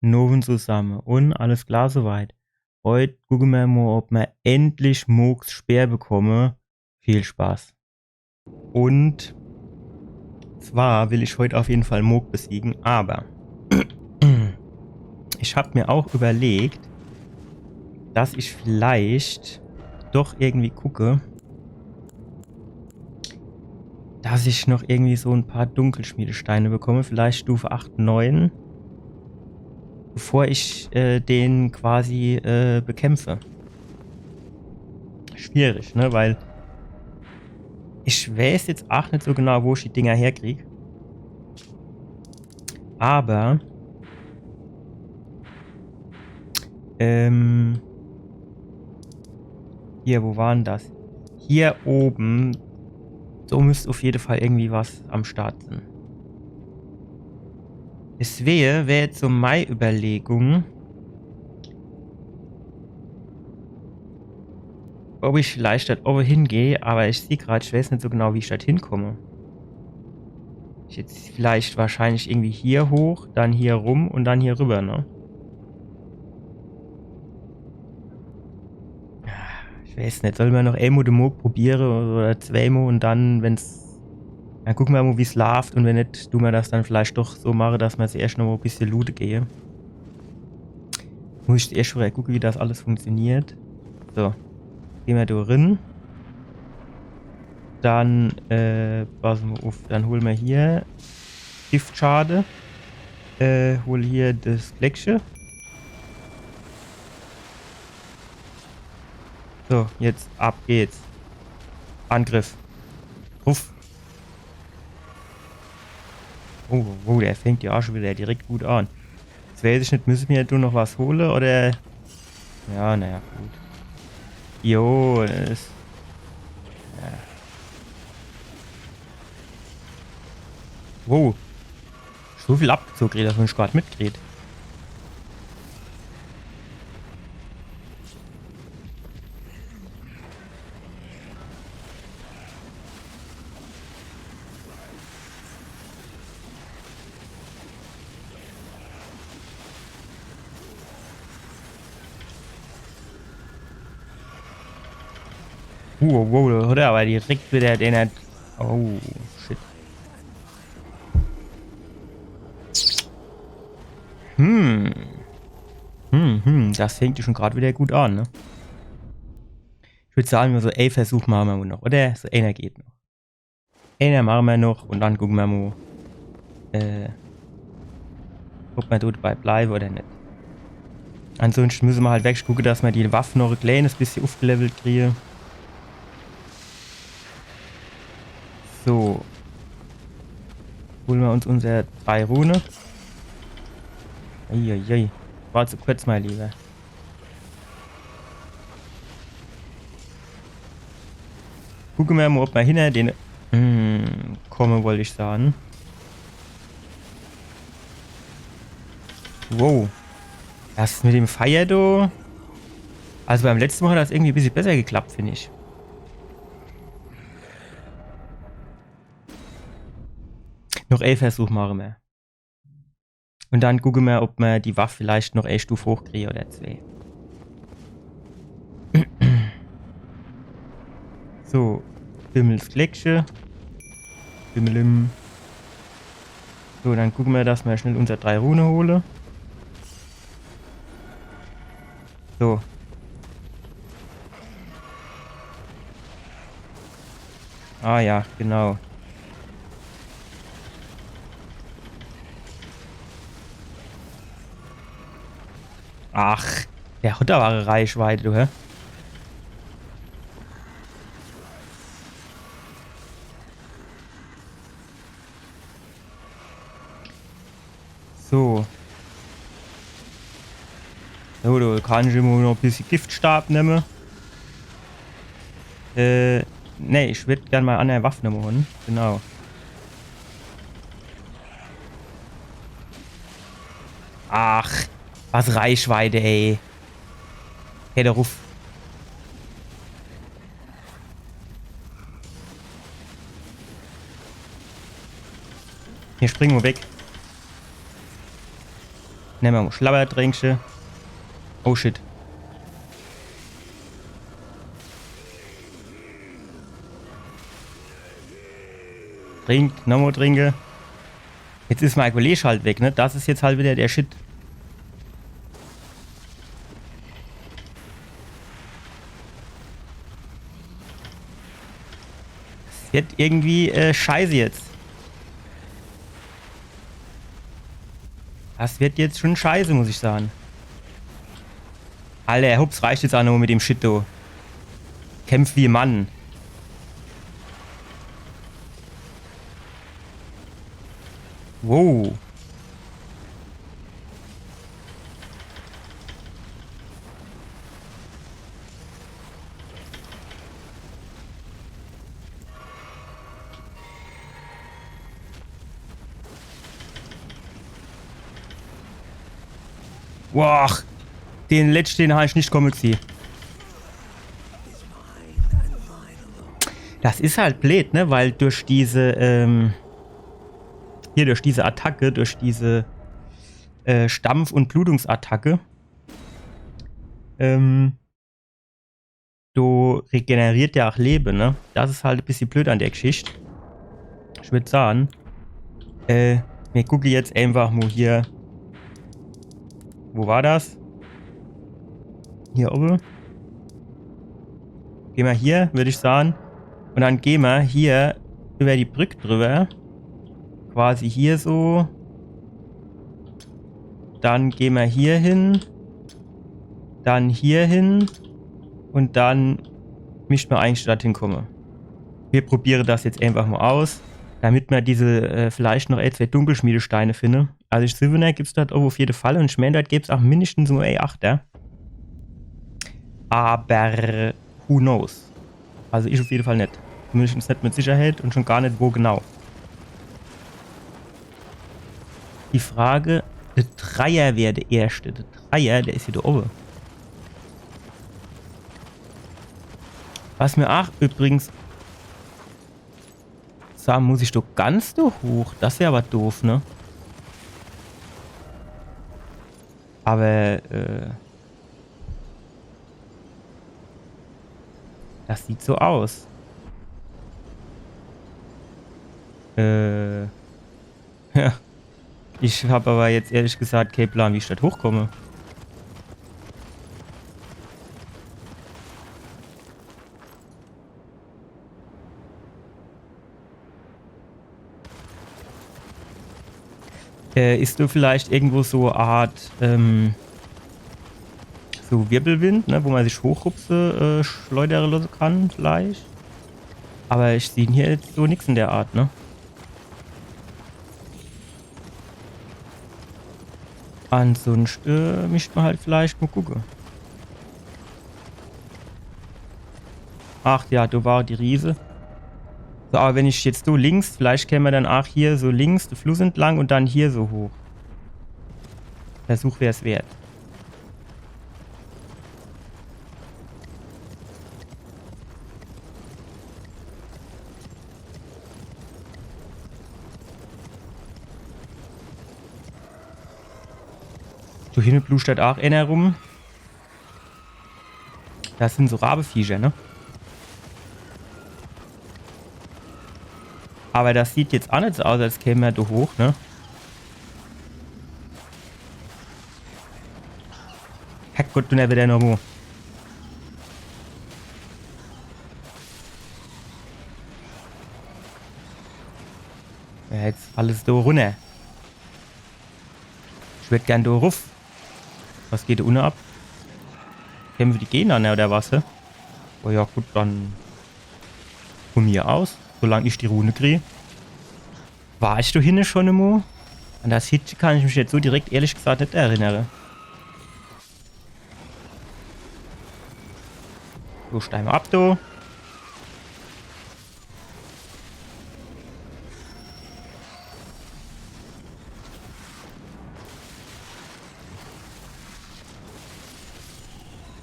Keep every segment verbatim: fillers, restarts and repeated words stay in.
Nowend zusamme. Un alles klar soweit. Heut gucke mer mo, ob mer endlich Mohgs Speer bekomme. Viel Spaß. Un zwar will ich heut auf jeden Fall Mohg besiege, aber ich hab mir auch überlegt, dass ich vielleicht doch irgendwie gucke, dass ich noch irgendwie so ein paar Dunkelschmiedesteine bekomme, vielleicht Stufe acht, neun, bevor ich äh, den quasi äh, bekämpfe. Schwierig, ne? Weil ich weiß jetzt auch nicht so genau, wo ich die Dinger herkrieg. Aber ähm, hier, wo war denn das? Hier oben. So müsst auf jeden Fall irgendwie was am Start sein. Deswege wär jetzt so meine Überlegung, ob ich vielleicht dort oben hingehe, aber ich sehe gerade, ich weiß nicht so genau, wie ich dort hinkomme. Ich jetzt vielleicht wahrscheinlich irgendwie hier hoch, dann hier rum und dann hier rüber, ne? Ich weiß nicht, soll mer noch emo de Mohg probiere oder zweimal und dann, wenn's, dann gucke mer mal, wie's läuft und wenn nicht, tun mer das dann vielleicht doch so mache, dass mer zuerst noch mal ein bisschen loote gehe. Muss ich erst mal gucke, wie das alles funktioniert. So. Gehen mer da rein. Dann, äh, pass mal auf, dann hol mer hier Giftschade. Äh, hol hier das Gleckche. So, jetzt ab geht's. Angriff. Ruff. Oh, oh, der fängt ja auch schon wieder direkt gut an. Jetzt weiß ich nicht, müssen wir da noch was holen oder? Ja, naja, gut. Jo, das. Ja. Wow. So viel abgezogen, dass man gar nicht mitkriegt. Uh, wow, da hat er aber direkt wieder den. Oh, shit. Hm. Hm, hm, das fängt schon gerade wieder gut an, ne? Ich würde sagen, so ein Versuch machen wir noch, oder? So einer geht noch. Einer machen wir noch und dann gucken wir mal, äh, ob wir dabei bleiben oder nicht. Ansonsten müssen wir halt wirklich gucken, dass wir die Waffen noch ein kleines bisschen aufgelevelt kriegen. So. Holen wir uns unsere drei Rune. Uiuiui. War zu kurz, mein Lieber. Gucken wir mal, ob wir hinter den, hm, kommen, wollte ich sagen. Wow. Das mit dem Feuer, du. Also beim letzten Mal hat das irgendwie ein bisschen besser geklappt, finde ich. Noch ein Versuch machen wir. Und dann gucken wir, ob wir die Waffe vielleicht noch eine Stufe hochkriegen oder zwei. So, Bimmels Gleckche. Bimmelim. So, dann gucken wir, dass wir schnell unsere drei Rune holen. So. Ah ja, genau. Ach, der hat aber Reichweite, du, hä? So. So, du kannst immer noch ein bisschen Giftstab nehmen. Äh, nee, ich würd gern mal eine Waffe nehmen holen. Genau. Ach, was Reichweite, ey. Hey, der Ruf. Hier, spring mo weg. Nemme mer mo Schlabbertränkche. Oh shit. Trink, nomo trinke. Jetzt is mei Kolleg halt weg, ne? Das is jetzt halt wieder der Shit. Das wird irgendwie, äh, scheiße jetzt. Das wird jetzt schon scheiße, muss ich sagen. Alter, hups, reicht jetzt aa nomo mit dem Shit, du. Kämpf wie Mann. Wow. Boah, den letschte, den hab ich net komme gsieh. Das is halt bleed, ne? Weil durch diese, ähm, hier durch diese Attacke, durch diese, äh, Stampf- und Blutungsattacke, ähm, do regeneriert der aa Lewe, ne? Das is halt e bissje bleed an der Gschicht. Ich würd saan, äh, mir gucke jetzt eenfach mo hier. Wo war das? Hier owwe. Geh mer hier, würd ich saan. Und dann geh mer hier über die Brück drüber. Quasi hier so. Dann geh mer hier hin. Dann hier hin. Und dann misst mer eigentlich dorthin komme. Mir probiere das jetzt eenfach mo aus, damit mer diese, äh, vielleicht noch e, zwee Dunkelschmiedesteine finne. Also ich, Siwwener gibt's dort owwe uff jede Fall und ich meen, dort gäb's aa mindestens mo e Achter. Aber who knows? Also ich uff jede Fall net. Zumindest net mit Sicherheit und schon gar net, wo genau. Die Frage, de Dreier wär de erschte. De Dreier, der is hier do owwe. Was mir aa übrigens, so, muss ich doch ganz do hoch? Das wär aber doof, ne? Aber, äh, das sieht so aus. Äh, ja. Ich hab aber jetzt ehrlich gesagt kee Plan, wie ich dort hochkomme. Äh, is do vielleicht irgendwo so e Art, ähm, so Wirbelwind, ne, wo mer sich hochhupse, äh, schleudere losse kann, vielleicht? Aber ich sieh hier jetzt so nix in der Art, ne? Ansonschte, äh, misst mer halt vielleicht mo gucke. Ach ja, do war die Riese. So, aber wenn ich jetzt so links, vielleicht käme mer dann ach hier so links de Fluss entlang und dann hier so hoch. Versuch wär's wert. Do hinne bluschert ach ener rum. Das sin so Rabeviecher, ne? Aber das sieht jetzt ach net so aus, als käme er do hoch, ne? Herrgott, du nervige Nummer. Ja, jetzt alles do runner. Ich würd gern do ruff. Was geht do unne ab? Kämpfe die gegeneinander oder was, hä? Oh ja, gut, dann von mir aus, solang ich die Rune krieg. War ich do hinne schon emol? An das Hitche kann ich mich jetzt so direkt, ehrlich gesagt, net erinnere. So, steig mo ab, du.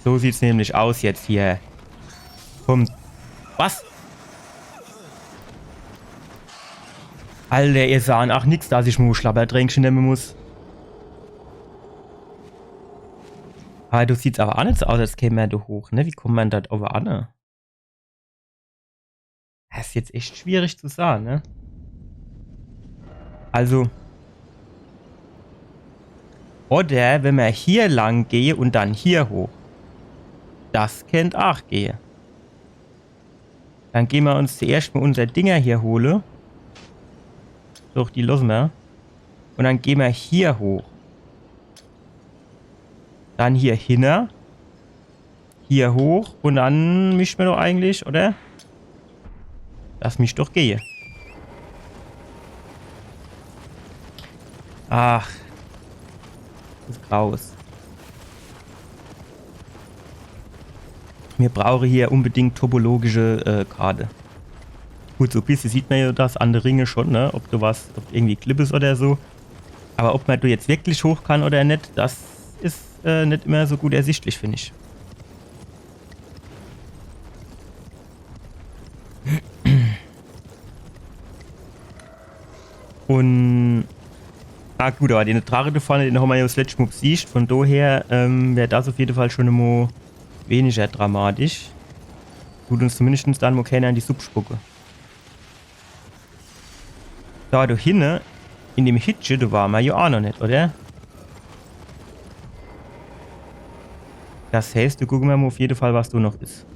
So sieht's nämlich aus jetzt hier. Kommt. Was? Alter, ihr sahn ach nix, dass ich mo Schlabbertränkche nemme muss. Awwer do sieht's awwer aa net so aus, als käm mer do hoch, ne? Wie kummt mer dann do owwe an, ne? Das is jetzt echt schwierig zu sage, ne? Also. Oder wenn mer hier lang gehe un dann hier hoch. Das kennt aach gehe. Dann gehn mer uns zuerscht mol unser Dinger hier hole. Doch, die losse mer. Un dann gehn mer hier hoch. Dann hier hinner. Hier hoch. Un dann misst mer doch eigentlich, oder? Das misst doch gehe. Ach. Das is graus. Mir brauche hier unbedingt topologische, äh, Karte. Gut, so bissje sieht mer jo das an de Ringe schon, ne? Ob do was, ob irgendwie Klipp is oder so. Awwer ob mer do jetzt wirklich hoch kann oder net, das is, äh, net immer so gut ersichtlich, find ich. Un, ah gut, awwer den Drache do vorne, den hammer jo das letscht Mol besiegt. Von doher, ähm, wär das uff jede Fall schon emol weniger dramatisch. Dut uns zumindescht dann mol kenner in die Supp spucke. Do, do hinne, in dem Hitzsche, do ware mer jo aach noch net, oder? Das heißt, do gucke mer mol uff jede Fall, was do noch is.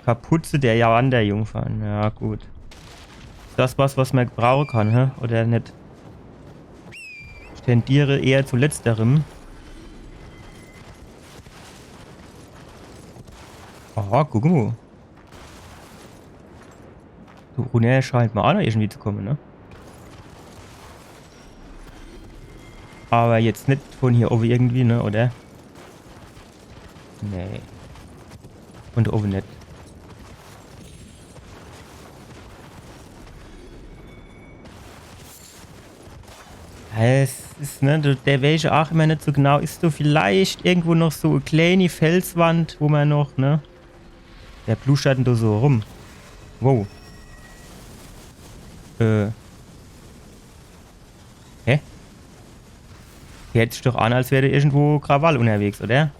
Kapuze der Wanderjungfern. Ja, gut. Is das was, was mer gebrauche kann, hä? Oder net? Ich tendiere eher zu letzterem. Aha, guck mol. Do runner scheint mer aach noch irgendwie zu kumme, ne? Awwer jetzt net von hier owwe irgendwie, ne, oder? Nee. Von do owwe net. Ja, es is, ne, do, do weeß ich aach immer net so genau, is do vielleicht irgendwo noch so e kleeni Felswand, wo mer noch, ne? Wer pluschtert dann do so rum? Wow. Äh. Hä? Heert sich doch an, als wär do irgendwo Krawall unnerwegs, oder?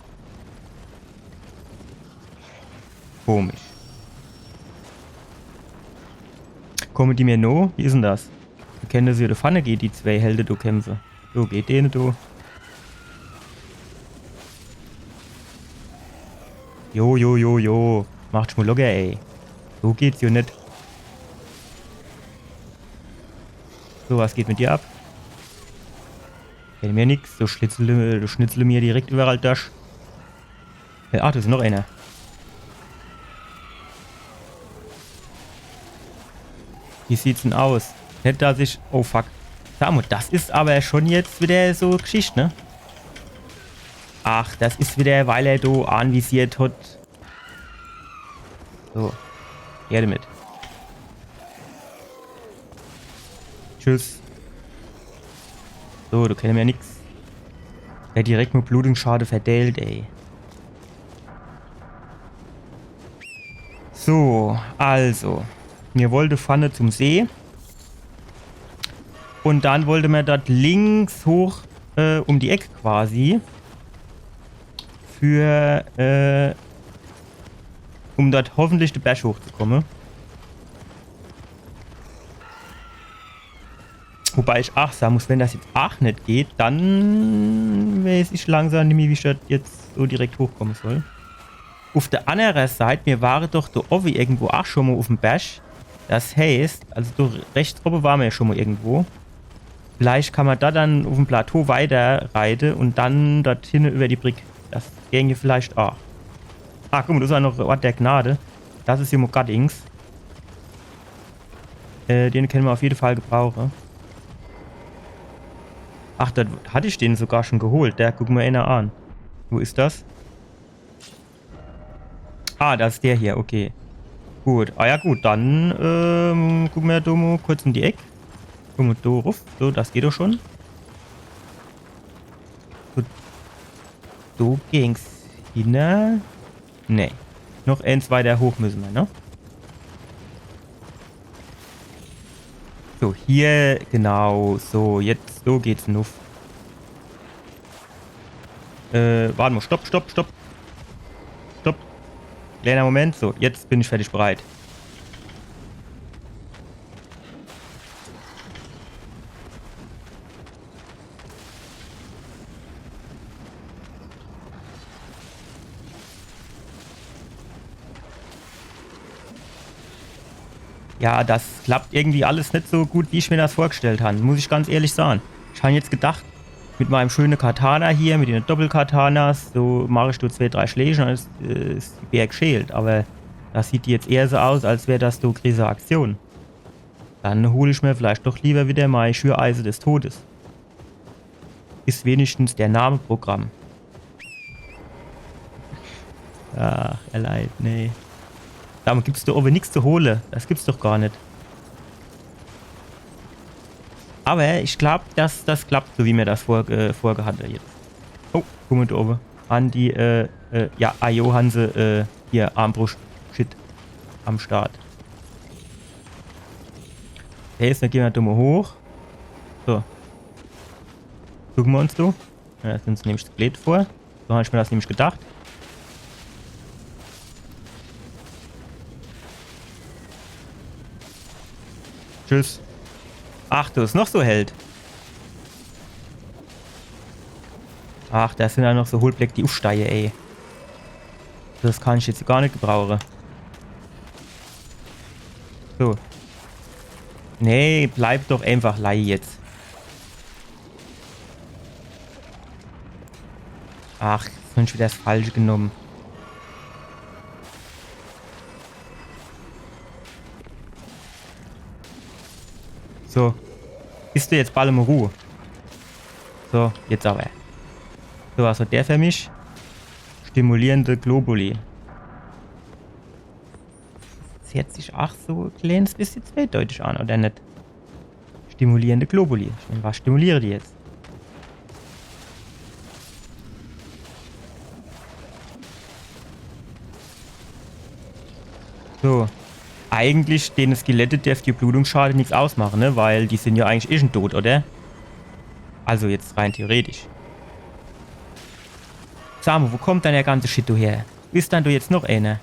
Komisch. Kumme die mer no? Wie is dann das? Mir kenne se jo do vorne gehe die zwee Helde do kämpfe. So, geht dene do. Jo, jo, jo, jo. Macht schun mol locker, ey. So geht's jo net. So, was geht mit dir ab? Kenne mer nix. So schnitzel, so schnitzel mer direkt iwwerall dorch. Ja, ah, do is noch ener. Wie sieht's dann aus? Net, dass ich, oh fuck. Sa mol, das is awwer schun jetzt widder so Gschicht, ne? Ach, das is widder, weil er do anvisiert hat. So, her demit. Tschüss. So, do kenne mer nix. Ja, direkt mit Blutungsschade verdeelt, ey. So, also. Mir wollte vorne zum See. Un dann wollte mer dort links hoch, äh, um die Eck quasi. Für, äh, um dort hoffentlich de Berg hochzukomme. Wobei ich aach sa muss, wenn das jetzt aach net geht, dann weeß ich langsam nimmi, wie ich dort jetzt so direkt hochkomme soll. Uf de anner Seit, mir ware doch do owwe irgendwo aach schun mol uf'm Berg. Das heißt, also do rechts owwe ware mer jo schun mol irgendwo. Vielleicht kann mer do dann uf'm Plateau weiterreite un dann dort hinne iwwer die Brick. Das gänge vielleicht aach. Ah, guck mol, do is aach noch Ort der Gnade. Das is jo mol Gaddings. Äh, den kenne mer uf jede Fall gebrauche. Ach, do hatt ich den sogar schun geholt. Do, guck mol ener an. Wo is das? Ah, das is der hier, okay. Gut, ah ja gut, dann, ähm, gucke mer do mol kurz in die Eck. Gucke mer do ruf, so, das geht doch schun. So, do ging's hinne. Nee, noch eens weiter hoch müsse mer, ne? So, hier, genau, so, jetzt, so geht's nuff. Äh, wart mol, stopp, stopp, stopp. Stopp. Kleiner Moment, so, jetzt bin ich fertig bereit. Ja, das klappt irgendwie alles net so gut, wie ich mir das vorgestellt han, muss ich ganz ehrlich sahn. Ich han jetzt gedacht, mit meinem schöne Katana hier, mit den Doppelkatanas, so mach ich do zwee, drei Schläg un dann is, äh, is die Bär gschält. Aber das sieht jetzt eher so aus, als wär das do Krise Aktion. Dann hol ich mir vielleicht doch lieber wieder mei Schüreise des Todes. Is wenigstens der Name Programm. Ach, ehrlich, nee. Sag mol, gibt's do owwe nix zu hole? Das gibt's doch gar net. Aber ich glaub, das, das klappt, so wie mir das vor, äh, vorgehat jetzt. Oh, guck mol do owwe. Han die, äh, äh, ja, ajo, han se, äh, hier, Armbruscht-Shit am Start. Okay, jetzt gehn mer do mol hoch. So. Gucke mer uns do. Ja, do sin se nämlich zu bleed vor. So han ich mir das nämlich gedacht. Tschüss. Ach, do is noch so Held. Ach, das sin jo noch so Hohlbleck, die ufsteie, ey. Das kann ich jetzt gar net gebrauche. So. Nee, bleib doch einfach leie jetzt. Ach, jetzt han ich wieder das Falsche genomm. So. Is do jetzt ball mol Ruh? So, jetzt aber. So, was hat der für mich? Stimulierende Globuli. Das hört sich ach so e kleines bissje zweideutig an, oder net? Stimulierende Globuli. Ich mein, was stimuliere die jetzt? So. Eigentlich, dene Skelette derf die Blutungsschade nix ausmache, ne? Weil die sin jo eigentlich eh schun tot, oder? Also jetzt rein theoretisch. Sa mol, wo kommt dann der ganze Shit do her? Is dann do jetzt noch eener?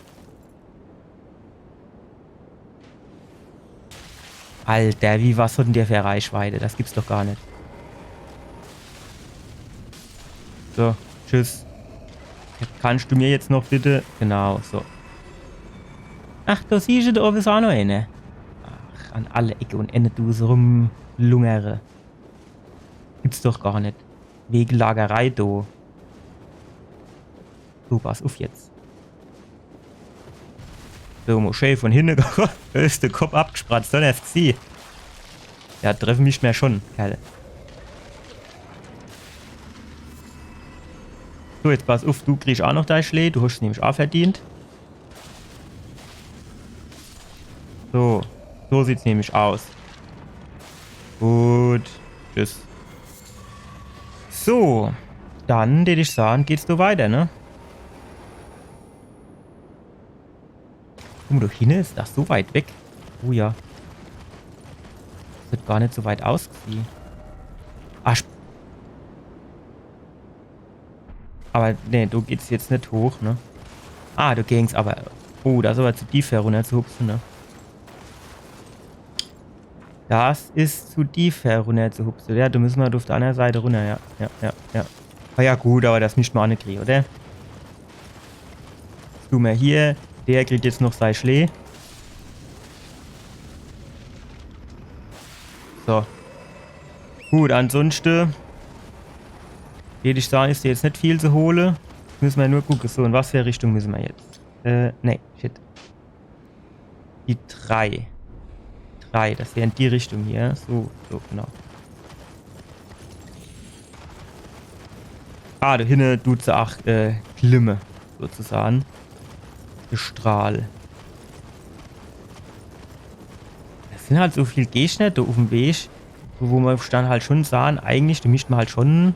Alter, wie, was hat dann der für e Reichweite? Das gibt's doch gar net. So, tschüss. Kannst du mir jetzt noch bitte? Genau, so. Ach, do siehscht, do owwe is ach noch eener. Ach, an alle Ecke un Enne dun se rumlungere. Gibt's doch gar net. Wege Lagerei, do. Du, pass uff jetzt. So, mol schee von hinne. Is de Kopp abgespratzt, dann erst sie. Ja, treffe mich mehr schon, Kerl. So, jetzt pass uff, du kriegsch ach noch dei Schlee. Du hoscht's nämlich ach verdient. So, so sieht's nämlich aus. Gut. Tschüss. So, dann, deet ich sahn, geht's do weiter, ne? Guck mol, do hinne is das so weit weg. Oh ja. Das hat gar net so weit ausgesieh. Ah, sp- Aber nee, do geht's jetzt net hoch, ne? Ah, do ging's aber. Oh, das is aber zu tief, herunner zu hupse, ne? Das is zu tief, herunner zu hupse. Ja, do müsse mer uff der annere Seit runner, ja. Ja, ja, ja. Ah ja, gut, aber das misst mer ach net kriege, oder? Was du mer hier? Der kriegt jetzt noch sei Schlee. So. Gut, ansonschte, würd ich sahn, is do jetzt net viel zu hole. Müsse mer nur gucke. So, in was für Richtung müsse mer jetzt? Äh, nee, shit. Die drei. Drei, das wär in die Richtung hier. So, so, genau. Ah, do hinne dut se ach, äh, glimme, sozusagen. De Strahl. Das sin halt so viel Gegner do uff'm Weg, wo mer dann halt schon sahn, eigentlich, do misst mer halt schon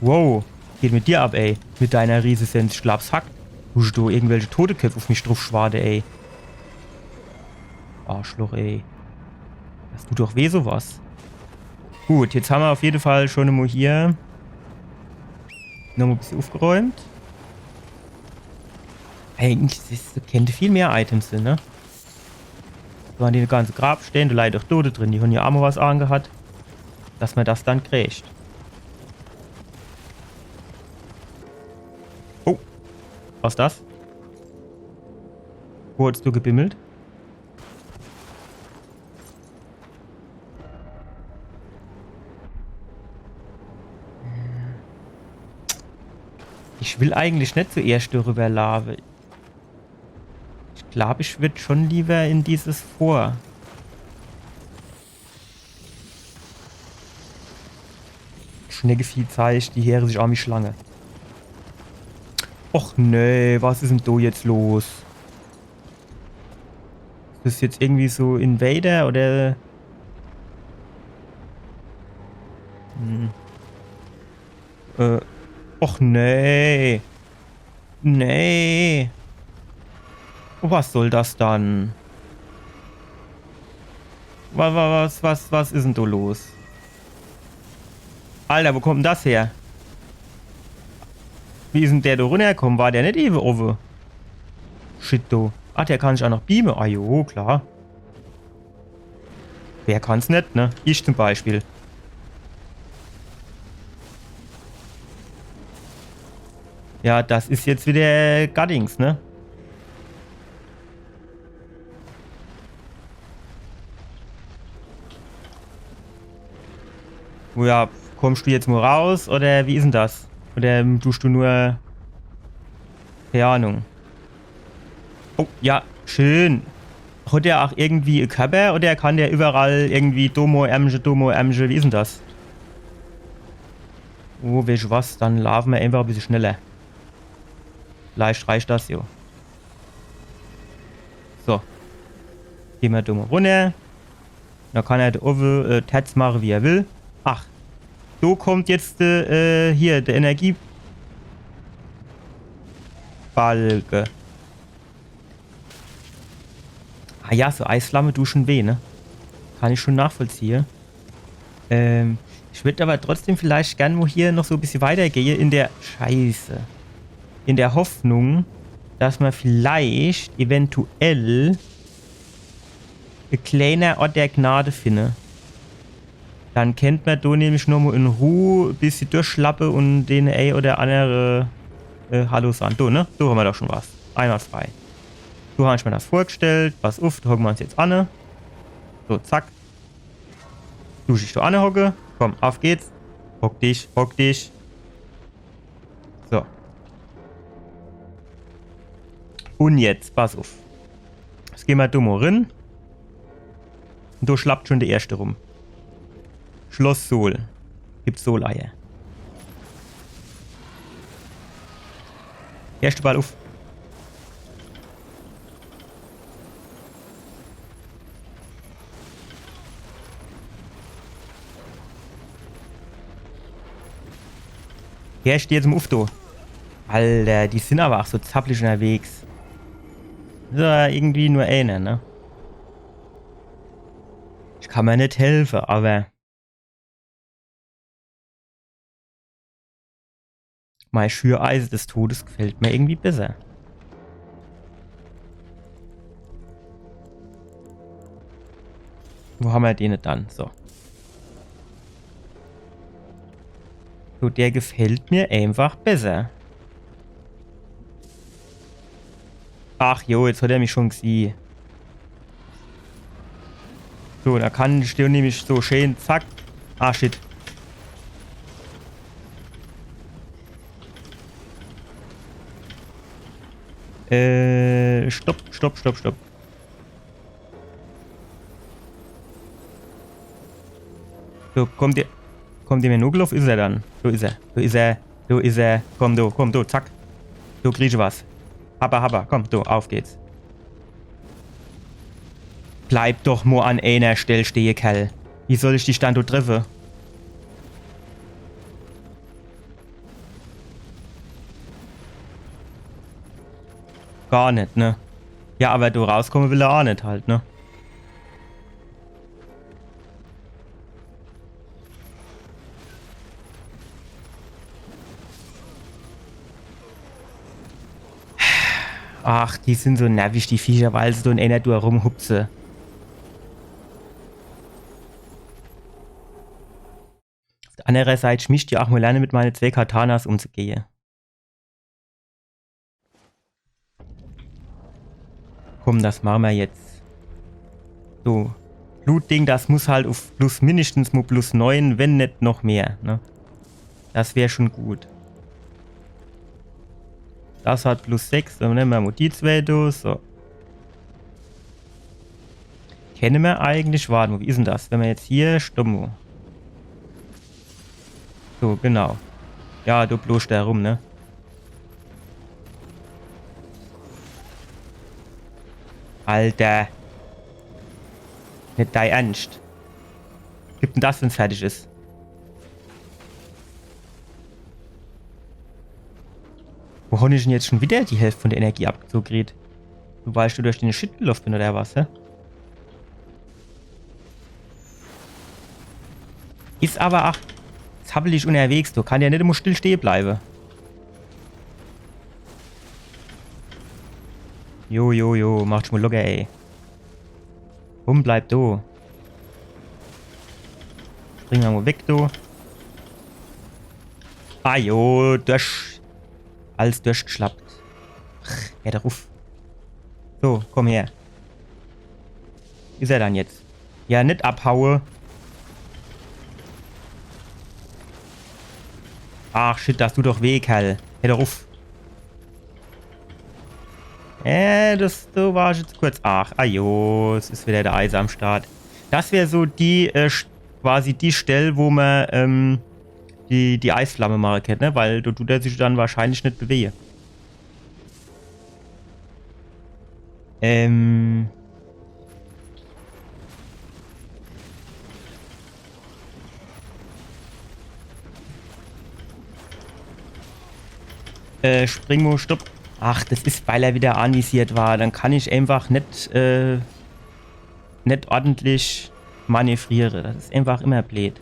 Wow, geht mit dir ab, ey. Mit deiner Riesesense, ich glaab's hackt. Duscht du irgendwelche Toteköpp uff mich druffschwade, ey. Arschloch, ey. Tut doch weh, sowas. Gut, jetzt hammer uff jede Fall schun emol hier nochmol e bissje uffgeräumt. Eigentlich, des kennt viel mehr Items sin, ne? Do waren die ganze Grabstee, do leie doch Dote drin, die hon jo aa mol was angehat. Dass mer des dann kriecht. Oh. Was des? Wo hot's do gebimmelt? Ich will eigentlich net zuerscht do riwwer laafe. Ich glaab, ich würd schun liewer in dieses Vor. Schneckevieh zeigt, die heere sich aa wie Schlange. Och nee, was is'n do jetzt los? Is des jetzt irgendwie so Invader oder? Hm. Äh, och nee. Nee. Was soll des dann? Wa-, wa-, was, was, was is'n do los? Alter, wo kommt'n des her? Wie is'n der do runnerkomm? War der net ewe owwe? Shit, do. Ach, der kann sich aa noch beame. Ah jo, klar. Wer kann's net, ne? Ich zum Beispiel. Ja, des is jetzt widder Gaddings, ne? Oh ja, kommscht du jetzt mol raus oder wie is'n des? Oder, ähm, duscht du nur, kee Ahnung. Oh, ja, schön. Hot der aa irgendwie e Körper oder kann der iwwerall irgendwie do mol, Ärmche, do mol, Ärmche, wie is'n des? Oh, weescht du was? Dann laafe mer eenfach e bissje schneller. Vielleicht reicht des jo. So. Gehn mer do mol runner. Do kann er do owwe, äh, Tätz mache, wie er will. Ach, do kommt jetzt, äh, äh, hier, de Energiebalge. Ah ja, so Eisflamme dun schun weh, ne? Kann ich schun nachvollziehe. Ähm, ich würd awwer trotzdem vielleicht gern mol hier noch so e bissje weitergehe in der, Scheiße. In der Hoffnung, dass mer vielleicht eventuell e kleener Ort der Gnade finne. Dann kennt mer do nämlich nochmol in Ruh e bissje durchschlappe un den ee oder annere, äh, Hallo sahn. Do, ne? Do hammer doch schun was. Einwandfrei. So hab ich mer des vorgestellt. Pass uff, do hocke mer uns jetzt anne. So, zack. Du dich do anne hocke. Komm, uff geht's. Hock dich, hock dich. So. Un jetzt, pass uff. Jetzt gehn mer do mol rin. Un do schlappt schun de erschte rum. Schloss Sol. Gibt Soleier. Erschte Ball uff. Ja, ich steh jetzt im Uff, du. Alter, die sin awwer aa so zappelig unnerwegs. Is awwer irgendwie nur eener, ne? Ich kann mer net helfe, awwer mei Schüreise des Todes gefällt mer irgendwie besser. Wo hammer den dann? So. So, der gefällt mer eenfach besser. Ach jo, jetzt hat er mich schun gesieh. So, do kann ich den nämlich so schee, zack. Ah, shit. Äh, stopp, stopp, stopp, stopp. So, kommt der, kommt der mer nogeloffe? Is er dann? Do is er, do is er, do is er. Komm, do, komm, do, zack. Do kriegsch was. Habba, habba, komm, do, uff geht's. Bleib doch mol an eener Stell stehe, Kerl. Wie soll ich dich dann do treffe? Gar net, ne? Ja, awwer do rauskomme will er aa net halt, ne? Ach, die sin so nervig, die Viecher, weil se so in ener Tour rumhupse. Uff de anner Seit, ich misst jo ach mol lerne, mit meine zwee Katanas umzugehe. Komm, das mache mer jetzt. So. Blutding, das muss halt uff plus, mindestens mo plus neun, wenn net noch mehr, ne? Das wär schon gut. Das hat plus sechs, dann nemme mer mo die zwee do, so. Kenne mer eigentlich, wart mo, wie is dann das? Wenn mer jetzt hier, stopp mo. So, genau. Ja, du bloscht do rum, ne? Alter. Net dei Ernscht. Gibt dann das, wenn's fertig is? Wo hon ich dann jetzt schon wieder die Hälft von der Energie abgezoge kriet? Nur weil ich do durch den Shit geloff bin, oder was, hä? Is aber ach zappelig unterwegs, du. Kann jo net immer still stehe bleibe. Jo, jo, jo, mach dich mo locker, ey. Komm, bleib do. Spring mer mo weg, du. Ah jo, durch. Alles durchgeschlappt. Ach, hör doch uff. So, komm her. Is er dann jetzt? Ja, net abhaue. Ach shit, das tut doch weh, Kerl. Hör doch uff. Äh, das, do war ich jetzt kurz. Ach, ah jo, es is wieder der Eis am Start. Das wär so die, äh, sch- quasi die Stell, wo mer, ähm, die, die Eisflamme mache kennt, ne? Weil do tut er sich dann wahrscheinlich net bewege. Ähm. Äh, spring mo, stopp. Ach, das is, weil er wieder anvisiert war. Dann kann ich einfach net, äh, net ordentlich manövriere. Das is einfach immer bleed.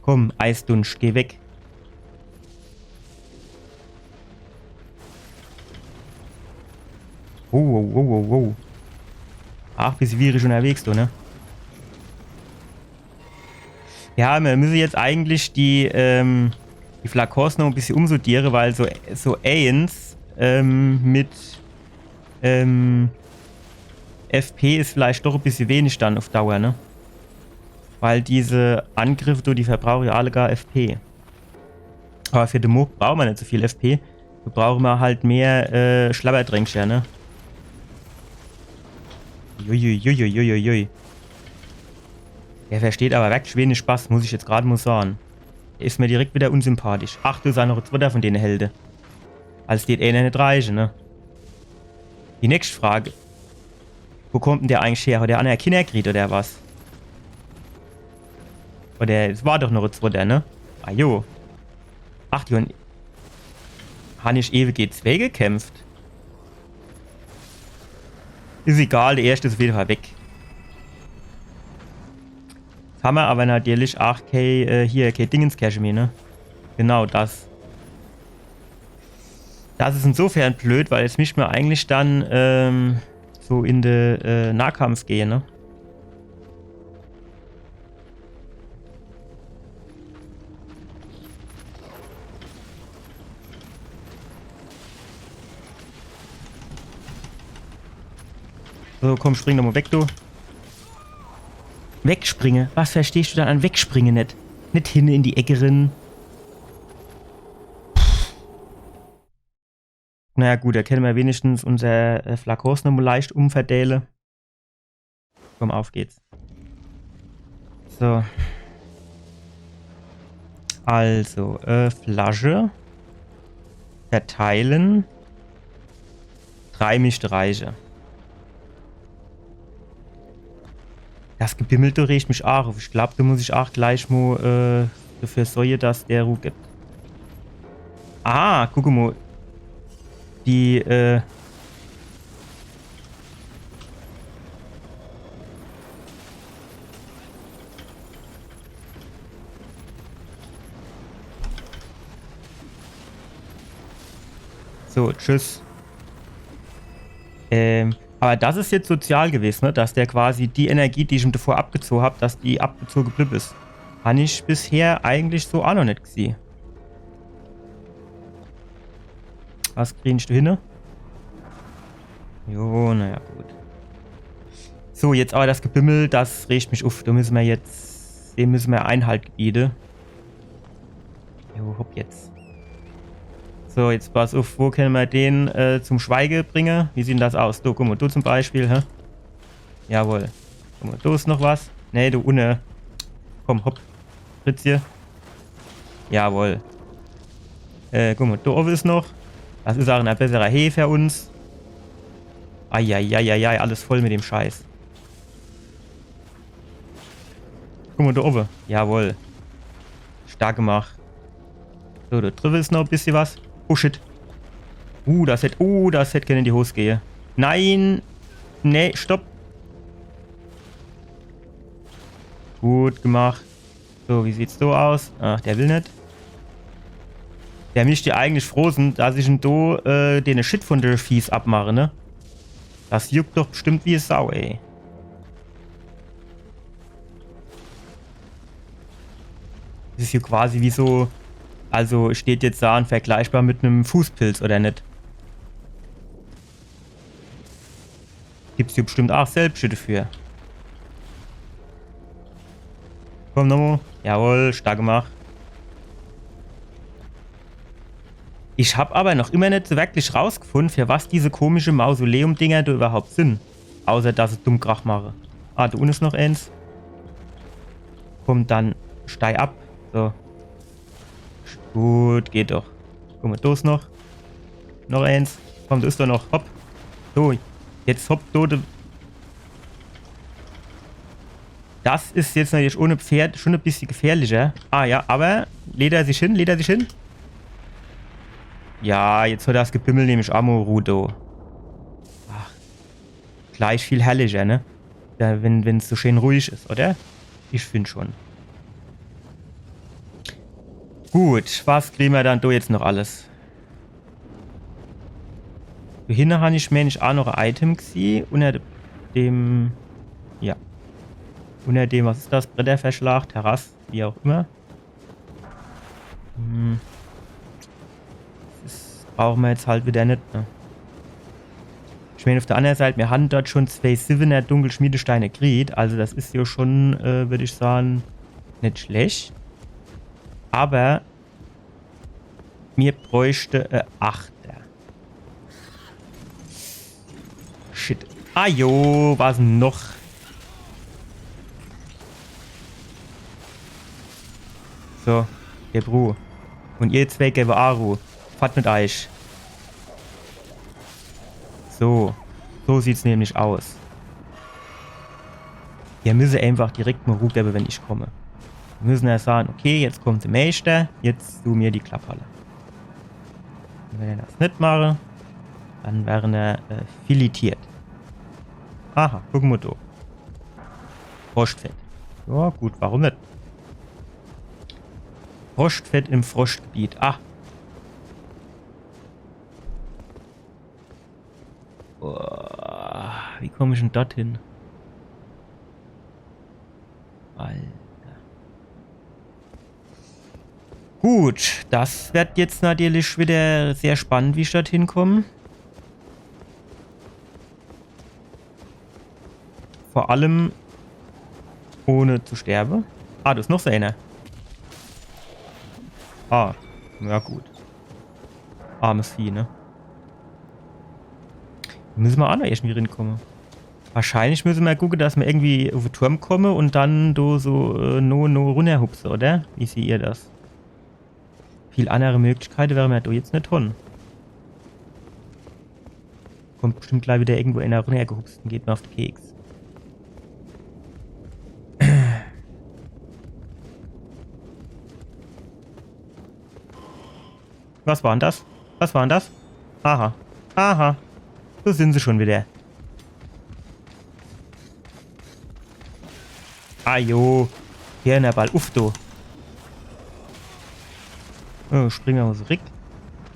Komm, Eisdunscht, geh weg. Wow, wow, wow, wow, wow. Ach, bissje schwierig unterwegs, du, ne? Ja, mir müsse jetzt eigentlich die, ähm, die Flakons noch e bissje umsortiere, weil so, so eens, ähm, mit, ähm, F P is vielleicht doch e bissje wenig dann uff Dauer, ne? Weil diese Angriffe, du, die verbrauche jo alle gar F P. Aber für de Mohg brauche mer net so viel F P. Do brauche mer halt mehr, äh, Schlabberdränkcher, ne? Uiuiuiuiui. Der versteht aber wirklich wenig Spaß, muss ich jetzt grad mo sage. Der is mir direkt wieder unsympathisch. Ach, do is ach noch e zwetter von dene Helde. Also, des dät eener net reiche, ne? Die nächscht Frage. Wo kommt dann der eigentlich her? Hat der anner Kinner kriet oder was? Oder, es war doch noch e zwetter, ne? Ah, jo. Ach, die hon, han ich ewe gege zwee gekämpft? Is egal, der erschte is uff jede Fall weg. Jetzt hammer aber natürlich ach kee, äh, hier, kee Dingenskerche mehr, ne? Genau das. Das is insofern bleed, weil jetzt misst mer eigentlich dann, ähm, so in de, äh, Nahkampf gehe, ne? So, komm, spring doch mo weg, du. Wegspringe? Was verstehst du dann an Wegspringe net? Net hinne in die Ecke rin. Naja, gut, do kenne mer wenigstens unser, äh, Flakons nomo leicht umverdeele. Komm, auf geht's. So. Also, äh, Flasche. Verteilen. Drei misste reiche. Das Gebimmel do regt mich aach uff. Ich glaub, do muss ich aach gleich mo, äh, dafür sorge, dass der Ruh gibt. Ah, guck mo. Die, äh, So, tschüss. Ähm, aber das is jetzt sozial gewesen, ne? Dass der quasi die Energie, die ich ihm davor abgezogen hab, dass die abgezogen blieb is. Han ich bisher eigentlich so auch noch net gesieh. Was kriegen ich do hinne? Jo, naja, gut. So, jetzt aber das Gebimmel, das regt mich uff. Do müsse mer jetzt, dem müsse mer Einhalt gebiete. Jo, hopp jetzt. So, jetzt pass uff, wo kenne mer den äh, zum Schweige bringe? Wie sieht denn das aus? Do, guck mo, du zum Beispiel, hä? Jawohl. Guck mo, do is noch was. Nee, do unne. Komm, hopp. Fritz hier. Jawohl. Äh, guck mo, do owwe is noch. Das is auch e besserer Heh für uns. Eieieiei, alles voll mit dem Scheiß. Guck mo, do owwe. Jawohl. Stark gemacht. So, do driwwe is noch e bissje was. Oh shit. Uh, das hätt, uh, das hätt kenne in die Hos gehe. Nein. Nee, stopp. Gut gemacht. So, wie sieht's do aus? Ach, der will net. Der misst jo eigentlich froh sin, dass ich em do äh, den Shit von de Fies abmache, ne? Das juckt doch bestimmt wie Sau, ey. Das is jo quasi wie so, also steht jetzt do vergleichbar mit em Fußpilz, oder net? Gibt's jo bestimmt auch Selbstsche dafür. Komm, nomo. Jawohl, stark gemacht. Ich hab aber noch immer net so wirklich rausgefunden, für was diese komische Mausoleum-Dinger do überhaupt sin. Außer, dass se dumm Krach mache. Ah, do unne is noch eens. Komm, dann steig ab. So. Gut, geht doch. Guck mo, do is noch. Noch eens. Komm, do is doch noch. Hopp. So, jetzt hopp, do. De das is jetzt natürlich ohne Pferd schon e bissje gefährlicher. Ah ja, aber lädt er sich hin, lädt er sich hin. Ja, jetzt hat das Gebimmel nämlich aa mo Ruh do. Ach, gleich viel herrlicher, ne? Ja, wenn, wenn's so schön ruhig is, oder? Ich find schon. Gut, was kriegen wir dann do jetzt noch alles? Do hinne han ich, mein ich, aa noch e Item gesieh. Unter dem, ja. Unter dem, was is das? Bretterverschlag, Terrass, wie auch immer. Hm. Das brauche mer jetzt halt wieder net, ne? Ich mein, auf der andere Seite, mir han dort schon zwei Siwwener Dunkelschmiedesteine kriet, also das is jo schon, äh, würd ich sagen, net schlecht. Aber mir bräuchte, äh, Achter. Shit. Ah jo, was noch? So, geb Ruh. Und ihr zwei gebe aa Ruh. Fort mit euch. So. So sieht's nämlich aus. Ihr müsse einfach direkt mo Ruh gebe, wenn ich komme. Mir müsse jo sage, okay, jetzt kommt de Meister, jetzt du mir die Klapp halle. Und wenn er das net mache, dann wäre er äh, filetiert. Aha, guck mo do. Froschtfett. Ja, gut, warum net? Froschtfett im Froschtgebiet. Ah. Boah, wie komm ich denn dorthin? Alter. Gut, das wird jetzt natürlich wieder sehr spannend, wie ich dorthin komme. Vor allem ohne zu sterbe. Ah, do is noch so einer. Ah, ja gut. Armes Vieh, ne? Müsse mer aa noch irgendwie rinkomme. Wahrscheinlich müsse mer gucke, dass mer irgendwie uff de Turm komme und dann do so äh, no, no runnerhupse, oder? Wie seht ihr das? Viel andere Möglichkeite wäre mer do jetzt net hon. Kommt bestimmt gleich wieder irgendwo einer runnergehupst und geht mir auf de Keks. Was war denn das? Was war denn das? Aha. Aha. Do sin se schon wieder. Ajo. Hier in der Ball. Uff, do. Oh, springe mer mo zurick.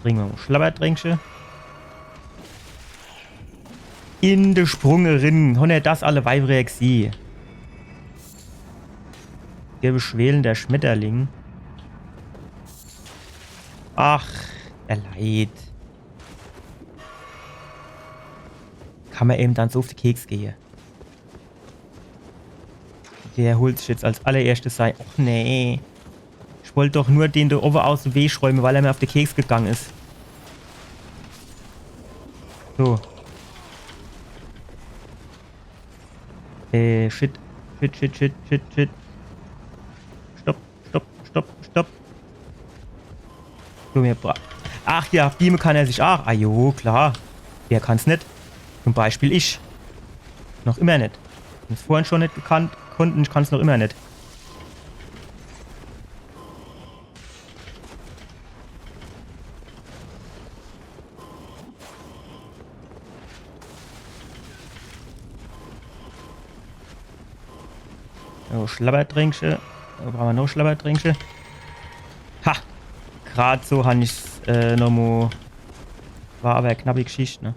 Trinke mer mo Schlabbertränkche. In de Sprung rin. Honner das alle Weiber gesieh. Der beschwelende Schmetterling. Ach, er leid. Kann mer em dann so uff de Keks gehe? Der holt sich jetzt als allererschtes sei. Och nee. Ich wollt doch nur den do owwe aus em Weg räume, weil er mer uff de Keks gegange is. So. Äh, shit. Shit, shit, shit, shit, shit. Stopp, stopp, stopp, stopp. So, mir bra-, ach ja, beame kann er sich ach. Ah jo, klar. Wer kann's net? Zum Beispiel ich. Noch immer net. Hab's vorhin schon net gekannt, konnt, ich kann's noch immer net. So, Schlabbertränkche. Do brauche mer noch Schlabbertränkche. Ha! Grad so han ich's, äh, nomo. War awwer e knappi Gschicht, ne?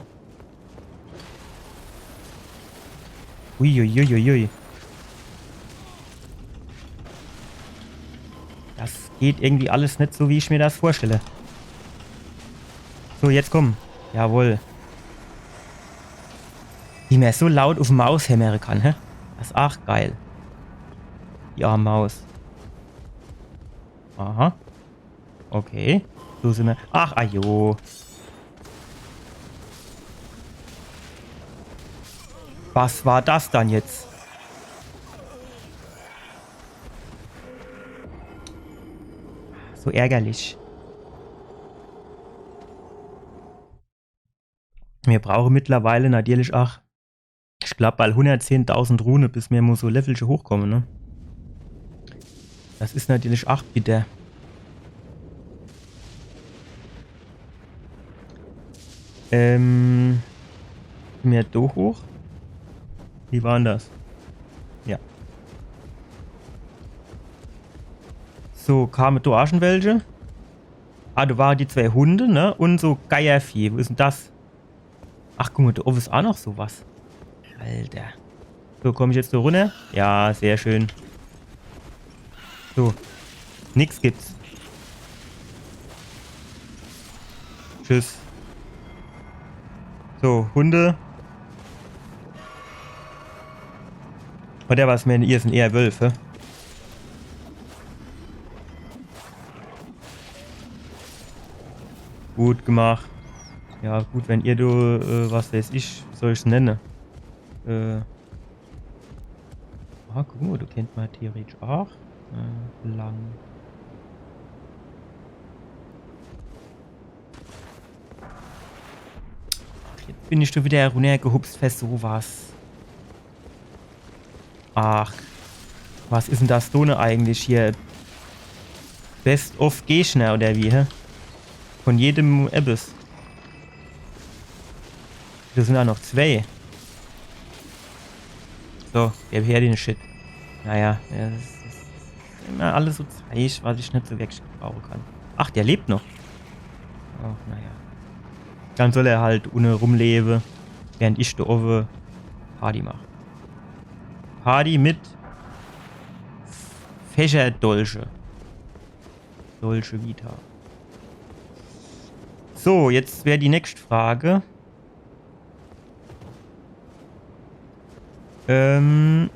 Uiuiuiui. Das geht irgendwie alles net so, wie ich mir das vorstelle. So, jetzt komm. Jawohl. Wie mer so laut uff de Maus hämmere kann, hä? Das is ach geil. Ja, Maus. Aha. Okay. So sin mer. Ach, ajo. Was war das dann jetzt? So ärgerlich. Mir brauche mittlerweile natürlich ach, ich glaab, bald hundertzehntausend Rune, bis mir mo so Levelche hochkomme, ne? Das is natürlich ach bitter. Ähm, mir do hoch? Wie war dann das? Ja. So, kame do ach schon welche? Ah, do ware die zwee Hunde, ne? Un so Geiervieh. Wo is dann das? Ach, guck mo, do owwe is ach noch so was. Alter. So, komm ich jetzt do runner? Ja, sehr schön. So. Nix gibt's. Tschüss. So, Hunde. Oder was, mer, ihr sin eher Wölfe? Gut gemacht. Ja, gut, wenn ihr do, äh, was weiß ich, wie soll ich's nenne? Äh. Ah, guck mo, do kennt mer theoretisch ach, äh, lang. Jetzt bin ich schon wieder runnergehupst für so was. Ach, was is dann das do eigentlich hier? Best of Gegner oder wie, hä? Von jedem ebbes. Do sin ach noch zwee. So, geb her den Shit. Naja, ja, das is immer alles so Zeich, was ich net so wirklich gebrauche kann. Ach, der lebt noch. Ach, naja. Dann soll er halt unne rumlewe, während ich do owwe Party mach. Party mit Fächerdolche. Dolce Vita. So, jetzt wär die nächst Frage. Ähm,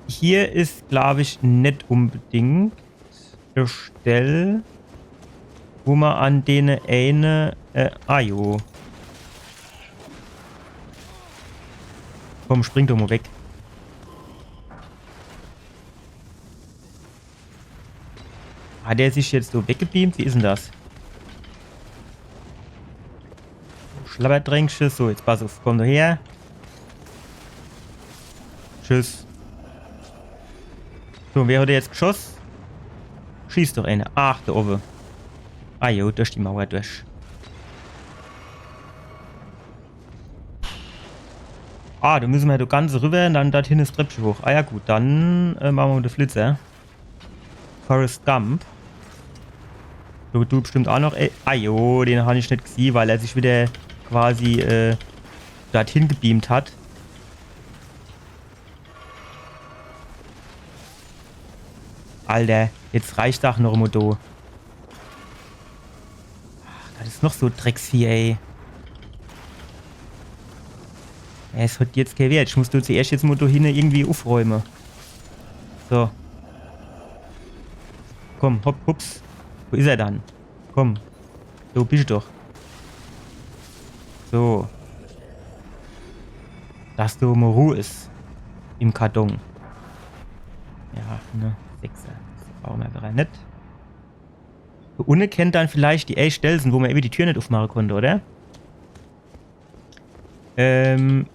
hier is, glaub ich, net unbedingt die Stell, wo mer an dene eine, äh, ah jo. Komm, spring doch mo weg. Hat er sich jetzt so weggebeamt? Wie is dann das? Schlabberdränkche. So, jetzt pass uff. Komm du her. Tschüss. So, wer hat jetzt geschoss? Schieß doch eine. Ach, do owwe. Ah jo, durch die Mauer durch. Ah, do müsse mer do ganz riwwer un dann dort hinne 's Treppche hoch. Ah ja, gut, dann, äh, mache mer de Flitzer. Forrest Gump. Du, du bestimmt ach noch, ey. Ah jo, den han ich net gesieh, weil er sich wieder quasi äh, dorthin gebeamt hat. Alter, jetzt reicht's ach noch emol do. Ach, das is noch so Drecksvieh, ey. Ja, es hat jetzt kee Wert. Ich muss do zuerscht jetzt mol do hinne irgendwie ufräume. So. Komm, hopp, hups. Wo is er dann? Komm. Do bisch doch. So. Dass do mol Ruh is. Im Karton. Ja, ne. Sechser. Das brauche mer widder net. Do unne kennt dann vielleicht die eescht Stell sin, wo mer ewe die Tür net ufmache konnt, oder? Ähm,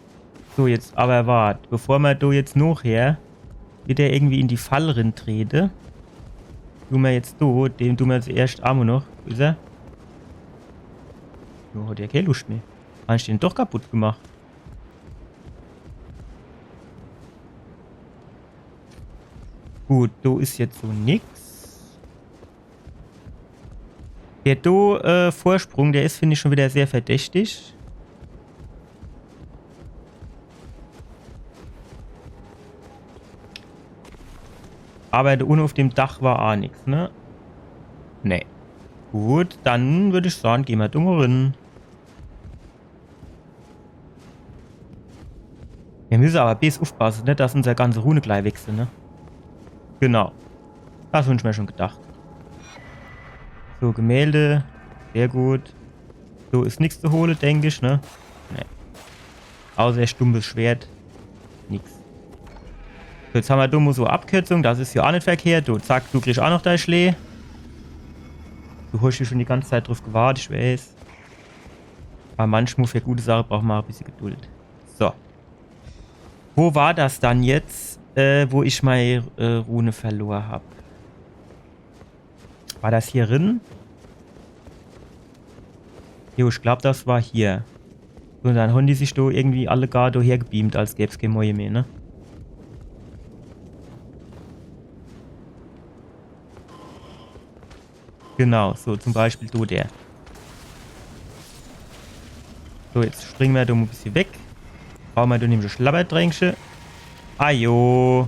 so, jetzt awwer wart, bevor mer do jetzt nochher widder irgendwie in die Fall rintrete, du mer jetzt do, dem du mer zuerscht aa mol noch, is er? Jo, hat jo kee Luscht mehr. Han ich den doch kaputt gemacht? Gut, do is jetzt so nix. Der do äh, Vorsprung, der is, find ich, schon widder sehr verdächtig. Awwer do unne uf dem Dach war aa nix, ne? Nee. Gut, dann würd ich sage, geh mer do mol rin. Mir müsse awwer bloß ufpasse, net, dass unser ganze Rune glei weg sin, ne? Genau. Das hun ich mer schon gedacht. So, Gemälde. Sehr gut. So, is nix zu hole, denk ich, ne? Nee. Außer e stumpes Schwert. Nix. So, jetzt han mer do mol so Abkürzung, das is jo aa net verkehrt. Du, zack, du kriegsch aa noch dei Schlee. Du hosch jo schon die ganze Zeit druf gewart, ich weiß. Awwer manchmol für gute Sache braucht mer aa e bissje Geduld. So. Wo war das dann jetzt, äh, wo ich mei äh, Rune verlor hab? War das hier rin? Jo, ich glaub, das war hier. So, dann han die sich do irgendwie alle gar do hergebeamt, als gäb's kee Morje mehr, ne? Genau, so zum Beispiel do der. So, jetzt springe mer do mol e bissje weg. Brauche mer do nämlich e Schlabbertränkche. Ajo.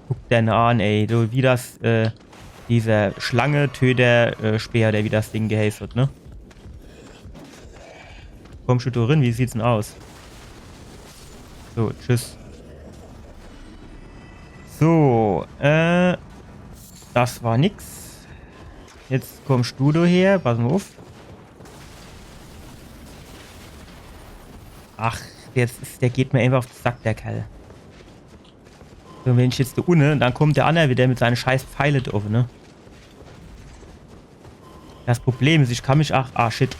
Guck der an, ey. So wie das, äh, dieser Schlange-Töter-Speer, oder wie das Ding geheiß hat, ne? Kommsch du do rin? Wie sieht's denn aus? So, tschüss. So, äh, das war nix. Jetzt kommsch du do her, pass mol uf. Ach, jetzt is, der geht mer einfach uf de Sack, der Kerl. So, wenn ich jetzt do unne, dann kommt der anner widder mit seine scheiß Pfeile do owwe, ne? Das Problem is, ich kann mich, ach, ah, shit.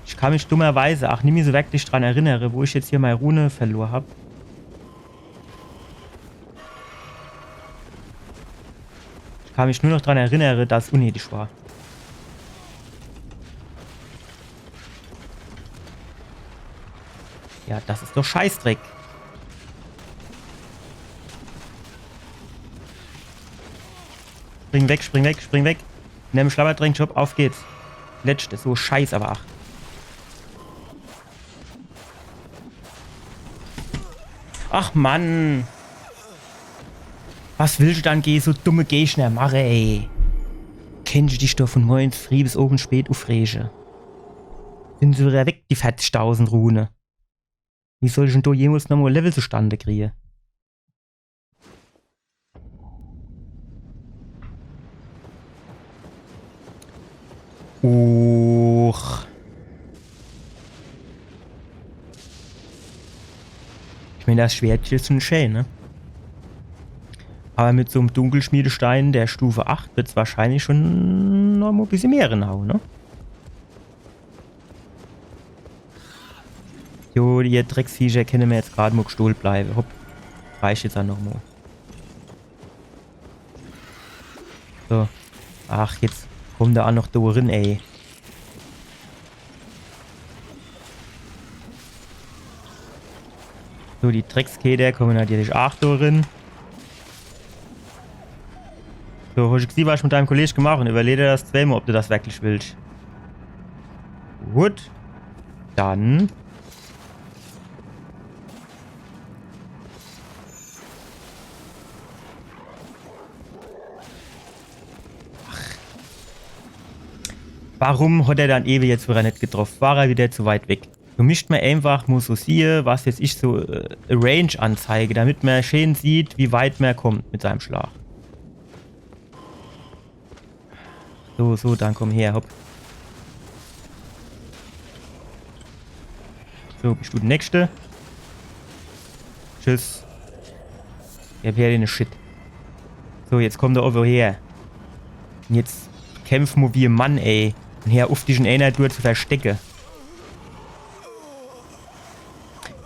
Ich kann mich dummerweise ach nimmi so werklich dran erinnere, wo ich jetzt hier mei Rune verlor hab. Ich kann mich nur noch dran erinnere, dass es unnötig war. Ja, das is doch Scheißdreck. Spring weg, spring weg, spring weg. Nemm Schlabbertränkche, hopp, auf geht's. Letschte, so Scheiß awwer ach. Ach Mann. Was willscht du dann gege so dumme Gegner mache, ey? Kennscht du dich doch vun morgens frieh bis owends spät ufrege. Sin se widder weg, die verzigtausend Rune. Wie soll ich dann do jemols nochmol Level zustande krieje? Uch. Ich mein, das Schwert is schon schää, ne? Awwer mit so'm Dunkelschmiedestein der Stufe acht wird's wahrscheinlich schon nochmol e bissje mehr rinhaue, ne? Jo, ihr Drecksviecher kenne mer jetzt grad mol gestohl bleiwe. Hopp. Reicht jetzt ach nochmol. So. Ach, jetzt kommt er ach noch do rin, ey. So, die Drecksketer kommen natürlich ach do rin. So, hosch du gesieh, was ich mit deim Kolleg gemacht hab? Iwwerleg der das zweemol, ob du das werklich willsch. Gut. Dann. Ach. Warum hat er dann ewe jetzt widder net getroff? War er widder zu weit weg? Do mischt mer eenfach mol so siehe, was jetzt ich so, äh, Range anzeige, damit mer schee sieht, wie weit mer kommt mit seinem Schlag. So, so, dann komm her, hopp. So, bischt du de Nächschte? Tschüss. Ich hab hier den Shit. So, jetzt komm do owwe her. Un jetzt kämpf mo wie e Mann, ey. Un her uff dich in eener Tour zu verstecke.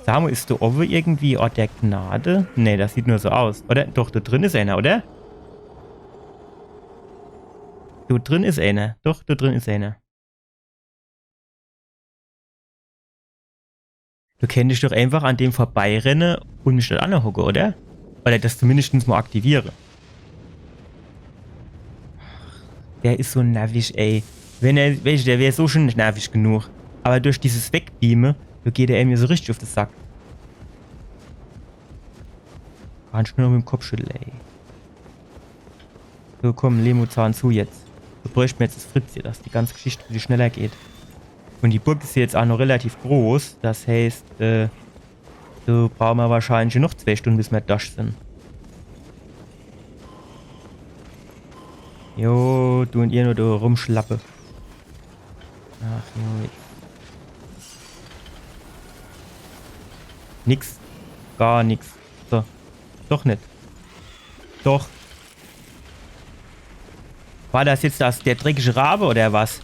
Sa mo, is do owwe irgendwie Ort der Gnade? Nee, das sieht nur so aus. Oder? Doch, do drin is eener, oder? Do drin is eener. Doch, do drin is eener. Do kennt ich doch eenfach an dem vorbeirenne un mich dort anhocke, oder? Oder das zumindescht mo aktiviere. Der is so nervig, ey. Wenn er, weescht, der wär so schun nervig genug. Awwer durch dieses Wegbeame, do geht er mir so richtig uff de Sack. Kannscht nur noch mit em Kopp schüttle, ey. So, komm, Lemo, zahn zu jetzt. Do bräucht mer jetzt das Fritz hier, dass die ganze Geschicht e bissje schneller geht. Un die Burg is hier jetzt aa noch relativ groß, das heißt, äh, do brauche mer wahrscheinlich noch zwee Stunne, bis mer dorch sin. Jo, du un ihr nur do rumschlappe. Ach, jo, jetzt. Nix. Gar nix. So. Doch net. Doch. War das jetzt das, der dreckige Rabe oder was?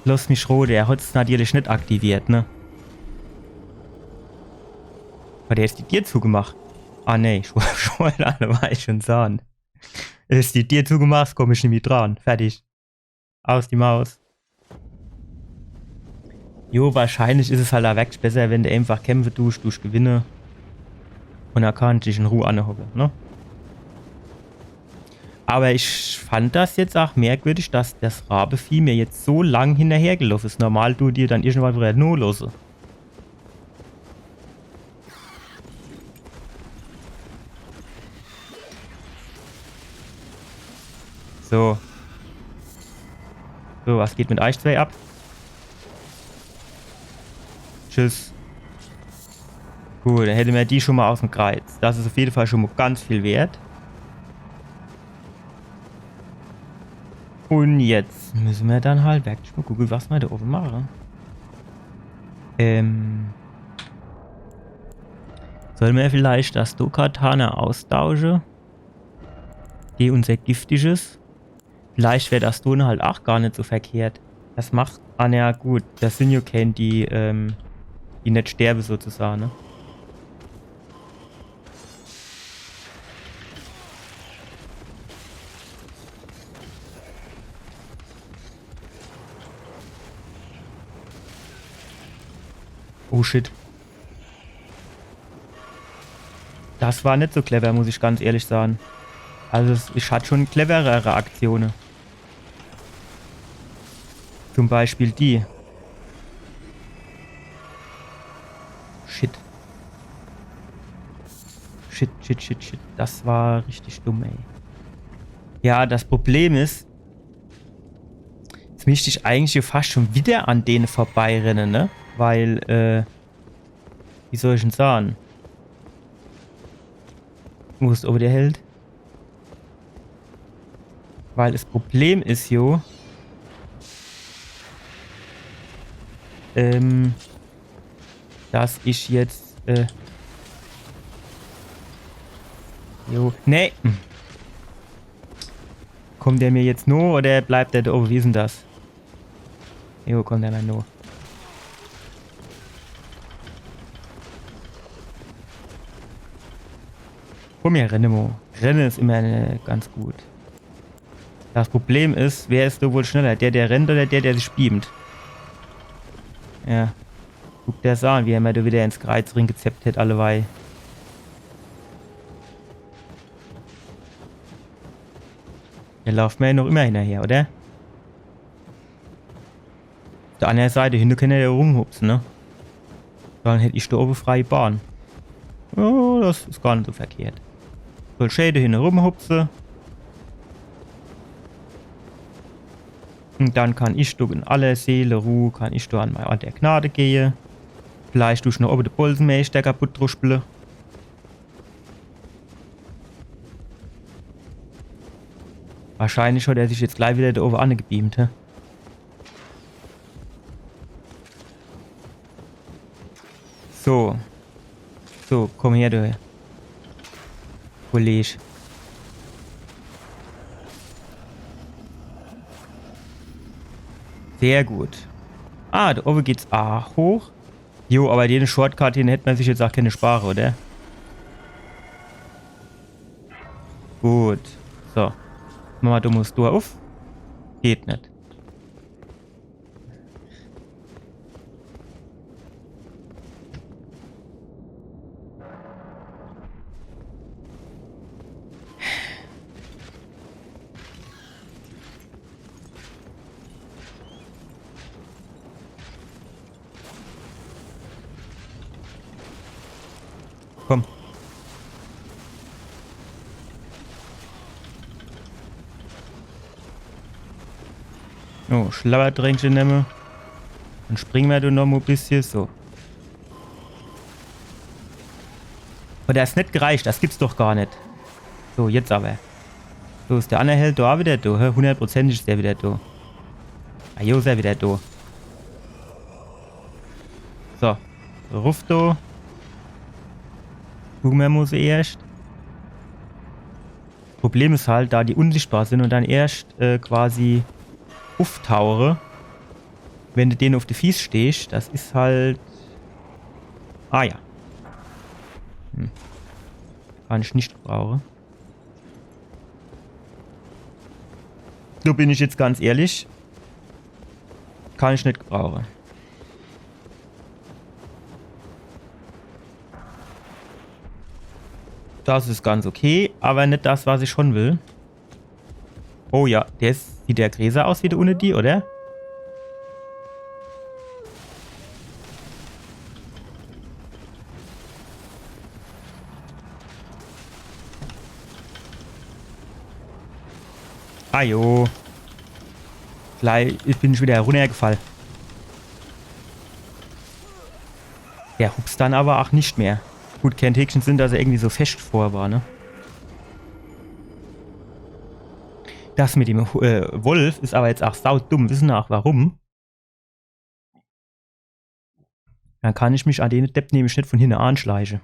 Loss mich roh, der hat's natürlich net aktiviert, ne? Hat er jetzt die Dier zugemacht? Ah, nee, ich wollt, ich wollt, do war ich schun sahn. Is die Dier zugemacht, komm ich nimmi dran. Fertig. Aus die Maus. Jo, wahrscheinlich is es halt aa werklich besser, wenn de eenfach kämpfe dusch, dusch gewinne. Un do kannscht dich in Ruh anhocke, ne? Awwer ich fand das jetzt aa merkwürdig, dass das Rabevieh mir jetzt so lang hinnerhergeloff is. Normal dut die dann irgendwann widder nolosse. So. So, was geht mit eich zwee ab? Tschüss. Gut, dann hätte mer die schun mo aus em Kreiz. Das is uff jede Fall schun mo ganz viel wert. Un jetzt misse mer dann halt werklich mo gucke, was mer do owwe mache. Ähm. Solle mer vielleicht das do Katana austausche? Gege unser giftiges? Vielleicht wär das do halt aa gar net so verkehrt. Das macht, ah, na ja, gut, das sin jo kee, die, ähm, die net sterbe sozusahn, ne? Oh shit. Das war net so clever, muss ich ganz ehrlich sahn. Also es, ich hatt schun cleverere Aktione. Zum Beispiel die. Shit. Shit, shit, shit, shit. Das war richtig dumm, ey. Ja, das Problem is, jetzt misst ich eigentlich jo fascht schun widder an dene vorbeirenne, ne? Weil, äh, wie soll ich'n sahn? Wo is owwe der Held? Weil es Problem is jo, ähm, dass ich jetzt, äh, jo, nee. Hm. Kommt der mir jetzt no oder bleibt der do owwe? Wie is denn das? Jo, kommt der mir no. Komm her, renne mo. Renne is immer, äh, ganz gut. Das Problem is, wer is do wohl schneller? Der, der rennt oder der, der sich beamt? Ja. Guck der's an, wie er mir do widder ins Kreiz ringezeppt hätt, alleweil. Der lauft mir jo noch immer hinnerher, oder? der annere Seit, do hinne kann er jo rumhupse, ne? Dann hätt ich do owwe freie Bahn. Oh, das is gar net so verkehrt. Soll schää do hinne rumhupse. Un dann kann ich do in aller Seeleruh, kann ich do an mei Ort der Gnade gehe. Vielleicht du ich noch owwe de Bolzemeeschter kaputt druschpele. Wahrscheinlich hat er sich jetzt glei widder do owwe angebeamt, hä? So. So, komm her, du Kolleg. Sehr gut. Ah, do owwe geht's aach hoch. Jo, awwer den Shortcut, den hätt mer sich jetzt aach kenne spare, oder? Gut. So. Mache mer do mol das Tor uff. Geht net. Komm. Oh, Schlabbertränkche nemme. Dann springe mer do noch mol e bissje. So. Awwer das hat net gereicht. Das gibt's doch gar net. So, jetzt awwer. So, is der anner Held do aach widder do? Hä? Hunnertprozentig is der widder do. Ah, jo, is er widder do. So. Ruff do. Gucke mer mol erscht. Problem is halt, do die unsichtbar sin un dann erscht, äh, quasi ufftauche, wenn de denne uff de Fieß stehsch, das is halt. Ah ja. Hm. Kann ich net gebrauche. Do bin ich jetzt ganz ehrlich. Kann ich net gebrauche. Das is ganz okay, awwer net das, was ich schon will. Oh ja, der is, sieht der greeßer aus wie de unne die, oder? Ah jo. Glei bin ich widder runnergefall. Der hupst dann awwer aach net mehr. Gut, kennt häkschens sin, dass er irgendwie so fescht vor war, ne? Das mit dem Hu- äh, Wolf is awwer jetzt aach saudumm. Wisse aach warum? Dann kann ich mich an dene Depp nämlich net von hinne anschleiche.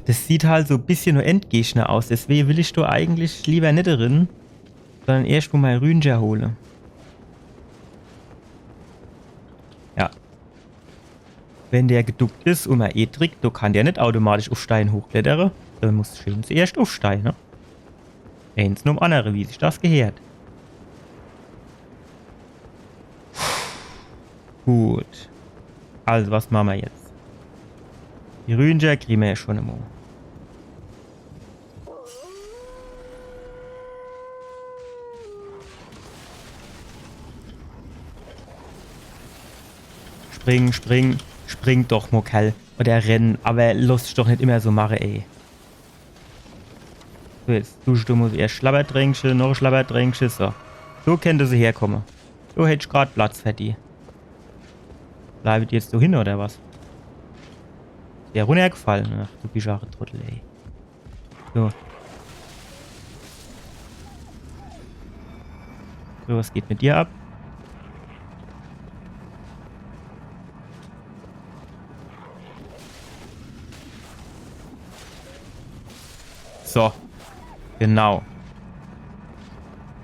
Das sieht halt so e bissje no Endgegner aus. Deswege will ich do eigentlich liewer net drin, sondern erscht mol mei Rünscher hole. Ja. Wenn der geduckt is un mer eh drickt, do kann der net automatisch uff Stein hochklettere. Do muss schee zuerscht uff Stein, ne? Eens nom annere, wie sich das geheert. Gut. Also, was mache mer jetzt? Die Rünscher krie mer jo schon emol. Spring, spring, spring doch, Mokerl. Oder renn, awwer loss dich doch net immer so mache, ey. So, jetzt du, du musst erscht Schlabbertränkche, noch e Schlabbertränkche, so. So kennte se herkomme. So hätt ich grad Platz für die. Bleibt die jetzt so hin, oder was? Der runnergefall. Ach, du bisch aach e Trottel, ey. So. So, was geht mit dir ab? So. Genau.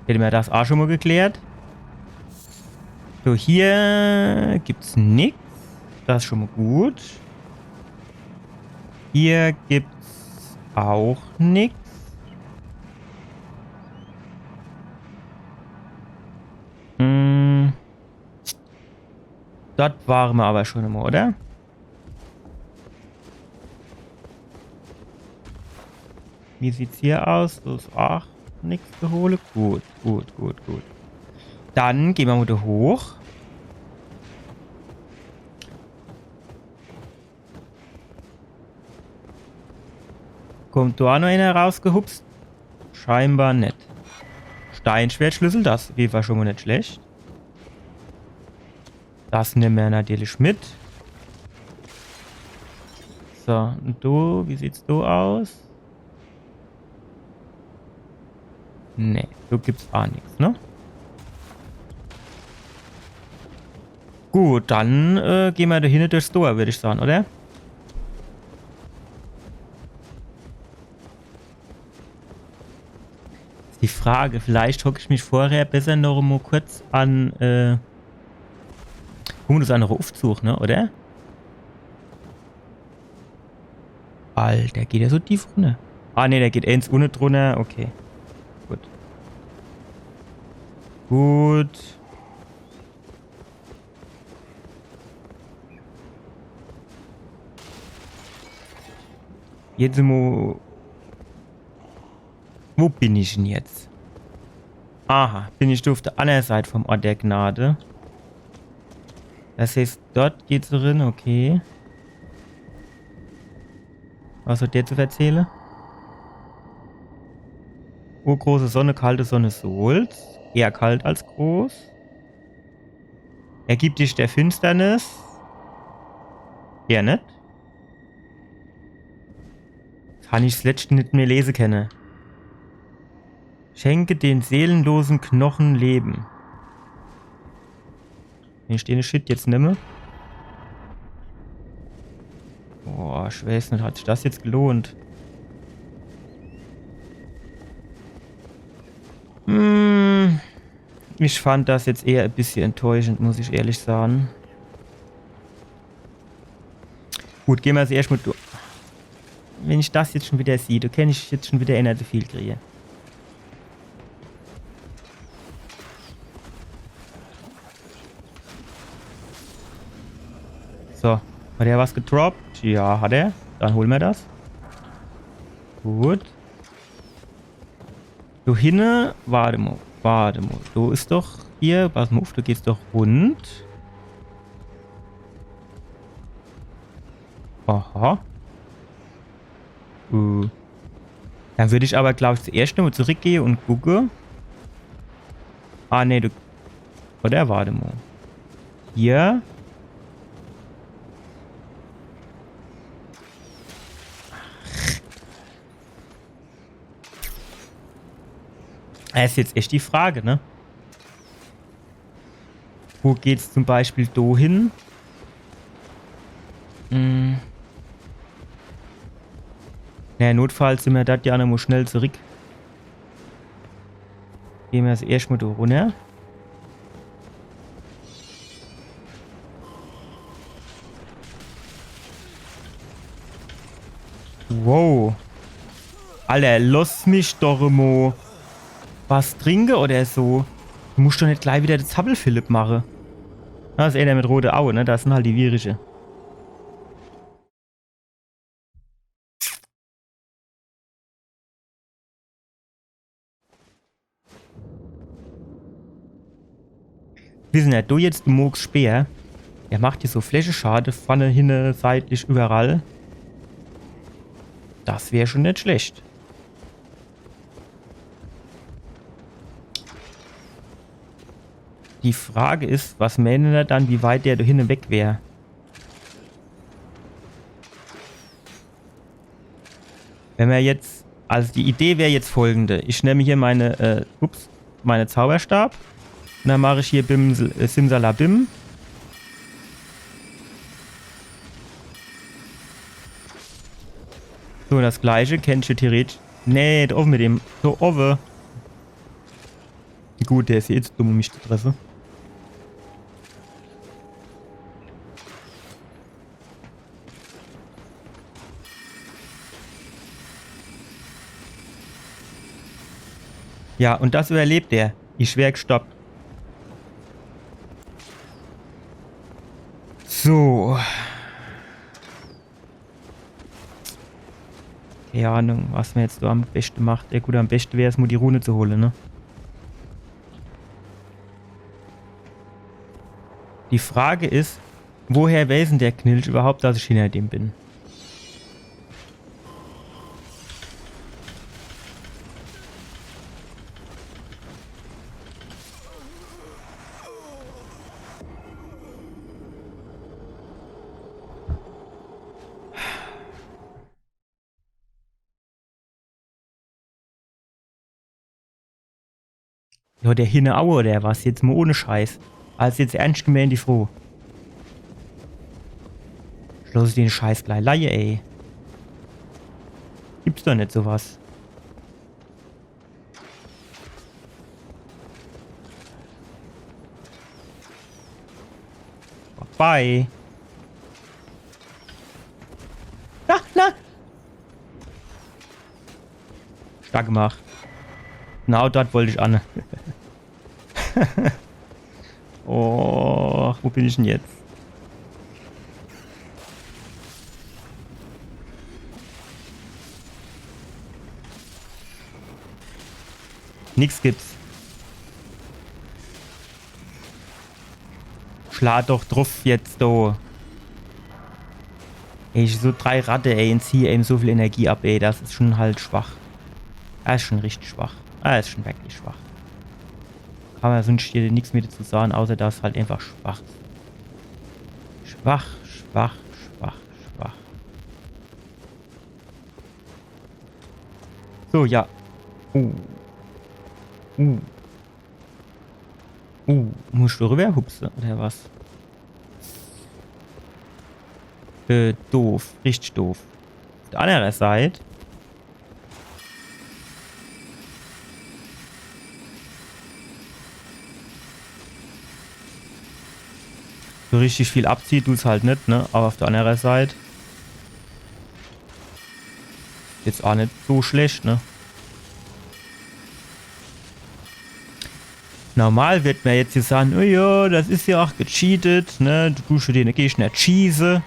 Hätte mer das aach schon mol geklärt. So, hier gibt's nix. Das is schon mol gut. Hier gibt's aach nix. Hm. Dort ware mer awwer schon emol, oder? Wie sieht's hier aus? Do is aach nix zu hole. Gut, gut, gut, gut. Dann gehn mer mol do hoch. Kommt do aach noch ener rausgehupst? Scheinbar net. Steinschwertschlüssel, das wär schon mol net schlecht. Das nemme mer natürlich mit. So, un do, wie sieht's do aus? Nee, do gibt's aach nix, ne? Gut, dann äh, gehn mer do hinne durchs Tor, würd ich sage, oder? Is die Frage, vielleicht hock ich mich vorher besser noch mol kurz an, äh, guck mol, do is aach noch Uffzug, ne, oder? Alter, geht der so tief runner? Ah, nee, der geht ens unne drunner. Okay. Gut. Gut. Jetzt mo. Wo bin ich denn jetzt? Aha, bin ich do uff der anner Seit vom Ort der Gnade. Das heißt, dort geht's rin, okay. Was hat der zu verzähle? Urgroße Sonne, kalte Sonne, Sulz. Eher kalt als groß. Ergib dich der Finsternis. Der net. Das han ich 's letschte net mehr lese kenne. Schenke den seelenlosen Knochen Leben. Wenn ich den Shit jetzt nemme. Boah, ich weiß net, hat sich das jetzt gelohnt? Hm, ich fand das jetzt eher e bissje enttäuschend, muss ich ehrlich sage. Gut, gehn mer als erscht mol durch. Wenn ich das jetzt schon wieder sieh, do kennt ich jetzt schon wieder ener zu viel kriege. So, hat er was gedroppt? Ja, hat er. Dann hole mer das. Gut. Do hinne, wart emol, wart emol. Do is doch hier, pass mol uff, do geht's doch rund. Aha. Äh. Dann würd ich awwer, glaab ich, zuerscht nochmol zurickgehe un gucke. Ah, nee, do. Oder wart emol. Hier. Das is jetzt echt die Frage, ne? Wo geht's zum Beispiel do hin? Hm. Naja, notfalls simmer do jo nochmol schnell zurick. Gehn mer als erscht mol do runner. Wow. Alter, loss mich doch emol was trinke oder so. Du musch doch net glei wieder de Zappelphilipp mache. Das is ener mit rote Aue, ne? Das sin halt die Wirische. Wissen er, du jetzt, du Mohgs Speer. Der macht dir so Flächeschade, vorne, hinne, seitlich, überall. Das wär schon net schlecht. Die Frage is, was meene er dann, wie weit der do hinne weg wär? Wenn mer jetzt, also die Idee wär jetzt folgende. Ich nemme hier meine, äh, ups, meine Zauberstab. Un dann mach ich hier Bim, äh, Simsalabim. So, das gleiche kennt ich theoretisch. Nee, do owwe mit dem. Do owwe. Gut, der is jetzt dumm, um mich zu treffe. Ja, un das überlebt er. Ich wär gestoppt. So. Kee Ahnung, was mer jetzt do am beschte macht. Ja gut, am beschte wär's, mo die Rune zu hole, ne? Die Frage is, woher weiß denn der Knilch überhaupt, dass ich hinner dem bin? Ja, der hinne Aue oder was? Jetzt mo ohne Scheiß. Also jetzt ernst gemeint die Froo. Loss ich den Scheiß gleich leie, ey. Gibt's doch net so was. Bye. Na, na! Stark gemacht. Genau dort wollt ich an. Oh, wo bin ich denn jetzt? Nix gibt's. Schla doch druff jetzt, do. Ey, so drei Ratte, ey, un zieh ewe so viel Energie ab, ey. Das is schon halt schwach. Das is schon richtig schwach. Das is schon wirklich schwach. Kann mer sunscht hier nix mehr dazu sage, außer dass halt einfach schwach. Schwach, schwach, schwach, schwach. So, ja. Uh. Uh. Uh, muss ich do rüber hupse, oder was? Äh, doof. Richtig doof. Auf der andere Seit. So richtig viel abzieht tut's halt net, ne? Aber auf der andere Seit jetzt auch net so schlecht, ne? Normal wird mer jetzt hier sage, oh ja, das is ja auch gecheatet, ne? Du tust ja den Gegner cheese.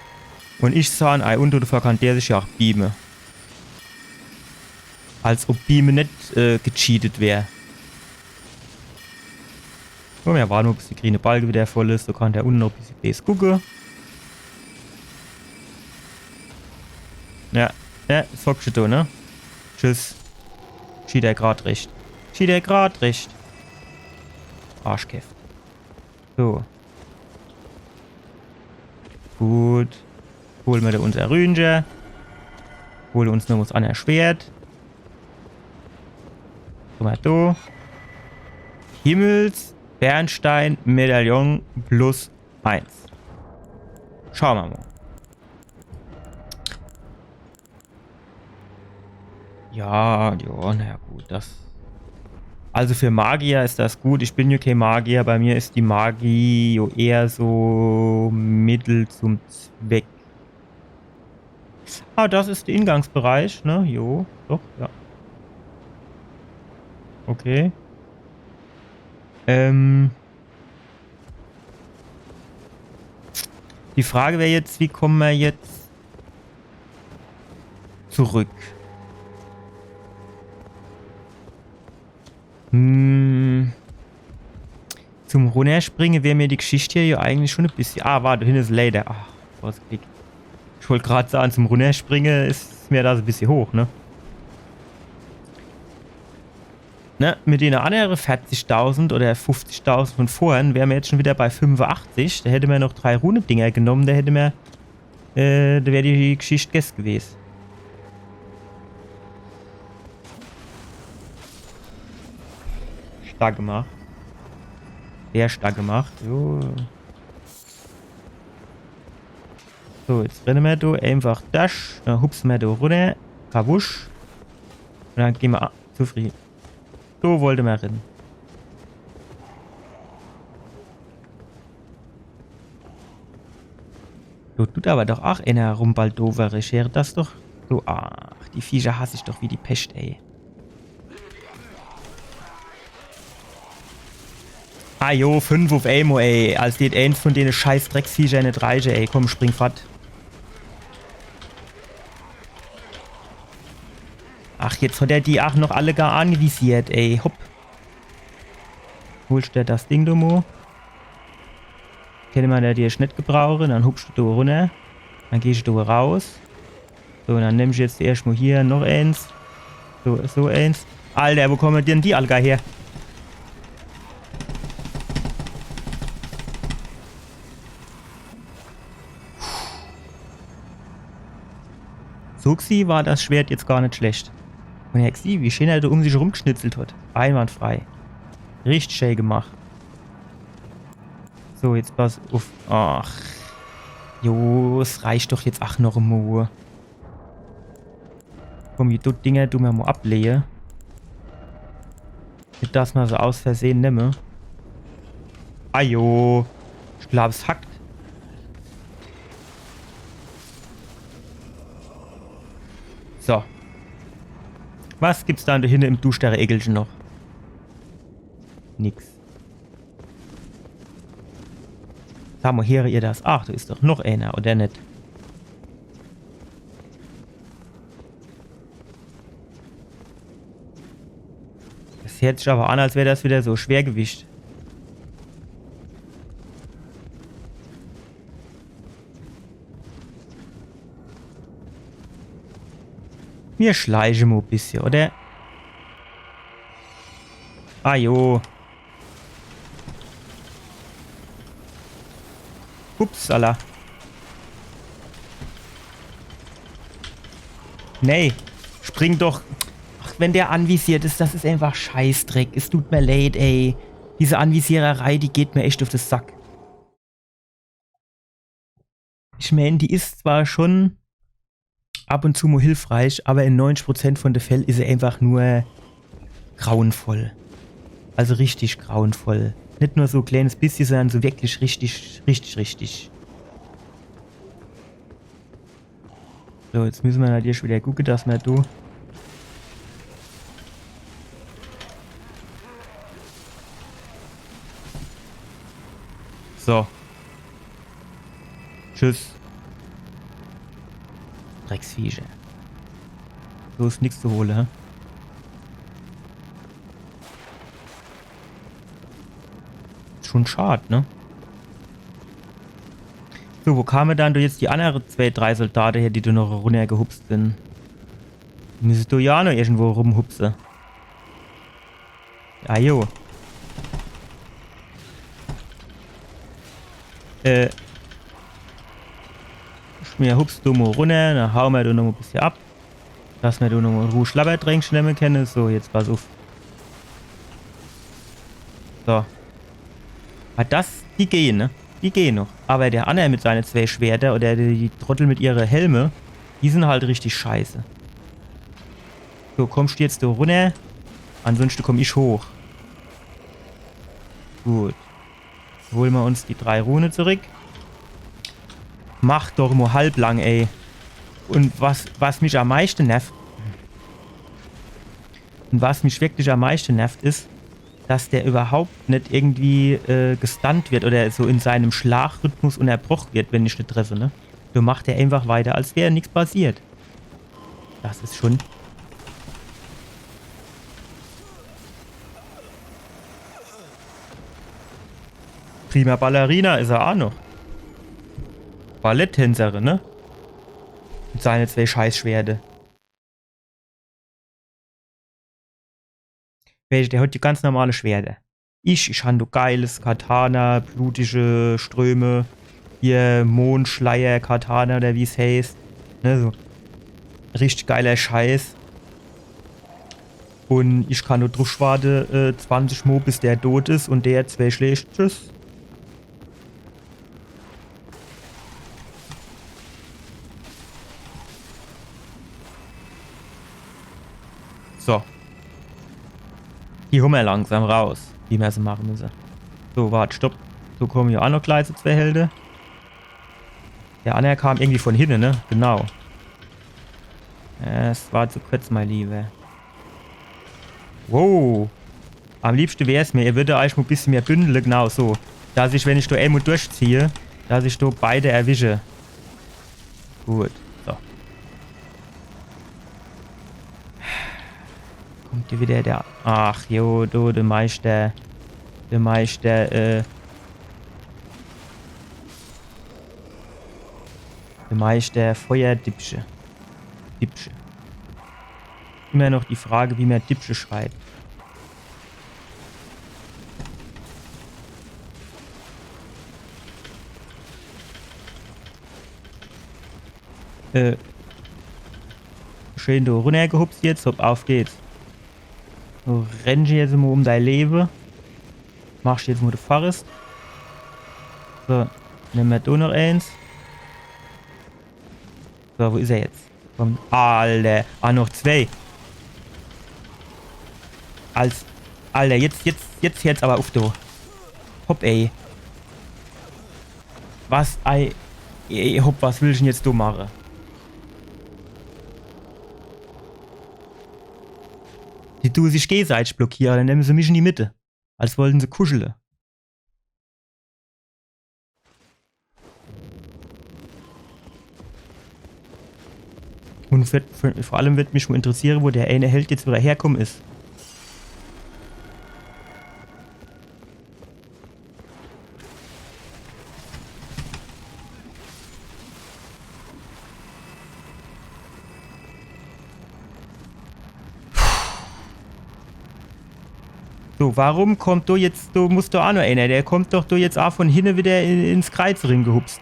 Un ich sage, ei, un dafür kann der sich ja auch beame. Als ob Beame net, äh, gecheatet wär. Komm, ja, warte mo, bis der grüne Balke wieder voll is. So kann der unne noch e bissje bees gucke. Ja, ja, das hockst du, ne? Tschüss. Schiet er grad recht. Schiet er grad recht. Arschkeff. So. Gut. Hole mer do unser Rünche. Hole uns noch was anner Schwert. Guck mo do. Himmels Bernstein Medaillon plus eins. Schaue mer mo. Ja, ja, naja, gut, das. Also für Magier is das gut. Ich bin ja kee Magier. Bei mir is die Magie jo eher so Mittel zum Zweck. Ah, das is der Ingangsbereich, ne? Jo, doch, ja. Okay. Ähm. Die Frage wär jetzt, wie komme mer jetzt zurück? Hm. Zum Runnerspringe wär mir die Geschicht hier ja eigentlich schon e bissje. Ah, wart, do hinne is e Leiter. Ah, was Glick. Ich wollt grad sage, zum Runnerspringe is mir das e bissje hoch, ne? Ne, mit dene annere verzigtausend oder fuffzigtausend von vorhin wär mer jetzt schon wieder bei fünfachtzig. Do hätt mer noch drei Runedinger genomm, do hätt mer, äh, do wär die Geschicht gess gewes. Stark gemacht. Sehr stark gemacht. Jo. So, jetzt renne mer do einfach dash, dann hupse mer do runner. Kawusch. Un dann geh mer a-, zufriede. Do wollte mer renne. Do tut awwer doch ach eener rumbaldowere, schere das doch. So, ach, die Viecher hass ich doch wie die Pescht, ey. Ah jo, fünf uf emol, ey. Als dät eens von dene scheiß Drecksviecher net reiche, ey. Komm, spring fort. Ach, jetzt hat er die ach noch alle gar anvisiert, ey. Hopp. Holscht der das Ding do mo? Kenne mer natürlich net gebrauche. Dann hupscht du do runner. Dann gehscht du do raus. So, dann nemm ich jetzt erscht mo hier noch eens. So, so eens. Alter, wo komme denn die alle gar her? So gsieh war das Schwert jetzt gar net schlecht. Un er gsieh, wie schön er do um sich rumgeschnitzelt hat. Einwandfrei. Richtig schön gemacht. So, jetzt pass uff. Ach. Jo, es reicht doch jetzt ach noch mo. Komm, die Dutt Dinger du mer mo ablehe. Net, dass mer se aus Versehen nemme. Ajo. Ich glaab, es hackt. So. Was gibt's dann do hinne im duschtere Eckelche noch? Nix. Sa mo, heere ihr das? Ach, do is doch noch eener, oder net? Das heert sich awwer an, als wär das widder so Schwergewicht. Mir schleiche mo bissje, oder? Ajo. Upsala. Nee, spring doch. Ach, wenn der anvisiert is, das is einfach Scheißdreck. Es tut mer leid, ey. Diese Anvisiererei, die geht mer echt uff de Sack. Ich meen, die is zwar schon ab un zu mo hilfreich, awwer in neunzig Prozent von de Fäll is se einfach nur grauenvoll. Also richtig grauenvoll. Net nur so e kleenes bissje, sondern so wirklich richtig, richtig, richtig. So, jetzt misse mer natürlich widder gucke, dass mer do So. Tschüss. Drecksviecher. So is nix zu hole, hä? Is schon schad, ne? So, wo kame dann do jetzt die annere zwee, drei Soldate her, die do noch runnergehupst sin? Misste do jo ach noch irgendwo rumhupse. Ah, jo. Äh. Mir hupse do mo runner, dann haue mer do noch mo bissje ab. Dass mer do noch mo in Ruh Schlabbertränkche nemme kenne. So, jetzt pass uff. So. Ah, das, die gehn, ne? Die gehn noch. Awwer der anner mit seine zwee Schwerter oder die, die Trottel mit ihre Helme, die sin halt richtig scheiße. So, kommscht du jetzt do runner? Ansonschte komm ich hoch. Gut. Hole mer uns die drei Rune zurick. Mach doch mo halblang, ey. Un was, was mich am meischte nervt, un was mich wirklich am meischte nervt, is, dass der überhaupt net irgendwie, äh, gestunt wird oder so in seinem Schlagrhythmus unnerbroch wird, wenn ich net treffe, ne? Do macht er einfach weiter, als wär nix passiert. Das is schon. Prima Ballerina is er ach noch. Balletttänzerin, ne? Mit seine zwee Scheißschwerte. Welche, der hat die ganz normale Schwerter. Ich, ich han do geiles Katana, blutige Ströme, hier Mondschleier-Katana oder wie's heißt. Ne, so. Richtig geiler Scheiß. Un ich kann nur druff warte, äh, zwanzig Mo, bis der tot is un der zwee Schläg. Tschüss. So. Die hu mer langsam raus, wie mer se mache misse. So, wart, stopp. So, komme jo ach noch gleich so zwee Helde. Der anner kam irgendwie von hinne, ne? Genau. Es war zu kurz, mein Lieber. Wow. Am liebschte wär's mir, ihr würdet eich mo bissje mehr bündele, genau so. Dass ich, wenn ich do emol durchziehe, dass ich do beide erwische. Gut, so. Kommt hier wieder der. Ach, jo, du, der Meister. Der Meister, äh. Der Meister Feuerdippsche. Dippsche. Immer noch die Frage, wie man Dippsche schreibt. Äh, schön do runnergehupst jetzt, hopp, auf geht's. Du rennst jetzt mo um dei Lewe. Machst jetzt mo de Forest. So, nemme mer do noch eens. So, wo is er jetzt? Komm. Alter. Ah, noch zwei. Als. Alter, jetzt, jetzt, jetzt hört's aber uff, du. Hopp, ey. Was, ei. Ey, hopp, was will ich denn jetzt do mache? Die du sich gegenseitig blockiere, dann nemme se mich in die Mitte. Als wollten se kuschele. Und wird, vor, vor allem wird mich mo interessiere, wo der eine Held jetzt wieder herkomme is. So, warum kommt do jetzt, do muss doch aa nur einer, der kommt doch do jetzt aa von hinne wieder in, ins Kreiz ringehupst.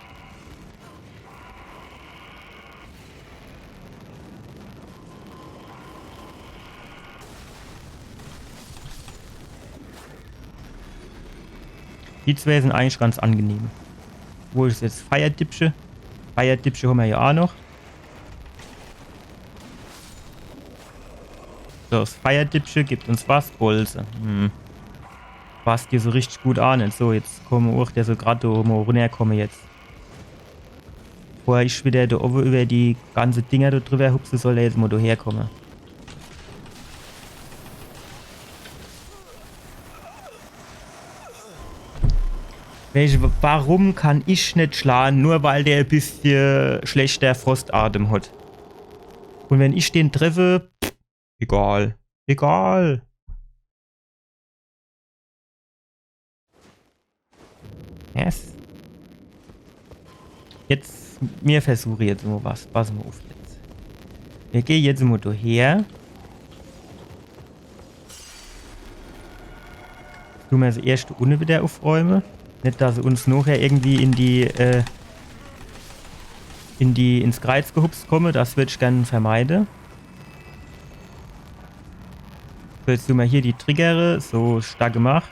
Die zwei sin eigentlich ganz angenehm. Wo is jetzt Feierdippsche? Feierdippsche hommer jo aa noch. So, das Feierdippsche gibt uns was? Bolze. Hm. Passt hier so richtig gut an. So, jetzt komme och der so grad do mo runnerkomme jetzt. Bevor ich wieder do owwe über die ganze Dinger do drüber hupse, soll er jetzt mo do herkomme. Welche, warum kann ich net schlage, nur weil der e bissche schlechter Frostatem hat? Und wenn ich den treffe, pff, egal. Egal. Yes. Jetzt, mir versuche jetzt mo was. Pass mo uff jetzt. Mir gehe jetzt mo do her. Du mer das erschte unne wieder uffräume. Net, dass se uns nochher irgendwie in die, äh, in die, ins Kreiz gehupst komme. Das würd ich gern vermeide. So, jetzt tun mer hier die Triggere. So, stark gemacht.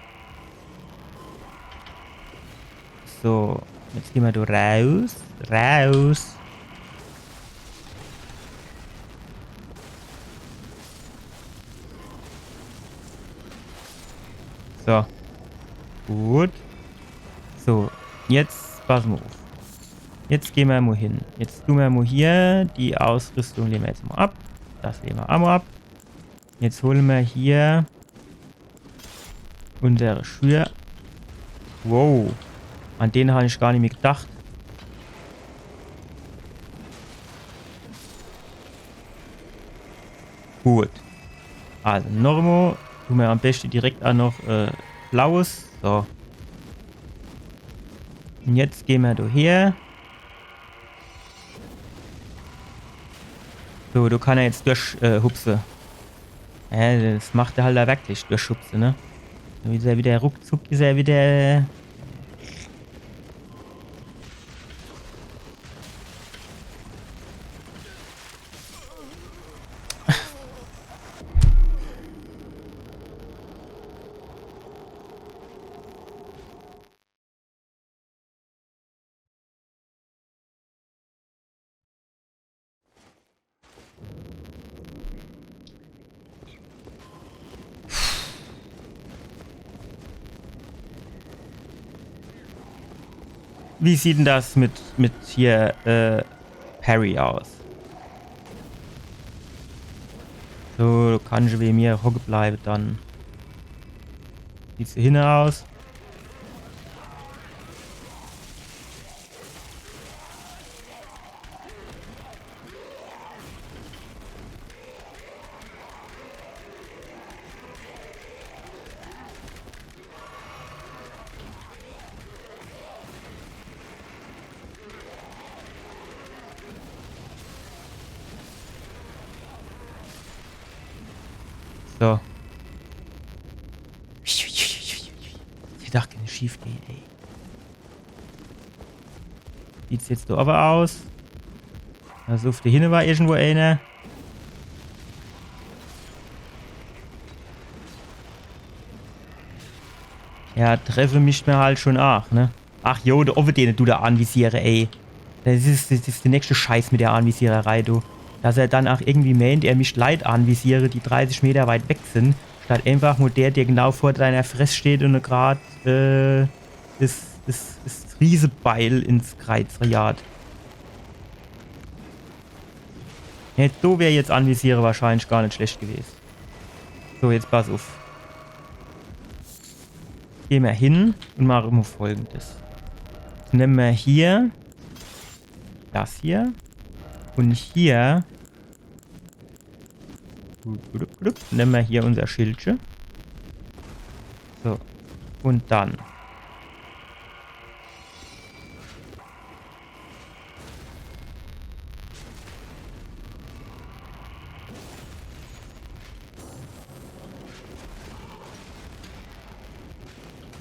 So, jetzt gehn mer do raus. Raus. So. Gut. So, jetzt pass mo uff. Jetzt gehn mer mo hin. Jetzt tun mer mo hier die Ausrüstung, lehn mer jetzt mo ab. Das lehn mer aa mo ab. Jetzt hole mer hier unsere Schür. Wow. An den hab ich gar nimmi gedacht. Gut. Also, nochmo. Tun mer am beschte direkt aa noch, äh, Blaues. So. Und jetzt gehn mer do her. So, do kann er jetzt durch, äh, hupse. Ja, das macht er halt aa wirklich, durchhupse, ne? Dann is er wieder ruckzuck, is er wieder. Wie sieht denn das mit, mit hier, äh, Parry aus? So, kann ich bei mir hocke bleibe dann. Sieht's do hinne aus? So. Hier darf gar nix schief gehn, ey. Sieht's jetzt do awwer aus? Also uff de hinne war irgendwo eener. Ja, treffe misst mer halt schun aach, ne? Ach jo, de Owwe, dene du do anvisiere, ey. Das is, das is de nächste Scheiß mit de Anvisiererei, du. Dass er dann aach irgendwie meent, er misst Leit anvisiere, die dreißig Meter weit weg sin, statt eenfach nur der, der genau vor deiner Fress steht un grad, äh, das, das, das Riesebeil ins Kreiz jaat. Ja, do wär jetzt Anvisiere wahrscheinlich gar net schlecht gewese. So, jetzt pass uff. Geh mer hin un mache mo Folgendes. Nemme mer hier das hier un hier nemme mer hier unser Schildche. So. Un dann.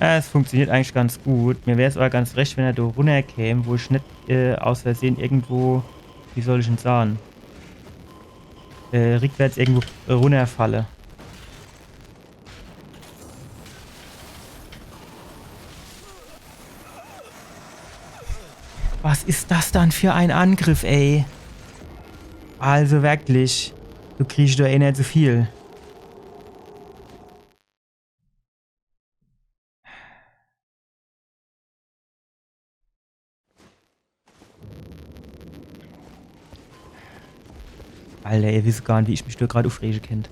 Ja, es funktioniert eigentlich ganz gut. Mir wär's awwer ganz recht, wenn er do runnerkäm, wo ich net, äh, aus Versehe irgendwo, wie soll ich'n sahn, äh, rickwärts irgendwo runnerfalle. Was is das dann für en Angriff, ey? Also wirklich, do kriegsch doch eh net so viel. Alter, ihr wisst gar net, wie ich mich do grad uffrege kennt.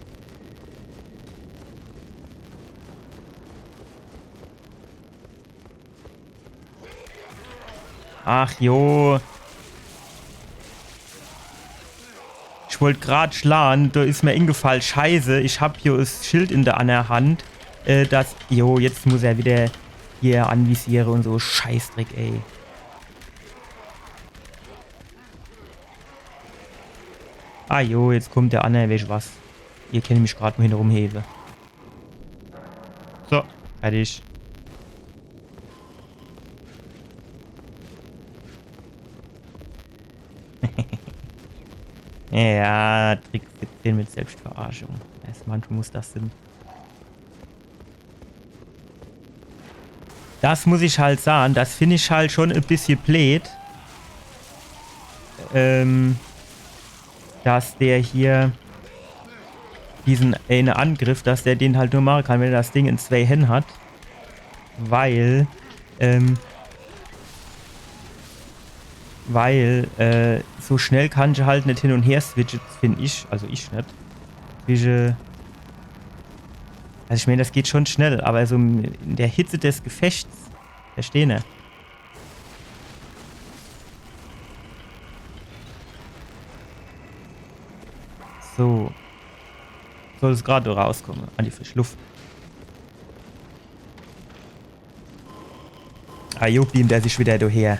Ach jo. Ich wollt grad schlahn, do is mer ingefall, Scheiße, ich hab jo es Schild in de anner Hand. Äh, das, jo, jetzt muss er wieder hier anvisiere un so. Scheißdreck, ey. Ah jo, jetzt kommt der anner, weescht was. Ihr kennt mich grad mo hinnerum hewe. So, fertig. Ja, Trick siebzehn mit Selbstverarschung. Erst manchmal muss das sein. Das muss ich halt sahn, das find ich halt schon e bissje bleed. Ähm, dass der hier diesen eine Angriff, dass der den halt nur mache kann, wenn er das Ding in zwei Händ hat. Weil, ähm, weil, äh, so schnell kann ich halt net hin und her switche, find ich. Also ich net. Zwischen, also ich mein, das geht schon schnell, aber so in der Hitze des Gefechts, verstehn er. So. Soll es grad rauskomme, an die frische Luft. Ah jo, beamt er sich wieder do her.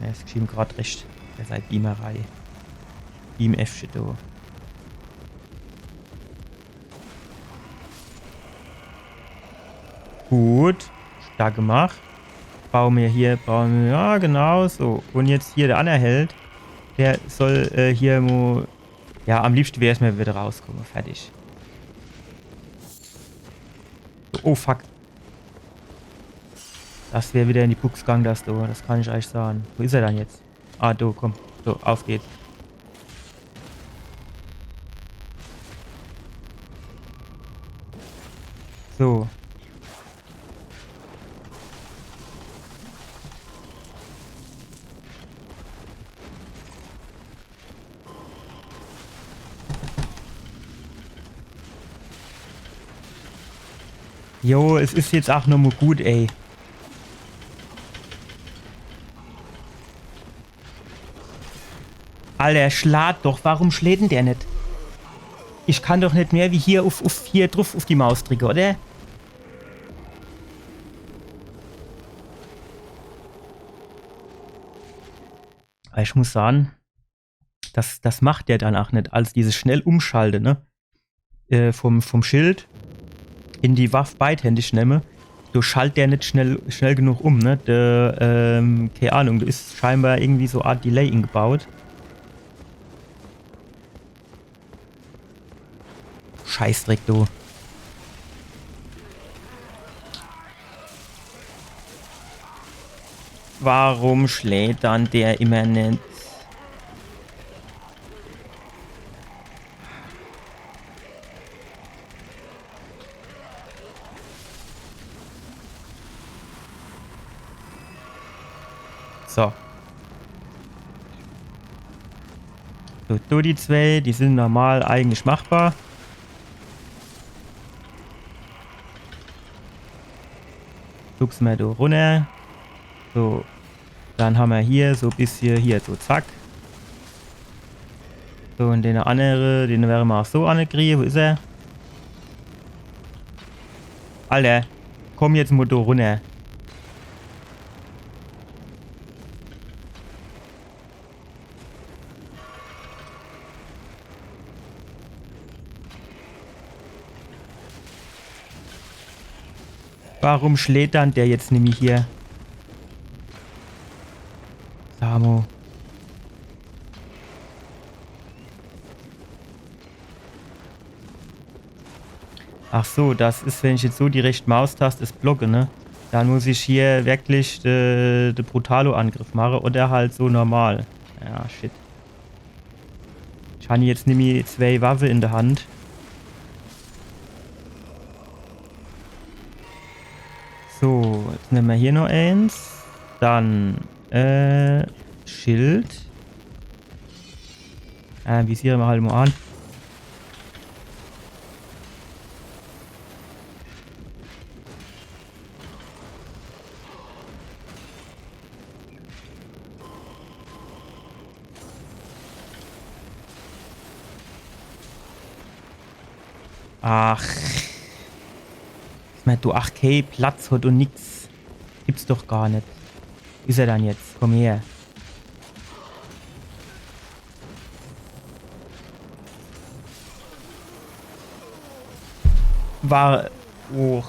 Ja, es geschieht grad recht. Bei sei Beamerei. Beam-Äffche do. Gut. Stark gemacht. Baue mer hier, baue mer, ja, genau so. Und jetzt hier der anner Held. Der soll, äh, hier mo, ja, am liebschte wär's mir, er würd rauskomme. Fertig. Oh, fuck. Das wär wieder in die Bux gang, das do. Das kann ich eich sahn. Wo is er dann jetzt? Ah, do, komm. So, auf geht's. So. Jo, es is jetzt ach nur mo gut, ey. Alter, schlaat doch. Warum schlät'n der net? Ich kann doch net mehr wie hier uff, uff hier druff uff die Maus dricke, oder? Aber ich muss sahn, das, das macht der dann ach net. Also dieses schnell Umschalte, ne? äh, vom, vom Schild in die Waff beidhändig nemme, do schalt der net schnell, schnell genug um, ne? Der, ähm, kee Ahnung, do is scheinbar irgendwie so e Art Delay ingebaut. Scheißdreck, du. Warum schläht dann der immer net? So. So, do die zwee, die sin normal eigentlich machbar. Schubse mer do runner. So. Dann hammer hier so e bissje hier, so zack. So, un den annere, den werre mer ach so anekrieje. Wo is er? Alter, komm jetzt mol do runner. Warum schläht dann der jetzt nimmi hier? Sa mo. Ach so, das is, wenn ich jetzt so die rechte Maustaste is blocke, ne? Dann muss ich hier wirklich, äh, de Brutalo-Angriff mache oder halt so normal. Ja, shit. Ich han jetzt nimmi zwee Waffe in der Hand. So, jetzt nemme mer hier noch eens. Dann, äh, Schild. Äh, visiere mer halt mo an. Ach. Ich mein, du, ach, kee Platz hat un nix. Gibt's doch gar net. Is er dann jetzt? Komm her. War. Oh.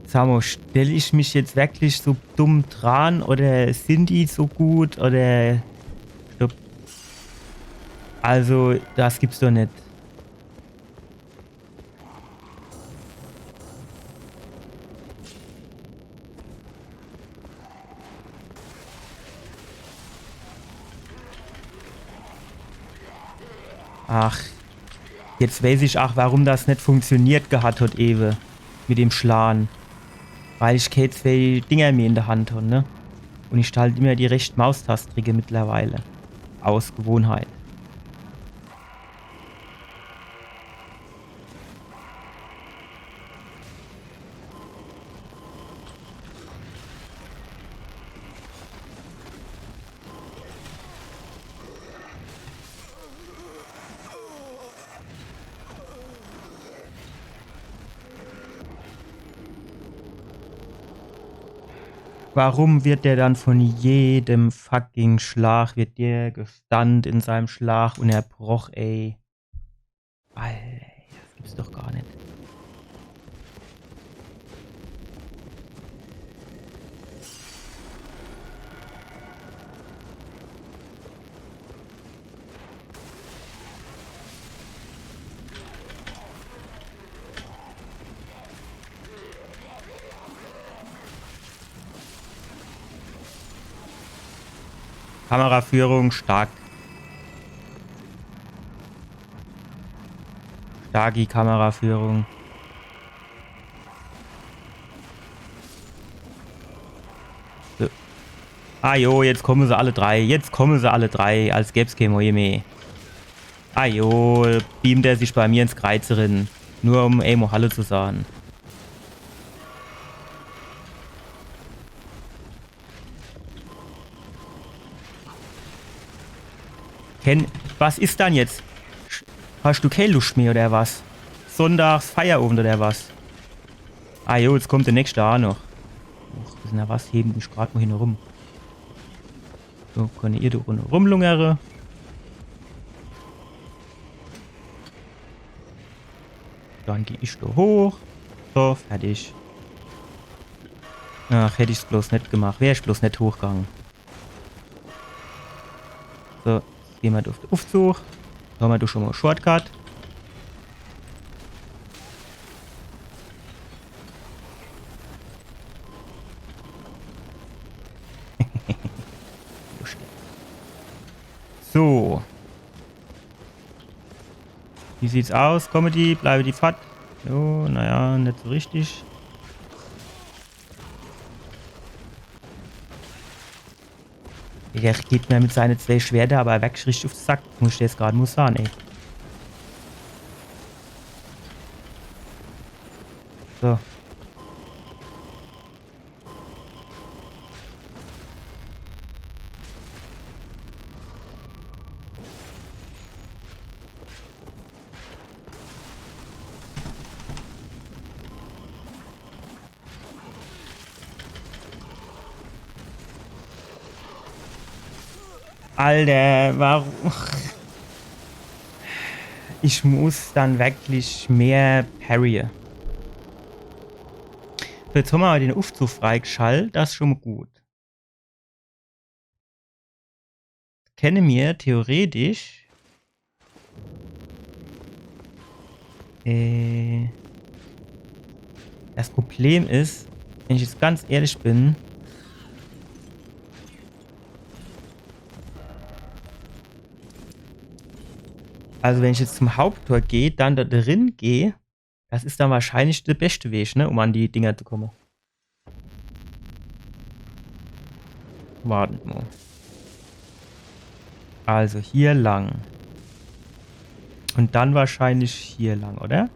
Sa mo, stell ich mich jetzt wirklich so dumm dran oder sin die so gut oder. Stopp. Also, das gibt's doch net. Ach, jetzt weiß ich ach, warum das net funktioniert gehat hat ewe mit dem Schlagen. Weil ich kee zwee Dinger mehr in der Hand han, ne? Un ich halt immer die rechte Maustast dricke mittlerweile. Aus Gewohnheit. Warum wird der dann von jedem fucking Schlag, wird der gestunt in seinem Schlag un er broch, ey. Alter, das gibt's doch gar net. Kameraführung stark. Starki Kameraführung. So. Ah jo, jetzt komme se alle drei. Jetzt komme se alle drei, als gäb's kee Moje mehr. Ah jo, beamt er sich bei mir ins Kreiz rin. Nur um emol Hallo zu sage. Ken, was is dann jetzt? Sch-, hast du kee Luscht mehr oder was? Sonntagsfeierowend oder was? Ah jo, jetzt kommt der nächste aa noch. Och, is na was, heben mich grad mo hin rum. So, kenne ihr do runne rumlungere. Dann geh ich do hoch. So, fertig. Ach, hätt ich's bloß net gemacht. Wär ich bloß net hochgange. So, geh mer uff de Uffzug. Do hammer doch schon mo Shortcut. So. Wie sieht's aus? Komme die? Bleibe die fort? Jo, naja, net so richtig. Der geht mer mit seine zwee Schwerter awwer wirklich richtig uff de Sack. Muss ich jetzt grad mo sahn, ey. So. Alter, warum? Ich muss dann wirklich mehr parrye. So, jetzt hammer awwer de Uffzug freigeschalt, das is schon mo gut. Kenne mer theoretisch. Äh, das Problem is, wenn ich jetzt ganz ehrlich bin, also wenn ich jetzt zum Haupttor geh, dann do drin geh, das is dann wahrscheinlich de beschte Weg, ne, um an die Dinger zu komme. Wartet mo. Also hier lang. Un dann wahrscheinlich hier lang, oder?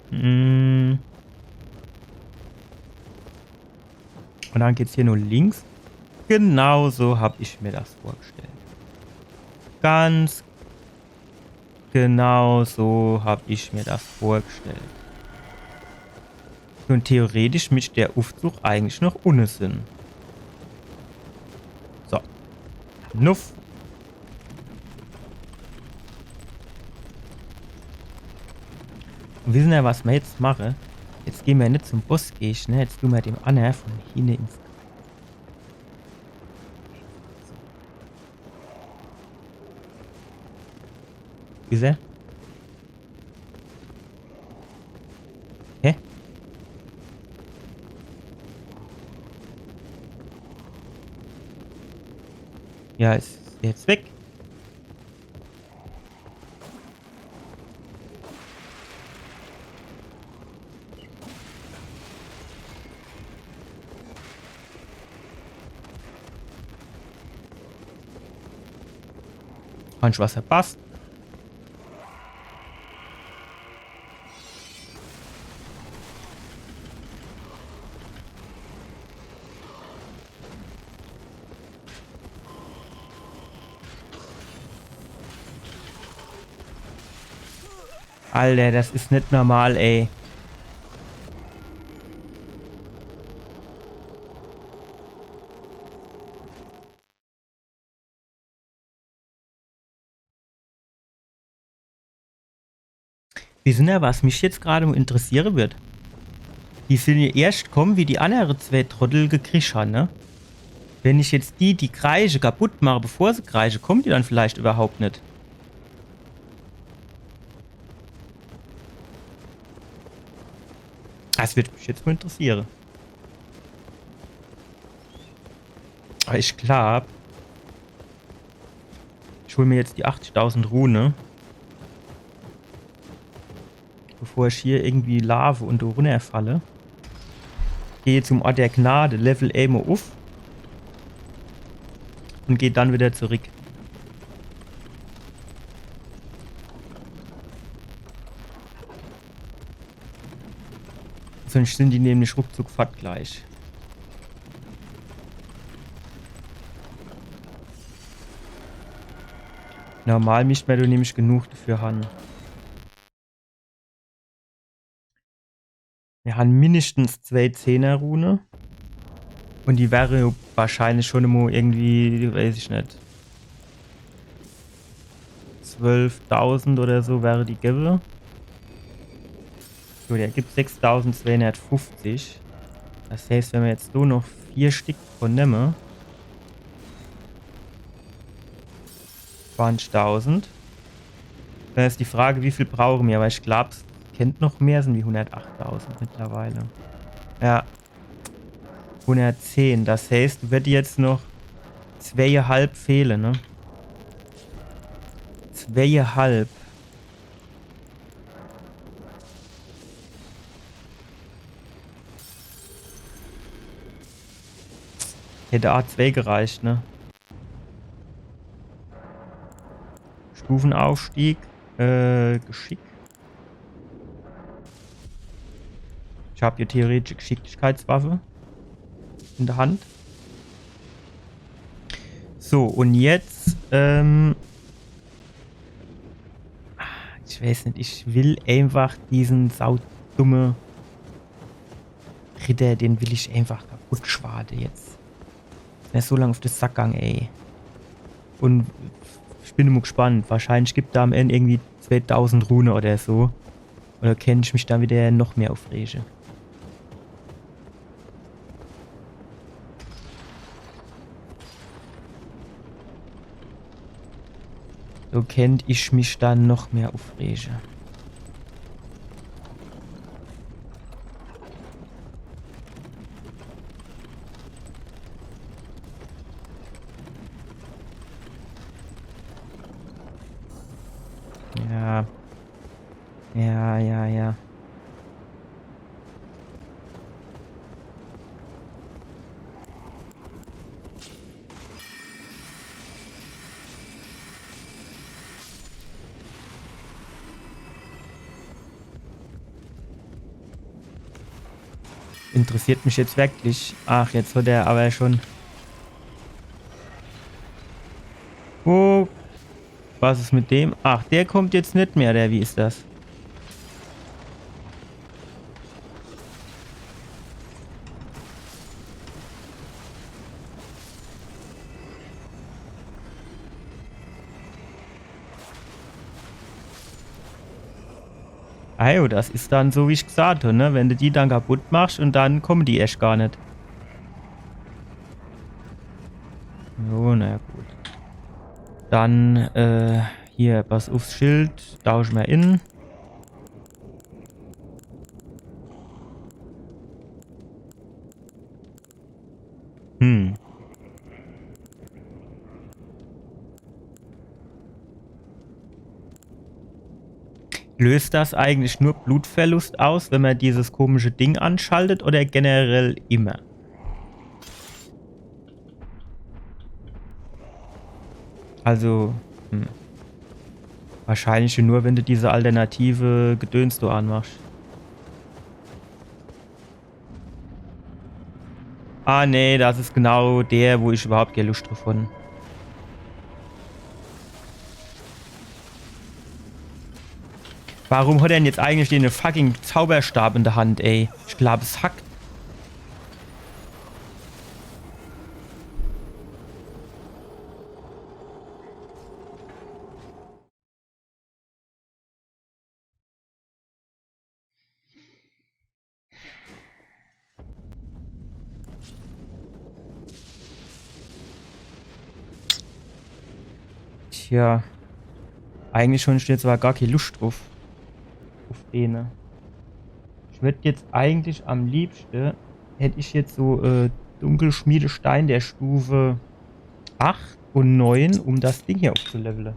Mm. Un dann geht's hier nur links. Genau so hab ich mir das vorgestellt. Ganz genau so hab ich mir das vorgestellt. Un theoretisch misst der Uffzug eigentlich noch unne sin. So. Nuff. Un wissen er, was mer jetzt mache? Jetzt geh mer net zum Bossgegner, ne? Jetzt du mer dem anner von hinne ins Is er? Hä? Ja, is jetzt weg. Kannsch was verpasse. Alter, das is net normal, ey. Wissen er, was mich jetzt grad mo interessiere wird? Die sin ja erscht komm, wie die annere zwee Trottel gekriegt han, ne? Wenn ich jetzt die, die kreische, kaputt mache, bevor se kreische, kommen die dann vielleicht überhaupt net? Das wird mich jetzt mo interessiere. Aber ich glaub, ich hol mir jetzt die achtzigtausend Rune. Bevor ich hier irgendwie laafe un do runnerfalle. Geh zum Ort der Gnade, level emo uff. Un geh dann wieder zurück. Sonst sin die nämlich ruckzuck fort gleich. Normal misst mer do nämlich genug dafür han. Mir han mindestens zwee Zehner-Rune. Un die wäre jo wahrscheinlich schon emo irgendwie, weiß ich net, zwölftausend oder so wäre die gewwe. So, der gibt sechstausendzweihundertfünfzig. Das heißt, wenn mer jetzt so noch vier Stick von nemme, zwanzigtausend. Dann is die Frage, wie viel brauche mer? Weil ich glaub, es kennt noch mehr sin wie hundertachttausend mittlerweile. Ja. Hundertzehn. Das heißt, werd jetzt noch zweieinhalb fehle, ne? Zweieinhalb. Hätt a zwee gereicht, ne? Stufenaufstieg, äh, Geschick. Ich hab hier theoretisch Geschicklichkeitswaffe in der Hand. So, un jetzt, ähm, ich weiß net, ich will einfach diesen saudumme Ritter, den will ich einfach kaputt schwade jetzt. Der is so lang uff de Sack gang, ey. Un ich bin emo gespannt. Wahrscheinlich gibt er am End irgendwie zweetausend Rune oder so. Oder kennt ich mich dann wieder noch mehr uffrege. So kennt ich mich dann noch mehr uffrege. Ja. Ja, ja, ja. Interessiert mich jetzt wirklich. Ach, jetzt hat er aber schon. Oh. Was is mit dem? Ach, der kommt jetzt net mehr, der, wie is das? Ajo, das is dann so, wie ich gesagt hab, ne? Wenn du die dann kaputt machst un dann kommen die echt gar net. So, naja, gut. Dann, äh, hier, pass uffs Schild, tausch mer in. Hm. Löst das eigentlich nur Blutverlust aus, wenn man dieses komische Ding anschaltet, oder generell immer? Also, hm. Wahrscheinlich nur, wenn du diese alternative Gedöns do anmachst. Ah, nee, das is genau der, wo ich überhaupt kee Luscht druff hon. Warum hat er denn jetzt eigentlich den fucking Zauberstab in der Hand, ey? Ich glaub, es hackt. Tja. Eigentlich hon ich jetzt aber gar kee Luscht druff. Uff dene. Ich würd jetzt eigentlich am liebschte, hätt ich jetzt so, äh, Dunkelschmiedestein der Stufe acht und neun, um das Ding hier aufzulevele.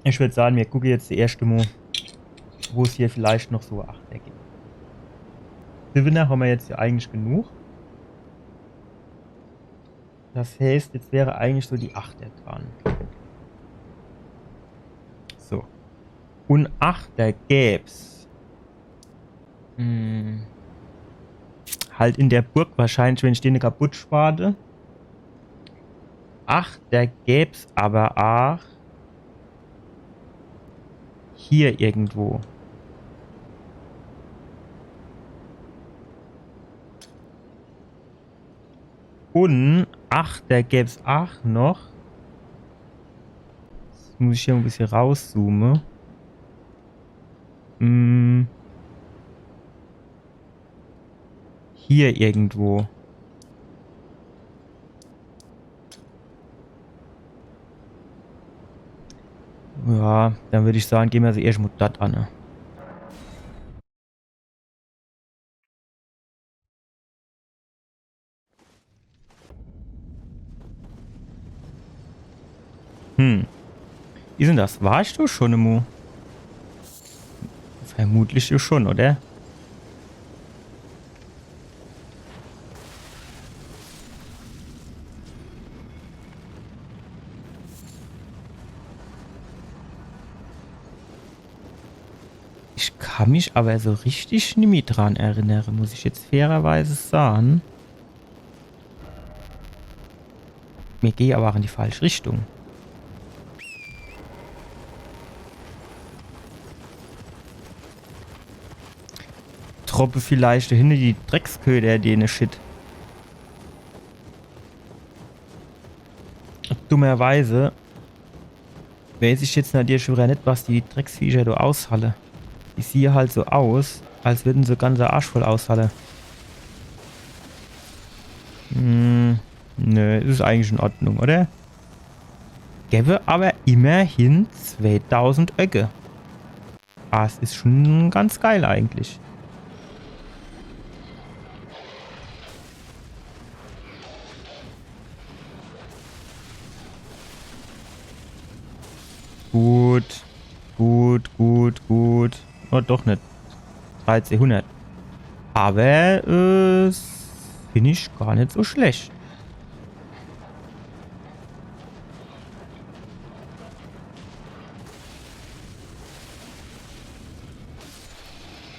Ich würd sage, mir gucke jetzt die erschte Mo, wo's hier vielleicht noch so Achter gibt. Siwwener hon mer jetzt ja eigentlich genug. Das heißt, jetzt wäre eigentlich so die Achter dran. So. Und Achter gäb's. Hm. Halt in der Burg wahrscheinlich, wenn ich dene kaputt sparte. Ach, do gäb's awwer aach hier irgendwo. Un, ach, do gäb's aach noch. Jetzt muss ich hier e bissje rauszoome. Hm. Hier irgendwo. Ja, dann würd ich sage, gehn mer also erscht mo dort anne, ne? Hm. Wie is dann das? War ich do schun emo? Vermutlich jo schun, oder? Ich kann mich awwer so richtig nimmi dran erinnere, muss ich jetzt fairerweise sage. Mir gehn awwer aach in die falsch Richtung. Droppe vielleicht do hinne die Drecksköter dene Shit? Dummerweise weiß ich jetzt natürlich schun widder net, was die Drecksviecher do aushalle. Die siehe halt so aus, als würden se ganze Arsch voll aushalle. Hm, nö, is eigentlich in Ordnung, oder? Gäbe awwer immerhin zweetausend Öcke. Ah, es is schun ganz geil eigentlich. Gut. Gut, gut, gut. Oh, doch net. Dreizehnhundert. Awwer, äh, find ich gar net so schlecht.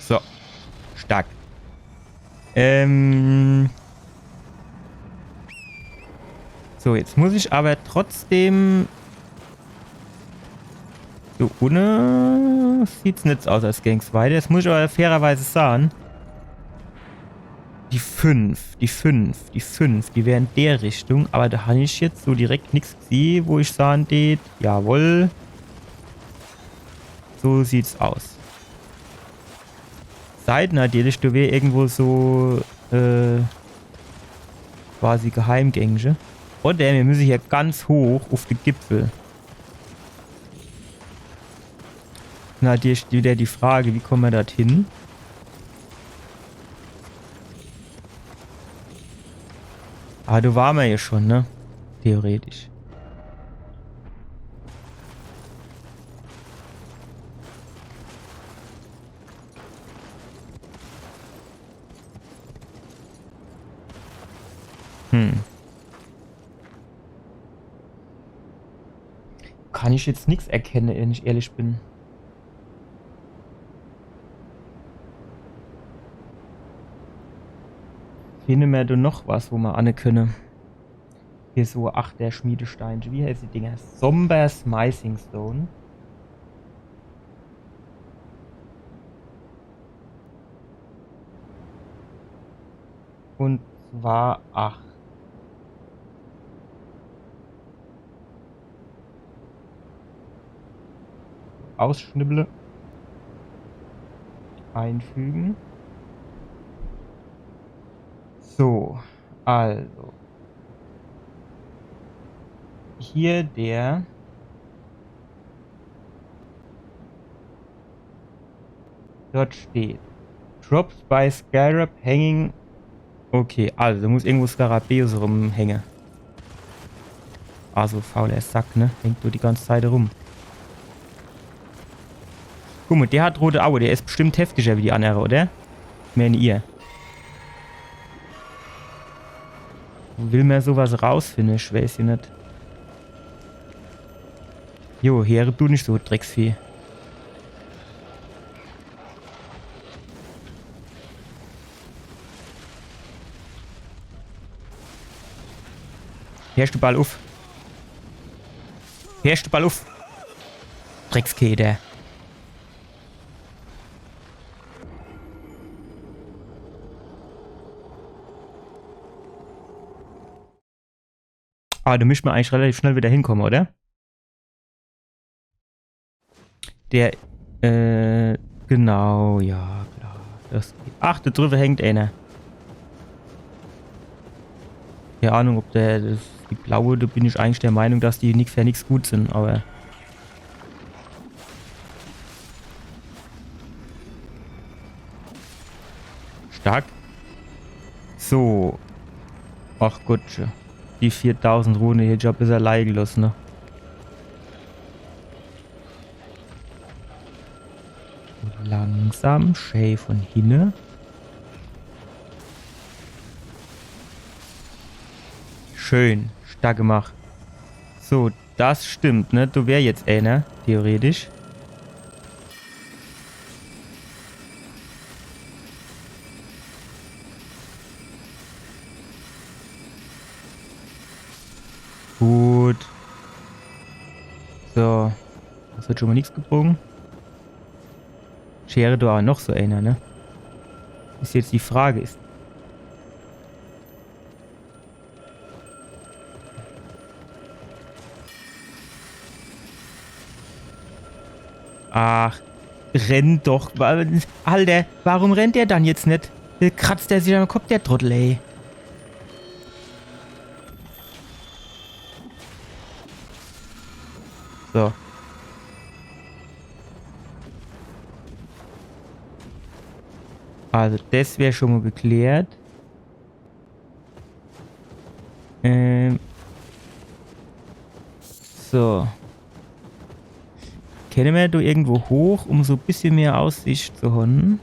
So. Stark. Ähm. So, jetzt muss ich awwer trotzdem. So, unne sieht's net aus, als gäng's weiter. Jetzt muss ich awwer fairerweise sage, die fünf, die fünf, die fünf, die wär in der Richtung, awwer do hann ich jetzt so direkt nix gesieh, wo ich sage dät, jawohl. So sieht's aus. Sei denn natürlich, do wär irgendwo so, äh, quasi Geheimgängche. Oder mir müsse hier ganz hoch uff de Gipfel. Natürlich widder die Frage, wie komme mer dort hin? Awwer do ware mer jo schun, ne? Theoretisch. Hm. Kann ich jetzt nix erkenne, wenn ich ehrlich bin. Finne mer do noch was, wo mer anne könne? Hier so, ach, der Schmiedestein. Wie heißen die Dinger? Somber Smicing Stone. Und zwar acht. Ausschnibbele. Einfügen. So, also. Hier der. Dort steht: Drops by Scarab hanging. Okay, also do muss irgendwo Skarabäus rumhänge. Also fauler Sack, ne? Hängt nur die ganze Zeit rum. Guck mo, der hat rote Aue, der is bestimmt heftiger wie die annere, oder? Meen ihr? Will mer so was rausfinde? Ich weiß jo net. Jo, her, du net so, Drecksvieh. Herrscht de Ball uff. Herrscht de Ball uff. Dreckskede. Ah, do misst mer eigentlich relativ schnell wieder hinkomme, oder? Der, äh, genau, ja, klar. Das, ach, do driwwe hängt ener. Keine Ahnung, ob der, das, die blaue, do bin ich eigentlich der Meinung, dass die nix für nix gut sin, aber stark. So. Ach Gott, die viertausend Rune hätt ich jo besser leie gelosse, ne? Langsam, schä von hinne. Schön, stark gemacht. So, das stimmt, ne? Do wär jetzt ener, theoretisch. Gut. So. Das hat schon mol nix gebrung. Schere do aach noch so ener, ne? Is jetzt die Frage, is Ach, renn doch. Wa-, Alter, warum rennt der dann jetzt net? Do kratzt der sich am Kopp, der Trottel, ey. So. Also, das wär schon mol geklärt. Ähm. So. Kenne mer do irgendwo hoch, um so e bissje mehr Aussicht zu honn?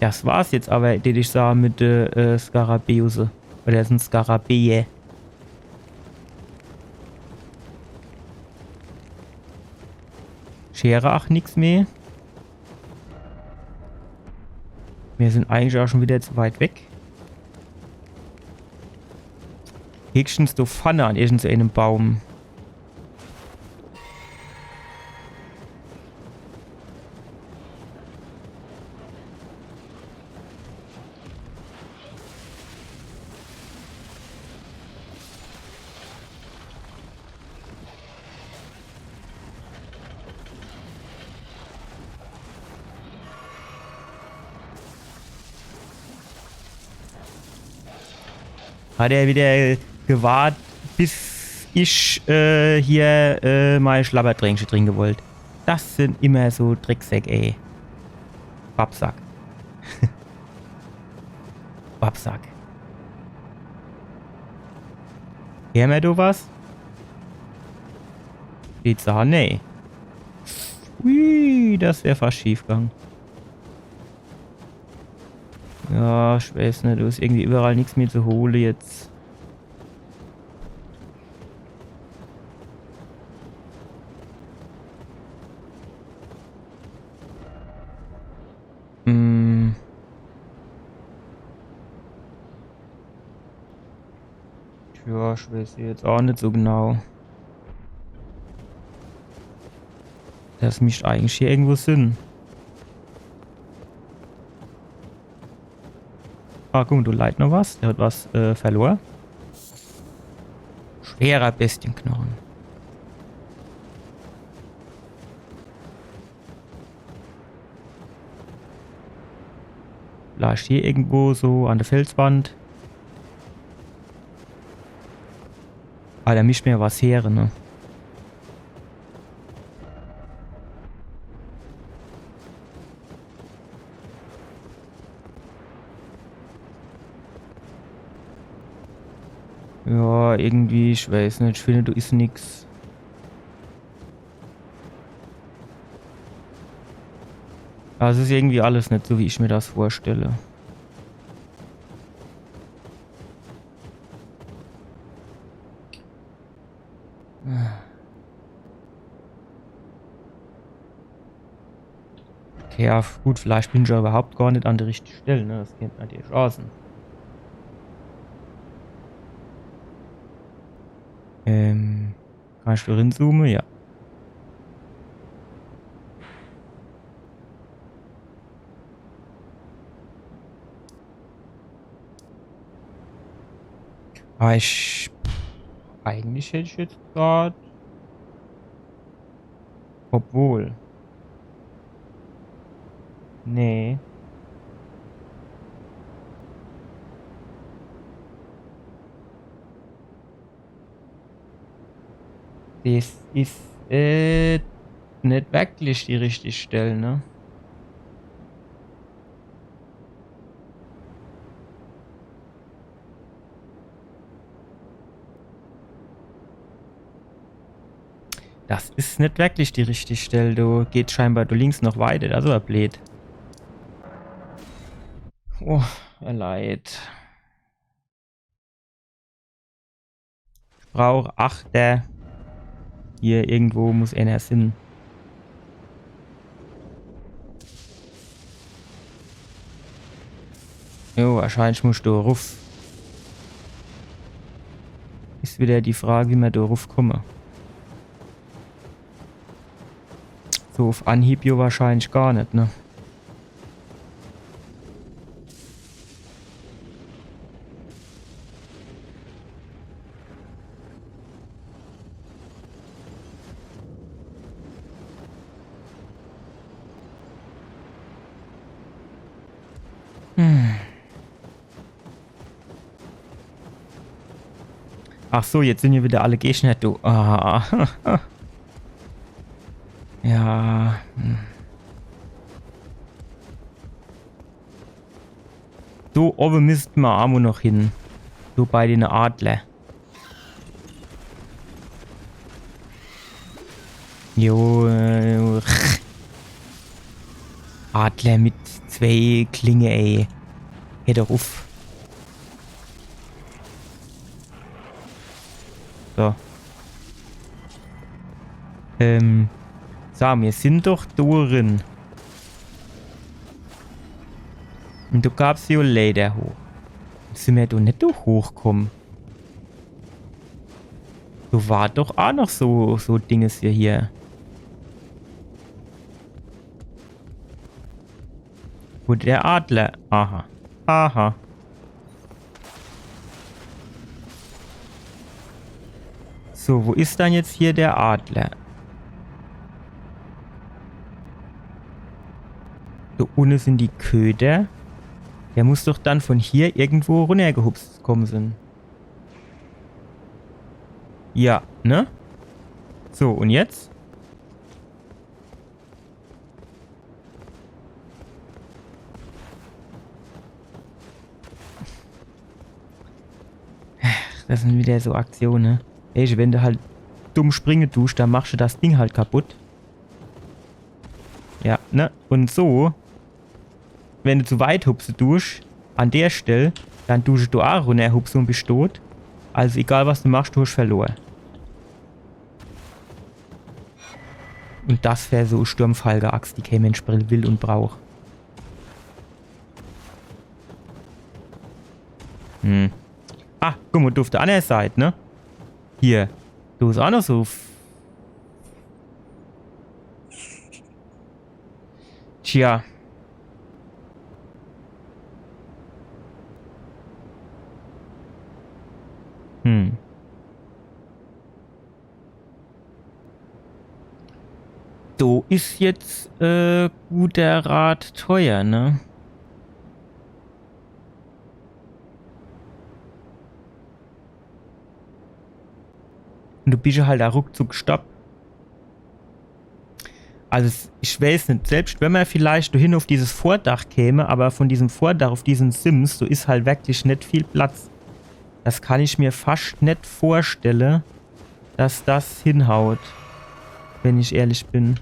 Das war's jetzt aber, deet ich sage, mit de, äh, Skarabäuse. Oder is en Skarabäe. Schere aach nix mehr. Mir sin eigentlich aach schon wieder zu weit weg. Höchstens do vorne an irgend so enem Baum. Hat er wieder gewart, bis ich, äh, hier, äh, mei Schlabbertränkche trinke wollt. Das sin immer so Drecksäck, ey. Babsack. Babsack. Heer mer do was? Sieht so, nee. Ui, das wär fast schief gang. Ja, ich weiß net, do is irgendwie überall nix mehr zu hole jetzt. Hm. Tja, ich weiß jetzt aach net so genau. Das misst eigentlich hier irgendwo sin. Ah, guck mol, do leit noch was. Der hat was, äh, verlor. Schwerer Bestienknochen. Vielleicht hier irgendwo so an de Felswand. Ah, do misst mer jo was heere, ne? Ja, irgendwie, ich weiß net, ich find, do is nix. Aber es is irgendwie alles net so, wie ich mir das vorstelle. Ja, gut, vielleicht bin ich ja überhaupt gar net an der richtigen Stelle, ne? Das kennt natürlich auch sein. Ähm, kann ich da rinzoomen? Ja. Aber ich, eigentlich hätte ich jetzt grad, obwohl. Nee. Das is, äh, net wirklich die richtige Stelle, ne? Das is net wirklich die richtige Stelle. Do geht scheinbar do links noch weiter. Das is aber bleed. Oh, er leid. Ich brauch Achter. Hier irgendwo muss einer sin. Jo, wahrscheinlich muss ich do ruff. Is wieder die Frage, wie mer do ruff komme. So uff Anhieb jo wahrscheinlich gar net, ne? Hm. Ach so, jetzt sin hier wieder alle Gegner, du. Ah. Ja. Hm. Do owwe misst mer aa noch hin. Do bei den Adler. Jo, äh, Adler mit zwei Klinge, ey. Hör doch uff. So. Ähm, so, mir sin doch do drin. Un do gab's jo Leeder hoch. Sin mir do net do hochkomme? Do war doch aa noch so, so Dinges hier, hier. Wo der Adler. Aha. Aha. So, wo is dann jetzt hier der Adler? Do unne sin die Köder. Der muss doch dann von hier irgendwo runnergehupst komme sin. Ja, ne? So, un jetzt? Das sin wieder so Aktione. Ey, wenn de halt dumm springe dusch, dann machsch de das Ding halt kaputt. Ja, ne? Un so, wenn de zu weit hupse dusch, an der Stell, dann dusch du aa runnerhupse un bisch dot. Also egal, was du machsch, du hasch verlor. Un das wär so Sturmfalke-Axt, die kee Mensch will un brauch. Hm. Ah, guck mo, do uff der annere Seit, ne? Hier. Do is aa noch so. F-, tja. Hm. Do is jetzt, äh, guter Rat teuer, ne? Un du bisch halt aa ruckzuck stopp. Also es, ich weiß net, selbst wenn mer vielleicht do hin uff dieses Vordach käme, aber von diesem Vordach uff diesen Sims, do is halt wirklich net viel Platz. Das kann ich mir fascht net vorstelle, dass das hinhaut, wenn ich ehrlich bin.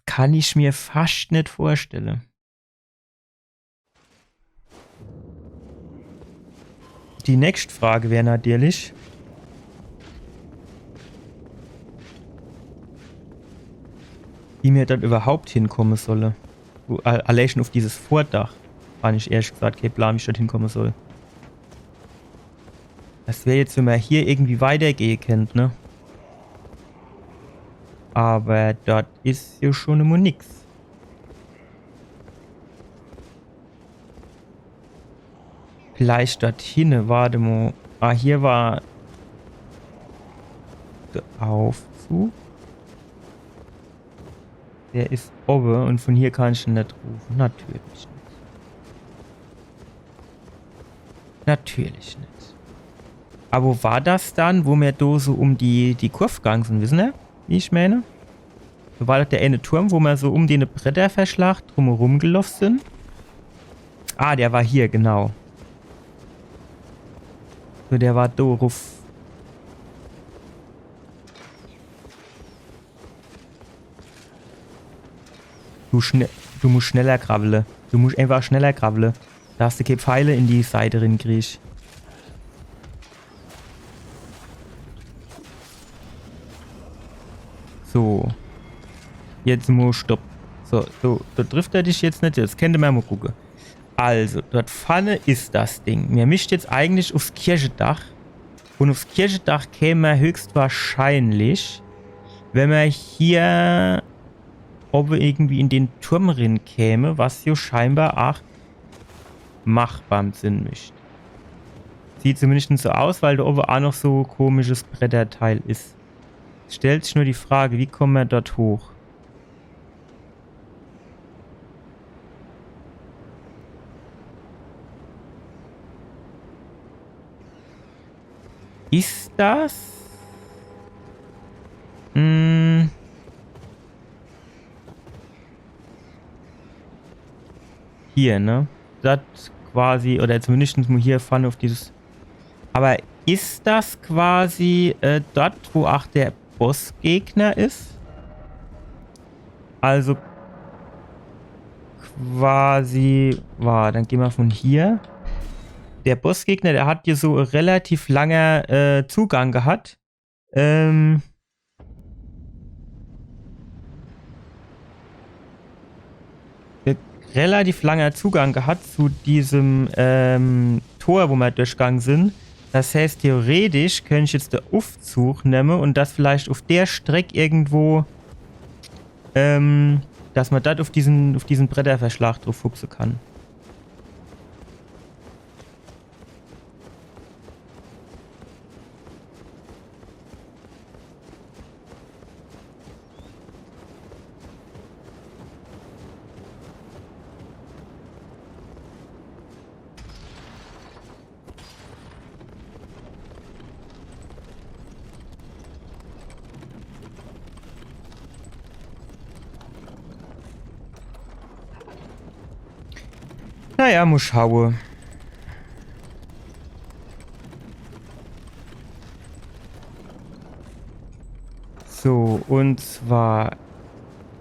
Kann ich mir fascht net vorstelle. Die nächst Frage wär natürlich, wie mir dort überhaupt hinkomme solle. Wo, a-, allein schon auf dieses Vordach han ich ehrlich gesagt kee Plan, wie ich dort hinkomme soll. Das wär jetzt, wenn mer hier irgendwie weitergehe kennt, ne? Aber dort is jo schon immer nix. Vielleicht dort hinne, wart mo. Ah, hier war der Aufzug. Der is owwe und von hier kann ich en net rufe. Natürlich net. Natürlich net. Aber wo war das dann, wo mer do so um die, die Kurv gang sin, wissen er? Wie ich meine? Do war doch der eine Turm, wo mer so um den Bretterverschlag drumherum geloff sin. Ah, der war hier, genau. So, der war do ruff. Du, schne du musst schneller krabbele. Du musst einfach schneller krabbele. Da hast du kee Pfeile in die Seite rin krieg. So. Jetzt mo stopp. So, so, do trifft er dich jetzt net. Jetzt kennt mer mo gucke. Also, dort vorne is das Ding. Mir misst jetzt eigentlich ufs Kirchedach. Und ufs Kirchedach käm mer höchstwahrscheinlich, wenn mer hier owwe irgendwie in den Turm rin käme, was jo scheinbar ach machbar sin misst. Sieht zumindest so aus, weil do owwe ach noch so komisches Bretterteil is. Stellt sich nur die Frage, wie komme mer dort hoch? Is das? Hm. Hier, ne? Das quasi, oder zumindest mo hier vorne auf dieses. Aber is das quasi äh, dort, wo ach der Bossgegner is? Also quasi, war, dann geh mer von hier. Der Bossgegner, der hat hier so relativ langer äh, Zugang gehat. Ähm, äh, relativ langer Zugang gehat zu diesem ähm, Tor, wo mer durchgang sin. Das heißt, theoretisch könnt ich jetzt de Ufzug nemme und das vielleicht auf der Streck irgendwo, ähm, dass mer dort auf diesen, auf diesen Bretterverschlag druf hupse kann. Naja, mo schaue. So, und zwar,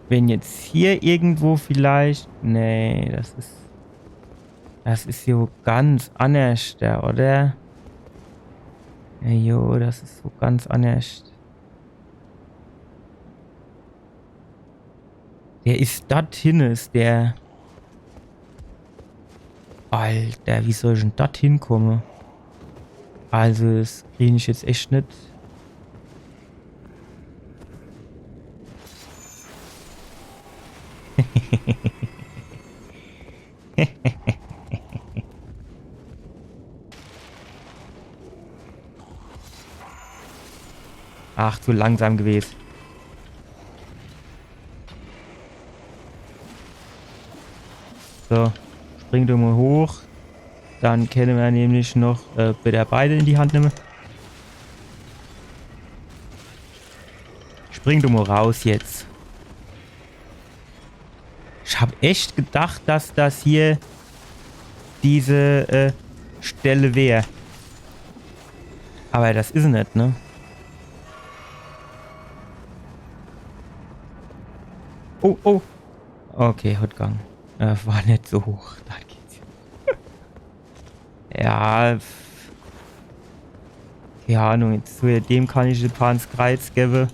wenn jetzt hier irgendwo vielleicht, nee, das is, das is jo ganz annerscht, oder? Ja, jo, das is so ganz annerscht. Der is dort hinne, is der. Alter, wie soll ich dann dort hinkomme? Also, das krieg ich jetzt echt net. Ach, zu langsam gewesen. So, spring du mo hoch. Dann kenne mer nämlich noch äh, wieder beide in die Hand nemme. Spring du mo raus jetzt. Ich hab echt gedacht, dass das hier diese äh, Stelle wär. Aber das is net, ne? Oh, oh. Okay, hat gang. Äh, war net so hoch. Da geht's. Ja, pff. Keine Ahnung, jetzt zu dem kann ich e paar ins Kreiz gewwe.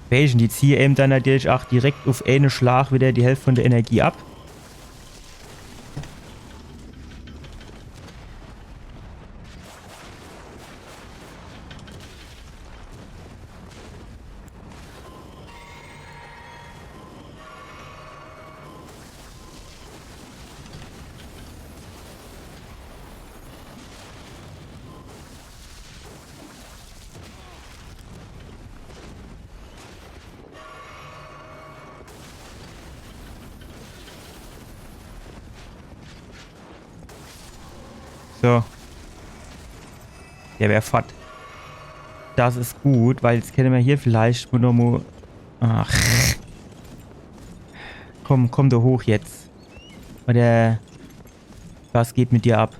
Welchen, die ziehe ewe dann natürlich ach direkt uff ene Schlag widder die Hälft vun de Energie ab. So. Der wär fort. Das is gut, weil jetzt kenne mer hier vielleicht mo noch mo. Ach. Komm, komm do hoch jetzt. Oder was geht mit dir ab?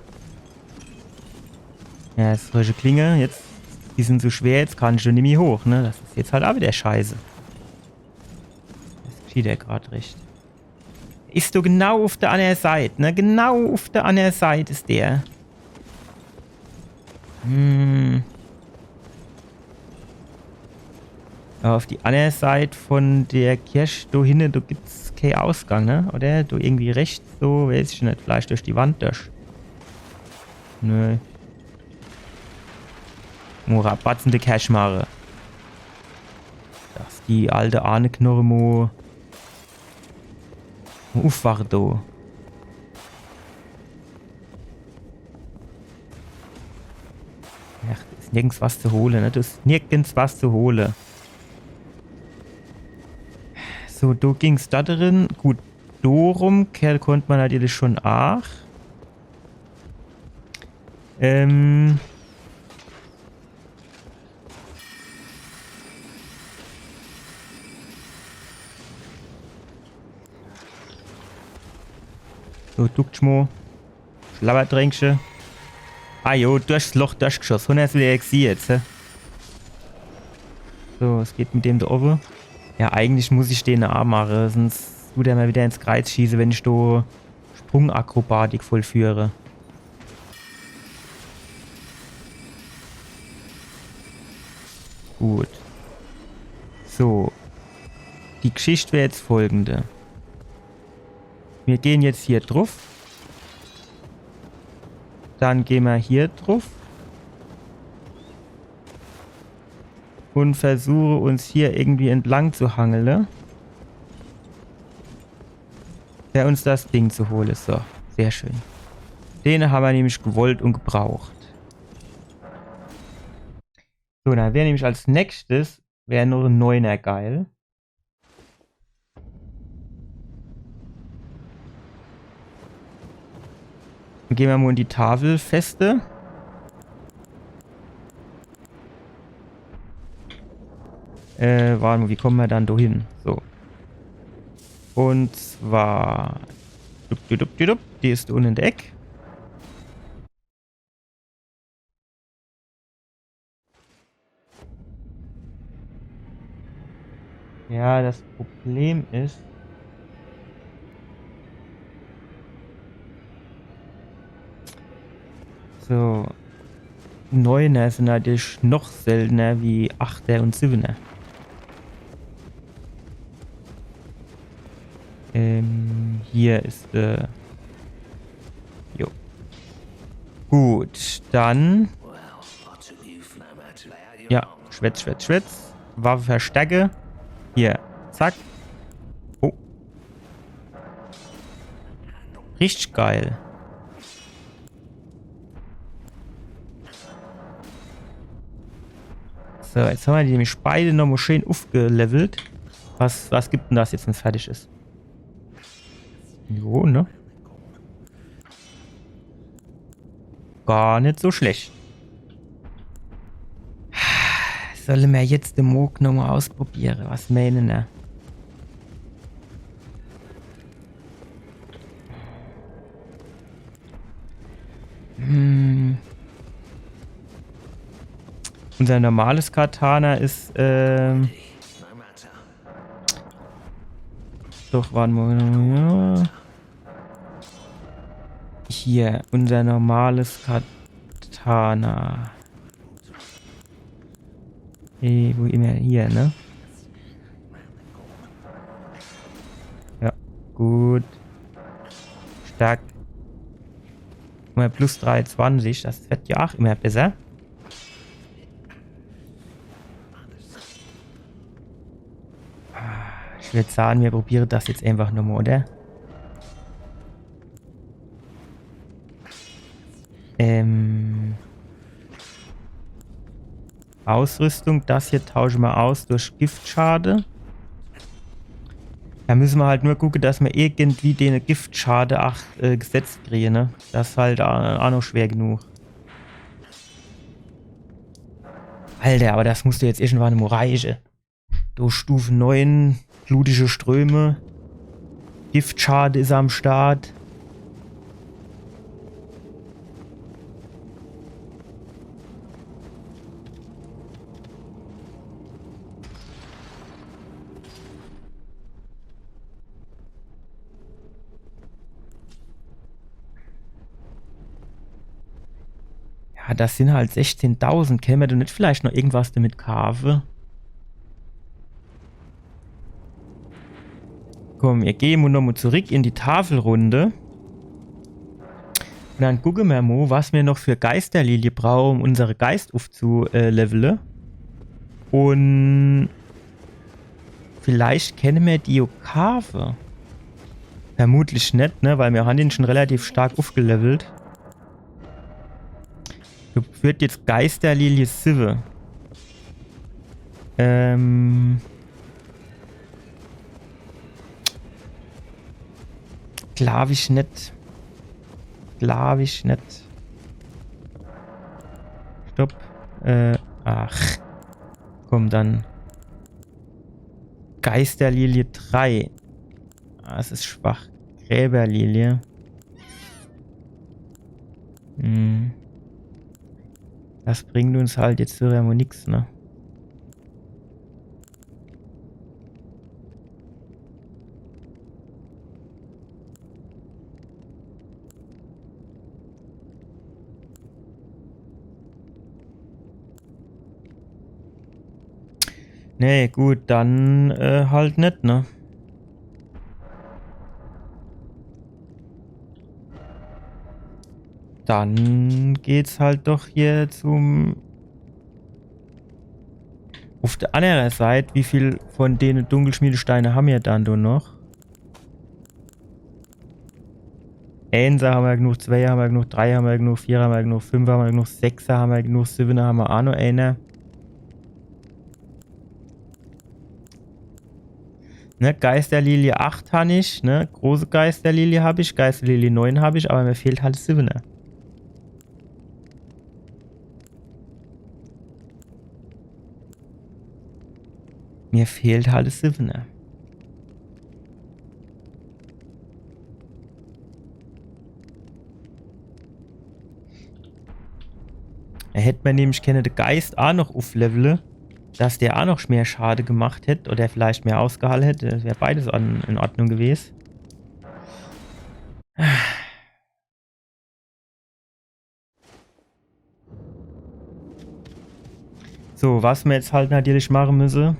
Ja, das is frische Klinge. Jetzt, die sin so schwer, jetzt kann ich schun nimmi hoch, ne? Das is jetzt halt ach widder scheiße. Das geschieht ja grad recht. Is doch genau uff de anner Seit, ne? Genau uff de anner Seit is der. Hm. Awwer uff die anner Seit vun de Kerch, do hinne, do gibt's kee Ausgang, ne? Oder? Do irgendwie rechts, so, weeß ich net, vielleicht dorch die Wand dorch. Nö. Mo Rabatz in de Kerch mache. Dass die alte Ahneknorre mo Uff, wart do. Ach, do is nirgends was zu hole, ne? Do is nirgends was zu hole. So, do ging's do drin. Gut, do rum ke-, konnt mer natürlich schun aach. Ähm. So, duck dich mo. Schlabbertränkche. Ah jo, durchs Loch durchgeschoss. Hunnertvier Elixier jetzt, hä? So, was geht mit dem do owwe? Ja, eigentlich muss ich den aach mache, sonscht dut er mer widder ins Kreiz schieße, wenn ich do Sprungakrobatik vollführe. Gut. So. Die Geschicht wär jetzt folgende. Mir gehn jetzt hier druff. Dann gehn mer hier druff. Un versuche uns hier irgendwie entlang zu hangele. Fer uns das Ding zu hole. So, sehr schön. Den hammer nämlich gewollt un gebraucht. So, dann wär nämlich als nächstes, wär noch en Neuner geil. Dann gehn mer mo in die Tafelfeste. Äh, wart mo, wie komme mer dann do hin? So. Un zwar. Dup, dup, dup, dup, dup. Die is do unne in de Eck. Ja, das Problem is. So. Neuner sin natürlich noch seltener wie Achter un Siwwener. Ähm, hier is, äh, jo. Gut, dann. Ja, schwätz, schwätz, schwätz. Waffe verstärke. Hier, zack. Oh. Richtig geil. So, jetzt hammer die nämlich beide nochmo schön uffgelevelt. Was, was gibt dann das jetzt, wenn's fertig is? Jo, ne? Gar net so schlecht. Solle mer jetzt de Mohg nochmo ausprobiere? Was meene er? Hm. Unser normales Katana is, ähm, doch, wart mo, ja. Hier, unser normales Katana. Äh, wo immer hier, ne? Ja, gut. Stark. Immer plus dreiundzwanzig, das wird ja auch immer besser. Ich würd sagen, wir probieren das jetzt einfach nochmal, oder? Ähm. Ausrüstung, das hier tausche mer aus durch Giftschade. Da müsse mer halt nur gucke, dass mer irgendwie den Giftschade ach, äh, gesetzt kriege, ne? Das is halt a-, auch noch schwer genug. Alter, aber das muss doch jetzt irgendwann mo reiche. Do Stufe neun, blutige Ströme. Giftschade is am Start. Ja, das sin halt sechzehntausend. Kenne mer do net vielleicht noch irgendwas damit kaafe? Komm, mir gehn nochmo zurück in die Tafelrunde. Un dann gucke mer mo, was mer noch für Geisterlilie brauche, um unsere Geist ufzulevele. Un vielleicht kenne mer die jo kaafe. Vermutlich net, ne? Weil mir han den schon relativ stark ufgelevelt. Geführt jetzt Geisterlilie siwwe. Ähm. Glaab ich net. Glaab ich net. Stopp. Äh, ach. Komm dann. Geisterlilie drei. Ah, es is schwach. Gräberlilie. Hm. Das bringt uns halt jetzt wieder mo nix, ne? Nee, gut, dann, äh, halt net, ne? Dann geht's halt doch hier zum... Uf der annere Seit, wie viel von dene Dunkelschmiedesteine han mir dann do noch? Eenser han mir genug, Zweier han mir genug, Dreier han mir genug, Vierer han mir genug, Fünfer han mir genug, Sechser han mir genug, Siwwener han mir ach noch eener. Ne, Geisterlilie acht han ich, ne? Große Geisterlilie hab ich, Geisterlilie neun hab ich, aber mir fehlt halt Siwwener. Mir fehlt halt Siwwener. Er hätt mer nämlich kenne de Geist ach noch uflevele, dass der ach noch mehr Schade gemacht hätt oder vielleicht mehr ausgehalle hätt. Das wär beides an, in Ordnung gewes. So, was mer jetzt halt natürlich mache müsse.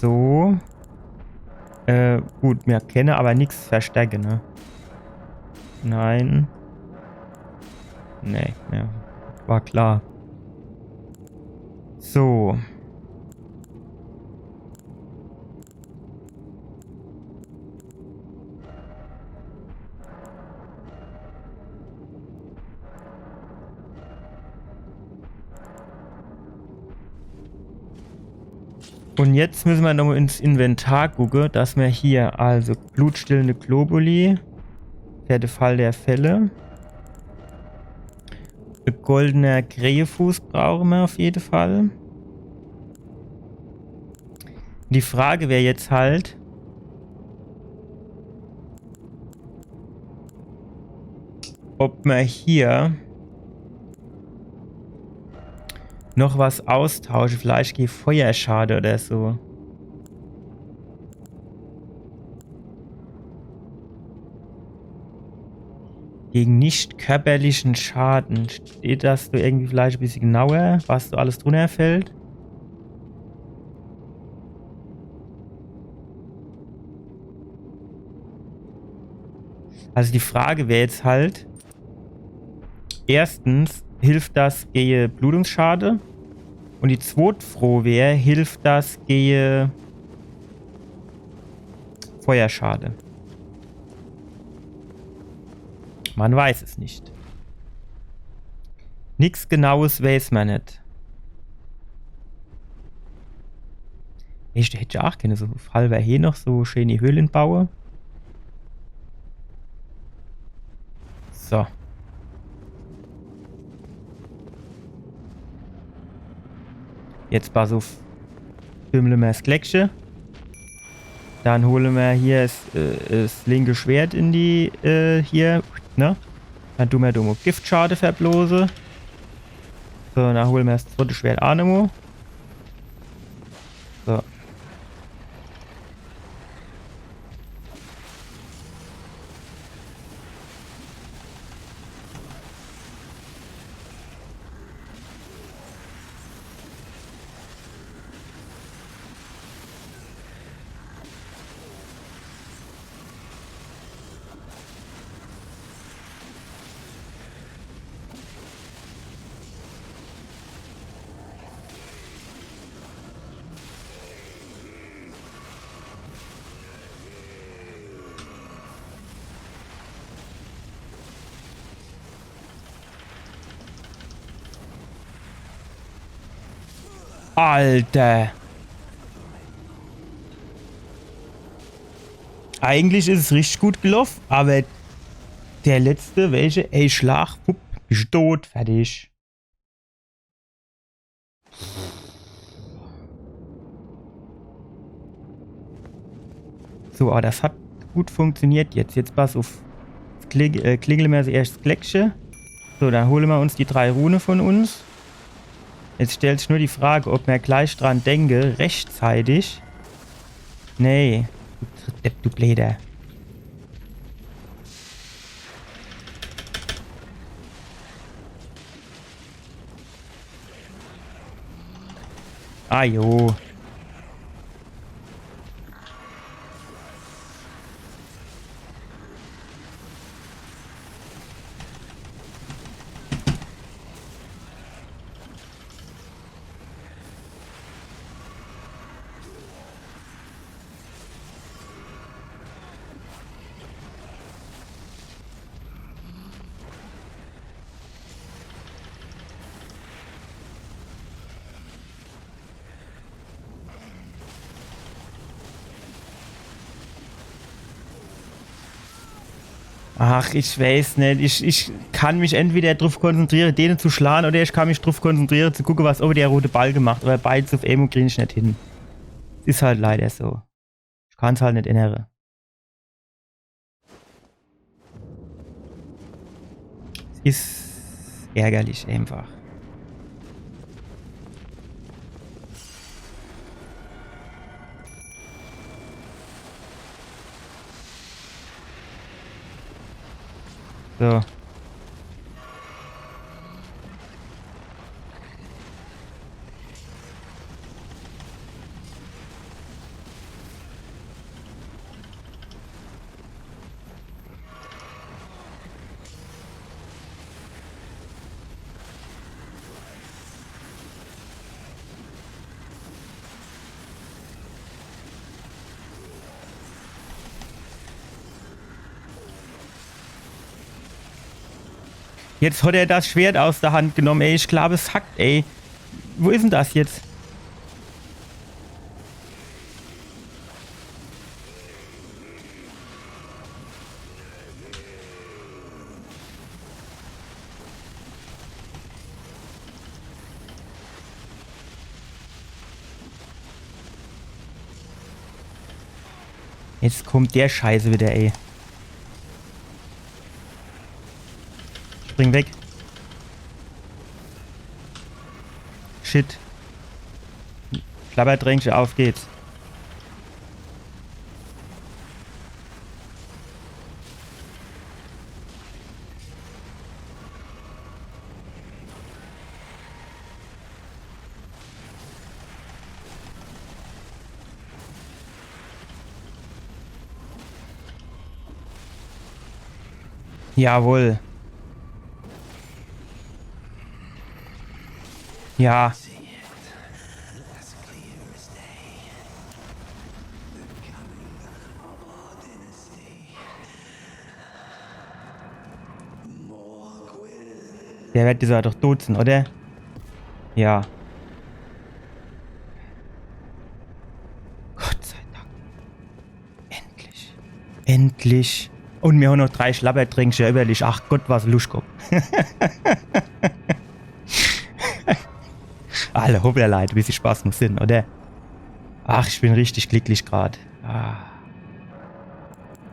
So. Äh, gut, mir kenne aber nix verstärke, ne? Nein. Nee, ja. War klar. So. Un jetzt müsse mer nochmo ins Inventar gucke, dass mer hier, also blutstillende Globuli, für de Fall der Fälle. Goldener Krähefuß brauche mer auf jede Fall. Die Frage wär jetzt halt, ob mer hier noch was austausche, vielleicht gege Feuerschade oder so. Gegen nicht körperlichen Schaden. Steht das do irgendwie vielleicht e bissje genauer, was do alles drunner fällt? Also die Frage wär jetzt halt, erstens, hilft das gege Blutungsschade? Und die zwot Fro wär, hilft das gege Feuerschade? Man weiß es nicht. Nix Genaues weiß man net. Ich hätt ja ach kenne so halber hier noch so schöne Höhle baue. So. Jetzt pass uff. Bimmle mer 's Gleckche. Dann hole mer hier 's, äh, 's linke Schwert in die, äh, hier, ne? Dann du mer do mo Giftschade verblose. So, dann hole mer 's zweite Schwert ach nomo. So. Alter. Eigentlich is es richtig gut geloff, aber der letzte, welche, ey, Schlag, pupp, bist tot, fertig. So, aber das hat gut funktioniert jetzt. Jetzt pass uff. Jetzt kling, äh, klingle mer als erstes Gleckche. So, dann hole mer uns die drei Rune von uns. Jetzt stellt sich nur die Frage, ob mer gleich dran denke, rechtzeitig. Nee, du Depp, du Bläder. Ah jo. Ach, ich weiß net. Ich, ich kann mich entweder drauf konzentriere, dene zu schlage, oder ich kann mich drauf konzentriere, zu gucke, was owe der rote Balke macht. Aber beides uff emol krie ich net hin. Is halt leider so. Ich kann's halt net ännere. Is ärgerlich einfach. So. Jetzt hat er das Schwert aus der Hand genommen, ey. Ich glaub, es hackt, ey. Wo is denn das jetzt? Jetzt kommt der Scheiße wieder, ey. Spring weg. Shit. Schlabbertränkche, auf geht's. Jawohl. Ja. Der werd dieser doch dot sin, oder? Ja. Gott sei Dank. Endlich. Endlich. Un mir han noch drei Schlabbertränkcher iwwerlich. Ach Gott, was Luschkopf. Alla hoppla, Leit, bissje Spaß muss sin, oder? Ach, ich bin richtig glicklich grad. Ah.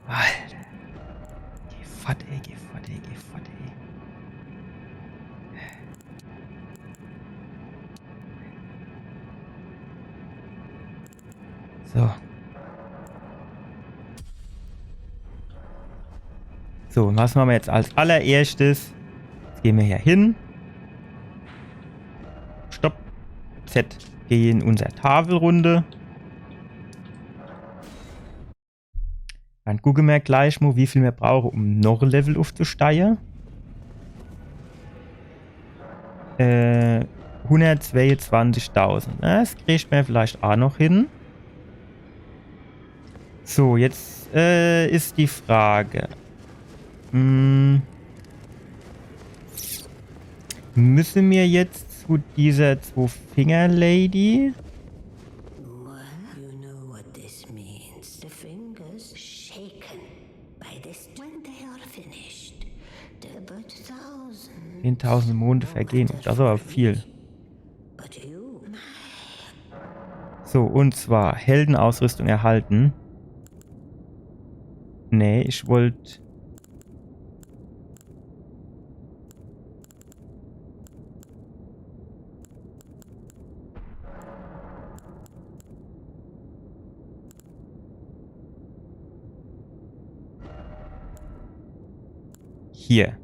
Alla. Geh fort, ey, geh fort, ey, geh fort, ey. So. So, un was mache mer jetzt als allererschtes? Jetzt gehn mer hier hin. Stopp. Z. Geh in unser Tafelrunde. Dann gucke mer gleich mo, wie viel mer brauche, um noch e Level uffzusteie. Äh, hunnertzweiunzwanzigtausend. Na, das kriegt mer vielleicht aa noch hin. So, jetzt, äh, is die Frage. Hm, müsse mer jetzt zu dieser Zwo-Finger-Lady? Well, you know what this means. The fingers shaken by this. When they are finished, the but thousand. Zehntausend Monde vergehen. Das is awwer viel. But you, my. So, un zwar Heldenausrüstung erhalten. Nee, ich wollt Hier.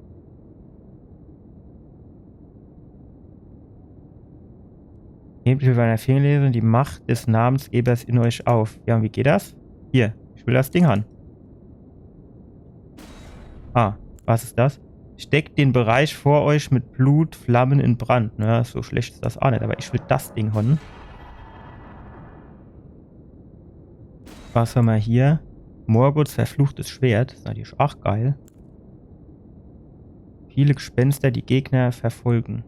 Nehmt mit meiner Fingerlese die Macht des Namensgebers in euch auf. Ja, un wie geht das? Hier, ich will das Ding han. Ah, was is das? Steckt den Bereich vor euch mit Blut, Flammen in Brand. Na, so schlecht is das aa net, awwer ich will das Ding han. Was hammer hier? Morgoths verfluchtes Schwert. Is natürlich aa geil. Viele Gespenster, die Gegner verfolgen.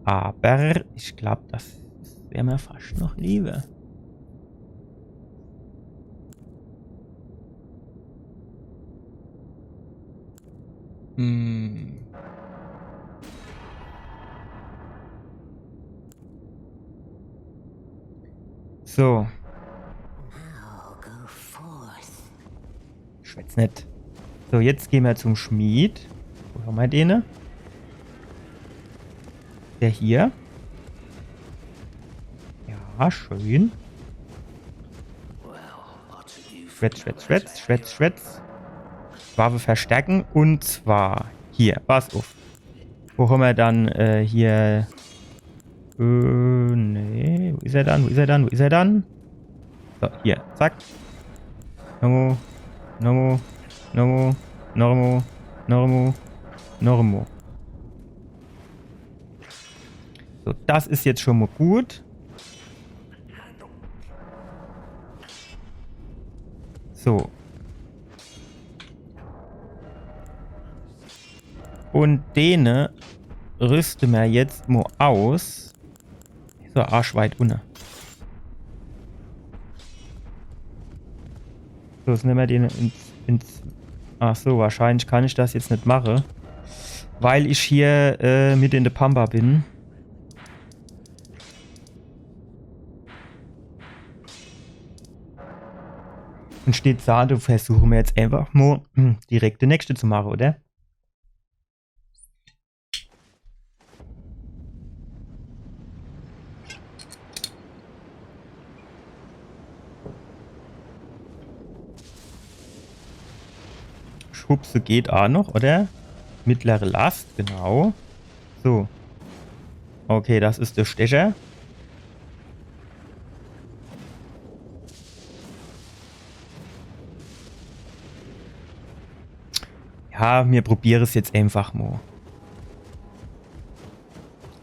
Awwer ich glaab, das wär mer fascht noch liewer. Hm. So. Now go forth. Schwätz net. So, jetzt gehn mer zum Schmied. Wo hammer dene? Der hier. Ja, schön. Schwätz, schwätz, schwätz, schwätz, schwätz. Waffe verstärken. Un zwar hier. Pass uff. Wo hammer dann, äh, hier? Äh, nee. Wo is er dann? Wo is er dann? Wo is er dann? So, hier. Zack. Nomo. Nomo. Nomo. Normo. Normo. Normo. So, das is jetzt schon mo gut. So. Un dene rüste mer jetzt mo aus. So, arschweit unne. So, jetzt nemme mer den ins, ins. Ach so, wahrscheinlich kann ich das jetzt net mache, weil ich hier, äh, mit in de Pampa bin. Un steht do, do versuche mer jetzt einfach mo, hm, direkt de nächste zu mache, oder? Schubse geht aa noch, oder? Mittlere Last, genau. So. Okay, das is de Stecher. Ah, mir probiere's jetzt einfach mo.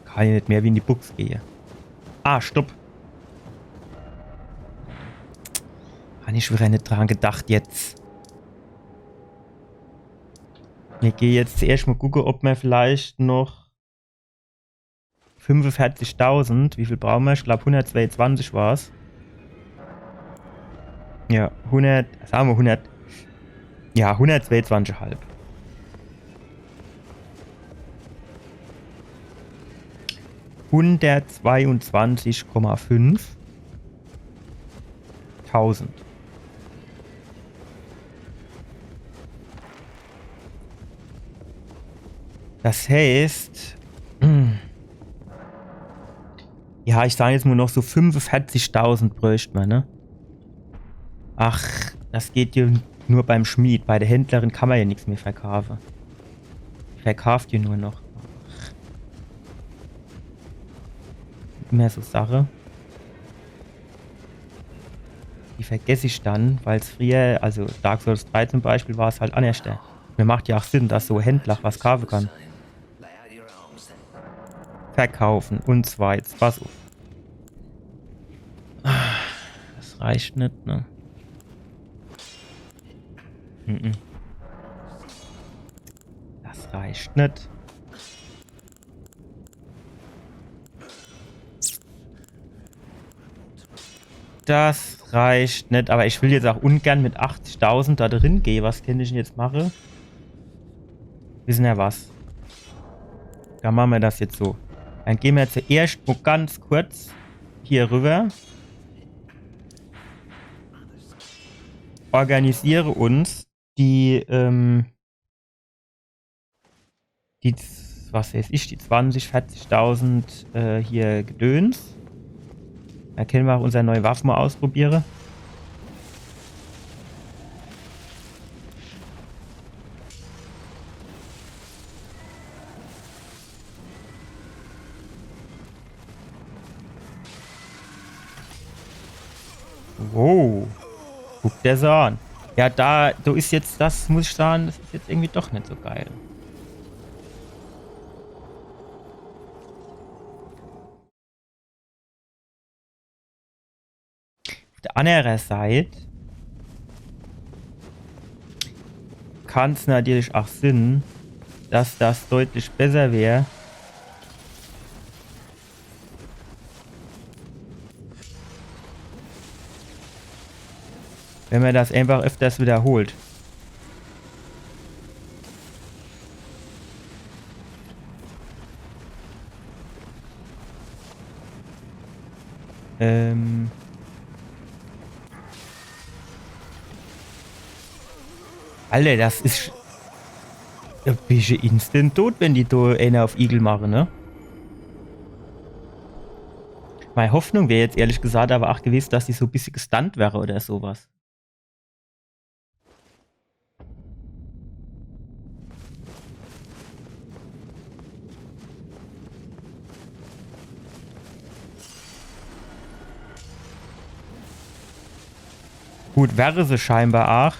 Kann jo net mehr wie in die Bux gehe. Ah, stopp. Han ich widder net dran gedacht jetzt. Mir gehe jetzt zuerscht mo gucke, ob mer vielleicht noch fünfundvierzigtausend, wie viel brauche mer? Ich glaab, hundertzweiundzwanzig war's. Ja, hundert, sage mer hundert. Ja, hundertzweiundzwanzig Komma fünf. Hundertzweiundzwanzig Komma fünf. Tausend. Das heißt, ja, ich sag jetzt mo noch so fünfundvierzigtausend bräucht mer, ne? Ach, das geht jo nur beim Schmied. Bei der Händlerin kann mer jo nix mehr verkaafe. Die verkaaft jo nur noch. Ach. Immer so Sache. Die vergess ich dann, weil's frieher, also Dark Souls drei zum Beispiel, war's halt annerschter. Mir macht jo ach Sinn, dass so Händler was kaafe kann. Verkaufen. Und zwar jetzt, pass uff. Das reicht net, ne? Mhm. Das reicht net. Das reicht net, aber ich will jetzt ach ungern mit achtzigtausend do drin gehe. Was kann ich dann jetzt mache? Wisse ner was? Dann mache mer das jetzt so. Dann gehe mer zuerscht mo ganz kurz hier rüber. Organisiere uns die, ähm, die, z-, was weiß ich, die zwanzig, vierzigtausend, äh, hier Gedöns. Do kenne mer ach unser neie Waff mo ausprobiere. Wow. Guck der das an. Ja, do, do is jetzt, das muss ich sage, das is jetzt irgendwie doch net so geil. Uff der anner Seit kann's natürlich ach sinn, dass das deutlich besser wär, wenn mer das einfach öfters wiederholt. Ähm. Alter, das is sch-, do bische instant tot, wenn die do eener uff Igel mache, ne? Mei Hoffnung wär jetzt ehrlich gesagt aber ach gewese, dass die so bissje gestunt wäre oder so was. Gut, wäre se scheinbar ach.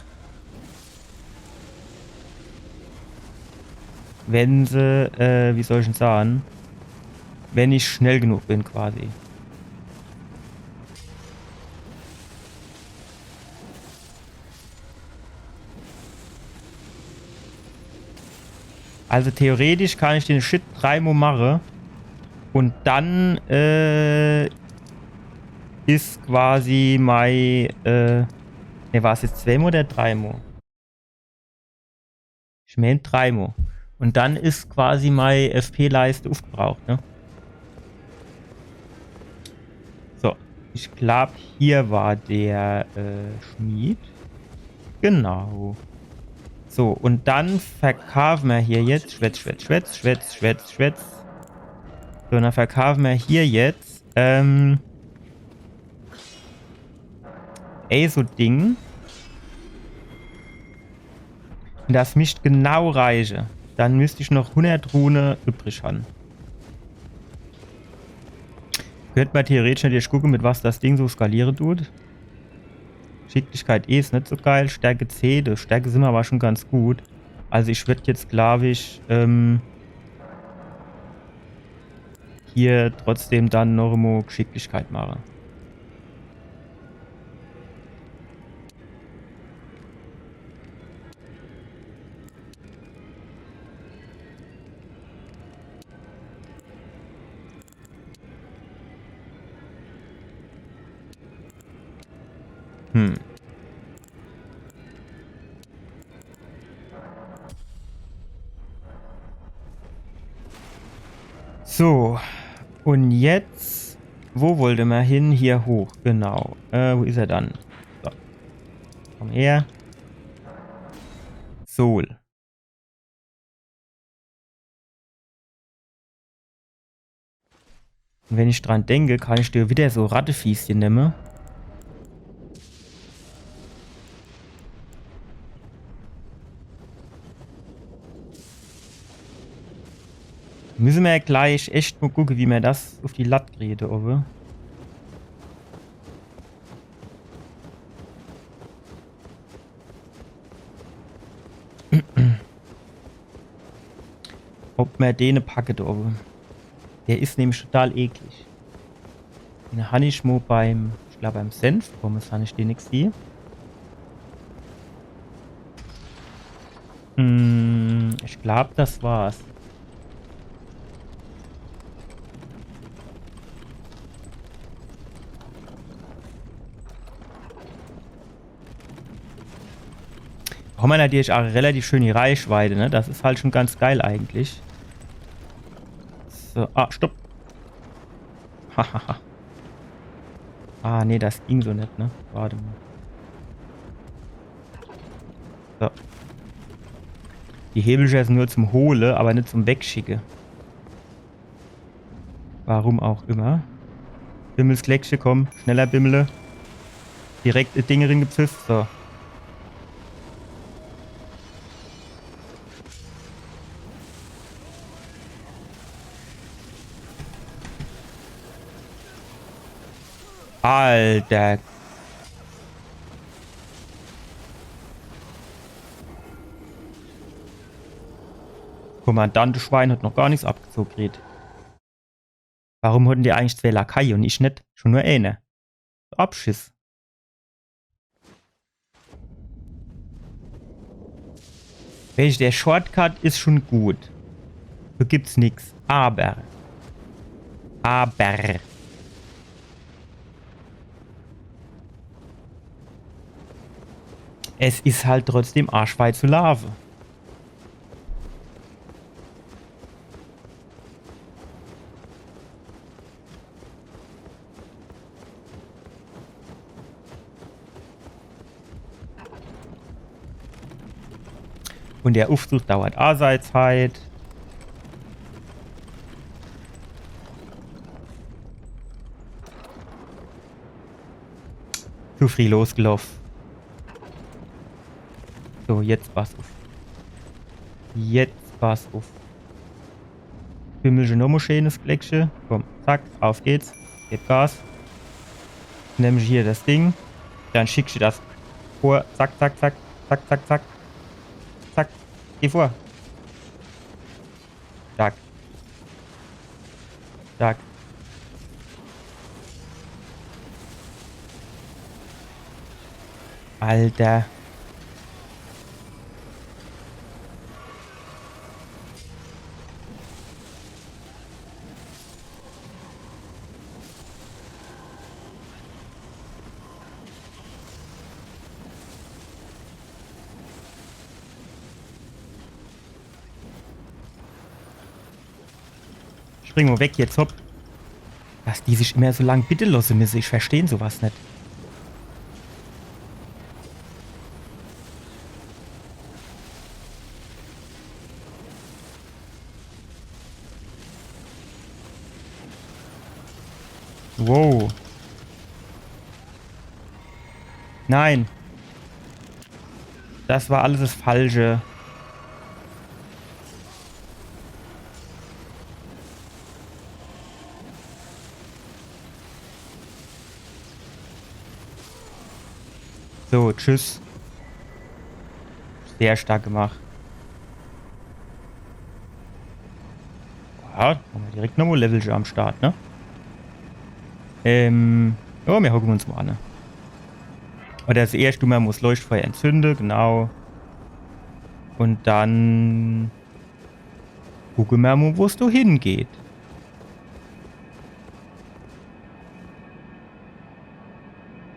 Wenn se, äh, wie soll ich'n sage? Wenn ich schnell genug bin, quasi. Also theoretisch kann ich den Shit dreimo mache. Und dann, äh, is quasi mei, äh, ne, war's jetzt zweimo oder dreimo? Ich meen dreimo. Und dann is quasi mei F P-Leiste uffgebraucht, ne? So, ich glaub, hier war der, äh, Schmied. Genau. So, und dann verkaafe mer hier jetzt. Schwätz, schwätz, schwätz, schwätz, schwätz, schwätz. So, und dann verkaafe mer hier jetzt, ähm, ey, so Ding. Und das misst genau reiche. Dann misst ich noch hundert Rune übrig han. Könnt mer theoretisch natürlich gucke, mit was das Ding so skaliere tut. Geschicklichkeit E is net so geil. Stärke C, die Stärke sin mer aber schon ganz gut. Also ich würd jetzt, glaub ich, ähm, hier trotzdem dann noch mo Geschicklichkeit mache. Hm. So. Un jetzt, wo wollte mer hin? Hier hoch, genau. Äh, wo is er dann? So. Komm her. Sol. Un wenn ich dran denke, kann ich dir wieder so Rattefießche nemme. Müsse mer ja gleich echt mo gucke, wie mer das uf die Latt kriege, do owwe. Ob mer dene packe do owwe. Der is nämlich total eklig. Den han ich mo beim, ich glaub, beim Senfpommes han ich den gsieh. Hm, ich glaub, das war's. Hammer natürlich ach relativ schön die Reichweite, ne? Das is halt schon ganz geil eigentlich. So, ah, stopp. Hahaha. Ah, nee, das ging so net, ne? Wart mo. So. Die Hebelcher sin nur zum Hole, awwer net zum Wegschicke. Warum auch immer. Bimmelsgleckche, komm, schneller bimmele. Direkt in Dinge ringepfifft, so. Alter. Kommandant Schwein hat noch gar nix abgezoge kriegt. Warum hatten die eigentlich zwee Lakaie un ich net? Schon nur eener. Abschiss. Welch, der Shortcut is schon gut. Do gibt's nix. Awwer. Awwer. Es is halt trotzdem arschweit zu laafe. Un der Ufzug dauert aa sei Zeit. Zu frieh losgeloff. So, jetzt pass uff. Jetzt pass uff. Bimmelche nomo scheenes Gleckche. Komm, zack, uff geht's. Geb Gas. Nemm ich hier das Ding. Dann schick ich das vor. Zack, zack, zack. Zack, zack, zack. Zack. Geh vor. Zack. Zack. Alter. Spring mo weg jetzt, hopp. Dass die sich immer so lang bitte losse müsse, ich versteh so was net. Wow. Nein. Das war alles das Falsche. So, tschüss. Sehr stark gemacht. Ja, hawwe mer direkt nochmol Levelche am Start, ne? Ähm, ja, mir hocke uns mol an, ne? Oder als erscht, mer muss Leuchtfeuer entzünde, genau. Un dann gucke mer mol, wo's do hingeht.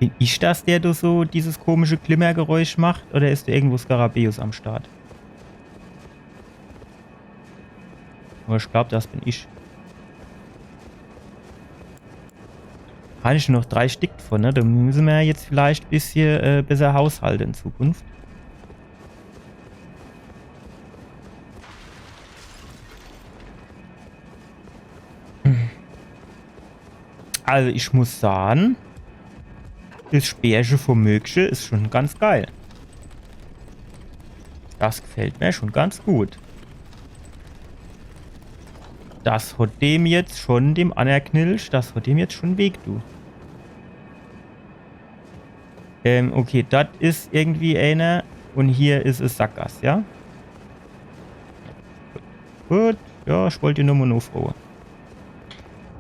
Bin ich das, der do so dieses komische Klimmergeräusch macht? Oder is do irgendwo Skarabäus am Start? Awwer ich glaab, das bin ich. Hann ich nur noch drei Stick davon, ne? Do misse mer jetzt vielleicht bissje, äh, besser haushalte in Zukunft. Also ich muss sage, das Speerche vom Mögche is schon ganz geil. Das gefällt mer schon ganz gut. Das hat dem jetzt schon, dem anner Knilch, das hat dem jetzt schon weh, du. Ähm, okay, das is irgendwie eener. Un hier is es Sackgass, ja? Gut, ja, ich wollt nur mol nofroche.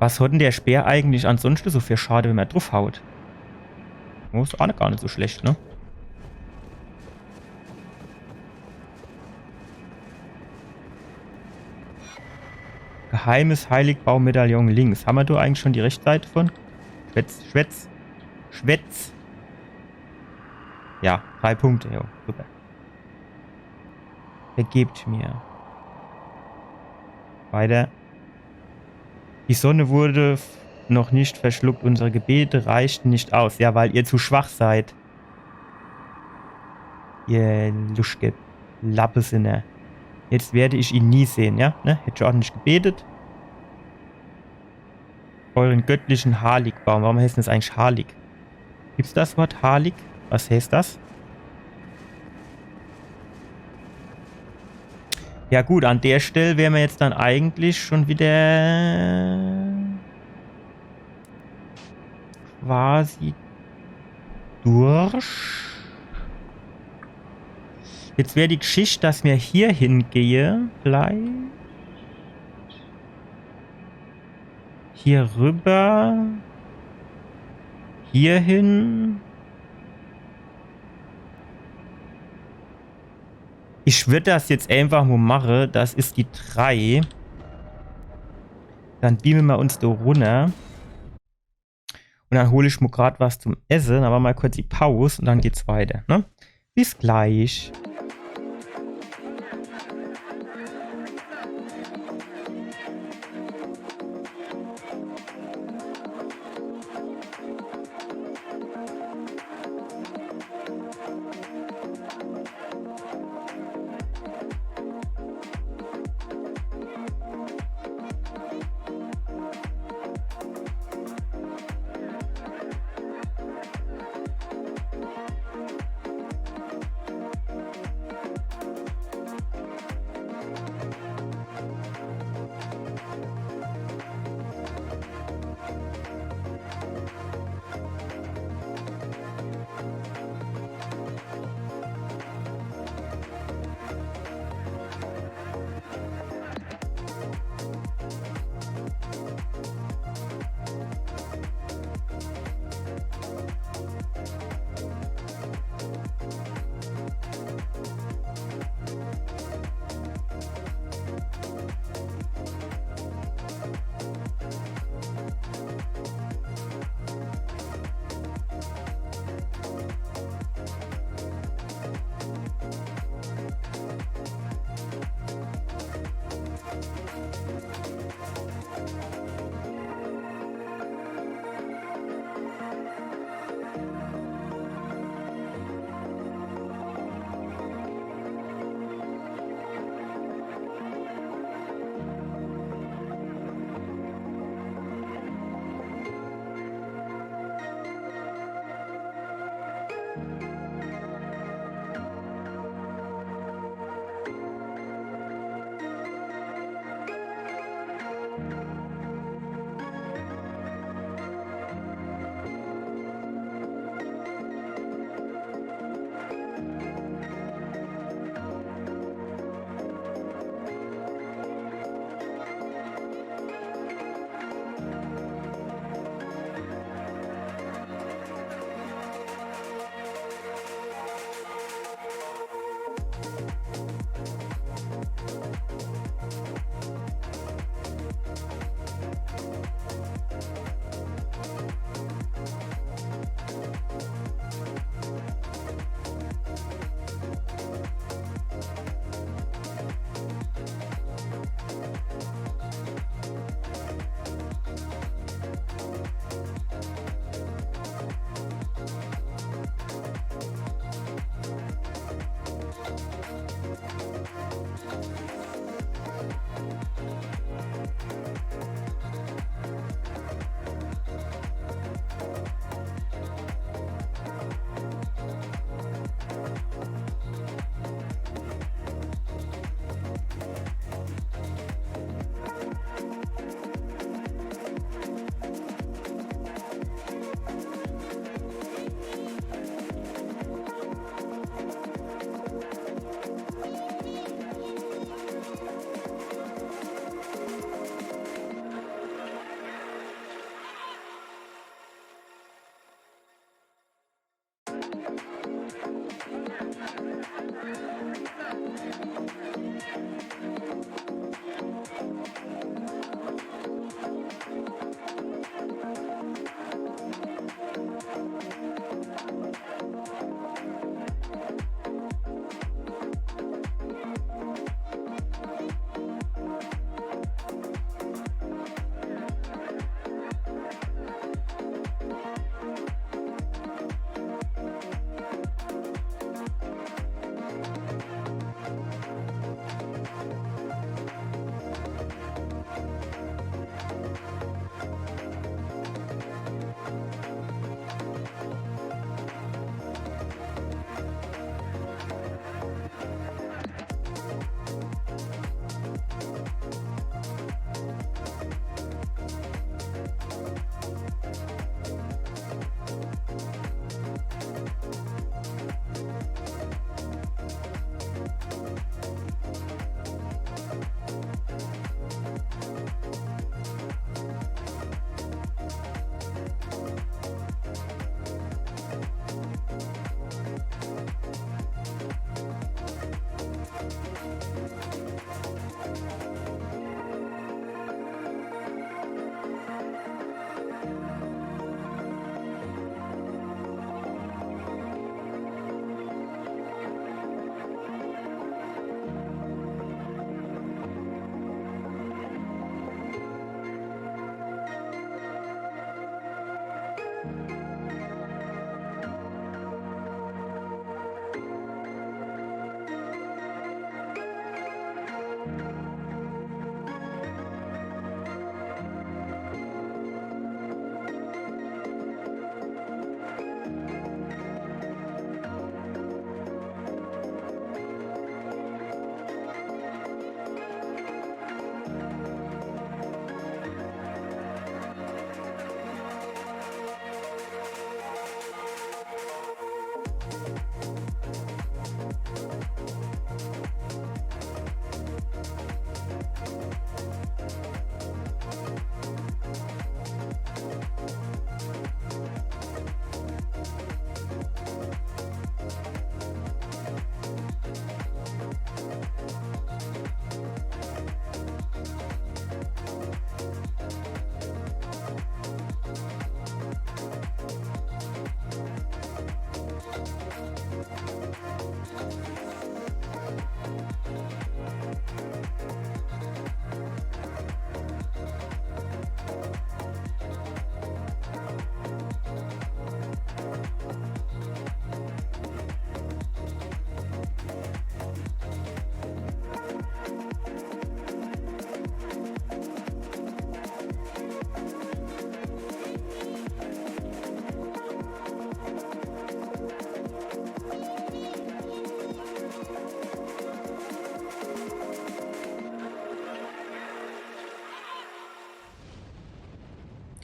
Was hat dann der Speer eigentlich ansonschte so für Schade, wenn mer druffhaut? Oh, is ach gar net so schlecht, ne? Geheimes Heiligbaum-Medaillon links. Hammer do eigentlich schon die rechte Seit davon? Schwätz, schwätz, schwätz. Ja, drei Punkte, jo, super. Vergebt mir. Weiter. Die Sonne wurde f-, noch nicht verschluckt. Unsere Gebete reichten nicht aus. Ja, weil ihr zu schwach seid. Ihr Luschke, Lappesinner. Jetzt werde ich ihn nie sehen, ja? Ne? Hätt ich ordentlich gebetet. Euren göttlichen Haligbaum. Warum heißt das eigentlich Halig? Gibt's das Wort Halig? Was heißt das? Ja gut, an der Stell wäre mer jetzt dann eigentlich schon wieder quasi durch. Jetzt wär die Geschicht, dass mer hier hingehe, vielleicht. Hier rüber. Hier hin. Ich würd das jetzt einfach mo mache. Das is die drei. Dann beame mer uns do runner. Un dann hol ich mo grad was zum Esse. Dann mache mer kurz die Paus un dann geht's weiter, ne? Bis gleich.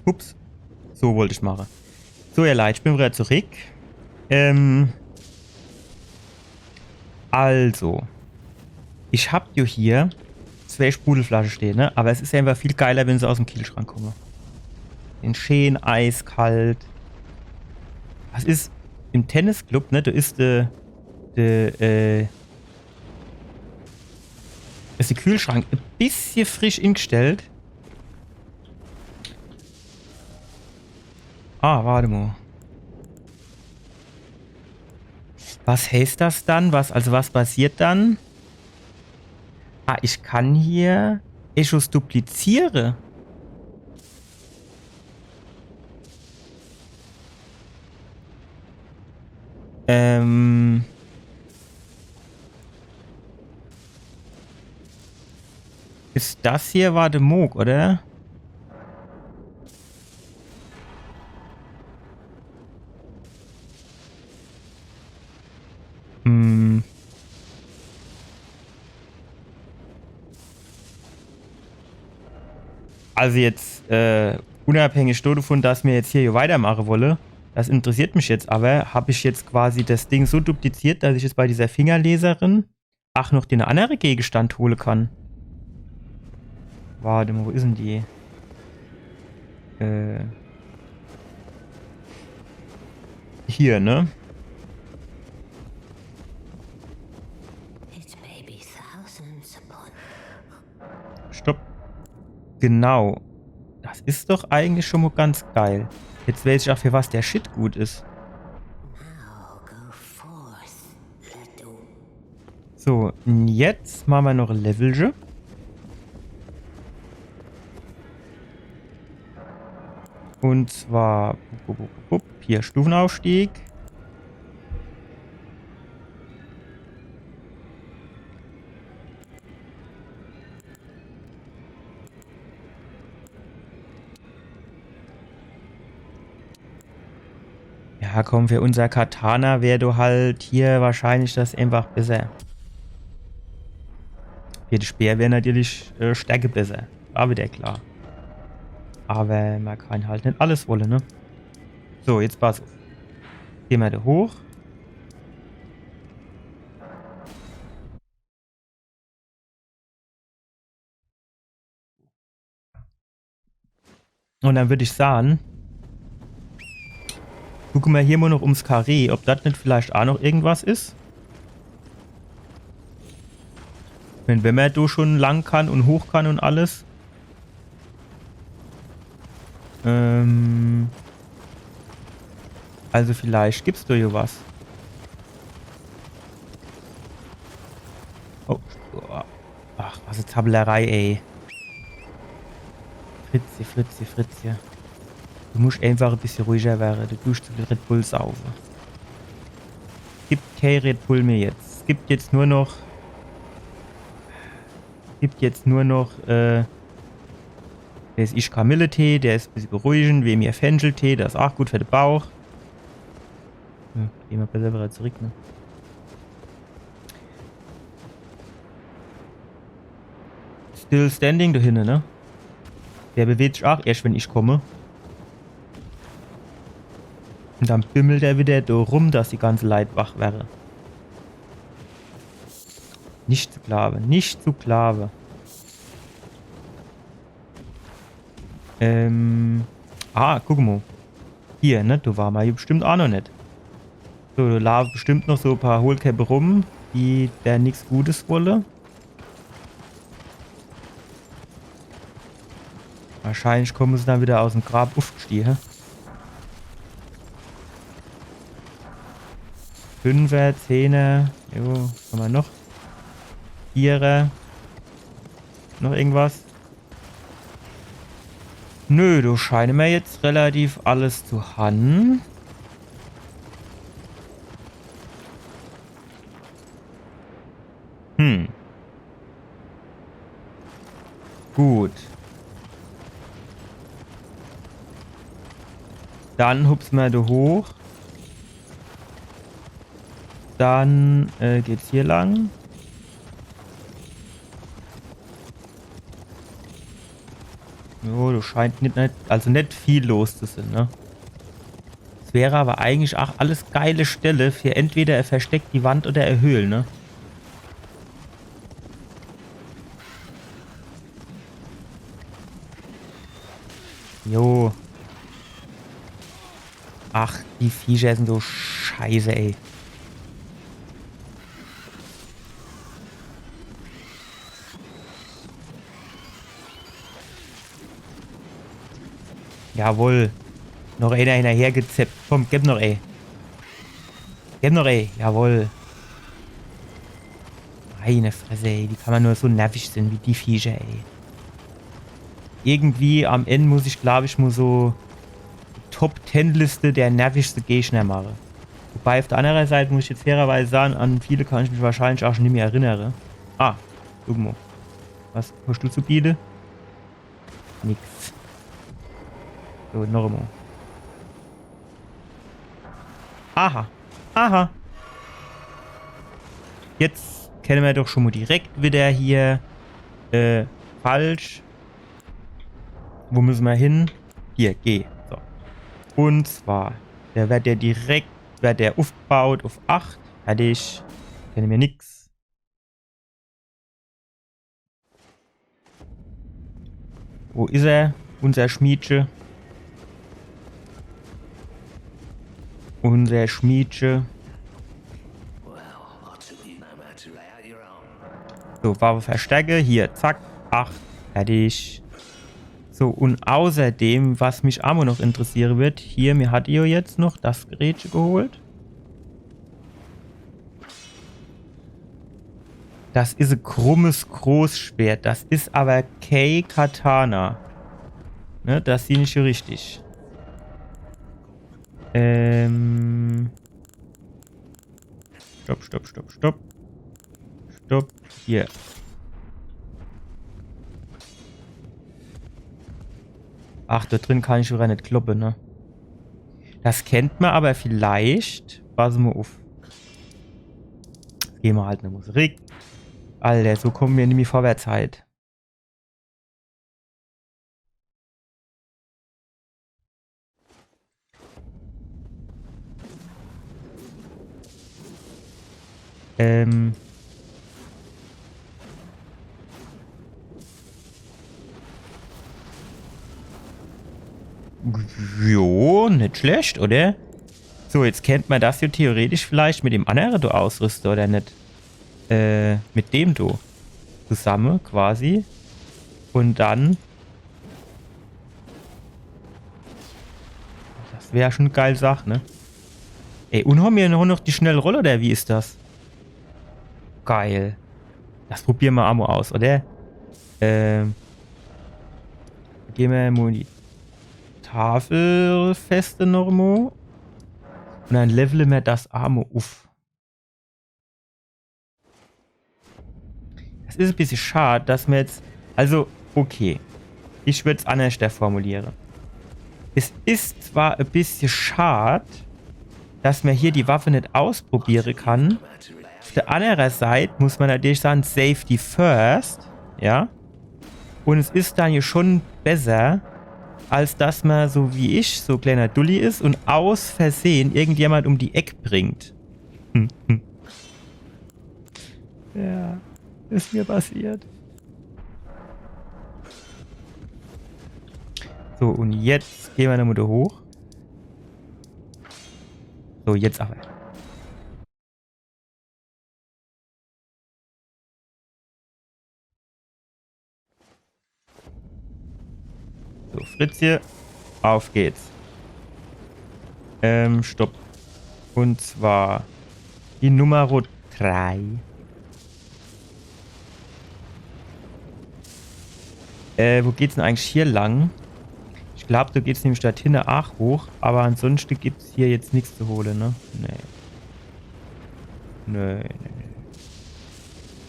Ups. So wollt ich mache. So, ihr Leit, ich bin wieder zurück. Ähm, also, ich hab jo hier zwei Sprudelflasche stehe, ne? Aber es is einfach viel geiler, wenn se aus dem Kühlschrank komme. Schee eiskalt. Was is im Tennisclub, ne? Do is de, de, äh, is de Kühlschrank e bissje frisch ingestellt. Ah, wart mo. Was heißt das dann? Was, also was passiert dann? Ah, ich kann hier Echos dupliziere. Ähm. Is das hier, war de Moog, oder? Hm. Also jetzt, äh, unabhängig dodevun, dass mir jetzt hier, hier weitermache wolle, das interessiert mich jetzt aber, hab ich jetzt quasi das Ding so dupliziert, dass ich jetzt bei dieser Fingerleserin ach noch den andere Gegenstand hole kann. Wart mo, wo is denn die? Äh. Hier, ne? It may be thousands upon Stopp. Genau. Das is doch eigentlich schon mo ganz geil. Jetzt weiß ich ach, für was der Shit gut is. Now go forth, Ledu. So, un jetzt mache mer noch e Levelche. Un zwar, bup, bup, bup, bup, hier Stufenaufstieg. Ja, komm, für unser Katana wär do halt hier wahrscheinlich das einfach besser. Für de Speer wär natürlich, äh, Stärke besser. War wieder klar. Aber mer kann halt net alles wolle, ne? So, jetzt pass uff. Geh mer do hoch. Un dann würd ich sahn, gucke mer hier mo noch ums Karree, ob das net vielleicht ach noch irgendwas is. Wenn, wenn mer do schon lang kann un hoch kann un alles. Ähm, also vielleicht gibt's do jo was. Oh, ach, was e Zapplerei, ey. Fritzje, Fritzje, Fritzje. Du musch einfach e bissje ruhiger werre. Du dusch zu viel Red Bull saufe. Gibt kee Red Bull mehr jetzt. Es gibt jetzt nur noch, gibt jetzt nur noch, äh, der is ich Kamilletee, der is e bissje beruhigend, wie mir Fencheltee, der is ach gut für de Bauch. Hm, geh mer besser wieder zurück, ne? Still standing do hinne, ne? Der bewegt sich ach erscht, wenn ich komme. Un dann bimmelt er wieder do rum, dass die ganze Leit wach werre. Nicht zu glaawe, nicht zu glaawe. Ähm. Ah, guck mo. Hier, ne? Do war mer jo bestimmt ach noch net. So, do laafe bestimmt noch so e paar Hohlkeppe rum, die der nix Gutes wolle. Wahrscheinlich komme se dann wieder aus em Grab uffgestiege, hä? Fünfer, Zehner. Jo, was hammer noch? Vierer. Noch irgendwas? Nö, do scheine mer jetzt relativ alles zu han. Hm. Gut. Dann hupse mer do hoch. Dann, äh, geht's hier lang. Jo, do scheint nit, nit, also nit viel los zu sin, ne? Es wär awwer eigentlich ach alles geile Stelle für entweder e Versteck, die Wand oder e Höhl, ne? Jo. Ach, die Viecher sin so scheiße, ey. Jawohl. Noch eener hinnerhergezeppt. Komm, geb noch e. Geb noch e. Jawohl. Meine Fresse, ey. Wie kann ma nur so nervisch sin wie die Viecher, ey. Irgendwie am End muss ich, glaab ich, mo so Top-ten-Liste der nervischste Gegner mache. Wobei, uff der annere Seit muss ich jetzt fairerweise sage, an viele kann ich mich wahrscheinlich ach schun nimmi erinnere. Ah, guck mo. Was hosch du zu biete? Nix. So, noch emol. Aha. Aha. Jetzt kenne mer doch schun mo direkt widder hier. Äh, falsch. Wo misse mer hin? Hier, geh. So. Un zwar, der werd jo direkt, werd der uffgebaut uff acht. Fertig. Kenne mer nix. Wo is er? Unser Schmiedche. Unser Schmiedche. So, Waffe verstärke. Hier, zack. Acht. Fertig. So, un außerdem, was mich ach mo noch interessiere werd, hier, mir hatte jo jetzt noch das Gerätche geholt. Das is e krummes Großschwert. Das is awwer kee Katana. Ne, das sieh ich jo richtig. Ähm. Stopp, stopp, stopp, stopp. Stopp. Hier. Ach, do drin kann ich widder net kloppe, ne? Das kennt ma awwer vielleicht. Pass mo uff. Geh ma halt nochmo zurick. Alter, so komme ma nimmi vorwärts halt. Ähm. Jo, net schlecht, oder? So, jetzt kennt ma das jo theoretisch vielleicht mit dem annere do ausrüste, oder net? Äh, mit dem do. Zusamme quasi. Un dann. Das wär schun e geil Sach, ne? Ey, un hommer nur noch die Schnellrolle, oder wie is das? Geil. Das probiere ma ach mo aus, oder? Ähm. Geh ma mo in die Tafelfeste nochmo. Un dann levele ma das ach mo uff. Das is e bissje schad, dass ma jetzt, also, okay. Ich werd's annerschter formuliere. Es is zwar e bissje schad, dass ma hier die Waffe net ausprobiere kann. Uff der annere Seit muss ma natürlich sage, Safety first, ja. Un es is dann jo schun besser, als dass ma, so wie ich, so e kleiner Dulli is un aus Versehe irgendjemand um die Eck bringt. Hm, hm. Ja, is mir passiert. So, un jetzt geh ma nochmo do hoch. So, jetzt awwer. So, Fritzje, uff geht's. Ähm, stopp. Un zwar die Nummer drei. Äh, wo geht's dann eigentlich hier lang? Ich glaab, do geht's nämlich dort hinne ach hoch, awwer ansonschte gibt's hier jetzt nix zu hole, ne? Nee. Nee, nee,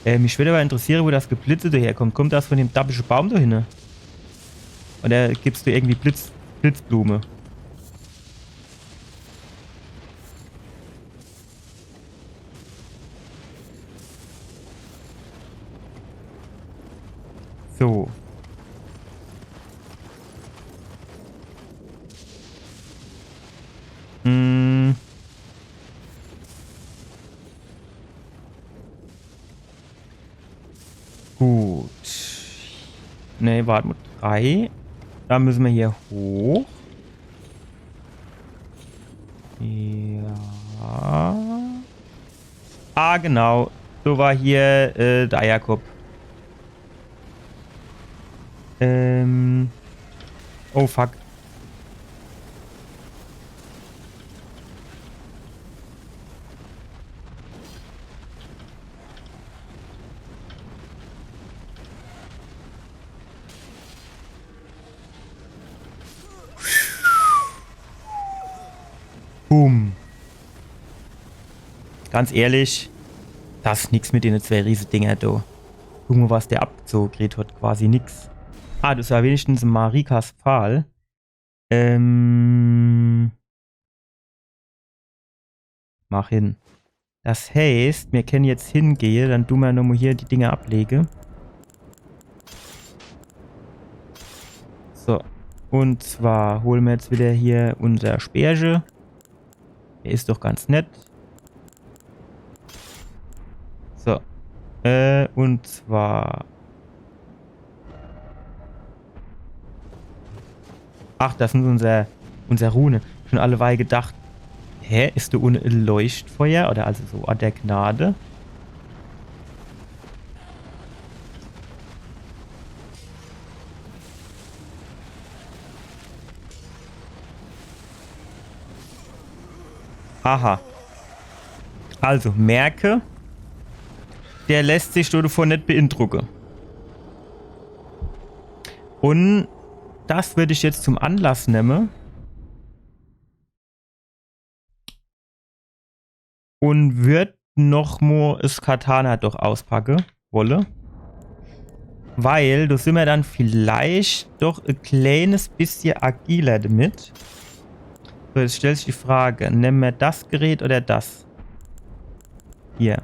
nee. Äh, mich würd awwer interessiere, wo das Geblitze do herkommt. Kommt das vun dem dappische Baum do hinne? Oder gibt's do irgendwie Blitz-, Blitzblume? So. Nee, wart mol. Drei. Do müsse mer hier hoch. Ja. Ah, genau. So war hier, äh, de Eierkopp. Ähm. Oh, fuck. Boom. Ganz ehrlich, das is nix mit dene zwee Riesedinger do. Guck mol, was der abgezoge kriet hat. Quasi nix. Ah, das war wenigstens Marikas Pfahl. Ähm. Mach hin. Das heißt, mir kenne jetzt hingehe, dann du mer nochmol hier die Dinger ablege. So. Und zwar hole mer jetzt wieder hier unser Speerche. Der is doch ganz nett. So. Äh, und zwar. Ach, das sin unser, unser Rune. Schon alleweil gedacht, hä, is do unne e Leuchtfeuer? Oder also so Ort der Gnade? Aha. Also, merke, der lässt sich dovon net beeindrucke. Und das würd ich jetzt zum Anlass nemme und würd noch mo es Katana doch auspacke wolle. Weil do sin mer dann vielleicht doch e kleines bissje agiler damit. So, jetzt stellt sich die Frage, nemme mer das Gerät oder das? Hier.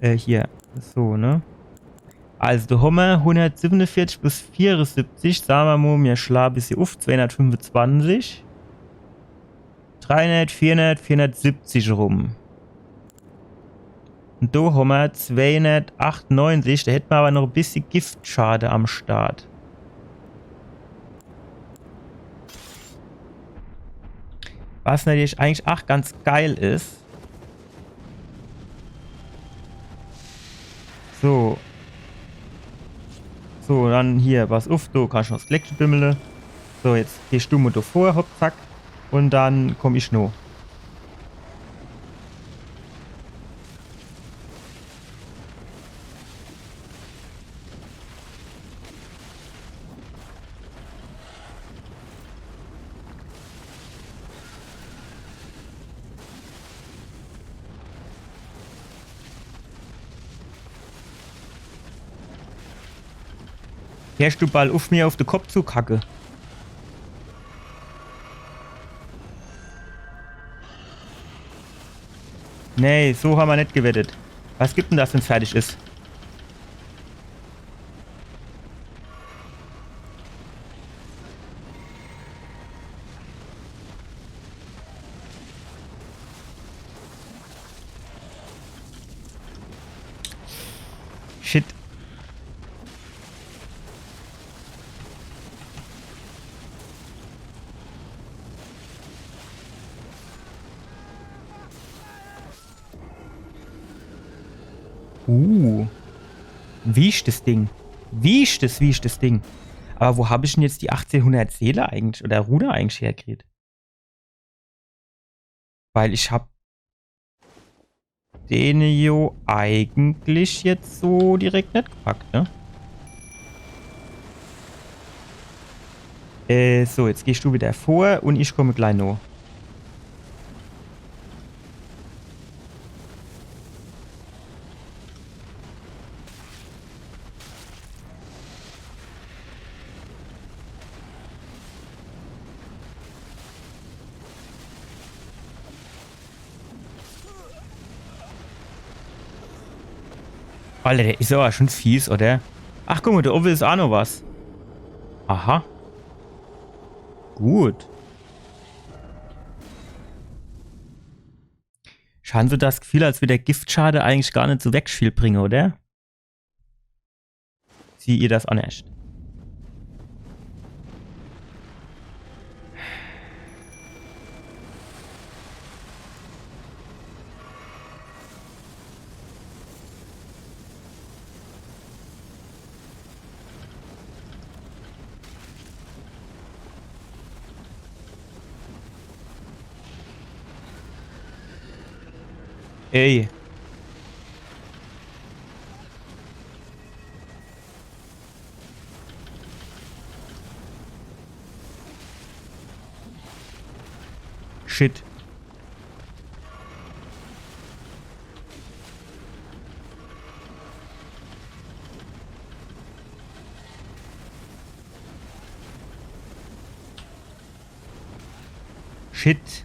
Äh, hier. So, ne? Also, do hommer hundertsiebenundvierzig plus vierundsiebzig, sa mer mo, mir schlage bissje uff, zweihundertfünfundzwanzig. Dreihundert, vierhundert, vierhundertsiebzig rum. Und do hommer zweihundertachtundneunzig, do hätt mer aber noch e bissje Giftschade am Start. Was natürlich eigentlich ach ganz geil is. So. So, dann hier, pass uff, do kannst du noch 's Gleckche bimmele. So, jetzt gehst du mo do vor, hopp, zack. Und dann komm ich no. Hörst du bald uff, mir uff de Kopp zu kacke? Nee, so hammer net gewettet. Was gibt denn das, wenn's fertig is? Shit. Uh. Wichtiges Ding. Wichtiges, wichtiges Ding. Aber wo hab ich denn jetzt die achtzehnhundert Seele eigentlich oder Rune eigentlich herkriegt? Weil ich hab den jo eigentlich jetzt so direkt net gepackt, ne? Äh, so, jetzt gehst du wieder vor und ich komme gleich noch. Alter, der is aber schon fies, oder? Ach, guck mo, do owwe is ach noch was. Aha. Gut. Schon so das Gefühl, als würd der Giftschade eigentlich gar net so wegg viel bringe, oder? Sieh ihr das annerscht? Ey. Shit. Shit.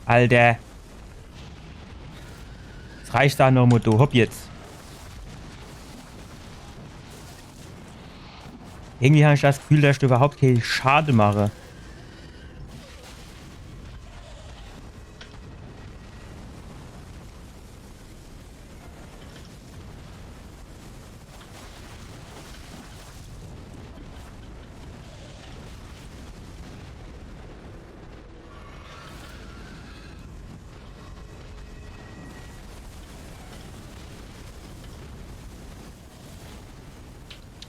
Alter. Es reicht do noch mol, du. Hopp jetzt. Irgendwie hab ich das Gefühl, dass ich überhaupt kee Schade mache.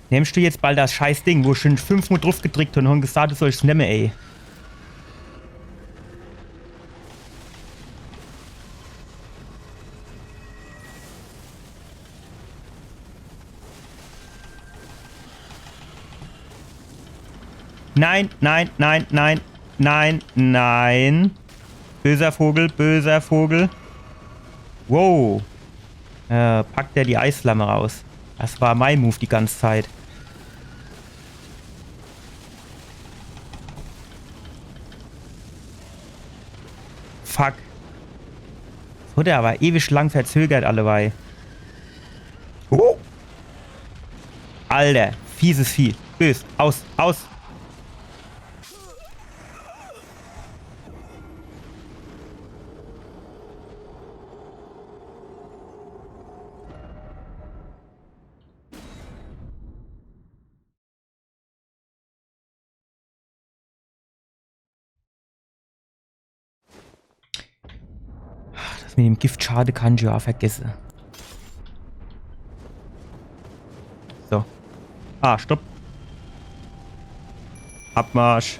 Nimmst du jetzt bald das Scheißding, wo ich schon fünfmol druff gedrickt hab und hab gesagt, du sollst nemme, ey? Nein, nein, nein, nein, nein, nein. Böser Vogel, böser Vogel. Wow. Äh, packt er die Eisflamme raus. Das war mein Move die ganze Zeit. Fuck. Das wurde aber ewig lang verzögert, alleweil. Oh. Alter, fieses Vieh. Bös. Aus, aus. Das mit dem Giftschade kann ich ja vergesse. So. Ah, stopp. Abmarsch.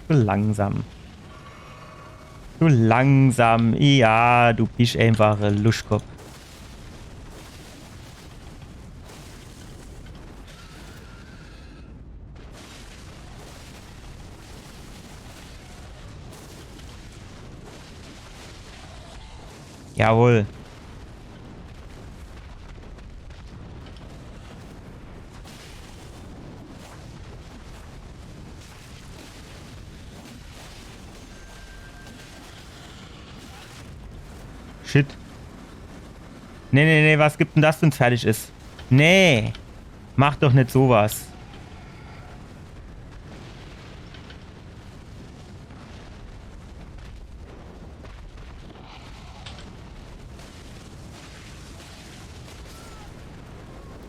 Zu langsam. Zu langsam. Ja, du bisch einfach e Luschkopp. Jawohl. Shit. Nee, nee, nee, was gibt denn das, wenn's fertig is? Nee. Mach doch net so was.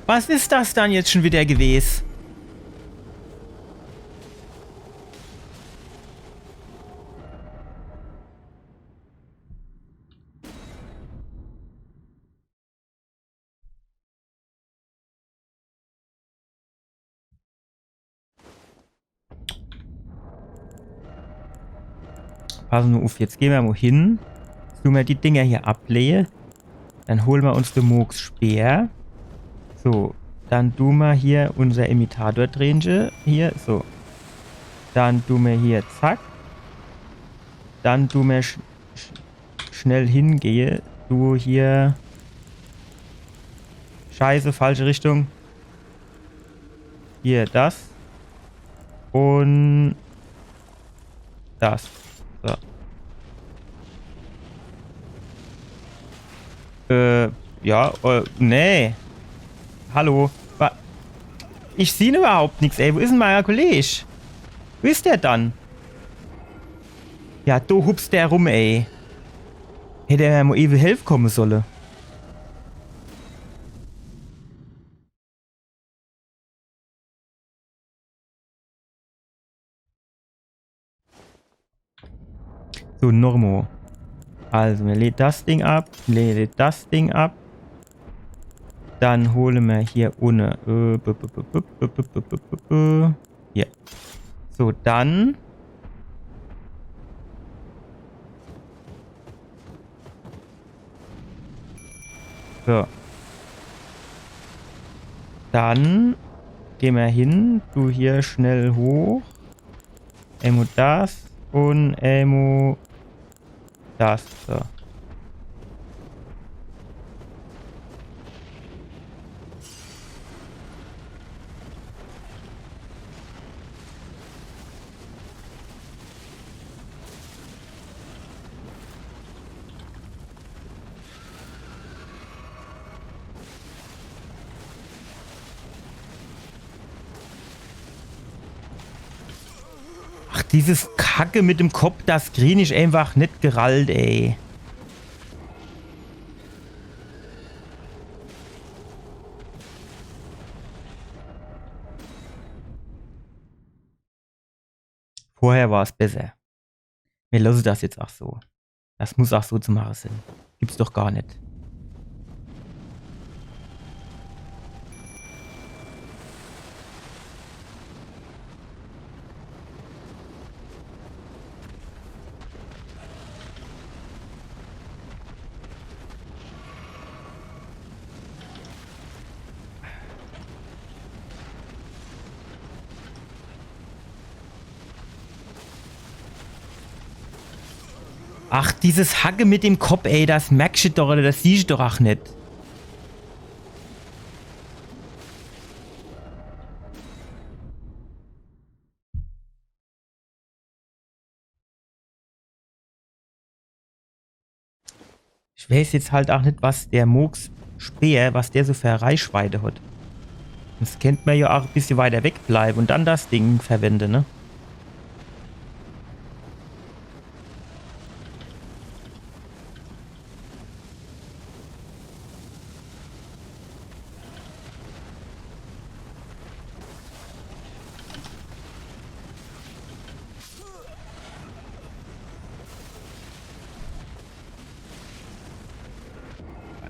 Was is das dann jetzt schon wieder gewes? Pass nur uff, jetzt gehn mer mo hin. Tun mer die Dinger hier ablehe. Dann hole mer uns de Mohgs Speer. So, dann du mer hier unser Imitator-Tränche hier, so. Dann du mer hier, zack. Dann du mer sch sch schnell hingehe. Du hier. Scheiße, falsche Richtung. Hier, das. Un Das. So. Äh, ja, äh, nee. Hallo. Wa ich sieh iwwerhaupt nix, ey. Wo is dann mei Kolleg? Wo is der dann? Ja, do hupst der rum, ey. Hätt er mer mol ewe helfe komme solle. So, nochmo. Also, mer lädt das Ding ab, lädt das Ding ab. Dann hole mer hier unne. Äh, b, b, b. Hier. So, dann. So. Dann geh mer hin. Du hier schnell hoch. Emol das un emol das. So. Ach, dieses Kacke mit dem Kopp, das krie ich einfach net gerallt, ey. Vorher war's besser. Mir losse das jetzt ach so. Das muss ach so zu mache sin. Gibt's doch gar net. Ach, dieses Hacke mit dem Kopp, ey, das merkst du doch, oder das siehst du doch ach net. Ich weiß jetzt halt ach net, was der Mohgs Speer, was der so für Reichweite hat. Des kennt mer ja ach e bissje weiter wegbleibe un dann das Ding verwende, ne?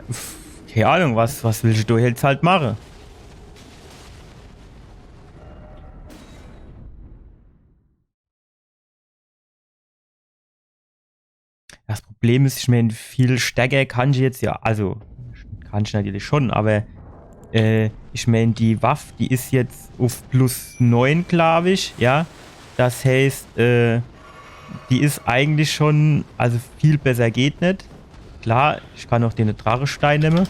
Pff, keine Ahnung, was, was willst du jetzt halt mache? Das Problem is, ich mein, viel stärker kann ich jetzt ja, also, kann ich natürlich schon, aber, äh, ich mein, die Waff, die is jetzt uff plus neun, glaub ich, ja. Das heißt, äh, die is eigentlich schon, also viel besser geht net. Klar, ich kann ach den Drachestein nemme.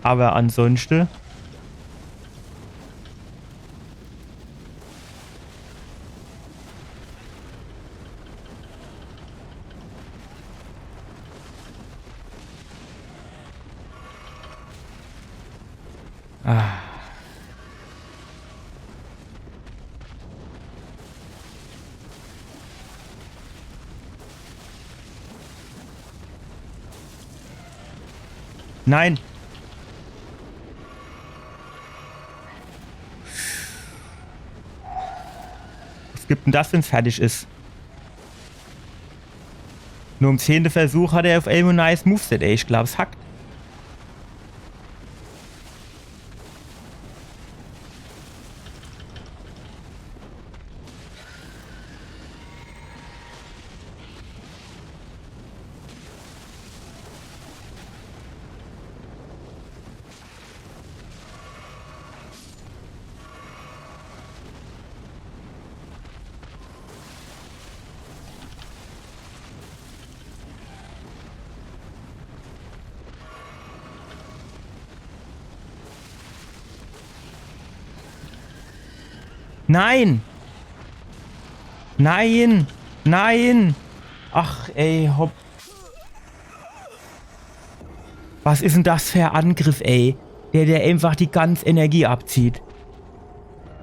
Aber ansonschte Ah. Nein. Was gibt denn das, wenn's fertig is? Nur im zehnte Versuch hat er uff emol e nice Moveset, ey. Ich glaub, es hackt. Nein! Nein! Nein! Ach, ey, hopp. Was is denn das für en Angriff, ey? Der, der einfach die ganze Energie abzieht.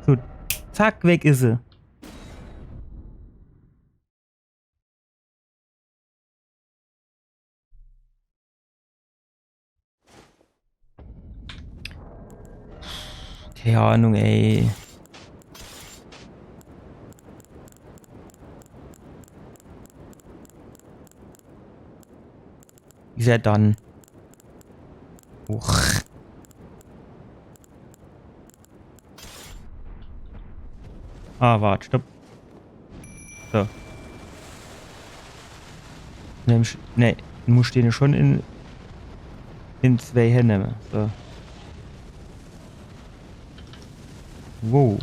So, zack, weg is se. Keine Ahnung, ey. Is er dann? Uch. Ah, wart, stopp. So. Nimm sch-, nee, du muscht den schon in, in zwei Hände nemme. So. Wow.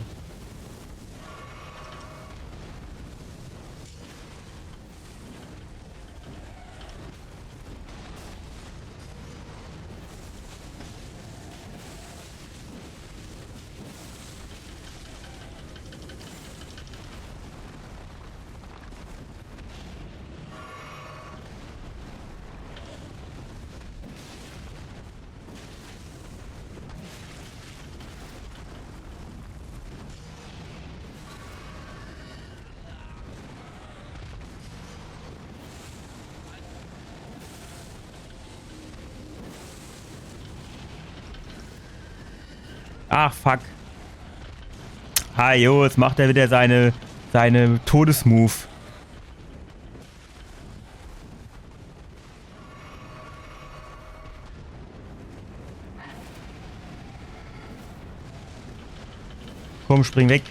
Ach, fuck. Ha, jo, jetzt macht er wieder seine, seine Todesmove. Komm, spring weg.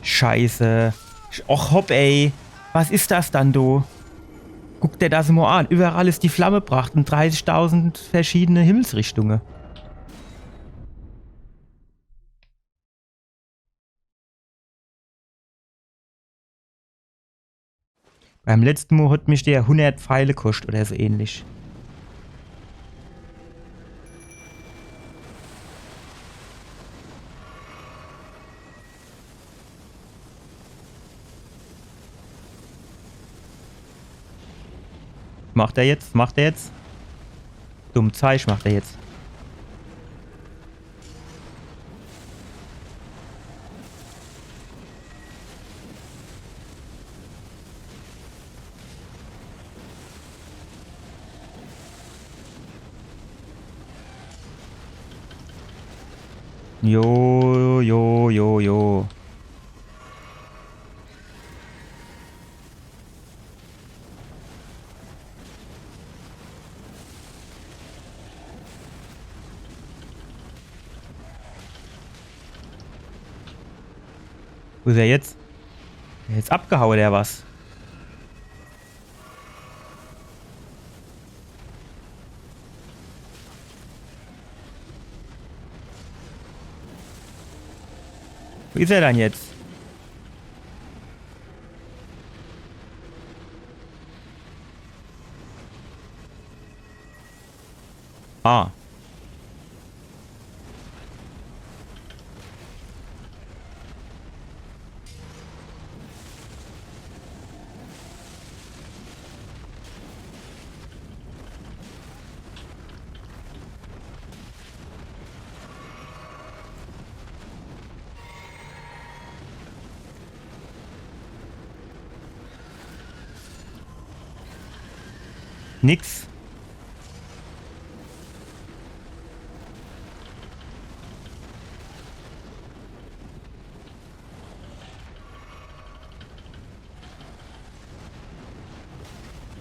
Scheiße. Och, hopp, ey. Was is das dann, du? Guck der das mo an. Überall is die Flamme bracht in dreißigtausend verschiedene Himmelsrichtunge. Beim letzte Mo hat mich der hundert Pfeile koscht oder so ähnlich. Macht er jetzt? Macht er jetzt? Dumm Zeich macht er jetzt. Jo, jo, jo, jo. Wo is er jetzt? Jetzt abgehaue, der was? Wo is er dann jetzt? Ah. Nix.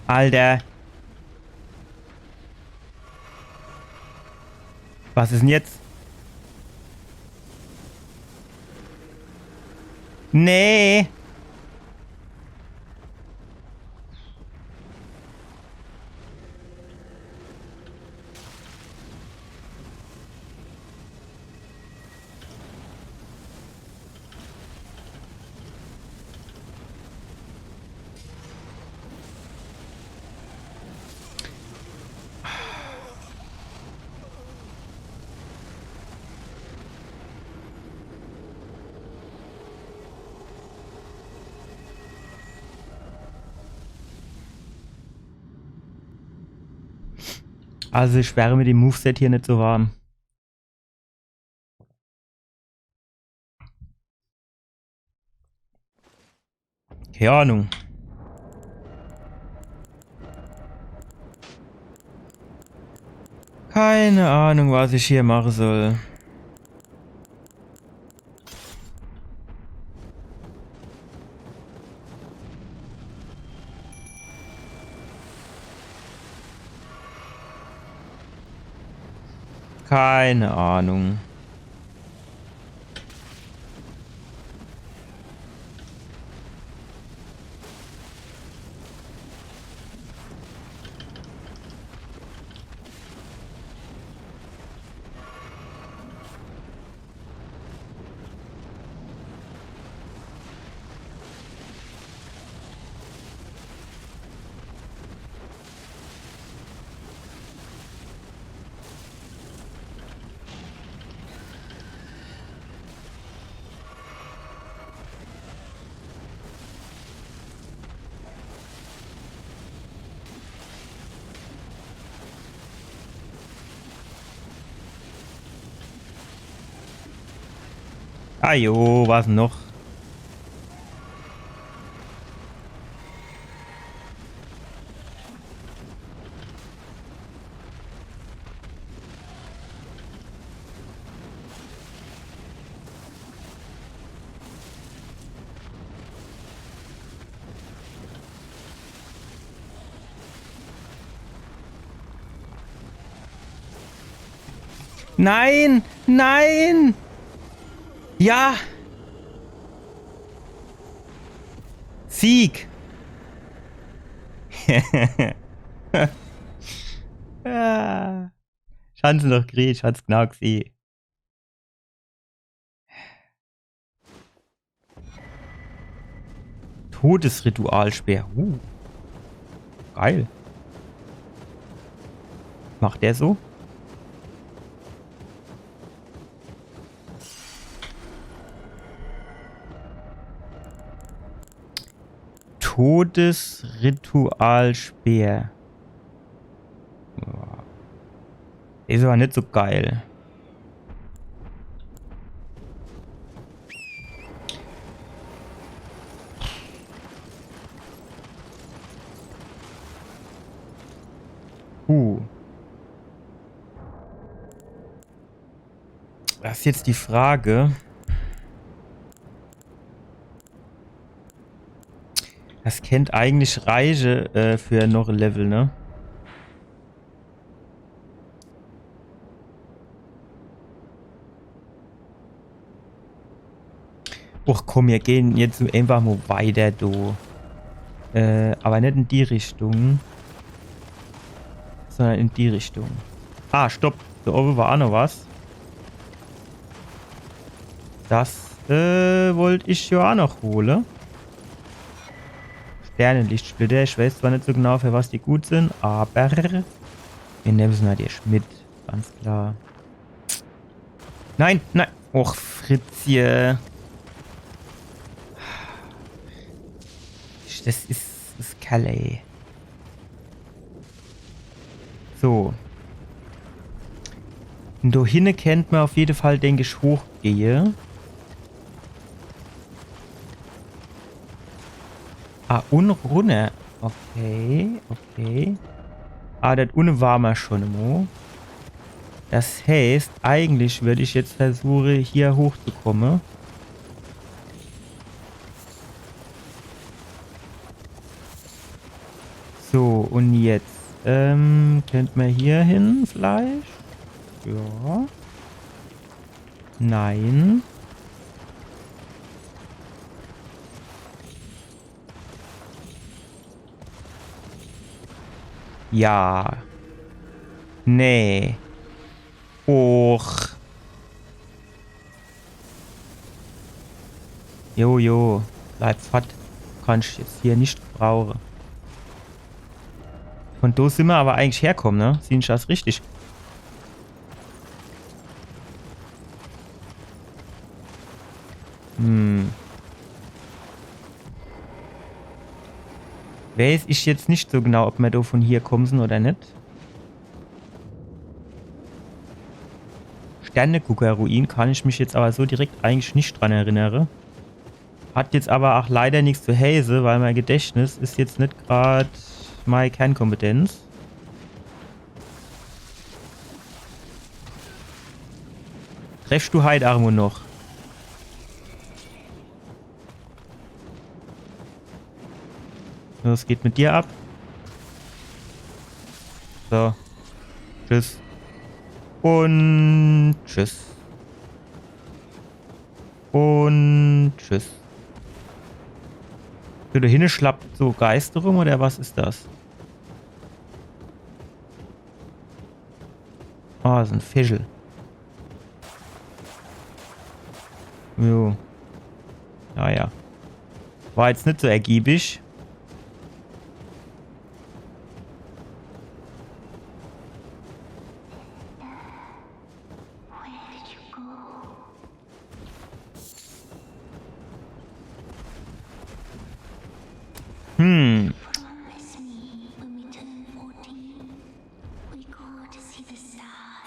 Alter. Was is denn jetzt? Nee. Also ich wär mit dem Moveset hier net so warm. Kei Ahnung. Keine Ahnung, was ich hier mache soll. Keine Ahnung. Ajo, was noch? Nein! Nein! Ja! Sieg! Ah. Ich hann's noch grie-, ich hann's genau gsieh. Todesritualspeer. Uh. Geil. Macht der so? Todesritualspeer. Ja. Is aber net so geil. Puh. Das is jetzt die Frage. Das kennt eigentlich reiche, äh, für noch e Level, ne? Och komm, mir gehn jetzt einfach mo weiter, du. Äh, aber net in die Richtung. Sondern in die Richtung. Ah, stopp. Do owwe war ach noch was. Das, äh, wollt ich jo ach noch hole. Sternenlichtsplitter. Ich weiß zwar net so genau, für was die gut sin, aber mir nemme se natürlich mit. Ganz klar. Nein, nein. Och, Fritzje. Das is, is Kalle. So. Un do hinne kennt mer auf jede Fall, denk ich, hochgehe. Ah, un runner. Okay, okay. Ah, do unne ware mer schon emo. Das heißt, eigentlich würd ich jetzt versuche, hier hochzukomme. So, un jetzt, ähm, kennt mer hier hin vielleicht? Ja. Nein. Ja. Nee. Och. Jo, jo. Bleib fort. Kannsch jetzt hier net gebrauche. Von do sin mer aber eigentlich herkomme, ne? Sieh ich das richtig? Hm. Weiß ich jetzt net so genau, ob mer do von hier komme sin oder net. Sternegucker-Ruin kann ich mich jetzt aber so direkt eigentlich net dran erinnere. Hat jetzt aber auch leider nix zu heeße, weil mein Gedächtnis is jetzt net grad mei Kernkompetenz. Treffst du heit irgendwo noch? Was geht mit dir ab? So. Tschüss. Und tschüss. Und tschüss. So, do hinne schlappt so Geister rum, oder was is das? Ah, so e Fischel. Jo. Naja. War jetzt net so ergiebig. Hm.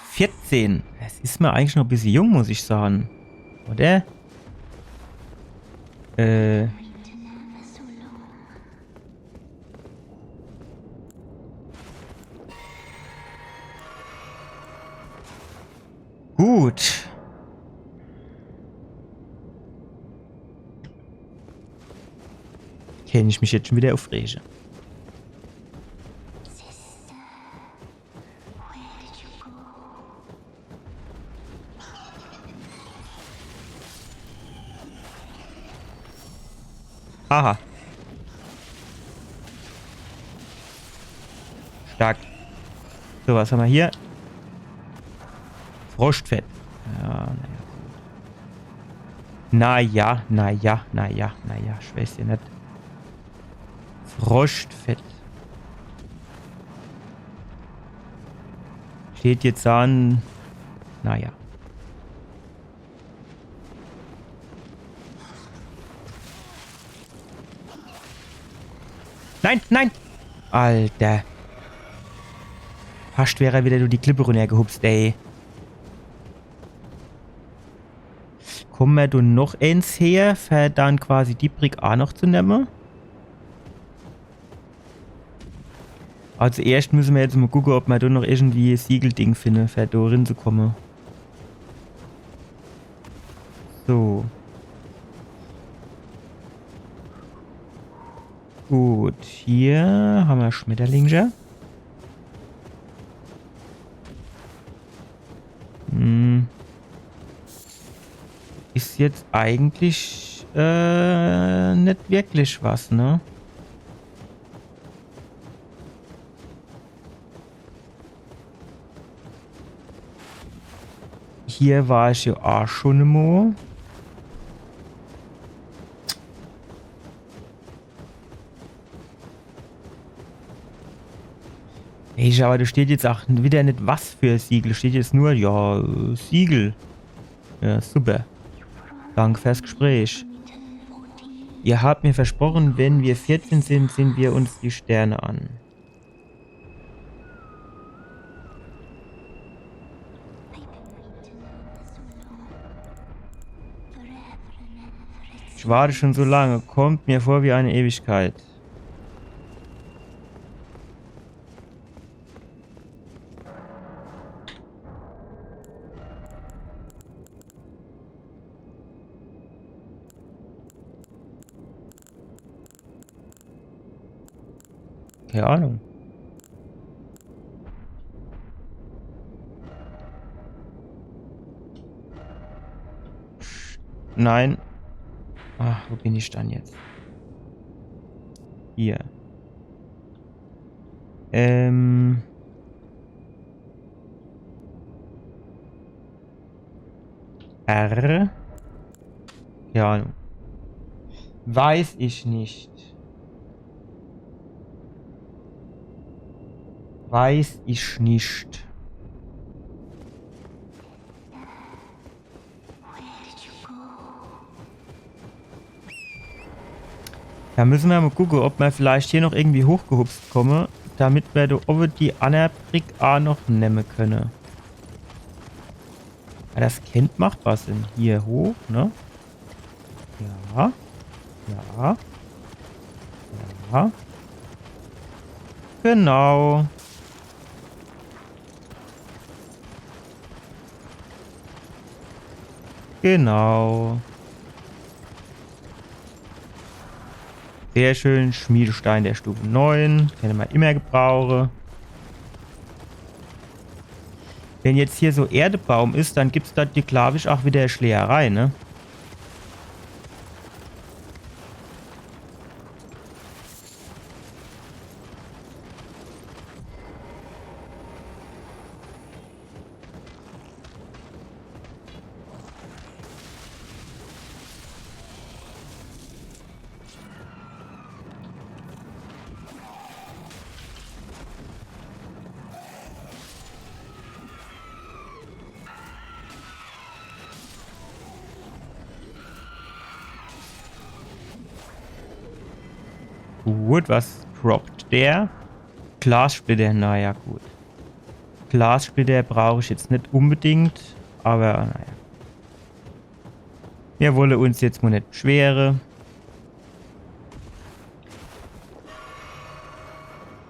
Vierzehn. Das is mir eigentlich noch e bissje jung, muss ich sage. Oder? Äh. Gut. Kann ich mich jetzt schon wieder aufrege. Aha. Stark. So, was haben wir hier? Froschtfett. Ja, naja, gut. Naja, naja, naja, naja, ich weiß ja net. Froschtfett. Steht jetzt an. Naja. Nein, nein! Alter. Fascht wär er wieder durch die Klippe runnergehupst, ey. Komme mer do noch eens her, fer dann quasi die Brick a noch zu nemme? Also erscht müsse mer jetzt mol gucke, ob mer do noch irgendwie e Siegelding finne, fer do rin zu komme. So. Gut, hier hammer Schmetterlinge. Hm. Is jetzt eigentlich, äh, net wirklich was, ne? Hier war ich jo a schon emol. Ey, aber do steht jetzt a wieder net, was für Siegel. Steht jetzt nur, ja, äh, Siegel. Ja, super. Danke fürs Gespräch. Ihr habt mir versprochen, wenn wir vierzehn sind, sehen wir uns die Sterne an. Ich warte schon so lange. Kommt mir vor wie eine Ewigkeit. Keine Ahnung. Nein. Ach, wo bin ich dann jetzt? Hier. Ähm. R? Ja, weiß ich nicht. Weiß ich nicht. Do müsse mer mol gucke, ob mer vielleicht hier noch irgendwie hochgehupst komme, damit mer do owwe die anner Brick a noch nemme könne. Ja, das kennt machbar sin. Hier hoch, ne? Ja. Ja. Ja. Genau. Genau. Sehr schön. Schmiedestein der Stufe neun. Kenne mer immer gebrauche. Wenn jetzt hier so Erdebaum is, dann gibt's do, glaab ich, ach wieder Schlägerei, ne? Gut, was droppt der? Glassplitter, naja, gut. Glassplitter brauch ich jetzt net unbedingt, aber naja. Mir wolle uns jetzt mo net beschwere.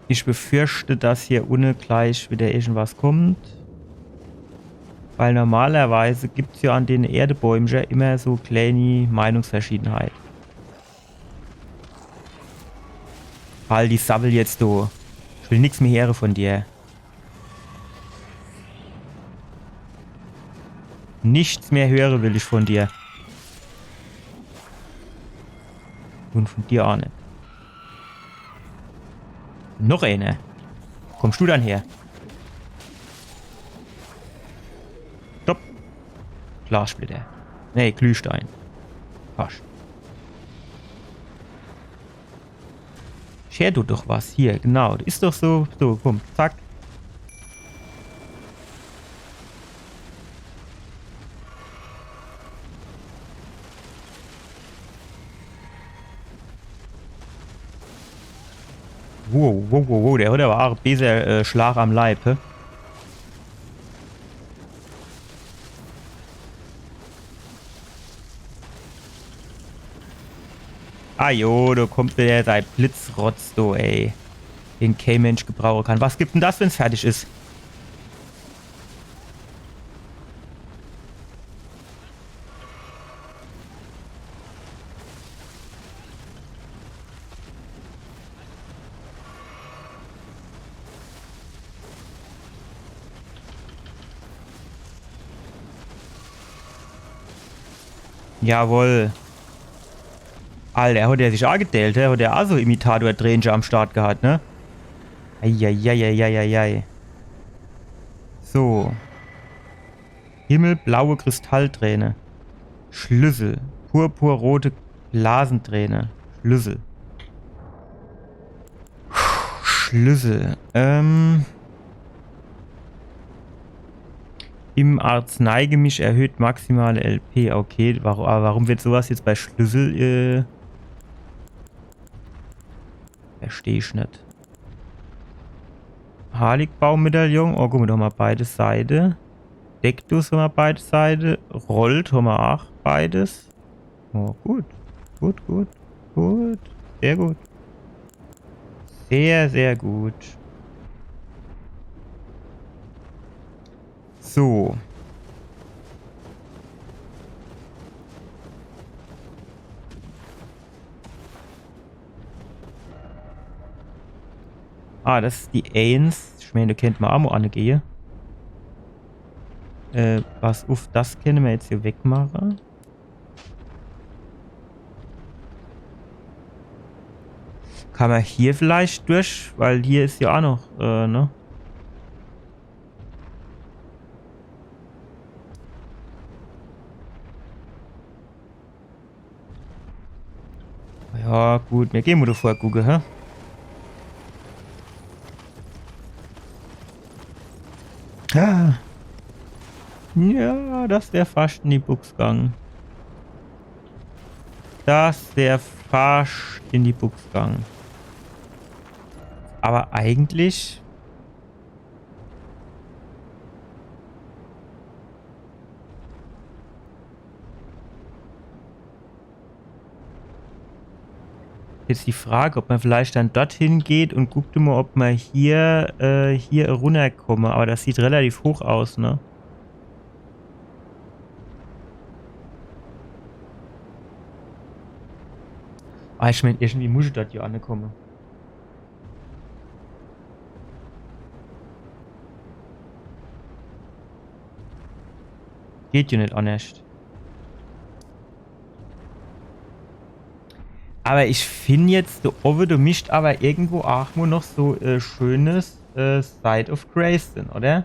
Ich befürchte, dass hier unne gleich wieder irgendwas kommt. Weil normalerweise gibt's ja an den Erdebäumcher immer so kleine Meinungsverschiedenheit. Halt die Sabbel jetzt, du. Ich will nix mehr höre von dir. Nichts mehr höre will ich von dir. Und von dir auch net. Noch eine. Kommst du dann her? Stopp. Glassplitter. Nee, Glühstein. Passt. Scher du doch was. Hier, genau. Is doch so. So, komm. Zack. Wow, wow, wow, wow. Der hat aber auch böser, äh, Schlag am Leib, hä? Ah jo, do kommt wieder sei Blitzrotz, do, ey. Den kee Mensch gebrauche kann. Was gibt denn das, wenn's fertig is? Jawohl. Alter, hat der sich agedellt, hä? Hat der also Imitator-Trainer am Start gehabt, ne? Eieieiei. So. Himmelblaue Kristallträne. Schlüssel. Purpurrote Blasenträne. Schlüssel. Schlüssel. Ähm. Im Arzneigemisch erhöht maximale L P. Okay, warum, aber warum wird sowas jetzt bei Schlüssel, äh, versteh ich net. Heiligbaumedaillon. Oh, guck mol, do hammer beide Seite. Dektus hammer beide Seite. Rollt hammer aach beides. Oh, gut. Gut, gut, gut. Sehr gut. Sehr, sehr gut. So. Ah, das is die Eins. Ich meen, do kennt mer aa mo anegehe. Äh, pass uff, das kenne mer jetzt hier wegmache. Kann mer hier vielleicht durch? Weil hier is jo aa noch, äh, ne? Ja, gut, mir gehn mo do vor, gucke, hä? Ah. Ja, das wär fascht in die Bux gang. Das wär fascht in die Bux gang. Aber eigentlich. Jetzt die Frage, ob mer vielleicht dann dorthin geht un guckt mo, ob mer hier, äh, hier runnerkomme. Awwer das sieht relativ hoch aus, ne? Ah, ich mään, irgendwie muss ich dort jo ankomme. Geht jo net annerscht. Awwer ich find jetzt, do owwe, do misst awwer irgendwo aach mo noch so, äh, schönes, äh, Site of Grace sin, oder?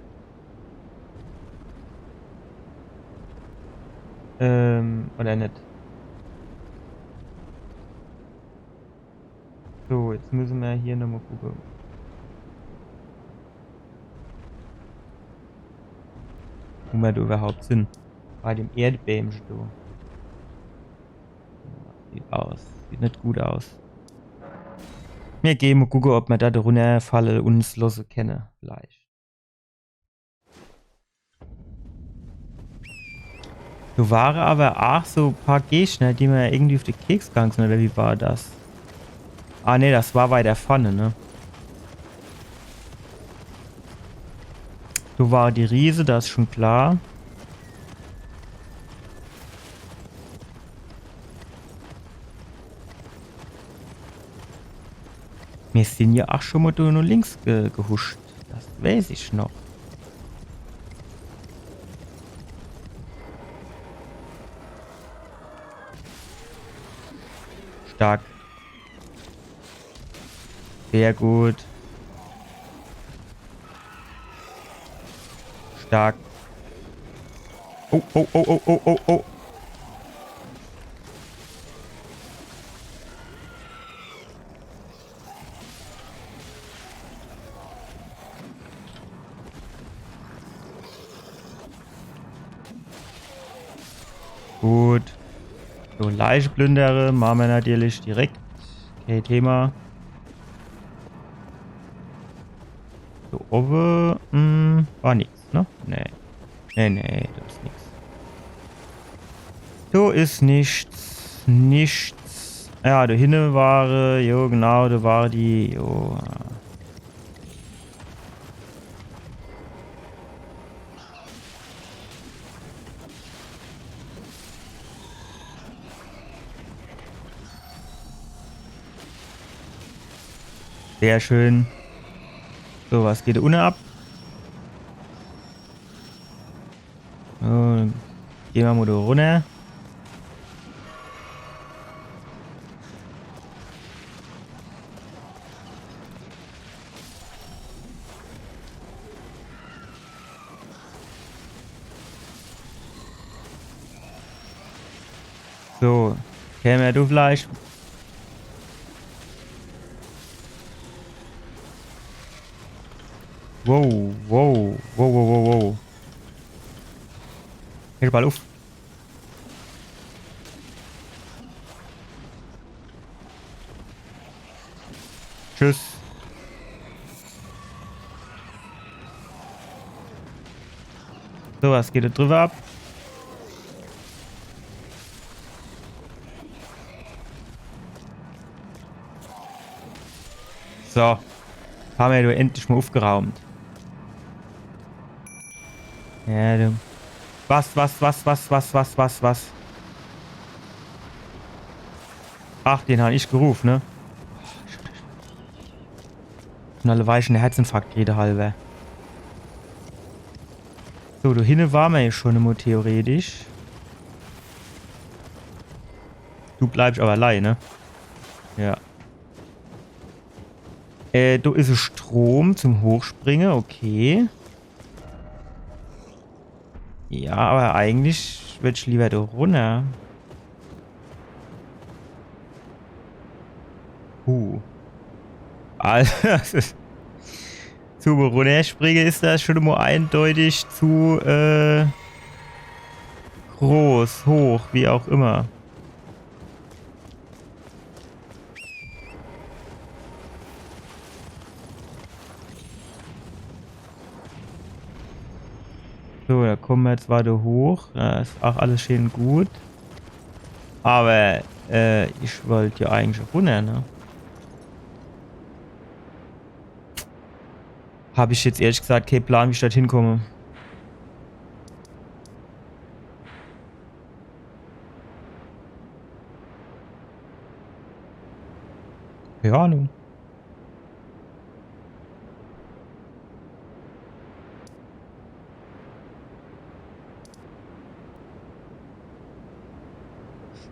Ähm, oder net? So, jetzt misse mer hier nochmo gucke, wo mer do iwwerhaupt sin. Bei dem Erdbämche do. Sieht aus. Sieht net gut aus. Mir gehn mo gucke, ob mer do runnerfalle un uns losse kenne, vielleicht. Do ware awwer aach so paar Gegner, die mer irgendwie uff de Keks gang sin, oder wie war das? Ah, nee, das war weiter vorne, ne? Do war die Riese, das is schun klar. Mir sin jo aach schun mo do no links ge gehuscht. Das weiß ich noch. Stark. Sehr gut. Stark. Oh, oh, oh. Gut. So, Leiche plündere, mache mer natürlich direkt. Kee Thema. Do owwe, hm, war nix, ne? Nee. Nee, nee, do is nix. Do is nix. Nix. Ja, do hinne ware, jo, genau, do ware die, jo. Sehr schön. So, was geht do unne ab? So, gehn mer mo do runner. So, käm mer do vielleicht. Wow, wow, wow. Hör bald uff. Tschüss. So, was geht do driwwer ab? So. Hammer do endlich mo uffgeraumt. Ja, du. Was, was, was? Ach, den han ich geruff, ne? Schun alleweil schun de Herzinfarkt kriet, de Halwer. So, do hinne ware mer jo schun emol theoretisch. Du bleibsch awwer lei, ne? Ja. Äh, do is e Strom zum Hochspringe, okay. Ja, awwer eigentlich würd ich liewer do runner. Puh. Also, das is, zum Runnerspringe is das schun emol eindeutig zu, äh, groß, hoch, wie auch immer. So, do kumme mer jetzt widder hoch. Ja, is aach alles schee un gut. Awwer Äh, ich wollt jo eigentlich runner, ne? Hab ich jetzt ehrlich gesagt kee Plan, wie ich dort hinkomme. Kee Ahnung.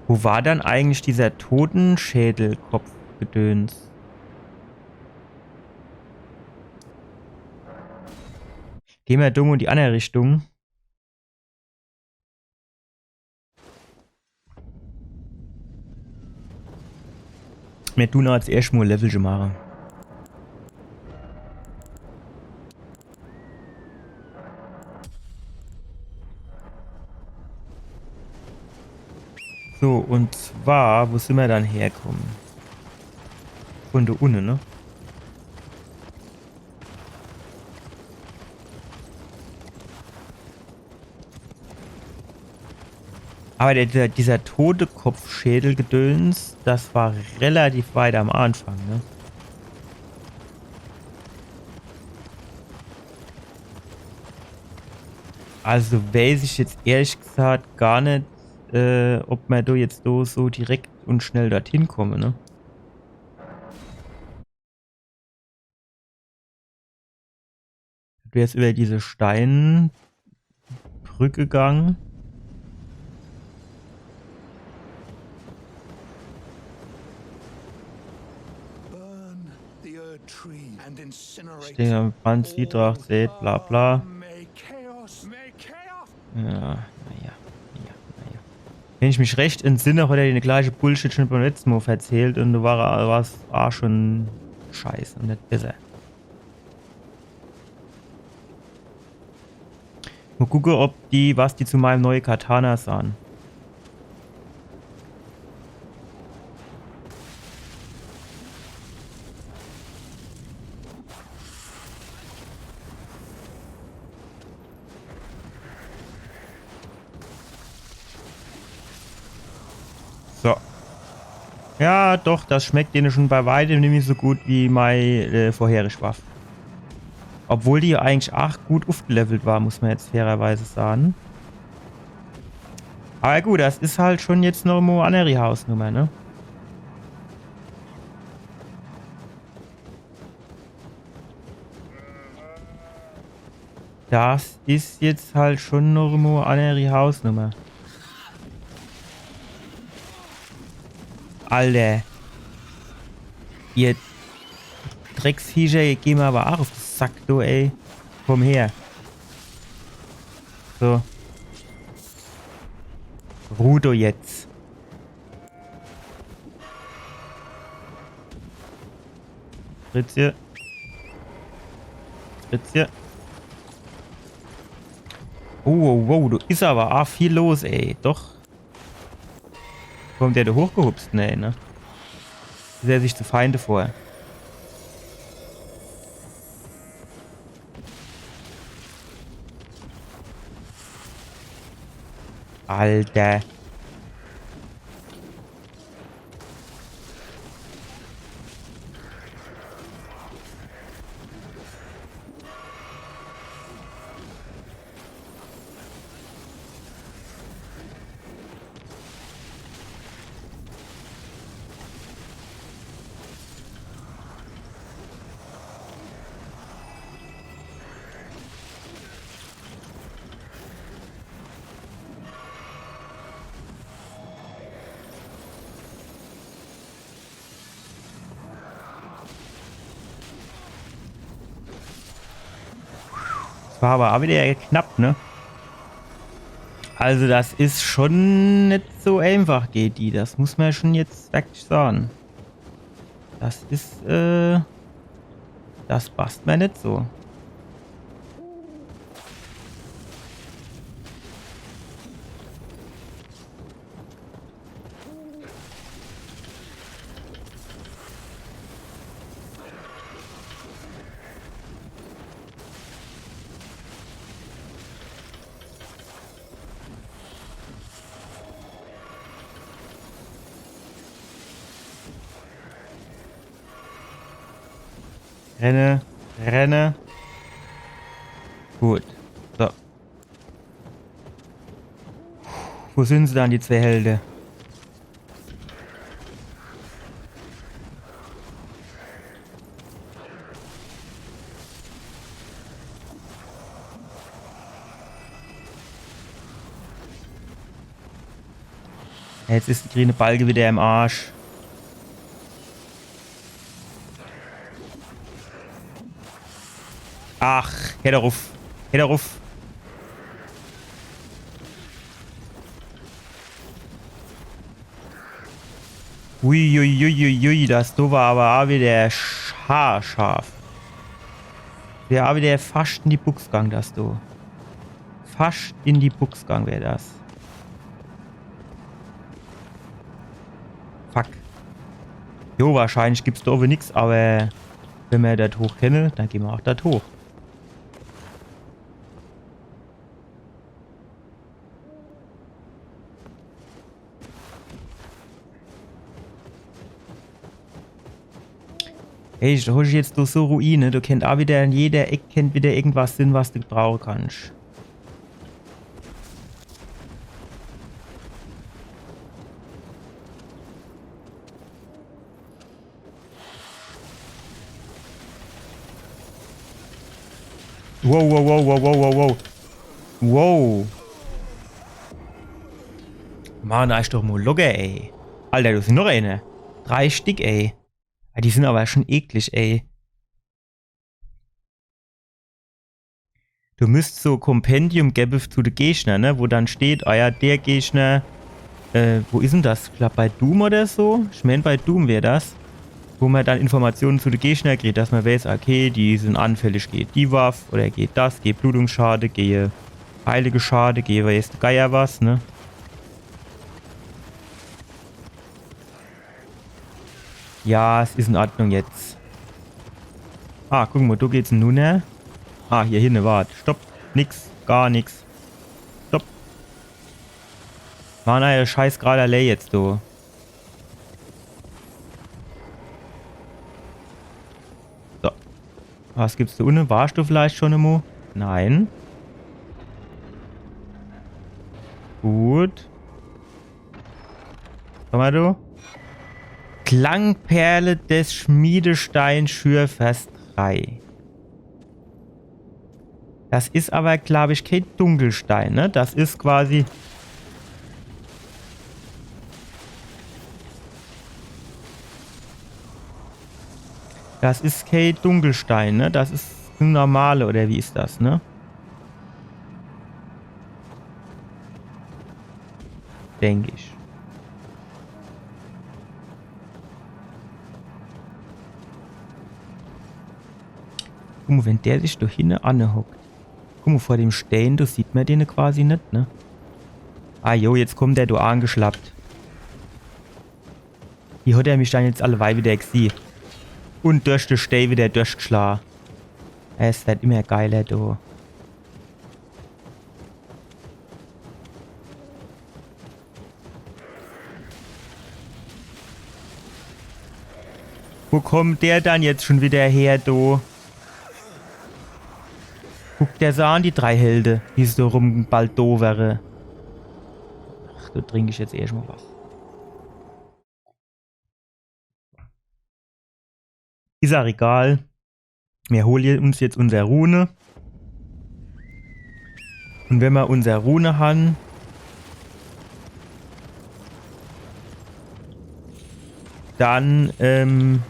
Wo war dann eigentlich dieser Totenschädelkopfgedöns? Geh mer dumm in die andere Richtung. Mir tun als erscht mol Levelche mache. So, und zwar, wo sin mer dann herkomme? Von do unne, ne? Aber der, der, dieser Totekopfschädelgedöns, das war relativ weit am Anfang, ne? Also weiß ich jetzt ehrlich gesagt gar net, äh, ob mer do jetzt so, so direkt und schnell dorthin komme, ne? Du wärst über diese Steinbrück gegangen. Burn the Erd Tree and incinerate Stehe am Brand, all Zwietracht, sät, bla, bla. May chaos, may chaos. Ja, naja, naja, naja. Wenn ich mich recht entsinne, hat er den gleiche Bullshit schon beim letzten Mal verzählt und do war er, war's auch schon scheiße und net besser. Mal gucke, ob die, was die zu meinem neue Katana sagen. So. Ja, doch, das schmeckt dene schon bei weitem nimmi so gut wie mei, äh, vorherig Waff. Obwohl die eigentlich ach gut uffgelevelt war, muss mer jetzt fairerweise sagen. Aber gut, das is halt schon jetzt noch mo anneri Hausnummer, ne? Das is jetzt halt schon noch mo anneri Hausnummer. Alter. Ihr Drecksviecher, ihr gehn mer aber ach uff de Sack, du, ey. Komm her. So. Ruh du jetzt. Fritzje. Fritzje. Oh, wow, wow, do is aber ach viel los, ey. Doch. Kommt der do hochgehupst? Nee, ne? Stellt er sich zu Feinde vor. Alter. Das war aber auch wieder knapp, ne? Also das is schon net so einfach, G D. Das muss mer schon jetzt wirklich sagen. Das is, äh, das passt mer net so. Renne, renne. Gut. So. Wo sin se dann, die zwee Helde? Jetzt is de grüne Balke wieder im Arsch. Ach, hör doch uff. Hör doch uff. Uiuiuiui, das do war aber a wieder haarscharf. Wär a wieder fascht in die Bux gang, das do. Fascht in die Bux gang wär das. Fuck. Jo, wahrscheinlich gibt's do owwe nix, aber wenn mer dort hoch kenne, dann geh mer auch dort hoch. Ey, do hosch jetzt durch so Ruine, do kennt a wieder in jeder Eck kennt wieder irgendwas sin, was du gebrauche kannsch. Wow, wow, wow, wow, wow, wow, wow. Wow. Mann, do is doch mol locker, ey. Alter, do sin noch eener. Drei Stick, ey. Ja, die sin aber schon eklig, ey. Du müsst so Kompendium gebe zu de Gegner, ne? Wo dann steht, ah ja, der Gegner, äh, wo is denn das? Ich glaub, bei Doom oder so? Ich mein, bei Doom wär das. Wo mer dann Informationen zu de Gegner kriegt, dass mer weiß, okay, die sin anfällig gege die Waff oder gege das, gege Blutungsschade, gege Heilegeschade, gege weiß de Geier was, ne? Ja, es is in Ordnung jetzt. Ah, guck mol, do geht's nunner. Ah, hier hinne, wart. Stopp. Nix, gar nix. Stopp. Mann, ey, scheiß grad alle jetzt, du. So. Was gibt's do unne? Warsch du vielleicht schon emo? Nein. Gut. Komm mol, du. Klangperle des Schmiedestein Schürfers drei. Das is aber, glaub ich, kee Dunkelstein, ne? Das is quasi. Das is kee Dunkelstein, ne? Das is en normale, oder wie is das, ne? Denk ich. Guck mol, wenn der sich do hinne anne hockt. Guck mol, vor dem Stein, do sieht mer den quasi net, ne? Ah jo, jetzt kommt der do angeschlappt. Wie hat er mich dann jetzt alleweil wieder gesieh? Un durch de Stee wieder durchgeschla. Es werd immer geiler, du. Wo kommt der dann jetzt schon wieder her, du? Guck der se an, die drei Helde, wie se do rumbaldowere. Ach, do trink ich jetzt erscht mol was. Is ach egal. Mir hole uns jetzt unser Rune. Un wenn mer unser Rune han, dann, ähm,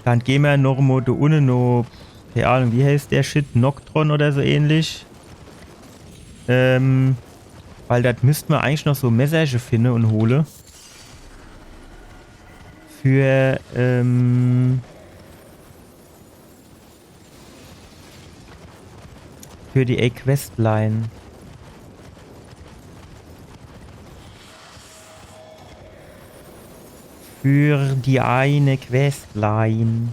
dann geh mer noch mo do unne no, kee Ahnung, wie heißt der Shit? Noctron oder so ähnlich. Ähm, weil do müsst mer eigentlich noch so Messerche finne un hole. Für, ähm, für die A-Questline. Für die eine Questline.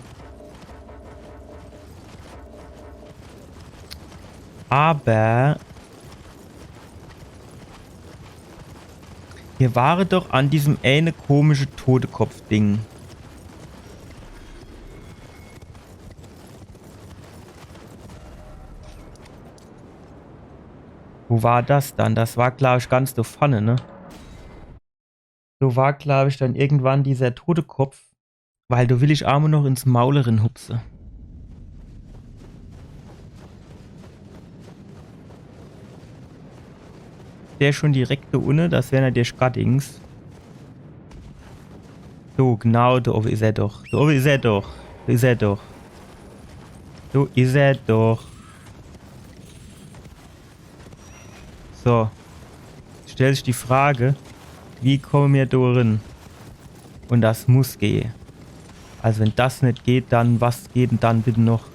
Aber mir ware doch an diesem eine komische Totekopf-Ding. Wo war das dann? Das war, glaub ich, ganz do vorne, ne? Do war, glaub ich, dann irgendwann dieser tote Kopf, weil do will ich aa mo noch ins Maul rinhupse. Der is schon direkt do unne, das wär natürlich grad Dings. So, genau, do owwe is er doch. Do owwe is er doch. Do is er doch. Do is er doch. So. Stellt sich die Frage, wie komme mir do rin? Und das muss gehe. Also wenn das net geht, dann was geht denn dann bitte noch?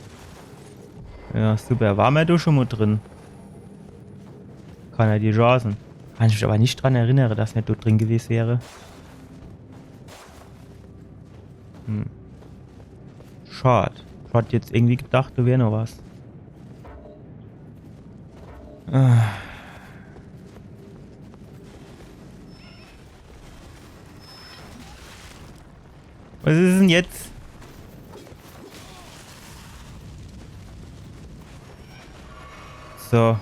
Ja, super. War mer do schon mo drin? Kann ja die Chance. Kann ich mich aber net dran erinnere, dass mer do drin gewes wäre. Hm. Schad. Ich hat jetzt irgendwie gedacht, do wär noch was. Ah. Was is denn jetzt? So.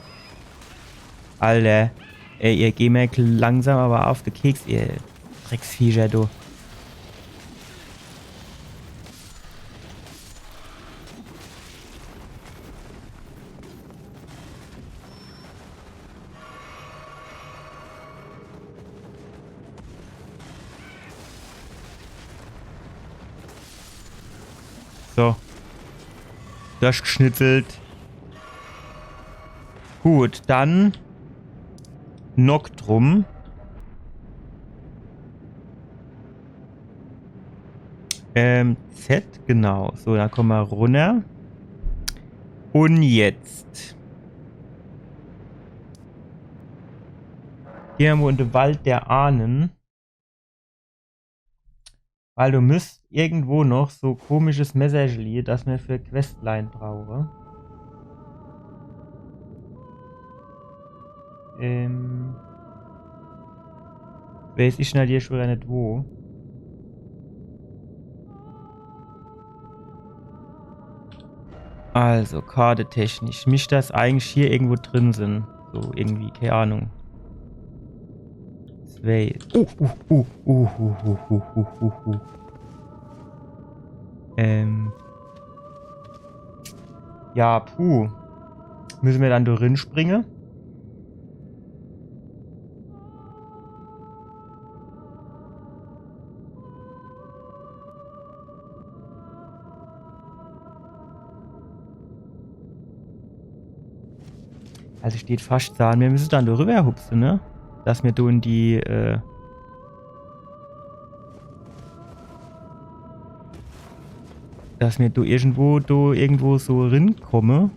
Alter. Ey, ihr geht mir langsam aber auf de Keks, ihr Drecksviecher, du. So. Durchgeschnitzelt. Gut, dann Noctrum. Ähm, Z, genau. So, dann komme mer runner. Und jetzt gehe mer mo in de Wald der Ahnen. Weil do müsst irgendwo noch so komisches Messerchli, das mer für Questline brauche. Ähm. Weiß ich natürlich schon wieder net wo. Also, Karte technisch. Misst das eigentlich hier irgendwo drin sin. So, irgendwie, keine Ahnung. Zwei. Uh, uh, uh, uh, uh, uh, uh, uh, uh. Ähm. Ja, puh. Müsse mer dann do rinspringe? Also steht fascht do an, mir müsse dann do rüberhupse, ne? Dass mir do in die, äh, dass mir do irgendwo, do irgendwo so rinkomme.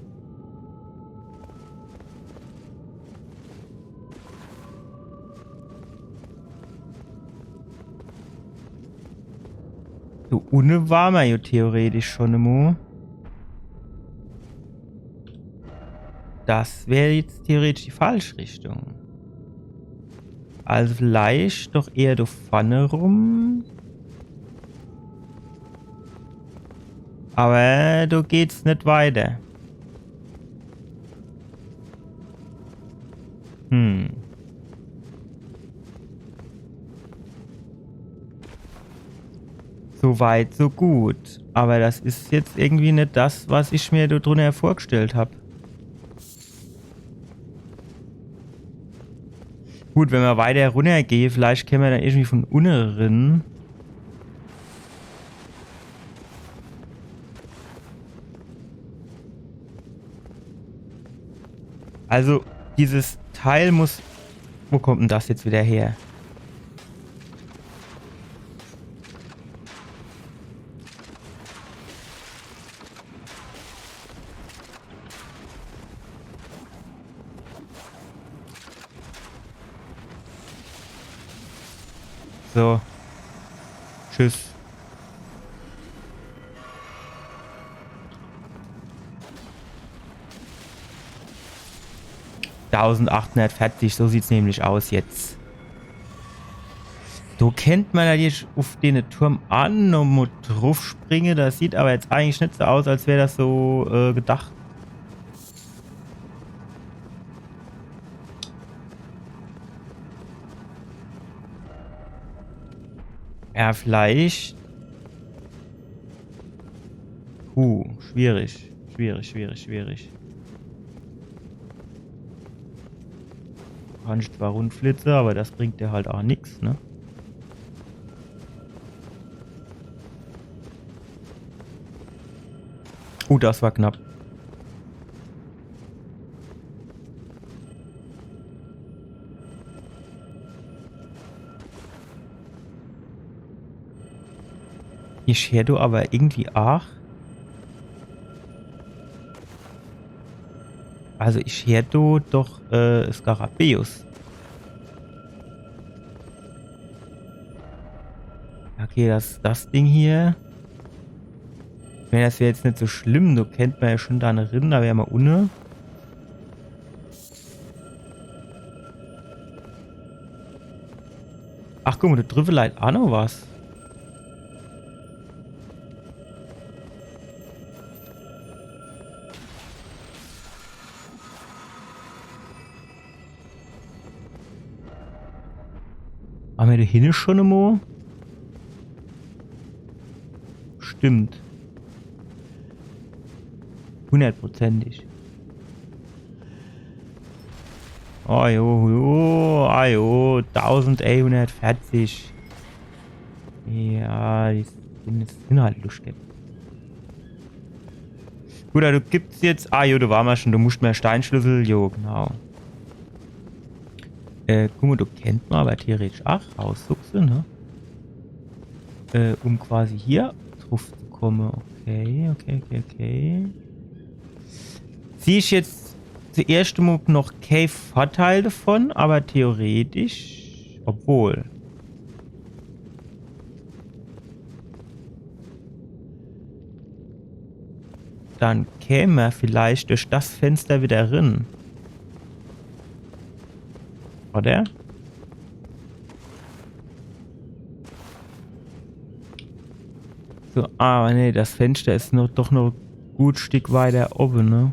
Do unne ware mer jo theoretisch schon emol. Das wär jetzt theoretisch die falsch Richtung. Also vielleicht doch eher do vorne rum. Aber do geht's net weiter. Hm. So weit, so gut. Aber das is jetzt irgendwie net das, was ich mir do drunter vorgestellt hab. Gut, wenn mer weiter runnergehe, vielleicht kenne mer dann irgendwie von unne rin. Also, dieses Teil muss... Wo kommt denn das jetzt wieder her? So. Tschüss. Tausendachthundertverzig, so sieht's nämlich aus jetzt. So kennt mer natürlich uf den Turm aa nochmo druffspringe. Das sieht aber jetzt eigentlich net so aus, als wär das so, äh, gedacht. Ja, vielleicht. Puh, schwierig. Schwierig, schwierig, schwierig. Kann ich zwar rundflitze, aber das bringt dir halt auch nix, ne? Oh, das war knapp. Ich heer do aber irgendwie aach. Also ich heer do doch, äh, Skarabäus. Okay, das, das Ding hier. Ich mein, das wär jetzt net so schlimm. Do kennt mer ja schon do rin, do wär mer unne. Ach, guck mol, do driwwe leit aa noch was. Hän mer do hinne schon emol? Stimmt. Hundertprozentig. Oh jo, jo, ah jo, tausendeinhundertvierzig. Ja, die sin, die sin halt luschtig. Gut, do gibt's jetzt. Ah jo, do ware mer schon, do muscht mer Steinschlüssel. Jo, genau. Äh, guck mol, do kennt mer aber theoretisch aach raussuchse, ne? Äh, um quasi hier druff zu komme. Okay, okay, okay, okay. Sieh ich jetzt zuerscht mol noch kee Vorteil davon, aber theoretisch, obwohl. Dann käm mer vielleicht durch das Fenster wieder rin. Oder? So, aber nee, das Fenster is noch, doch noch gut Stick weiter owwe, ne?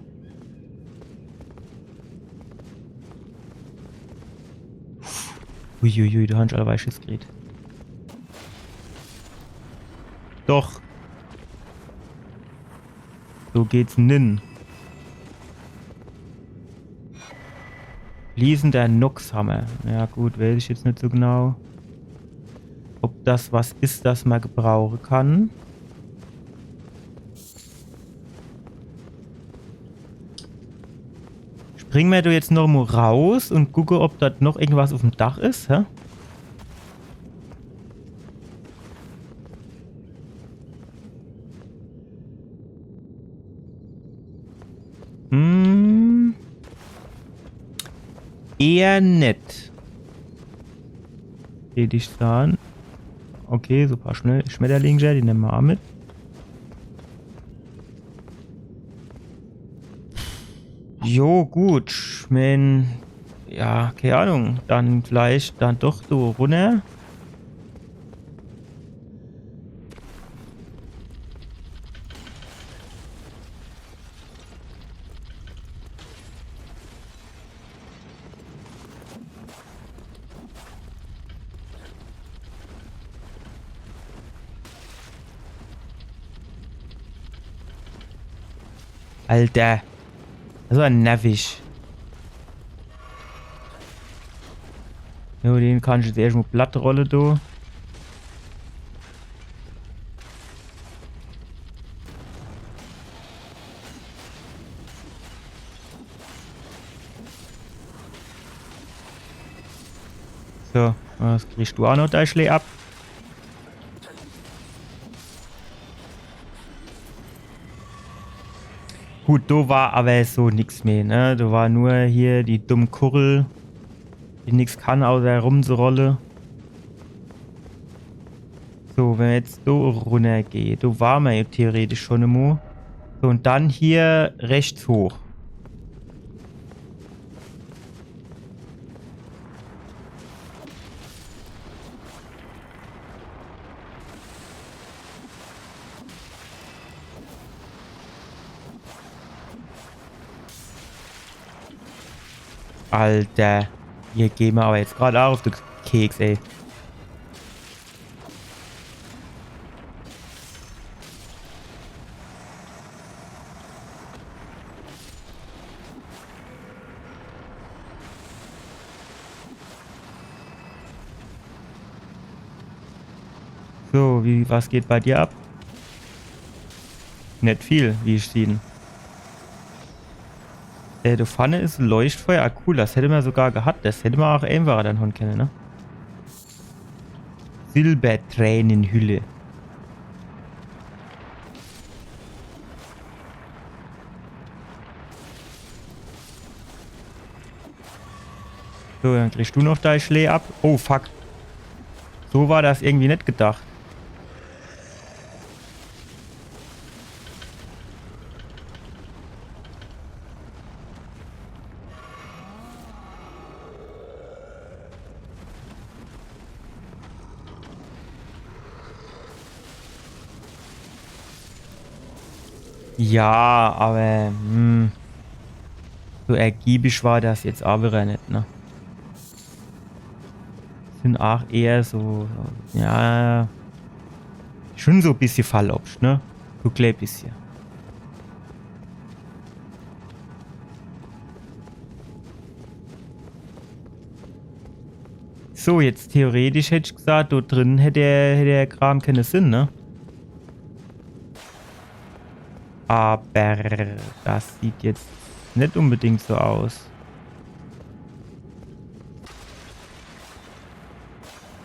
Uiuiui, do han ich allerweil Schiss gekriet. Doch. So geht's nin. Fließender Noxhammer. Ja gut, weiß ich jetzt net so genau, ob das was is, das mer gebrauche kann. Springe mer do jetzt noch mol raus un gucke, ob do noch irgendwas uffm Dach is, hä? Hm. Eher net. Seh dich do an. Okay, so paar Schme-, Schmetterlinge, die nemme mer aa mit. Jo, gut. Ich mein, ja, kee Ahnung. Dann vielleicht dann doch so runner. Alter. Das war nervig. Jo, den kann ich jetzt erscht mol platt rolle, du. So, was kriegst du aa noch, dei Schlää ab? Gut, do war aber so nix mehr, ne? Do war nur hier die dumm Kugel, die nix kann, außer rumzurolle. So, wenn mer jetzt do runnergehe, do war mer jo theoretisch schon emol. So, un dann hier rechts hoch. Alter. Ihr geht mer aber jetzt grad aa uff de Keks, ey. So, wie, was geht bei dir ab? Net viel, wie ich sieh. Äh, do vorne is e Leuchtfeuer. Ah, cool, das hätte mer sogar gehat. Das hätte mer auch eenfacher dann holen kenne, ne? Silbertränenhülle. So, dann kriegst du noch dei Schlää ab. Oh, fuck. So war das irgendwie net gedacht. Ja, aber, hm, so ergiebig war das jetzt auch wieder net, ne? Sind auch eher so, so, ja, schon so e bissje Fallobscht, ne? So e klää bissje. So, jetzt theoretisch hätt ich gesagt, do drin hätt der, hätt der Kram kenne sin, ne? Aber das sieht jetzt net unbedingt so aus.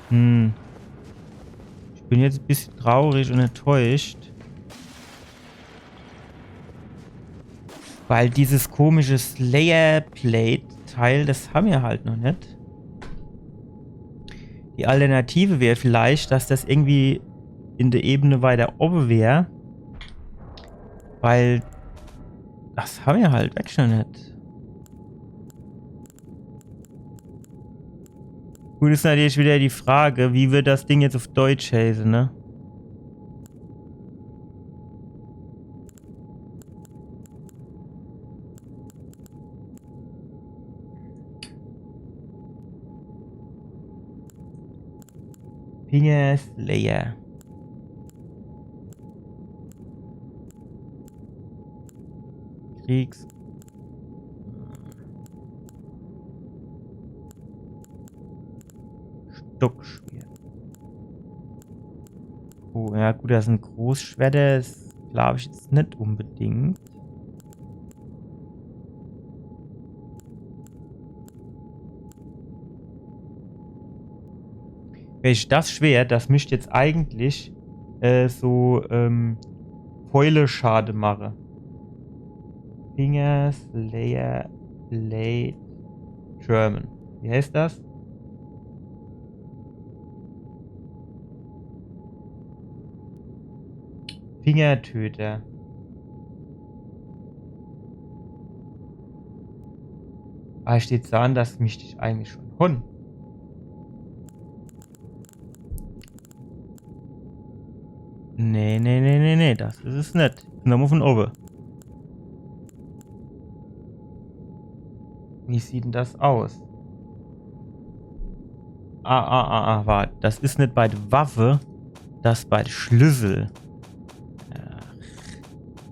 Hm. Ich bin jetzt e bissje traurig und enttäuscht. Weil dieses komische Slayer-Plate-Teil, das ha mer halt noch net. Die Alternative wär vielleicht, dass das irgendwie in der Ebene weiter obe wär. Weil das ha mer halt wirklich noch net. Gut, is natürlich wieder die Frage, wie wird das Ding jetzt auf Deutsch heiße, ne? Fingerslayer. Kriegs-, Stockschwert. Oh, ja gut, das sin Großschwerter, das glaab ich jetzt net unbedingt. Welch das Schwert, das misst jetzt eigentlich, äh, so, ähm, Fäule Schade mache. Fingerslayer Blade German. Wie heißt das? Fingertöter. Ah, steht so an, das misst ich eigentlich schon hon. Nee, nee, nee, nee, nee, das is es net. Nochmol von obe. Wie sieht denn das aus? Ah, ah, ah, ah, wart. Das is net bei de Waffe, das is bei de Schlüssel. Ach,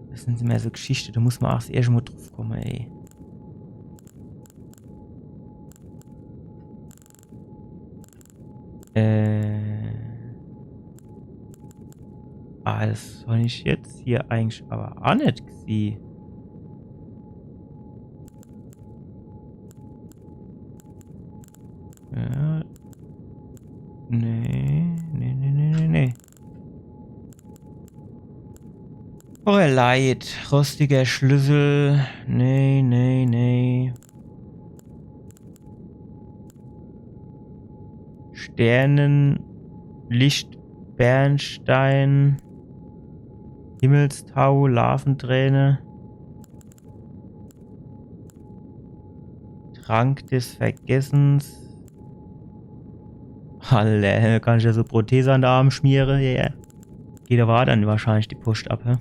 das sin immer so Geschichte, do muss mer aach erscht mol druff komme, ey. Äh. Ah, das hon ich jetzt hier eigentlich awwer aach net gesieh. Ja. Nee, nee, nee, nee, nee, nee. Oh, leid. Rostiger Schlüssel. Nee, nee, nee. Sternenlicht, Bernstein, Himmelstau, Larventräne, Trank des Vergessens. Alla, kann ich jo so Prothese an de Arm schmiere, ja, ja. Geht awwer dann wahrscheinlich die Post ab, hä?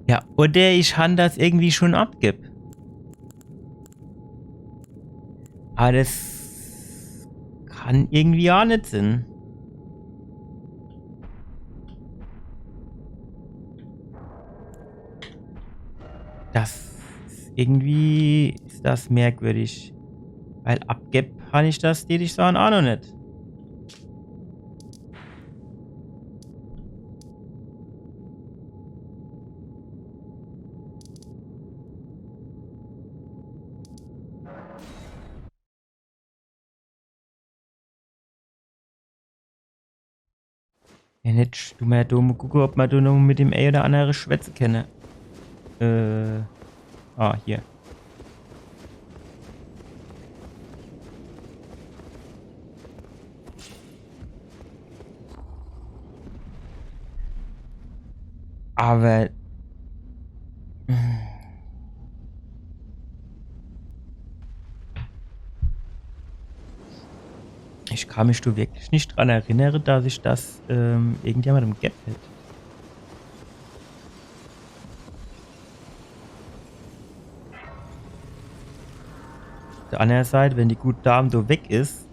Ja, oder ich han das irgendwie schon abgib. Awwer das kann irgendwie jo net sin. Das is irgendwie, is das merkwürdig. Weil abgeb han ich das, deet ich saan, aa noch net. Ja, net, du mer do mo gucke, ob mer do noch mit dem ee oder annere schwätze kenne. Äh. Ah, hier. Aber ich kann mich do wirklich net dran erinnere, dass ich das, ähm, irgendjemandem gebb hätt. Uff der annere Seit, wenn die gut Dam do weg is,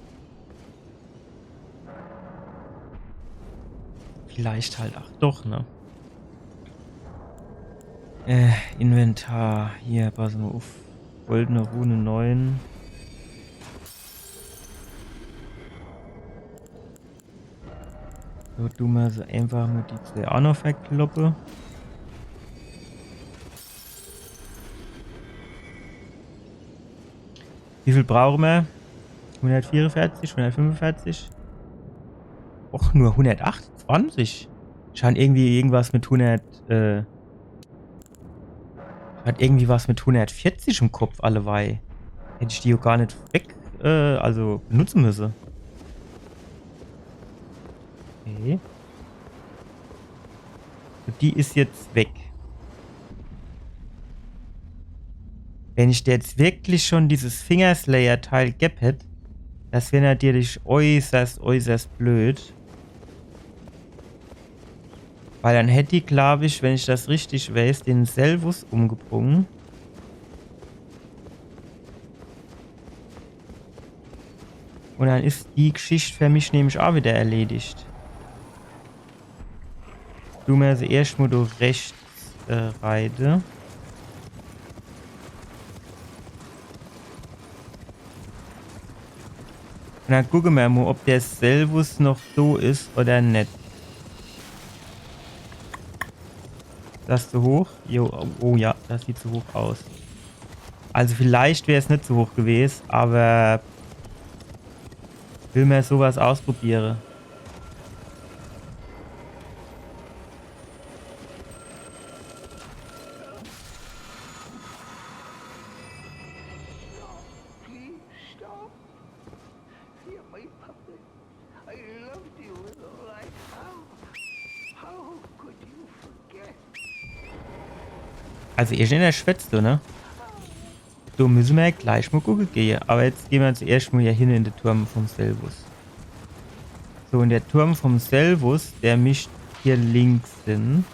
vielleicht halt ach doch, ne? Äh, Inventar. Hier, pass mo uff. Goldene Rune neun. So, du mer so einfach mo die zwee aa noch verkloppe. Wie viel brauche mer? Hundertvierunvierzig, hundertfünfunvierzig? Och, nur hundertachtundzwanzig. Ich han irgendwie irgendwas mit hundert, äh, ich hat irgendwie was mit hundertvierzig im Kopf, alleweil. Hätt ich die jo gar net weg, äh, also benutze müsse. Okay. Und die is jetzt weg. Wenn ich der jetzt wirklich schon dieses Fingerslayer-Teil gebb hätt, das wär natürlich äußerst, äußerst blöd. Weil dann hätt die, glaub ich, wenn ich das richtig weiß, den Selvus umgebrungen. Und dann is die Geschicht für mich nämlich aa wieder erledigt. Du mer also erscht mo do rechts, äh, reite. Und dann gucke mer mo, ob der Selvus noch do is oder net. Das zu hoch? Jo, oh, oh ja, das sieht zu hoch aus. Also vielleicht wär's net zu hoch gewes, aber will mer sowas ausprobiere. Stop, please stop. You're my puppet. I loved you with all I have. How could you forget? Also, ihr Schwätzt, ne? Do müsse mer jo gleich mo gucke gehe. Aber jetzt gehn mer zuerscht mo hier hin in de Turm vom Selvus. So, und der Turm vom Selvus, der misst hier links sin.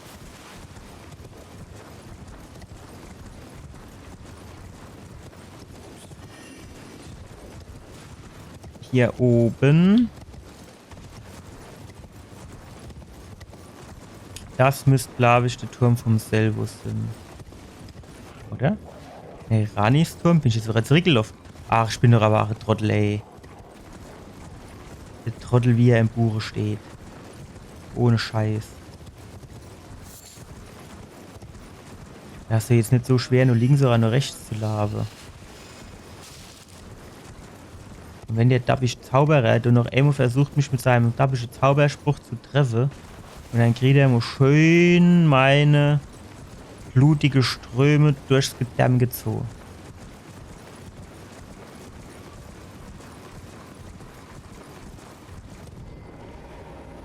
Hier oben. Das müsst, glaub ich, de Turm vom Selvus sin. Oder? Nee, Ranis Turm? Bin ich jetzt wieder zurückgelaufen? Ach, ich bin doch aber ach e Trottel, ey. De Trottel, wie er im Buche steht. Ohne Scheiß. Das is jetzt net so schwer, nur links oder nur rechts zu laufe. Und wenn der dabbisch Zauberer dann noch emol versucht, mich mit seinem dabbische Zauberspruch zu treffe, und dann kriegt er mo schön meine blutige Ströme durchs Gedärm gezogen.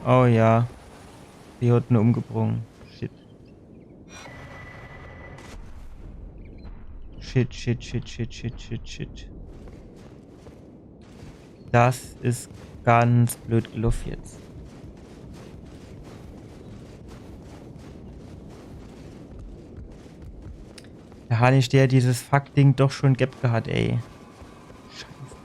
Oh ja. Die hat en umgebrungen. Shit. Shit, shit, shit, shit, shit, shit, shit. Das is ganz blöd geloff jetzt. Da han ich der dieses Fuck-Ding doch schon gebb gehat, ey. Scheiße.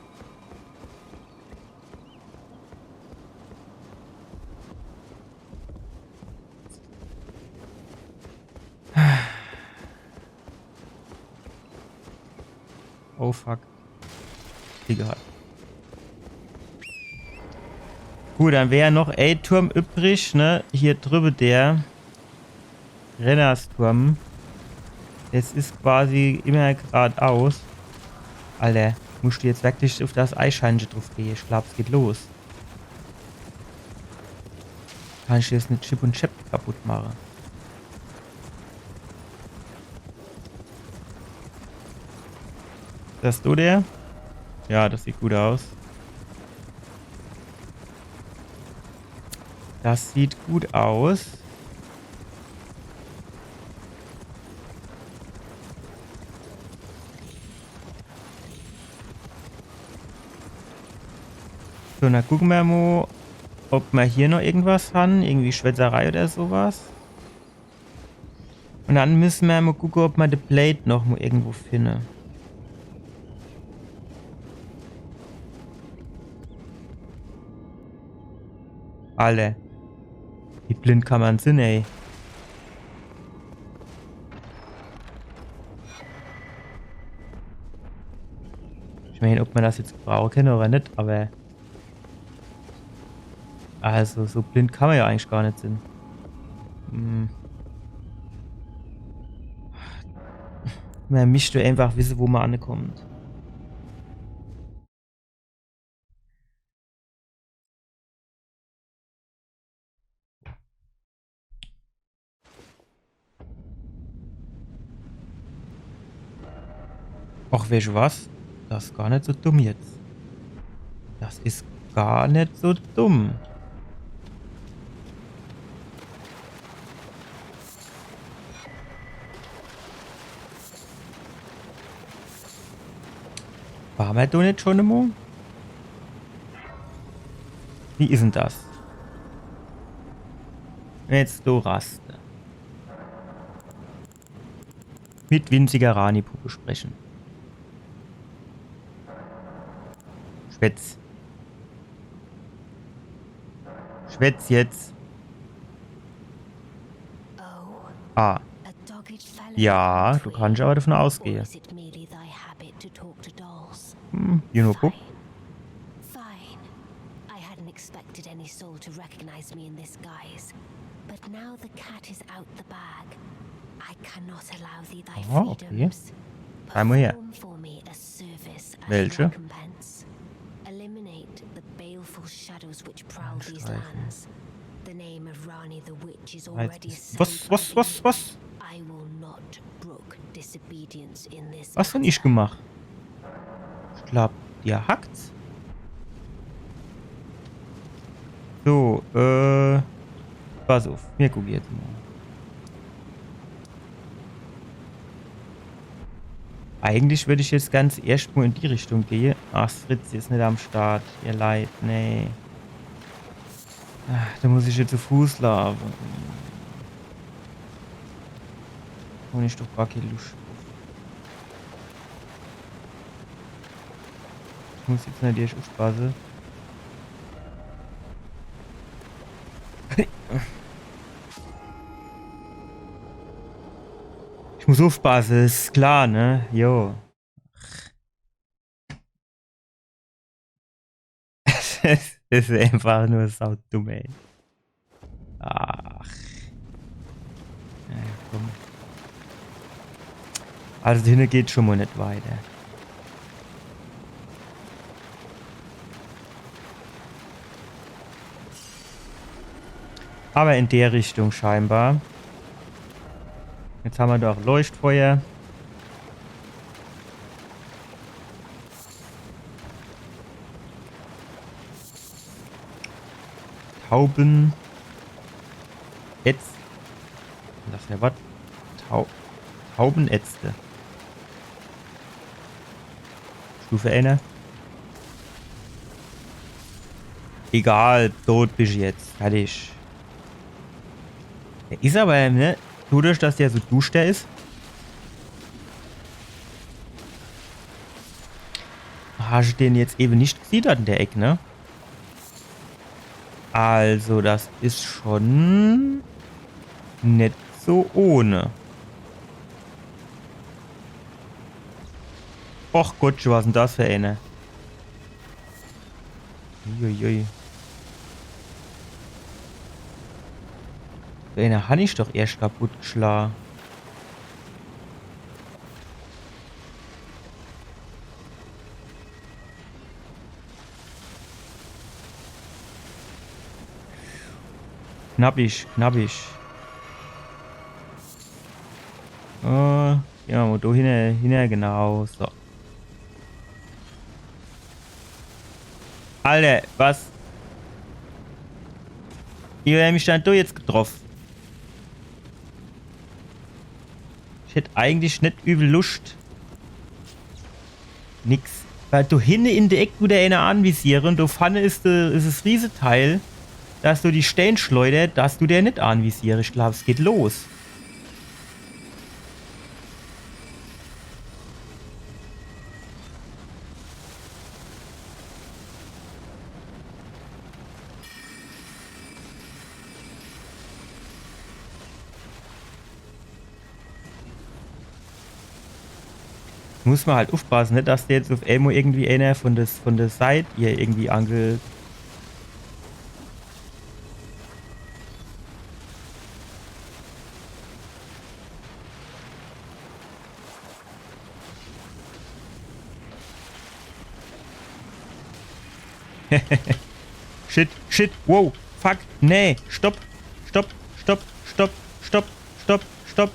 Oh fuck. Wie gehabt. Gut, dann wär jo noch e Turm übrig, ne? Hier drübe der Rennersturm. Es is quasi immer gradaus. Alter, muscht du jetzt wirklich uff das Eischhörnche druff gehe? Ich glaab, es geht los. Kann ich jetzt net Chip und Chap kaputt mache? Das du der? Ja, das sieht gut aus. Das sieht gut aus. So, na gucke mer mo, ob mer hier noch irgendwas han. Irgendwie Schwätzerei oder sowas. Und dann müsse mer mo gucke, ob mer de Blade noch mo irgendwo finne. Alter. Wie blind kann mer sinn, ey? Ich mein, ob mer das jetzt brauche kann oder net, aber also, so blind kann mer ja eigentlich gar net sinn. Hm. Mer misst doch einfach wisse, wo mer ankommt. Och, weescht du was? Das is gar net so dumm jetzt. Das is gar net so dumm. Ware mer do net schon emol? Wie is denn das? Jetzt do raste. Mit winziger Rani-Puppe spreche. Schwätz. Schwätz jetzt. Oh, ah. A dogged fellow. Ja, du kannst aber davon ausgehen. Or is it merely thy habit to talk to dolls? Hm, you know, Pup. Fine. Fine. I hadn't expected any soul to recognize me in this guise. But now the cat is out the bag, I cannot allow thee thy freedoms. Ah, okay. Perform for me a service as recompense. Welche? Eliminate the baleful shadows which prowl these lands. The name of Ranni the Witch is already sacred. Was, was, was, was? I will not brook disobedience in this matter. Was hab ich gemacht? Ich glaub, dir hackt's. So, äh, pass uff, mir gucke jetzt mol. Eigentlich würd ich jetzt ganz erscht mol in die Richtung gehe. Ach, Fritz is net am Start. Ihr Leit, nee. Ah, do muss ich jetzt zu Fuß laafe. Hab ich doch gar kee Luscht druff. Ich muss jetzt natürlich uffpasse. Ich muss uffpasse, is klar, ne? Jo. Es is einfach nur saudumm, ey. Ach. Ja, komm. Also do hinne geht's schon mol net weiter. Aber in der Richtung scheinbar. Jetzt hammer doch Leuchtfeuer. Tauben. Jetzt. Das wär was? Tau Taubenätzte. Stufe eins. Egal, tot bisch jetzt. Fertig. Der is aber, ne? Dodurch, dass der so duschter is. Hasch den jetzt ewe net gesiehn dort in der Eck, ne? Also, das is schon net so ohne. Och Gott, was 'n das für eener? Uiuiui. So eener han ich doch erscht kaputt geschla. Knappich, knappich. Äh, gehn mer mol do hinner, hinner, genau, so. Alter, was? Wie hot er mich dann do jetzt getroff? Ich hätt eigentlich net übel Luscht. Nix. Weil do hinne in de Eck dut der eener anvisiere un do vorne is, de, is es Rieseteil, das do die Stään schleudert, das dut der net anvisiere. Ich glaab, es geht los. Muss mer halt uffpasse, net, dass der jetzt uff emol irgendwie eener von de, von de Seit hier irgendwie ange- Shit, shit, wow, fuck, nee, stopp, stopp, stopp, stopp, stopp, stopp, stopp.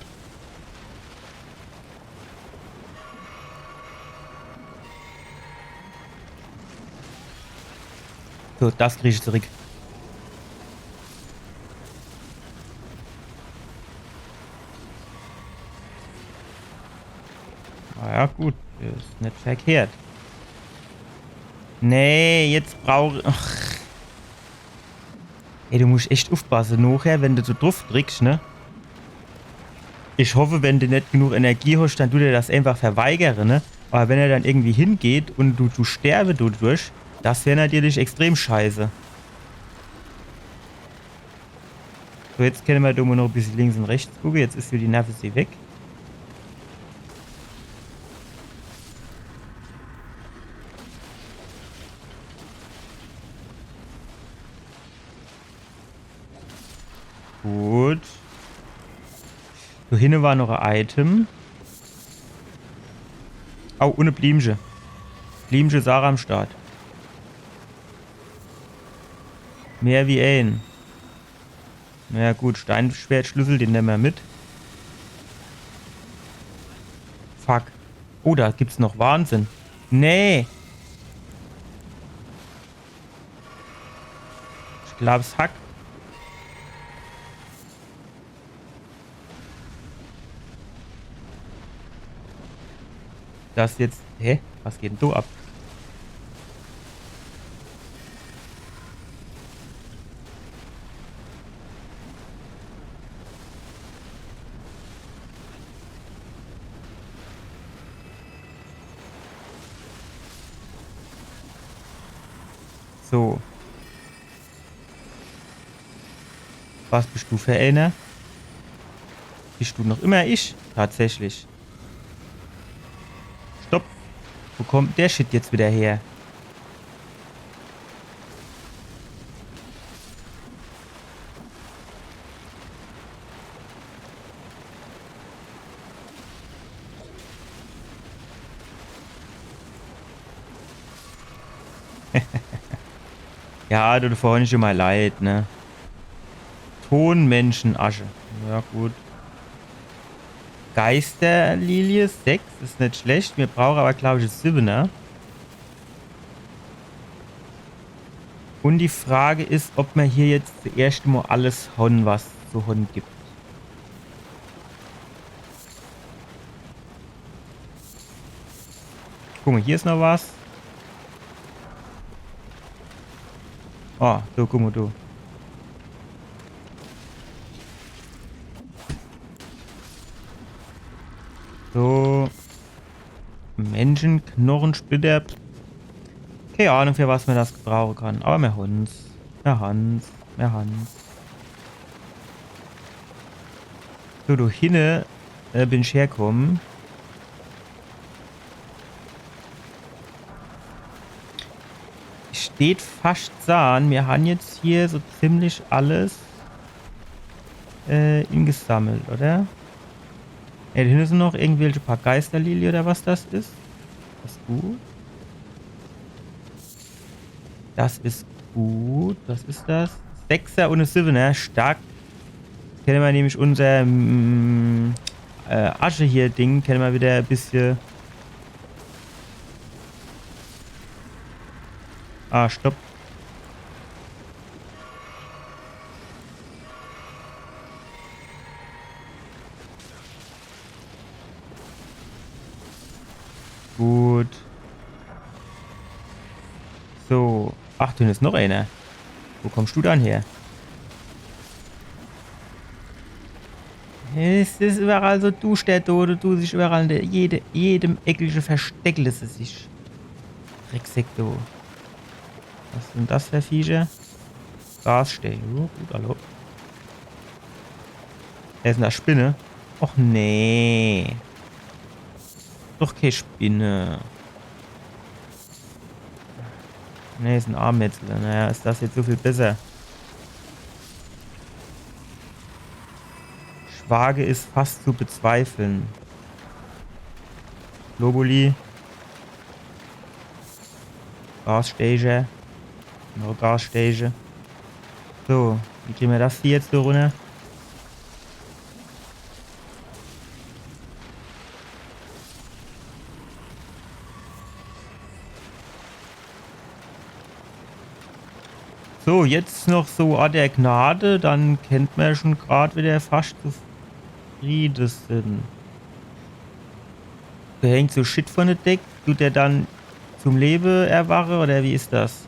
So, das krieg ich zurück. Na ja, gut, is net verkehrt. Nee, jetzt brauch ich, ach. Ey, du musst echt uffpasse. Nochher, wenn du so druff drückst, ne? Ich hoffe, wenn du net genug Energie hast, dann dut er das einfach verweigere, ne? Aber wenn er dann irgendwie hingeht und du, du sterbe dodurch, das wär natürlich extrem scheiße. So, jetzt kenne mer do mol noch e bissel links und rechts gucke. Jetzt is hier die Nervosität weg. Gut. Do hinne war noch e Item. Au, un e Bliemche. Bliemche is ach am Start. Mehr wie een. Na ja, gut, Steinschwertschlüssel, den nemme mer mit. Fuck. Oh, do gibt's noch Wahnsinn. Nee. Ich glaab's hackt. Das jetzt. Hä? Was geht denn do ab? So. Was bist du für eener? Bist du noch immer ich? Tatsächlich. Stopp. Wo kommt der Shit jetzt wieder her? Ja, du, du vorhin schon mal leid, ne? Tonmenschenasche. Ja, gut. Geisterlilie, sechs, is net schlecht. Mir brauche aber, glaub ich, e Siebener. Und die Frage is, ob mer hier jetzt zuerscht mal alles hon, was zu hon gibt. Guck mal, hier is noch was. Oh, du, guck mal, du. So. Menschenknochensplitter. Keine Ahnung, für was man das gebrauchen kann. Aber mer hon's. Mer hon's. Mer hon's. So, do hinne, äh, bin ich herkomme. deet fascht sahn, mir han jetzt hier so ziemlich alles äh, ingesammelt, oder? Ja, do hinne sin noch irgendwelche paar Geisterlilie oder was das is. Das is gut. Das is gut. Was is das? Sechser un e Siwwener. Stark. Kenne mer nämlich unser mm, äh, Asche hier Ding, kenne mer wieder e bissche. Ah, stopp. Gut. So. Ach, do is noch eener. Wo kommst du dann her? Es is iwwerall so duschter, do, do, do, sich iwwerall in der, jede, jedem eckliche Versteckle sich. Drecksäck, do. Was sin das für Viecher? Gasstee. Oh, gut, hallo. Wer is denn do? Spinne? Och nee. Doch kee Spinne. Nee, is en Ameißel. Naja, is das jetzt so viel besser? Ich wage es fast zu bezweifeln. Globuli. Gassteche. Noch Gassteche. So, wie kriege mer das Vieh jetzt do runner? So, jetzt noch so Ort der Gnade, dann kennt mer schon grad wieder fascht zufriede sin. Do hängt so Shit von der Deck. Dut der dann zum Lebe erwache, oder wie is das?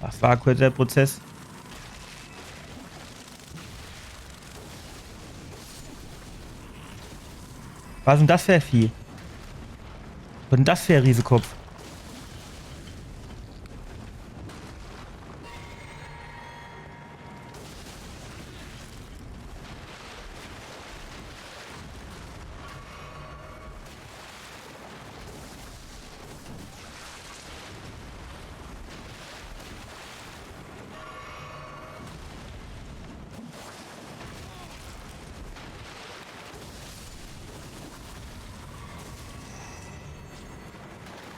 Das war e kurzer Prozess. Was is denn das für e Vieh? Was is denn das für e Riesekopf?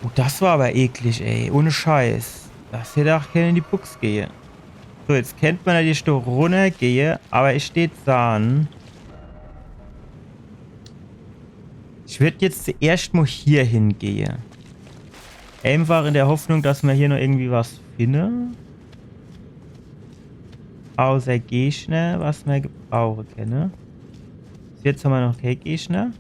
Oh, das war aber eklig, ey. Ohne Scheiß. Das hätt ach kenner in die Buchs gehe. So, jetzt kennt mer natürlich do runnergehe, aber ich deet sahn, ich würd jetzt zuerscht mo hier hingehe. Einfach in der Hoffnung, dass mer hier noch irgendwie was finne. Außer Gegner, was mer gebrauche kenne. Bis jetzt hammer noch kee Gegner.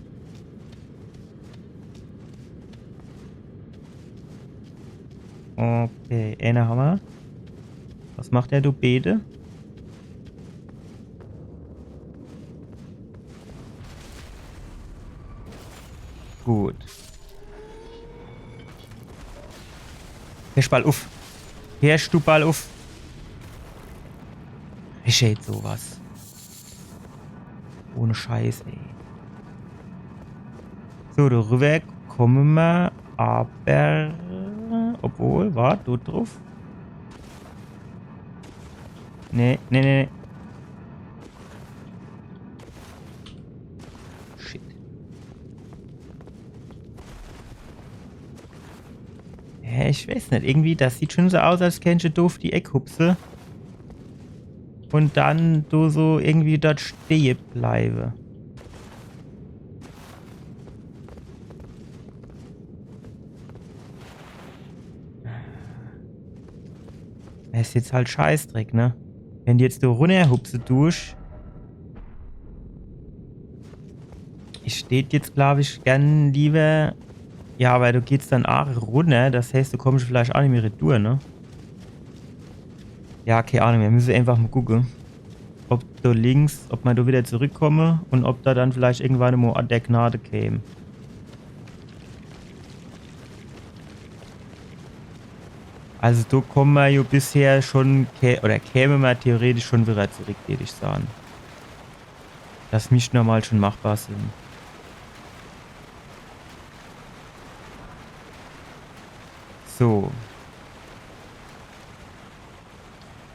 Okay, eener hammer. Was macht der, du Bede? Gut. Hersch ball uff. Hersch du ball uff. Ich hät sowas. Ohne Scheiß, ey. So, do rüber komme mer, aber... Obwohl, wart, do druff. Nee, nee, nee. Shit. Hä, ich weiß net. Irgendwie, das sieht schon so aus, als kennt ich doof die Eck hupse. Un dann do so irgendwie dort stehe bleibe. Das is jetzt halt Scheißdreck, ne? Wenn du jetzt do runnerhupse dusch. Ich deet jetzt, glaub ich, gern lieber. Ja, aber do geht's dann aach runner. Das heißt, do kommsch vielleicht aach nimmi retour, ne? Ja, kee Ahnung. Mir müsse einfach mo gucke, ob do links, ob mer do wieder zurückkomme un ob do dann vielleicht irgendwann mo Ort der Gnade käm. Also do komme mer jo bisher schon, kä-, oder käme mer theoretisch schon wieder zurück, würd ich sage. Das misst normal schon machbar sin. So.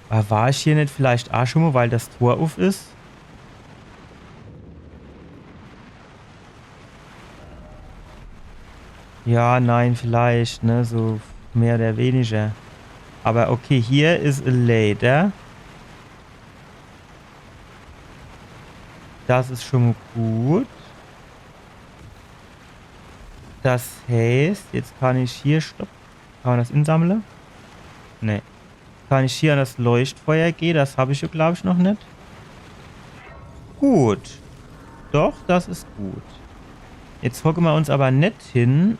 Awwer war ich hier net vielleicht aa schon mo, weil das Tor uff is? Ja, nein, vielleicht, ne, so mehr oder weniger. Awwer okay, hier is e Läder. Das is schon mo gut. Das heißt, jetzt kann ich hier, stopp. Kann mer das insammle? Nee. Kann ich hier an das Leuchtfeuer gehe? Das hab ich jo, glaub ich, noch net. Gut. Doch, das is gut. Jetzt hocke mer uns awwer net hin,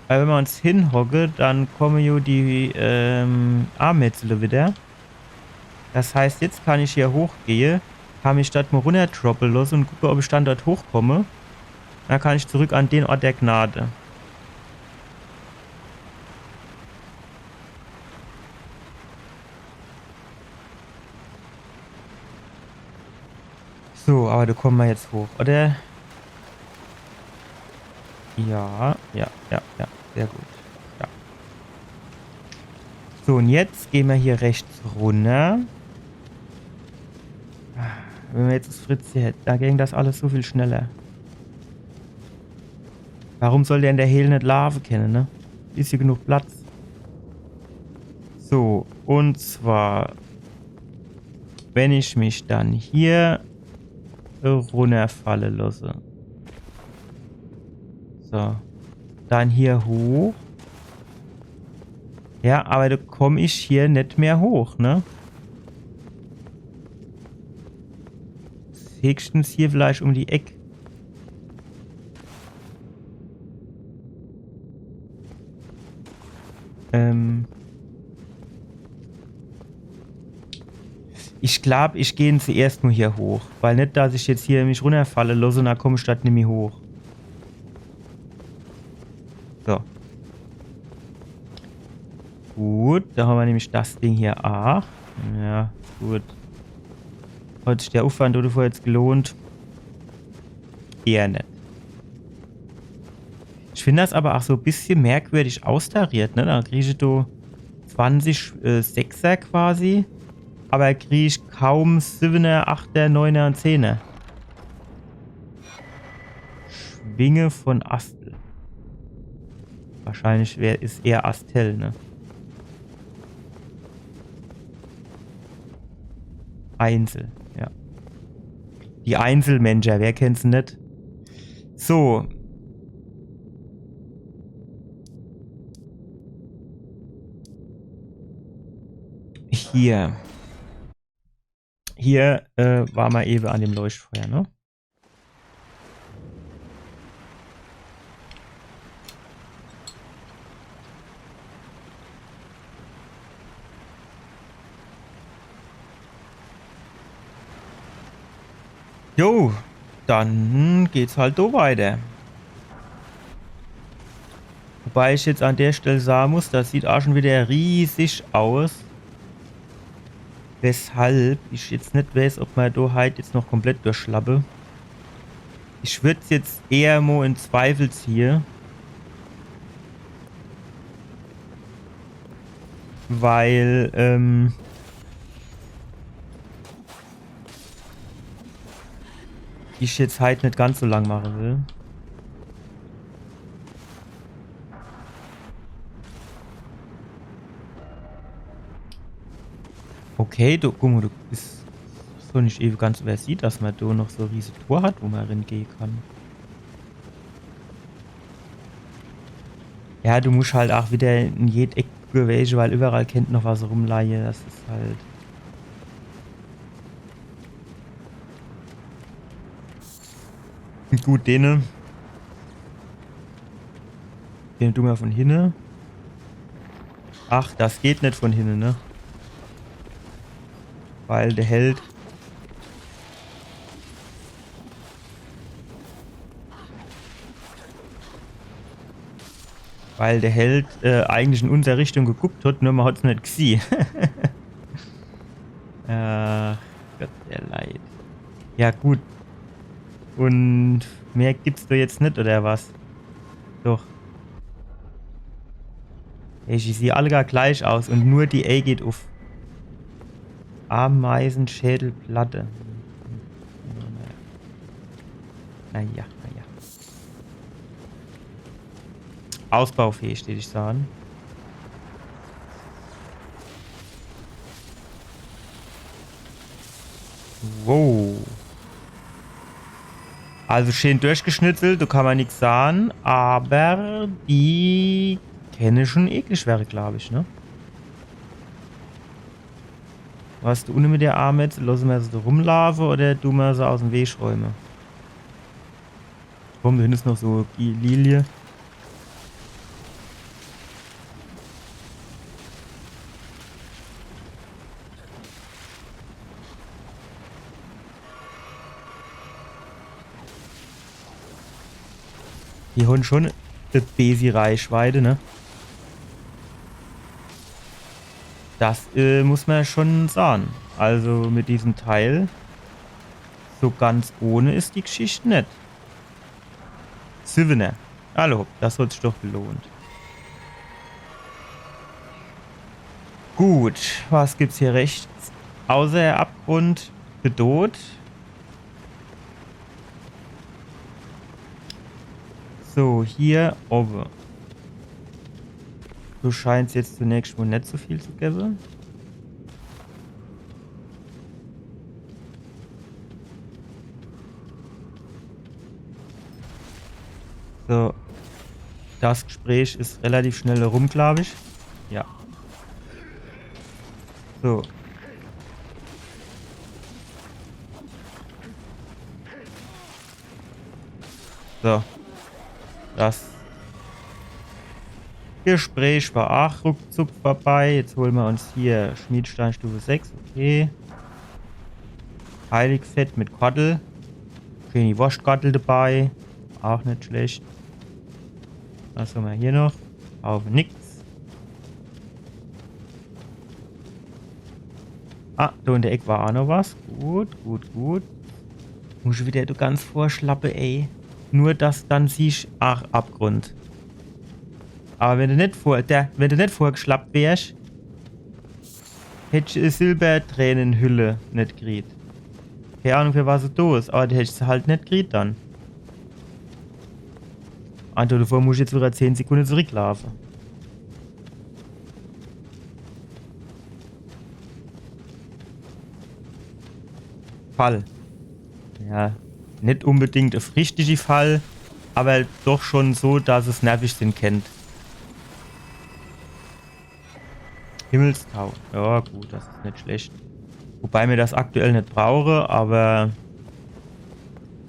weil wenn mer uns hinhocke, dann komme jo die, ähm, Amezele wieder. Das heißt, jetzt kann ich hier hochgehe, kann mich dort mo runnerdroppe losse un gucke, ob ich dann dort hochkomme. Dann kann ich zurück an den Ort der Gnade. So, awwer do komme mer jetzt hoch, oder? Ja, ja, ja, ja, sehr gut. Ja. So, un jetzt gehe mer hier rechts runner. Wenn mer jetzt das Fritz hier hätt, do ging das alles so viel schneller. Warum soll der in der Hehl net laafe kenne, ne? Is jo genug Platz. So, un zwar, wenn ich mich dann hier runnerfalle losse. So. Dann hier hoch. Ja, awwer do komm ich hier net mehr hoch, ne? Höchstens hier vielleicht um die Eck. Ähm. Ich glaub, ich geh zuerscht mo hier hoch. Weil net, dass ich jetzt hier mich runnerfalle loss un dann komm ich dort nimmi hoch. So. Gut, do hammer nämlich das Ding hier aach. Ja, gut. Hat sich der Uffwand dodevor jetzt gelohnt? Eher net. Ich find das awwer aach so e bissje merkwürdig austariert, ne? Do krieg ich do zwanzig, äh, Sechser quasi, awwer krieg ich kaum Siwwener, Achter, Neuner un Zehner. Schwinge von Astel. Wahrscheinlich wär, is eher Astel, ne? Einzel, ja. Die Einzelmenscher, wer kennt se net? So. Hier. Hier, äh, war mer ewe an dem Leuchtfeuer, ne? Jo, dann geht's halt so weiter. Wobei ich jetzt an der Stell sage muss, das sieht auch schon wieder riesig aus. Weshalb ich jetzt net weiß, ob mer do halt jetzt noch komplett durchschlappe. Ich würd's jetzt eher mo in Zweifel ziehe. Weil, ähm, ich jetzt halt net ganz so lang mache will. Okay, du, guck mo, du bist so net ewe ganz übersieht, dass mer do noch so e riese Tor hat, wo mer ringehe kann. Ja, du musch halt auch wieder in jed Eck gewäche, weil überall kennt noch was rumleie. Das is halt. Gut, dene. Den du mer von hinne. Ach, das geht net von hinne, ne? Weil der Held. Weil der Held äh, eigentlich in unser Richtung geguckt hat, nur man hat's net gesieh. Ach Gott, der Leid. Ja, gut. Und mehr gibt's do jetzt net, oder was? Doch. Ey, die siehn alle gar gleich aus und nur die A geht uff. Ameisenschädelplatte. Naja, naja. Ausbaufähig, würd ich sage. Wow. Also schön durchgeschnitzelt, do kann man nix sage, aber die kenne schon eklig werre, glaub ich, ne? Was do unne mit der Arme jetzt? Losse mer se do rumlaufe oder du mer se aus em Weg räume? Komm, do hinne is noch so Gi- Lilie. Die hon schon e besi Reichweite, ne? Das äh, muss man schon sage. Also mit diesem Teil, so ganz ohne is die Geschicht net. Siwwener. Hallo, das hat sich doch gelohnt. Gut, was gibt's hier rechts? Außer Abgrund, Bedot. So, hier owwe. Do scheint's jetzt zunächst mol net so viel zu gewwe. So. Das Gespräch is relativ schnell rum, glaub ich. Ja. So. So. Das Gespräch war ach ruckzuck vorbei. Jetzt hole mer uns hier Schmiedstein Stufe sechs. Okay. Heiligfett mit Kordel. Schöni Worschtgordel dabei. Ach net schlecht. Was hammer hier noch? Brauche nix. Ah, do in der Eck war ach noch was. Gut, gut, gut. Muss ich wieder do ganz vorschlappe, ey. Nur das dann siehsch, ach, Abgrund. Aber wenn du net vor, der, wenn du net vorgeschlappt wärsch, hättsch e Silbertränenhülle net kriet. Keine Ahnung, für was se do is, aber du hättsch se halt net kriet dann. Alter, davor muss ich jetzt wieder zehn Sekunde zurücklaufe. Fall. Ja, net unbedingt uff richtige Fall, aber doch schon so, dass es nervig sin kennt. Himmelstau. Ja, gut, das is net schlecht. Wobei mir das aktuell net brauche, aber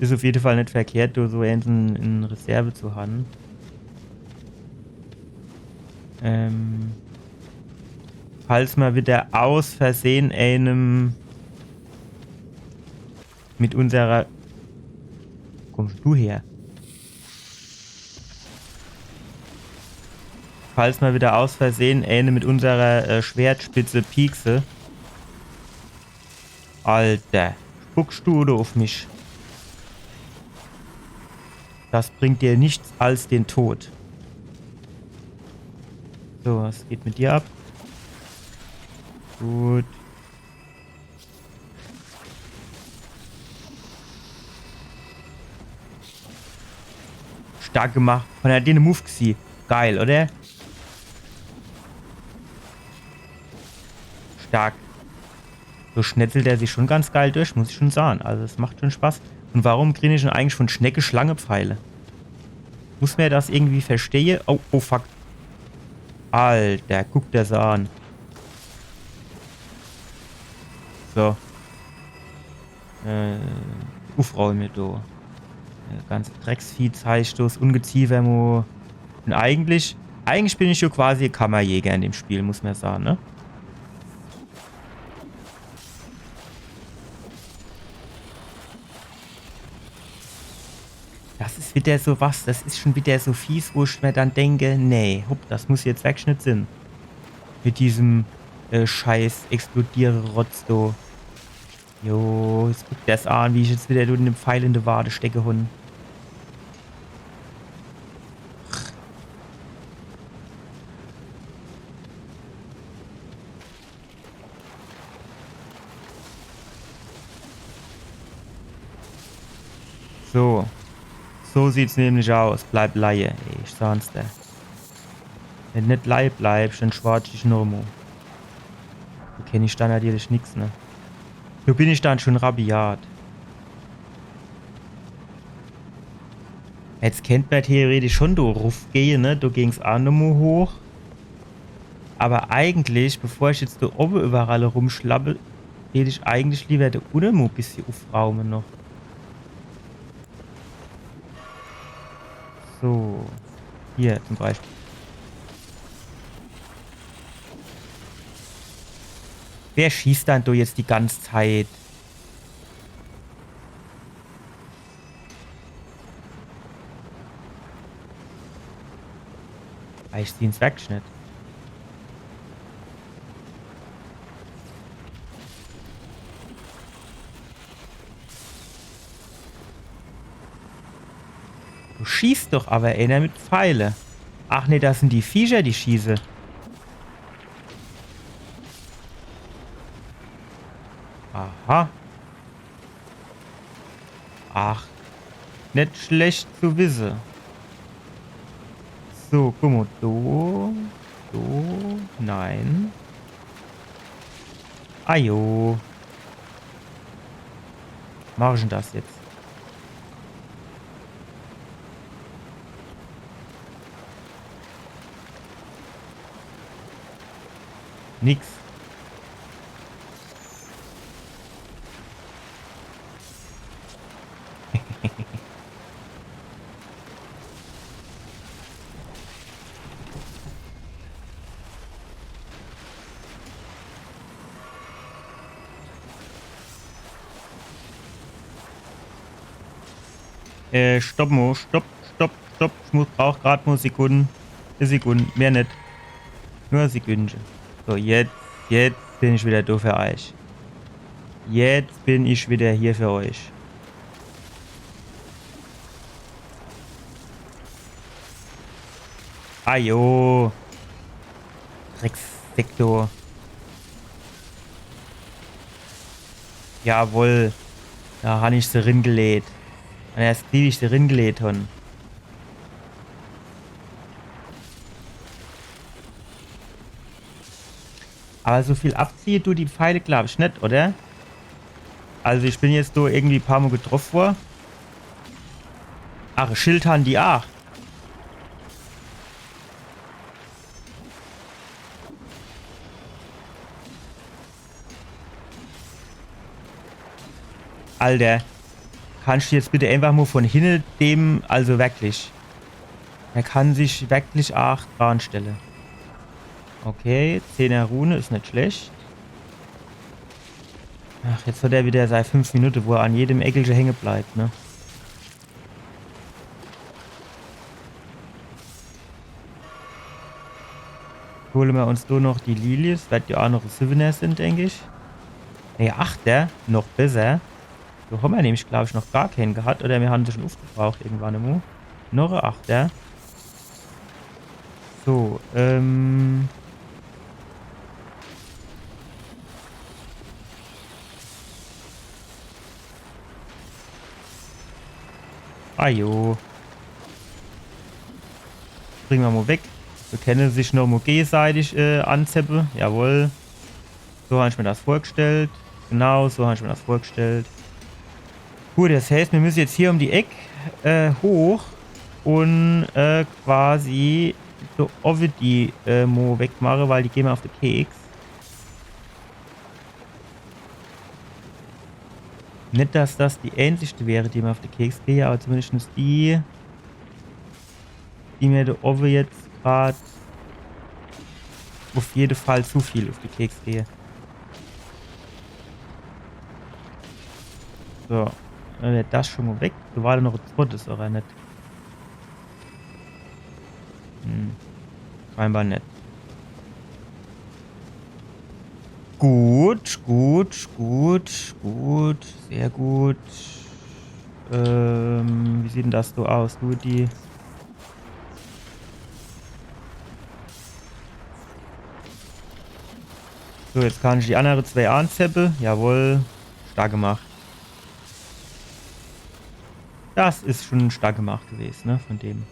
is uff jede Fall net verkehrt, do so eens in, in Reserve zu han. Ähm, falls mer wieder aus Versehen eenem mit unserer... Wo kommsch du her? Falls mer wieder aus Versehen eenem mit unserer äh, Schwertspitze piekse. Alter, spucksch du oder uff mich? Das bringt dir nichts als den Tod. So, was geht mit dir ab? Gut. Stark gemacht. Von der den Move gesieh. Geil, oder? Stark. So schnetzelt er sich schon ganz geil durch, muss ich schon sage. Also es macht schon Spaß. Und warum krieg ich dann eigentlich von Schnecke Schlange Pfeile? Muss mer das irgendwie verstehe? Oh, oh fuck. Alter, guck das an. So. Äh, uffräume do. Äh, ganze Drecksvieh, Zeigstoß, Ungeziefer, mo. Und eigentlich, eigentlich bin ich jo quasi Kammerjäger in dem Spiel, muss mer sage, ne? Das is Widder so was, das is schon widder so fies, wo ich mer dann denke, nee, hopp, das muss jetzt wirklich net sinn. Mit diesem, äh, scheiß Explodiere-Rotz do. Jo, jetzt guck der's an, wie ich jetzt widder do de Pfeil in de Wade stecke, Hund. So. So sieht's nämlich aus. Bleib leie, ey, ich saan's der. Wenn net leie bleibsch, dann schwatz ich noch mo. Do kenn ich dann natürlich nix, ne? Do bin ich dann schon rabiat. Jetzt kennt mer theoretisch schon do ruffgehe, ne? Do ging's aa nomo hoch. Aber eigentlich, bevor ich jetzt do owwe überall rumschlappe, tät ich eigentlich lieber do unne mo bissje uffraume noch. So. Hier zum Beispiel. Wer schießt dann do jetzt die ganze Zeit? Weil ich seh's wirklich net. Do schießt doch aber eener mit Pfeile. Ach nee, das sin die Viecher, die schieße. Aha. Ach, net schlecht zu wisse. So, guck mo, do, do, nein. Ajo. Mach ich dann das jetzt? Nix. Äh, stopp mo, stopp, stopp, stopp. Ich muss, brauch grad mo Sekunde. E Sekunde, mehr net. Nur e Sekündche. So, jetzt, jetzt bin ich wieder do für euch. Jetzt bin ich wieder hier für euch. Ajo. Dreckssektor. Jawohl. Do han ich se ringelegt. Un erst wie ich se ringelegt han. Aber so viel abziehe dun die Pfeile, glaub ich, net, oder? Also ich bin jetzt do irgendwie paar Mo getroff wor. Ach, Schild han die ach. Alter. Kannst du jetzt bitte einfach mo von hinne dem, also wirklich. Er kann sich wirklich ach dran stelle. Okay, Zehner Rune is net schlecht. Ach, jetzt hat er wieder sei fünf Minute, wo er an jedem Eckelche hänge bleibt, ne? Hole mer uns do noch die Lilies, werd ja ach noch e Siwwener sin, denk ich. Nee, Achter, noch besser. Do han mer nämlich, glaub ich, noch gar keen gehat, oder mir han se schon uffgebraucht irgendwann emo. Noch e Achter. So, ähm. Ajo. Springe mer mo weg. Mir kenne sich noch mo gegeseitig, äh, anzeppe. Jawohl. So han ich mir das vorgestellt. Genau, so han ich mir das vorgestellt. Gut, das heißt, mir müsse jetzt hier um die Eck, äh, hoch un, äh, quasi so owwe die, äh, mo wegmache, weil die gehn mer uff de Keks. Net, dass das die äänzigste wäre, die mer uff de Keks gehe, aber zumindest die, die mir do owwe jetzt grad uff jede Fall zu viel uff de Keks gehe. So, dann wär das schon mo weg. Do war do noch e zweites, oder net? Hm. Scheinbar net. Gut, gut, gut, gut. Sehr gut. Ähm, wie sieht denn das so aus? Du, die. So, jetzt kann ich die andere zwei anzeppe. Jawohl. Stark gemacht. Das is schon stark gemacht gewesen, ne, von dem.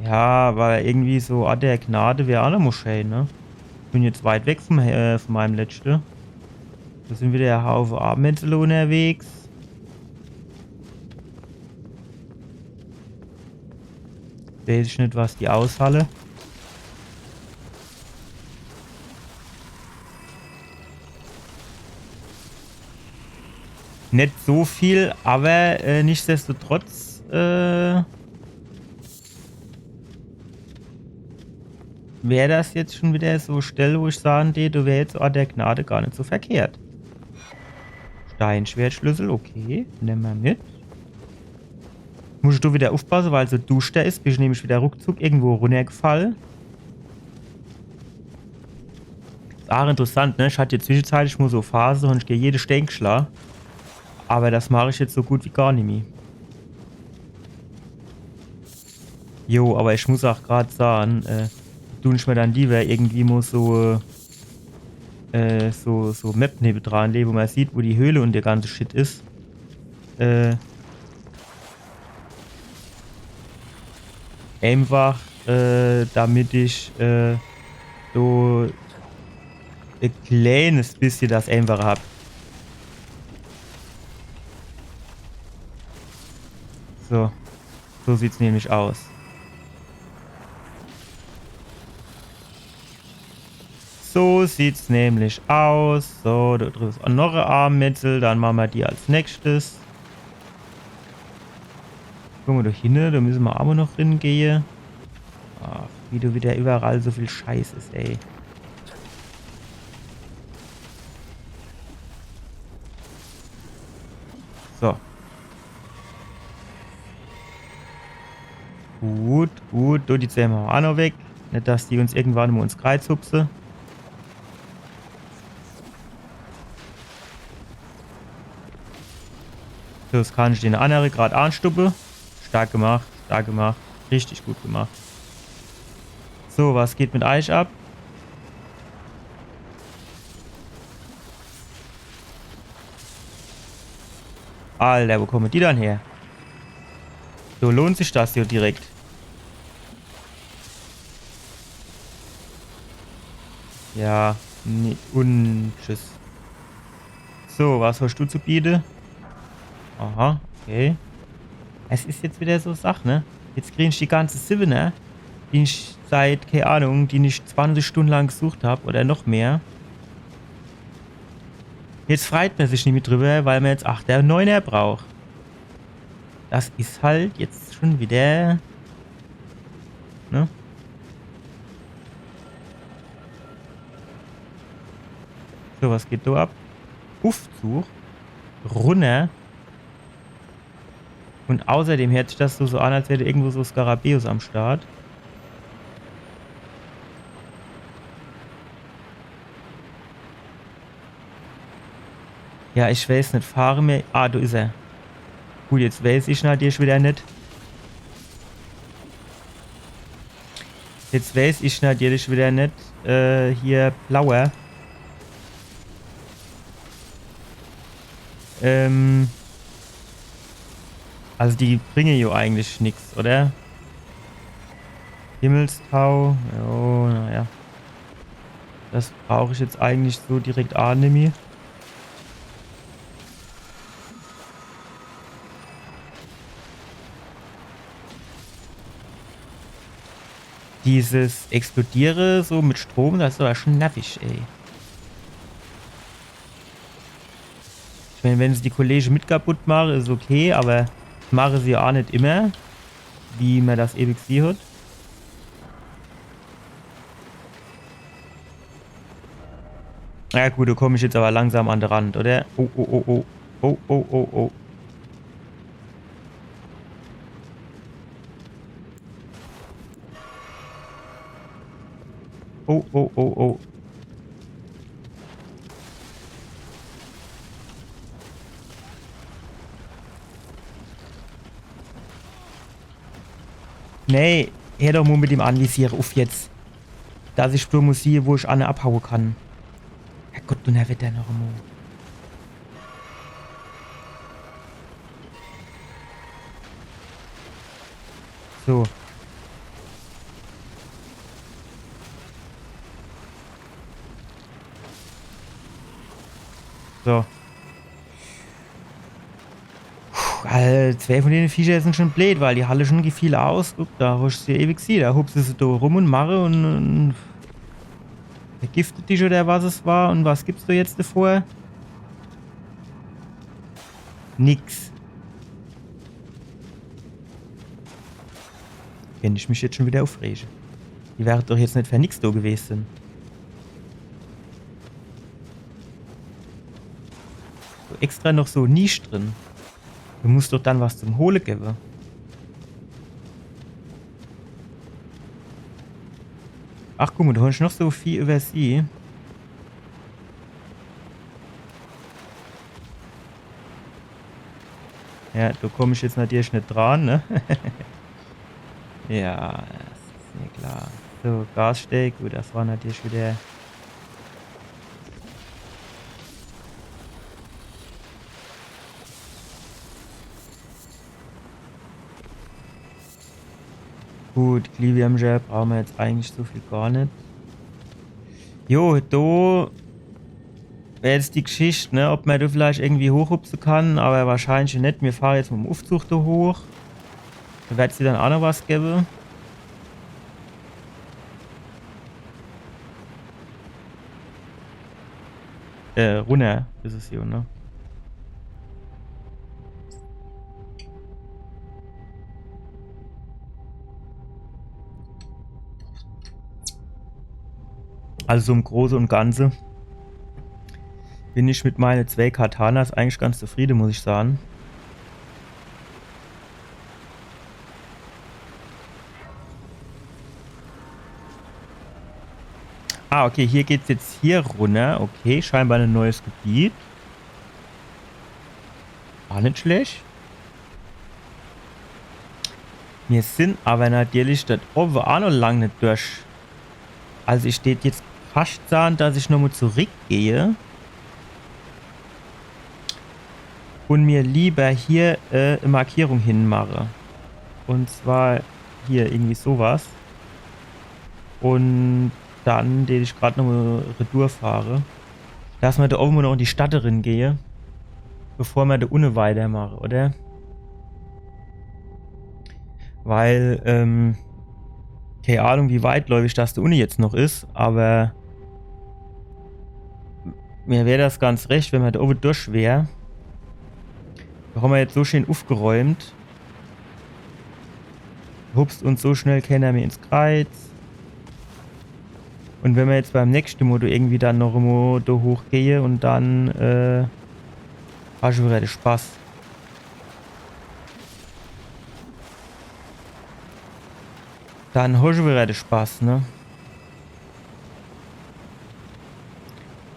Ja, aber irgendwie so Ort der Gnade wär auch noch mo schee, ne? Bin jetzt weit weg vom, äh, von meinem letzte. Da sind wieder e Haufe Amensele unterwegs. Weiß ich net, was die aushalle. Net so viel, aber, äh, nichtsdestotrotz, äh, wär das jetzt schon wieder so Stelle, wo ich sagen tät, do wär jetzt Ort der Gnade gar net so verkehrt. Steinschwertschlüssel, okay, nemme mer mit. Muss ich do wieder uffpasse, weil so duschter is, bin ich nämlich wieder ruckzuck irgendwo runnergefall. Is auch interessant, ne? Ich hatt jetzt zwischenzeitlich mo so Phase und ich geh jede Stee geschla. Aber das mach ich jetzt so gut wie gar nimmi. Jo, aber ich muss auch grad sagen, äh, tun ich mir dann lieber irgendwie mo so, äh, so, so Map nebedran lege, wo man sieht, wo die Höhle und der ganze Shit is. Äh, einfach, äh, damit ich, äh, so e kleines bisschen das einfacher hab. So. So sieht's nämlich aus. So sieht's nämlich aus. So, da drüben is auch noch e Amensel. Dann mache mer die als nächstes. Guck mo da hinne, da müsse mer aber noch ringehe. Ach, wie do wieder überall so viel Scheiß is, ey. So. Gut, gut. Do, die zwee mache mer auch noch weg. Net, dass die uns irgendwann mo ins Kreiz hupse. So, jetzt kann ich den andere grad anstuppe. Stark gemacht, stark gemacht. Richtig gut gemacht. So, was geht mit eich ab? Alter, wo kommen die dann her? So lohnt sich das hier direkt. Ja, nee, und tschüss. So, was hast du zu biete? Aha, okay. Es is jetzt wieder so Sach, ne? Jetzt krieg ich die ganze Siwwener, die ich seit, keine Ahnung, die ich zwanzig Stunde lang gesucht hab oder noch mehr. Jetzt freut mer sich nimmi drüber, weil mer jetzt Achter und Neuner braucht. Das is halt jetzt schon wieder, ne? So, was geht do ab? Uffzuch. Runner. Und außerdem hört sich das so, so an, als wär do irgendwo so Skarabäus am Start. Ja, ich weiß net, fahre mer. Ah, do is er. Gut, jetzt weiß ich natürlich wieder net. Jetzt weiß ich natürlich wieder net, äh, hier blauer. Ähm, also die bringe jo eigentlich nix, oder? Himmelstau, jo, naja. Das brauch ich jetzt eigentlich so direkt aa nimmi. Dieses Explodiere so mit Strom, das is aber schon nervig, ey. Ich mein, wenn se die Kollege mit kaputt mache, is okay, aber mache se jo aa net immer, wie mer das ewig gesieh hat. Na ja, gut, do komm ich jetzt aber langsam an de Rand, oder? Oh, oh, oh, oh. Oh, oh, oh, oh. Oh, oh, oh, oh. Nee, hör doch mo mit dem Anvisiere uff jetzt. Dass ich bloß mo sieh, wo ich anne abhaue kann. Herrgott, Dunnerwetter noch emol. So. So. Puh, Alter, zwee von dene Viecher sin schun bleed, weil die halle schun viel aus. Guck, do hosch se ewig gesieh. Do hupse se do rum un mache un, un vergifte dich oder was es war. Un was gibt's do jetzt devor? Nix. Kennt ich mich jetzt schun widder uffrege. Die wäre doch jetzt net fer nix do gewese. So extra noch so Nisch drin. Do muss doch dann was zum Hole gewwe. Ach, guck mo, do hon ich noch so viel iwwersieh. Ja, do komm ich jetzt natürlich net dran, ne? Ja, des is mir klar. So, Gassteck, gut, des war natürlich widder Gut, Glühwürmcher brauche mer jetzt eigentlich so viel gar net. Jo, do wär jetzt die Geschicht, ne, ob mer do vielleicht irgendwie hochhupse kann, awwer wahrscheinlich net. Mir fahre jetzt mit em Uffzug do hoch. Do werd's dann aa noch was gewwe. Äh, runner is es hier, ne? Also so im Große un Ganze bin ich mit meine zwee Katanas eigentlich ganz zufriede, muss ich sage. Ah, okay, hier geht's jetzt hier runner. Okay, scheinbar e neues Gebiet. War net schlecht. Mir sin awwer natürlich dort owwe aa noch lang net durch. Also ich tät jetzt fascht sage, dass ich nochmo zurückgeh un mir lieber hier, äh, e Markierung hinmache. Un zwar hier irgendwie so was. Un dann tät ich grad nochmo retour fahre. Dass mer do owwe noch in die Stadt drin gehe, bevor mer do unne weitermache, oder? Weil, ähm, kee Ahnung, wie weitläufig das do unne jetzt noch is, awwer mir wär das ganz recht, wenn mer do owwe durch wär. Do hommer jetzt so schön uffgeräumt. Hupst uns so schnell kenner mehr ins Kreiz. Un wenn mer jetzt beim nächschte Mo do irgendwie dann noch emo do hochgehe un dann, äh, hosch du wieder de Spaß. Dann hosch du wieder de Spaß, ne?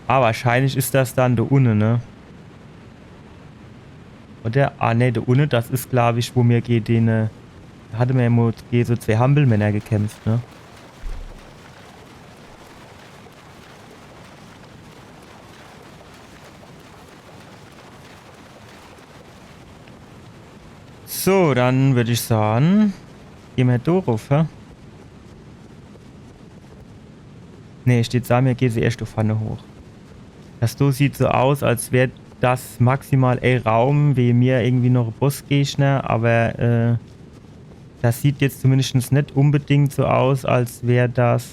Ah, wahrscheinlich is das dann do unne, ne? Oder? Ah, ne, do unne, das is, glaub ich, wo mir gege den, äh, hatte mer ja mo gege so zwee Hampelmänner gekämpft, ne? So, dann würd ich sage, geh mer do ruff, hä? Ne, steht Samir, geh se erscht do vorne hoch. Das do sieht so aus, als wär das maximal e Raum, wie mir irgendwie noch e Bossgegner, awwer, äh, das sieht jetzt zumindest net unbedingt so aus, als wär das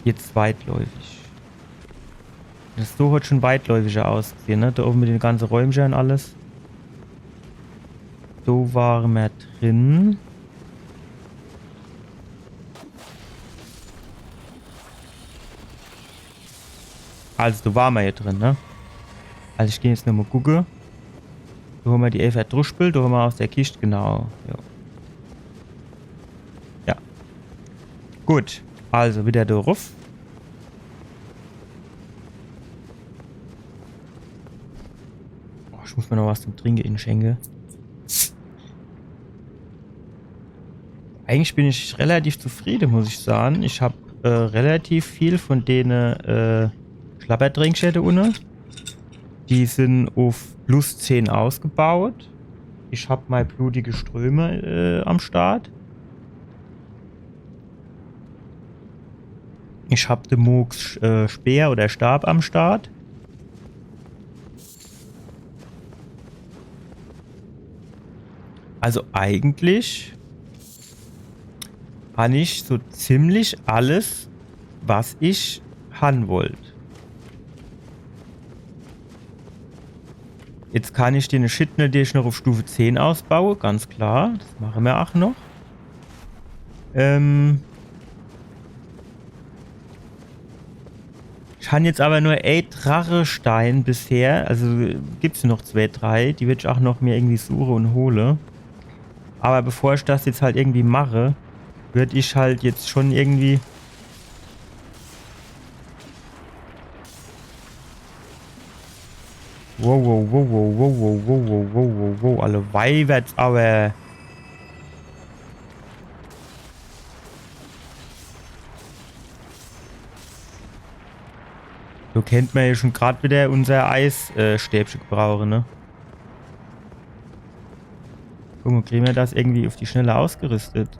jetzt weitläufig. Das do hat schon weitläufiger ausgesehen, ne? Do owwe mit den ganze Räumcher un alles. Do ware mer drin. Also, do ware mer jo drin, ne? Also, ich geh jetzt nochmo gucke. Do hommer die Elfer Druschpel, do hommer aus der Kischt, genau. Jo. Gut, also wieder do ruff. Oh, ich muss mir noch was zum Trinke inschenke. Eigentlich bin ich relativ zufriede, muss ich sage. Ich hab, äh, relativ viel von dene, äh, Schlabbertränkcher do unne. Die sin uff plus zehn ausgebaut. Ich hab mei blutige Ströme, äh, am Start. Ich hab de Mohgs, äh, Speer oder Stab am Start. Also eigentlich han ich so ziemlich alles, was ich han wollt. Jetzt kann ich den Shit natürlich noch uff Stufe zehn ausbaue, ganz klar. Das mache mer ach noch. Ähm, ich han jetzt aber nur e Drachestein bisher. Also gibt's noch zwee, drei. Die würd ich ach noch mir irgendwie suche und hole. Aber bevor ich das jetzt halt irgendwie mache, würd ich halt jetzt schon irgendwie Wow, wow, wow, alle Weiberts, aber so kennt mer ja schon grad wieder unser Eis, äh, Stäbche gebrauche, ne? Guck mal, kriegen wir das irgendwie auf die Schnelle ausgerüstet?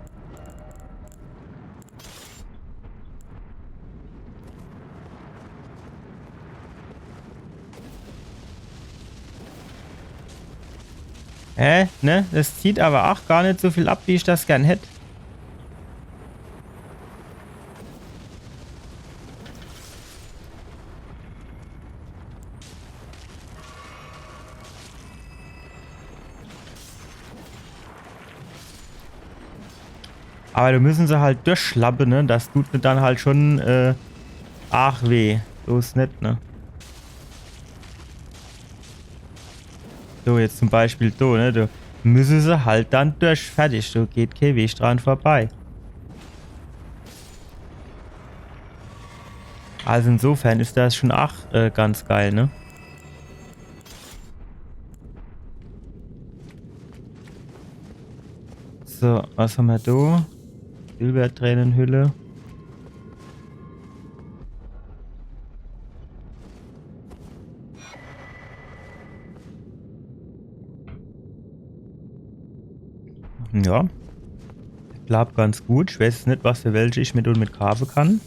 Hä? Ne? Das zieht aber auch gar nicht so viel ab, wie ich das gern hätt. Aber da müssen se halt durchschlappe, ne? Das tut mir dann halt schon, äh, arg weh. So is net, ne? So, jetzt zum Beispiel do, ne? Da müssen se halt dann durch. Fertig. Da geht kein Weg dran vorbei. Also insofern is das schon ach, äh, ganz geil, ne? So, was haben wir da? Silbertränenhülle. Ja. Ich glaub ganz gut. Ich weiß jetzt net, was für welche ich mit und mit kaufe kann.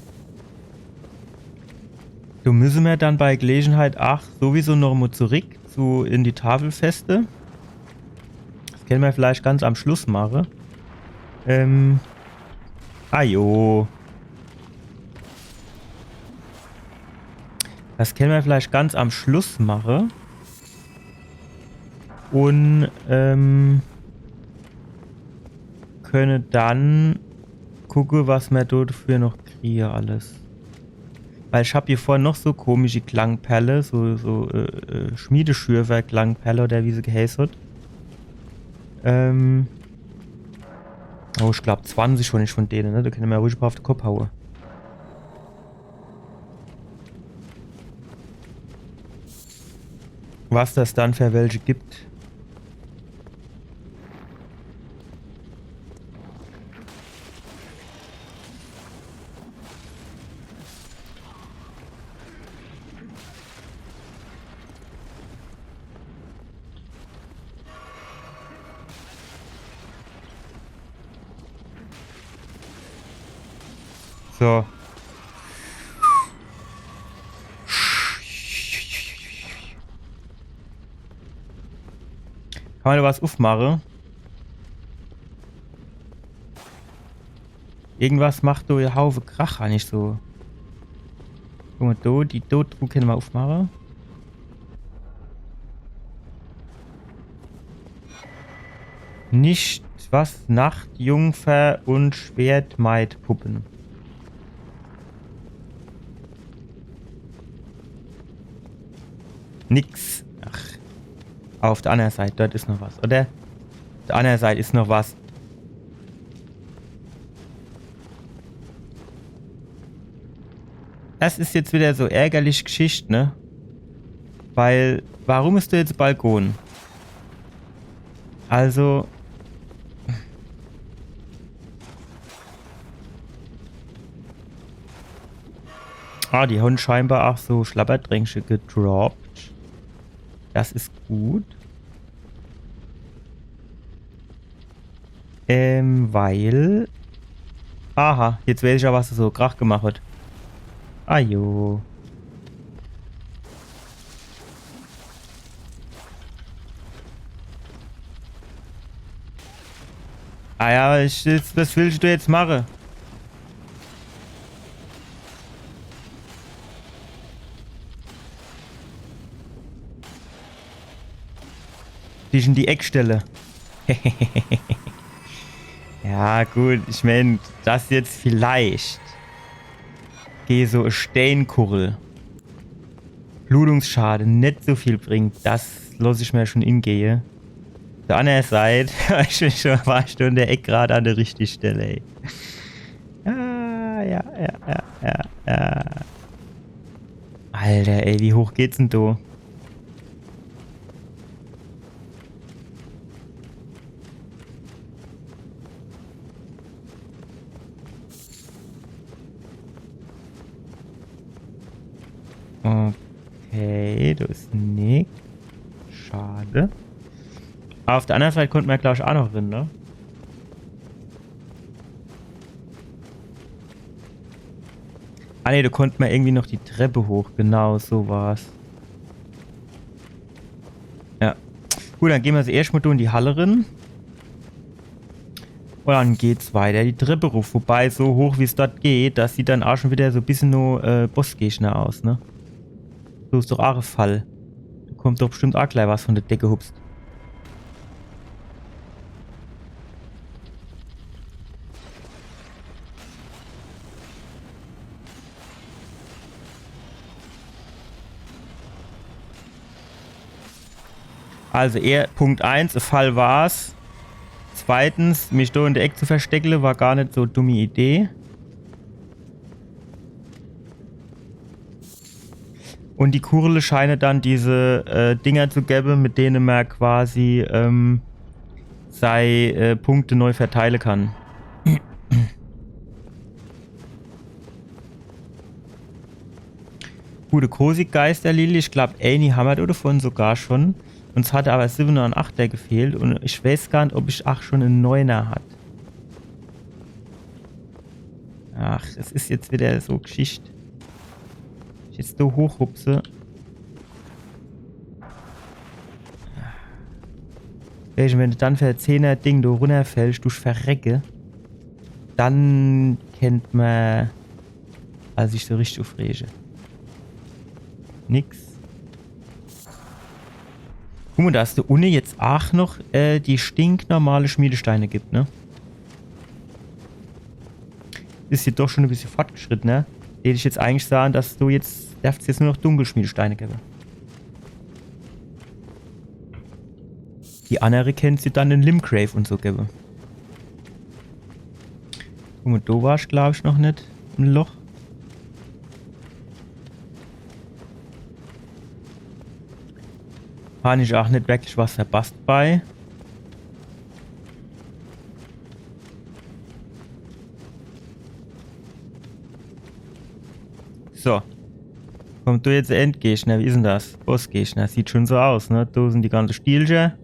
Do müsse mer dann bei Gelegenheit ach sowieso noch mo zurück zu, in die Tafelfeste. Das kenne mer vielleicht ganz am Schluss mache. Ähm. Ah jo. Das kenne mer vielleicht ganz am Schluss mache. Und, ähm, könne dann gucke, was mer dort dafür noch kriege alles. Weil ich hab hier vorhin noch so komische Klangperle, so, so, äh, äh, Schmiedeschürfer-Klangperle oder wie se geheiß hat. Ähm. Oh, ich glaub, zwanzig schon net von dene, ne? Da kenne mer ruhig e paar auf de Kopp haue. Was das dann für welche gibt. So. Kann mer do was uffmache? Irgendwas macht do e Haufe Krach, han ich so. Guck mo, do, die do Truh kenne mer uffmache. Nicht was? Nachtjungfer und Schwertmaidpuppen. Nix. Ach. Aber auf der anderen Seite, dort is noch was, oder? Auf der anderen Seite is noch was. Das is jetzt wieder so ärgerlich Geschicht, ne? Weil, warum is do jetzt Balkon? Also. Ah, die hon scheinbar ach so Schlabberdränkche gedroppt. Das is gut. Ähm, weil. Aha, jetzt weiß ich ja, was do so Krach gemacht hat. Ajo. Ah ja, ich, jetzt, was willst du jetzt machen? Dich in die Eck stelle. Ja, gut, ich mein, das jetzt vielleicht. Geh so Steinkuchel. Blutungsschade net so viel bringt, das loss ich mir schon ingehe. Uff der anner Seit, ich bin schon fast in der Eck grad an der richtigen Stelle, ey. Ja, ja, ja, ja, ja, ja. Alter, ey, wie hoch geht's denn do? Okay, do is nix. Schade. Aber uff der anner Seit konnt mer, glaub ich, ach noch rin, ne? Ah ne, do konnt mer irgendwie noch die Trepp hoch. Genau, so war's. Ja. Gut, dann gehn mer jetzt erscht mol do in die Hall rin. Un dann geht's weiter die Trepp ruff. Wobei, so hoch wie's dort geht, das sieht dann ach schon wieder so e bissche no, äh, Bossgegner aus, ne? So is doch ach e Fall. Do kommt doch bestimmt ach gleich was von der Deck gehupst. Also, eher Punkt eins, e Fall war's. Zweitens, mich do in der Eck zu versteckle, war gar net so e dumme Idee. Un die Kuchele scheine dann diese, äh, Dinger zu gebe, mit dene mer quasi, ähm, sei, äh, Punkte neu verteile kann. Gute Kosik Geisterlilie, ich glaub, eeni hammer do davon sogar schon. Uns hatte aber siwwener un achter gefehlt un ich weiß gar net, ob ich ach schon en Neuner hat. Ach, es is jetzt wieder so Geschicht. Ich jetzt do hochhupse. Wenn du dann für e Zehner Ding do runnerfällst, du verrecke, dann kennt mer also sich so richtig ufrege. Nix. Guck mol, dass do unne jetzt ach noch, äh, die stinknormale Schmiedesteine gibt, ne? Is hier doch schon e bissche fortgeschrittener. Hätt ich jetzt eigentlich sage, dass do jetzt, derft's jetzt nur noch Dunkelschmiedesteine gebe. Die annere kennt se dann in Limgrave un so gebe. Guck mol, do war ich, glaub ich, noch net im Loch. Han ich ach net wirklich was verpasst bei. So. Kommt do jetzt Endgegner? Wie is dann das? Bossgegner. Sieht schon so aus, ne? Do sin die ganze Stielcher.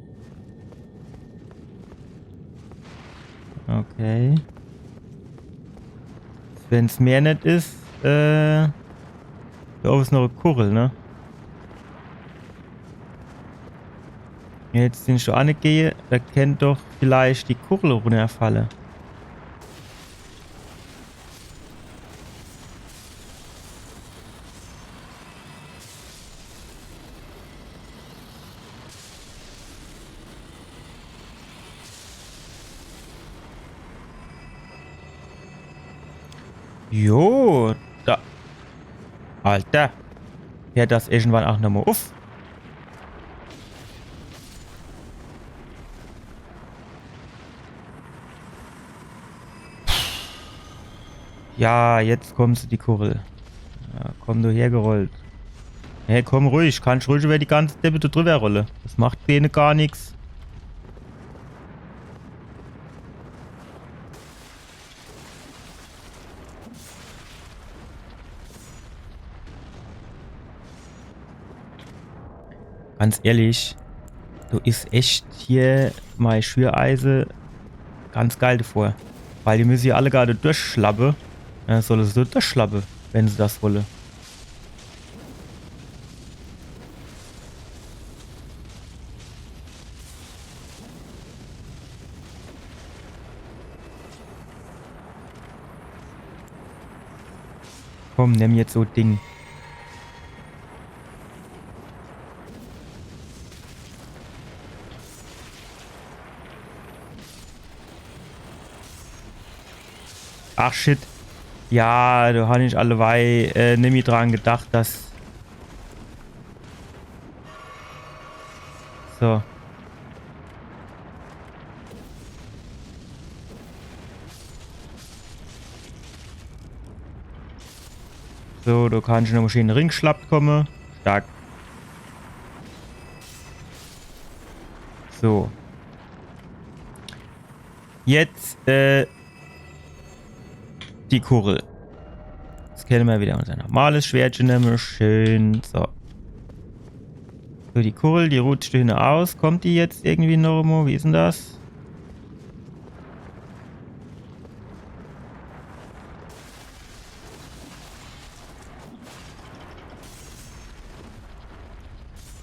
Okay. Wenn's mehr net is, äh, do owwe is noch e Kuchel, ne? Jetzt, wenn ich do angehe, do kennt doch vielleicht die Kuchel runnerfalle. Jo, do. Alter. Heert das irgendwann ach nochmol uff? Ja, jetzt kommt die Kuchel. Ja, Komm du hergerollt. Hey, komm ruhig. Kannsch ruhig iwwer die ganze Deppe do driwwer rolle. Das macht dene gar nix. Ganz ehrlich, do is echt hier mei Schüreise ganz geil devor. Weil die müsse jo alle grad durchschlappe. Ja, solle se durchschlappe, wenn se das wolle. Komm, nemm jetzt so Ding. Ach shit. Ja, do han ich alleweil äh, nimmi dran gedacht, dass. So. So, do kannsch nochmo schee ringeschlappt komme. Stark. So. Jetzt, äh, die Kugel. Jetzt kenne mer wieder unser normales Schwertche nemme. Schee. So. So, die Kugel, die rutscht do hinne aus. Kommt die jetzt irgendwie nochmo? Wie is dann das?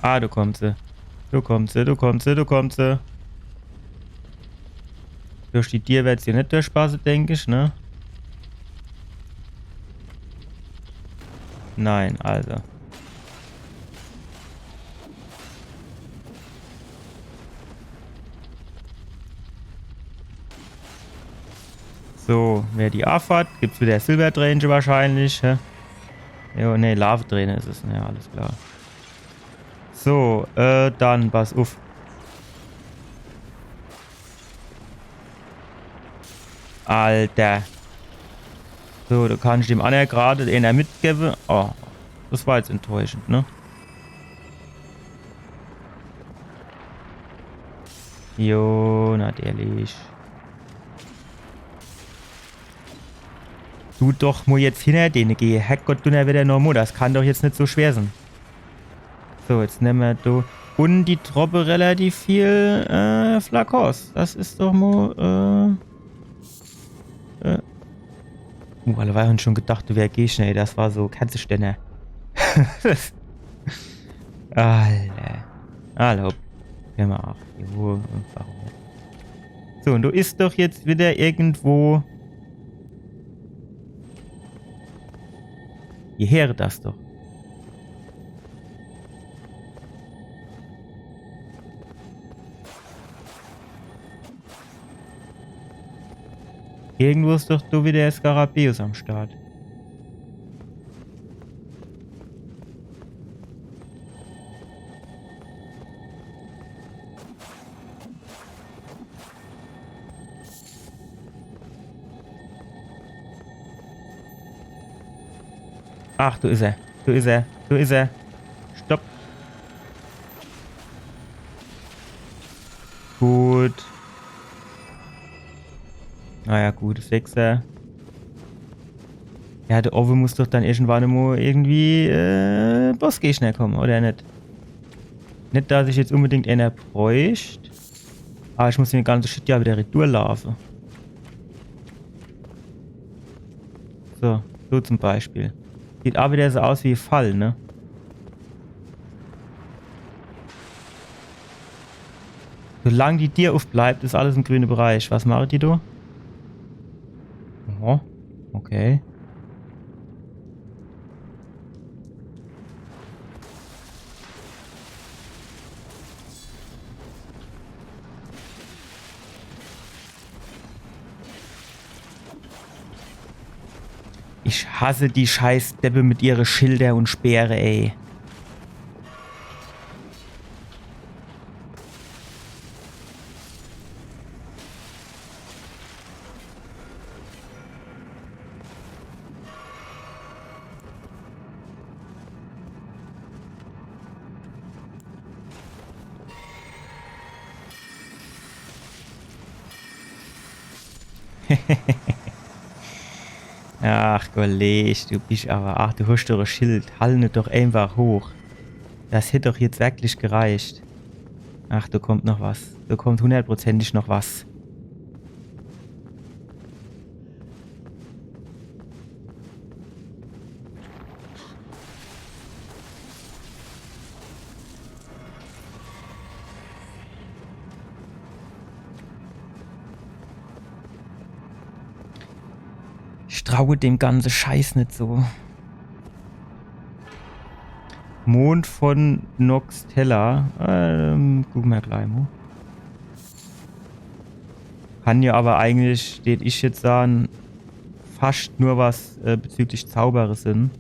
Ah, do kommt se. Do kommt se, do kommt se, do kommt se. Durch die Dier werd se net durchpasse, denk ich, ne? Nein, also. So, wer die Afahrt, gibt's wieder Silberträne wahrscheinlich, hä? Jo, nee, Laveträne is es, ja, alles klar. So, äh, dann, pass uff. Alter. So, do kannsch dem annere grad eener mitgewwe. Oh, das war jetzt enttäuschend, ne? Jo, natürlich. Du doch mo jetzt hinner dene geh. Herrgott, du, na wieder noch mo. Das kann doch jetzt net so schwer sin. So, jetzt nemme mer do. Un die droppe relativ viel äh, Flakons. Das is doch mo äh, äh. Uh, alleweil han ich schun gedacht, du wär Gegner, ey. Das war so Kerzeständer. Alter. Hallo. Geh mo ach. Jo, warum net? So, un do is doch jetzt wieder irgendwo. Hierher das doch. Irgendwo is doch do wieder der Skarabäus am Start. Ach, do is er. Do is er. Do is er. Stopp. Gut. Naja, gut, Sechser. Ja, do owwe muss doch dann irgendwann mo irgendwie äh, Bossgegner komme, oder net? Net, dass ich jetzt unbedingt eener bräucht. Awwer ich muss den ganze Shit jo wieder retour laafe. So, so zum Beispiel. Sieht ach wieder so aus wie Fall, ne? Solang die Dier uffbleibt, is alles im grüne Bereich. Was mache die do? Oho, okay. Ich hasse die scheiß Deppe mit ihre Schilder un Speere, ey. Ach, Kolleg, du bisch awwer. Ach, du hosch doch e Schild. Hall en doch eenfach hoch. Das hätt doch jetzt werklich gereicht. Ach, do kommt noch was. Do kommt hundertprozentig noch was. Ich traue dem ganze Scheiß net so. Mond von Nokstella. Ähm, gucke mer gleich mo. Kann jo awwer eigentlich, tät ich jetzt saan, fascht nur was, äh, bezüglich Zaubere sin.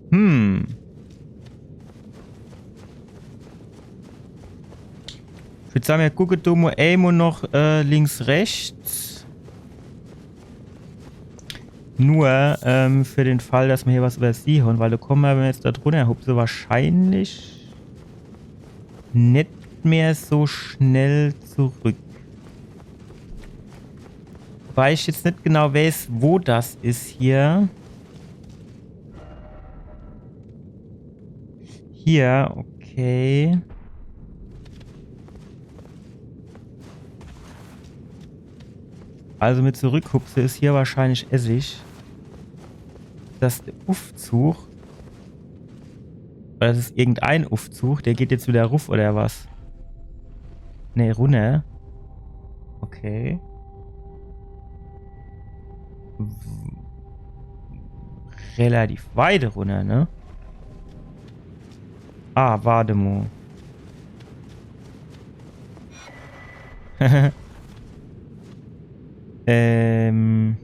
Hm. Ich würd saan, mir gucke do mo emol noch, äh, links, rechts. Nur, ähm, für den Fall, dass mer hier was übersiehn, weil do komme mer, wenn mer jetzt do drunner hupse, wahrscheinlich net mehr so schnell zurück. Wobei ich jetzt net genau weiß, wo das is hier. Hier, okay. Also mit zurückhupse is hier wahrscheinlich Essig. Das is de Uffzug. Oder das is irgendein Uffzug. Der geht jetzt wieder ruff, oder was? Nee, runner. Okay. W-, relativ weit runner, ne? Ah, wart mo. Ähm,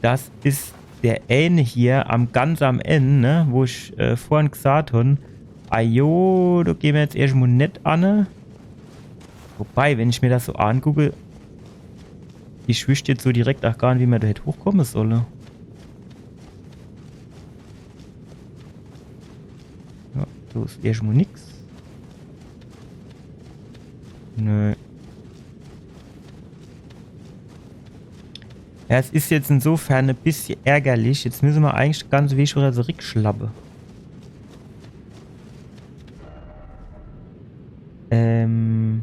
das is der eene hier am, ganz am End, ne? Wo ich, äh, vorhin gesagt hon, ah jo, do gehn mer jetzt erscht mo net anne. Wobei, wenn ich mir das so angucke, ich wüsst jetzt so direkt ach gar net, wie mer do hätt hochkomme solle. Ja, do is erscht mo nix. Nö. Ja, es is jetzt insofern e bissje ärgerlich. Jetzt müsse mer eigentlich de ganze Weg schon wieder zurückschlappe. Ähm,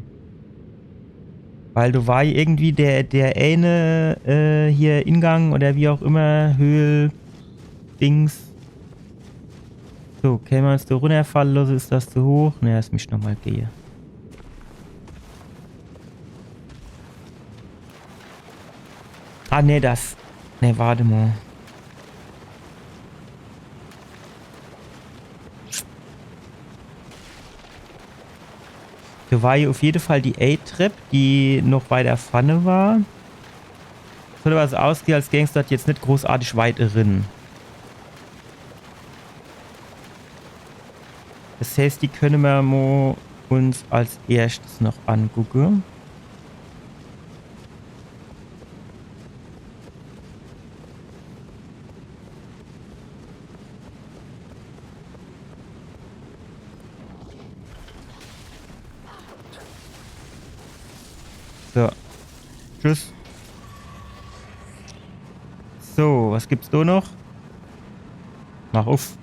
weil do war jo irgendwie der, der eene, äh, hier Ingang oder wie auch immer, Höhl, Dings. So, kann mer uns do runnerfalle losse, is das zu hoch? Ne, lass mich nochmal gehe. Ah, ne, das. Ne, wart mo. Do war jo uff jede Fall die A-Trepp, die noch weiter vorne war. Soll awwer so ausgehe, als gäng's dort jetzt net großartig weit rin. Das heißt, die könne mer mo uns als erschtes noch angucke. So. Tschüss. So, was gibt's do noch? Mach uff.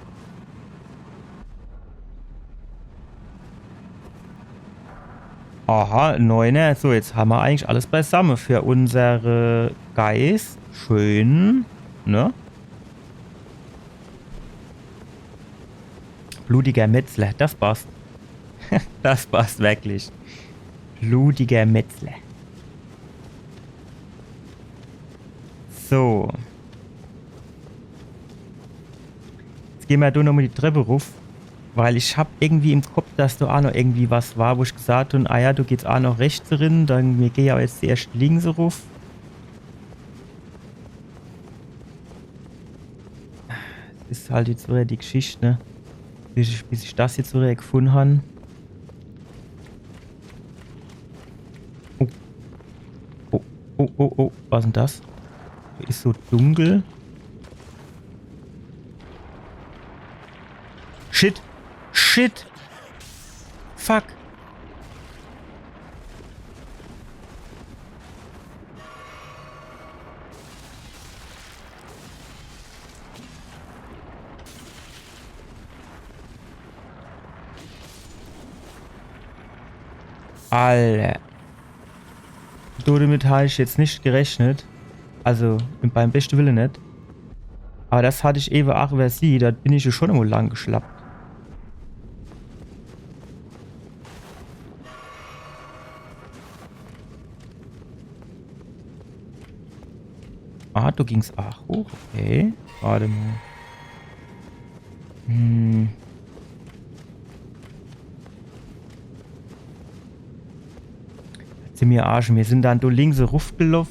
Aha, Neuner. So, jetzt hammer eigentlich alles beisamme für unsere Geiß. Schön, ne? Blutiger Metzler, das passt. Das passt wirklich. Blutiger Metzler. So. Jetzt gehn mer do nochmo die Trepp ruff, weil ich hab irgendwie im Kopp, dass do ach noch irgendwie was war, wo ich gesagt hab, ah ja, do geht's ach noch rechts rin, dann, mir gehn awwer jetzt zuerscht links ruff. Das is halt jetzt wieder die Geschicht, ne? Bis ich, bis ich das jetzt wieder gefunn hab. Oh. Oh, oh, oh, oh. Was is denn das? Is so dunkel. Shit. Shit. Fuck. Alter. Domit hab ich jetzt net gerechnet. Also, beim beschte Wille net. Awwer das hatt ich ewe ach iwwersieh. Do bin ich jo schun emol lang geschlappt. Ah, do ging's ach hoch. Okay. Wart emol. Hm. Jetzt sin mer Arsch. Mir sin dann do links ruffgeloff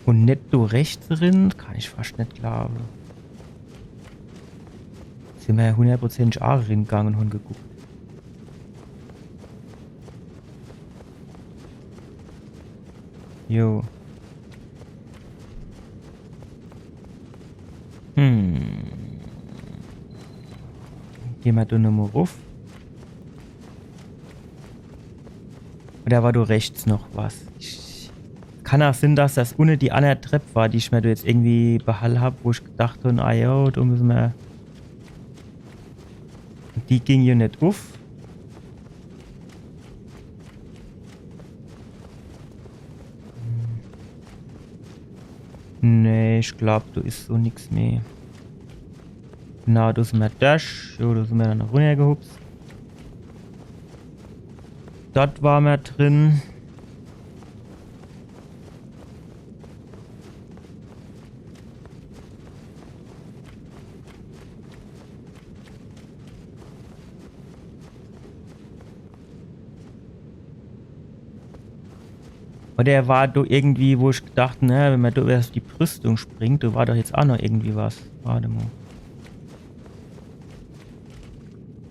un net do rechts rin. Kann ich fascht net glaawe. Sin mer hunnertprozentig ach ringange un hon geguckt. Jo. Hm. Geh mer do nochmol ruff. Oder war do rechts noch was? Ich, kann ach sinn, dass das unne die anner Trepp war, die ich mer do jetzt irgendwie behall hab, wo ich gedacht hab, ah jo, do misse mer. Die ging jo net uff. Nee, ich glaab, do is so nix mehr. Na, do sin mer dash. Jo, do sin mer dann noch runnergehupst. Dort war mer drin. Oder war do irgendwie, wo ich gedacht, na, wenn mer do iwwer die Brüstung springt, do war doch jetzt ach noch irgendwie was. Wart emol.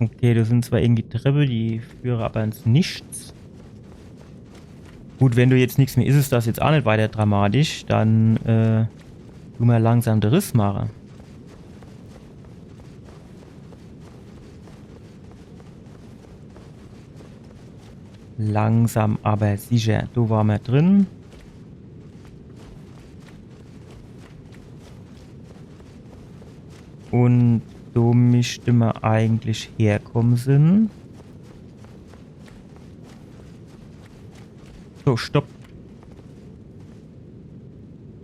Okay, do sin zwar irgendwie Treppe, die führe awwer ins Nichts. Gut, wenn do jetzt nix mehr is, is das jetzt ach net weiter dramatisch. Dann, äh, du mer langsam de Riss mache. Langsam awwer sicher. Do war mer drin. Un do misste mer eigentlich herkomme sin. So, stopp.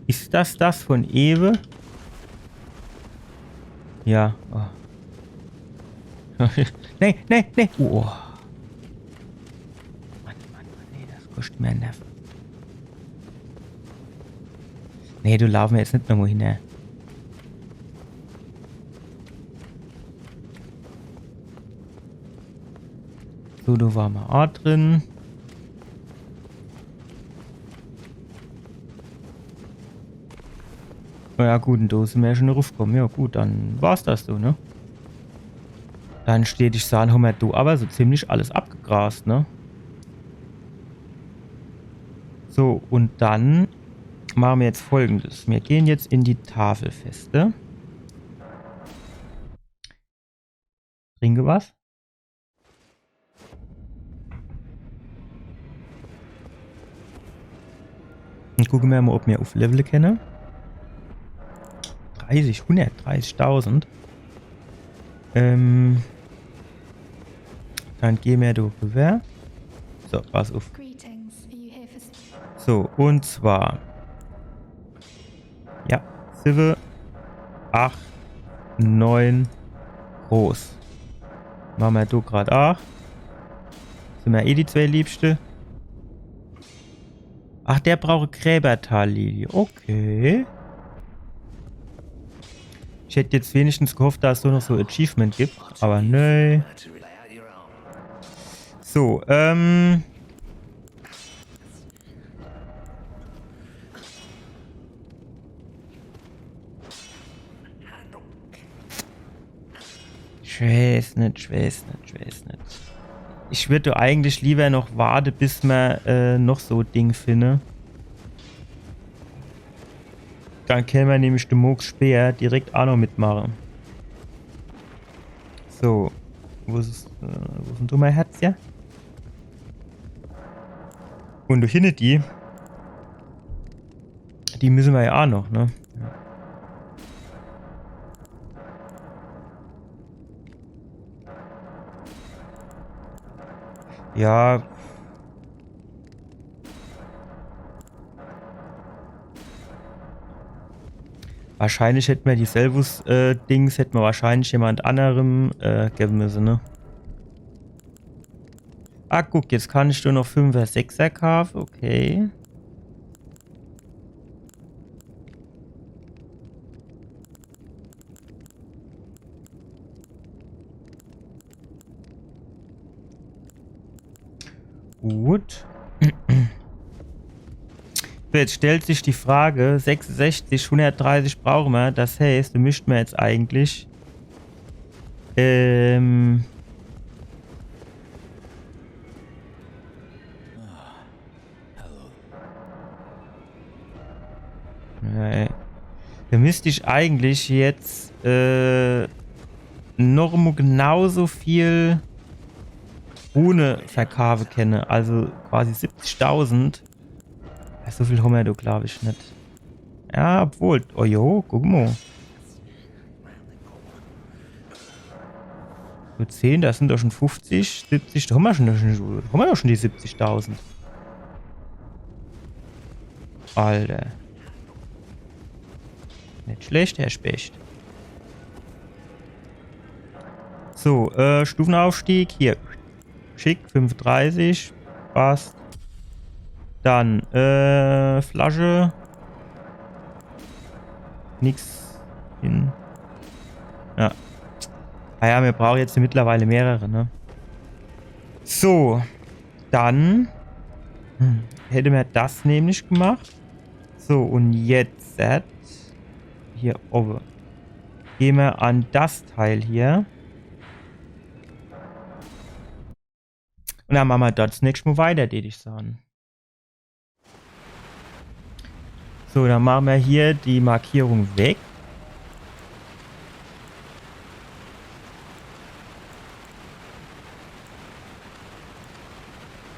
Is das das von ewe? Ja. Oh. Nee, nee, nee. Oh. Mann, Mann, Mann, nee, das koscht mer Nerve. Nee, do laafe mer jetzt net nochmol hin, ne? So, do war mer ach drin. Na ja, gut, un do sin mer jo schun ruffkomme. Ja, gut, dann war's das so, ne? Dann steht, ich sahn, hommer do awwer so ziemlich alles abgegrast, ne? So, un dann mache mer jetzt Folgendes. Mir gehn jetzt in die Tafelfeste. Trinke was. Un gucke mer mol, ob mer ufflevele kenne. Dreißig, hunnertdreißigtausend. Ähm, dann gehn mer do rüwwer. So, pass uff. Greetings. Are you here for s- So, un zwar. Ja, siwwe, acht, neun, groß. Mache mer do grad ach. Sin mer eh die zwee Liebschte. Ach, der braucht Gräbertallilie. Okay. Ich hätt jetzt wenigstens gehofft, dass es do noch so Achievement gibt. Awwer nee. So, ähm. Ich weeß net, ich weeß net, ich weeß net. Ich würd doch eigentlich liewer noch warte, bis mer, äh, noch so Ding finne. Dann kenne mer nämlich de Mohgs Speer direkt ach noch mitmache. So. Wo is es, äh, wo sin do mei Herz, ja? Un do hinne die. Die misse mer jo ach noch, ne? Ja. Ja, Wahrscheinlich hätt mer die Servus-Dings, hätt mer wahrscheinlich jemand annerem äh, gewwe misse, ne? Ah, guck, jetzt kann ich nur noch Fünfer, Sechser kaafe, okay. Gut. So, jetzt stellt sich die Frage, sechsundsechzig, hundertdreißig brauche mer. Das heißt, do misste mer jetzt eigentlich ähm, Äh, do misst ich eigentlich jetzt äh, noch mo genauso viel Rune verkaafe kenne. Also quasi siebzigtausend. Ja, so viel hommer do, glaab ich, net. Ja, obwohl. Oh jo, guck mo. So zehn, das sin doch schon fünfzig, siebzig, do hommer schon, do schon, do hommer doch schon die siebzigtausend. Alter. Net schlecht, Herr Specht. So, äh, Stufenaufstieg, hier. Schick, fünfunddreißig. Passt. Dann, äh, Flasche. Nix hin. Ja. Ah ja, mer brauche jetzt mittlerweile mehrere, ne? So. Dann hm, hätte mer das nämlich gemacht. So, un jetzt äh, hier owwe. Geh mer an das Teil hier. Un dann mache mer dort das nächste Mo weiter, deet ich saan. So, dann mache mer hier die Markierung weg.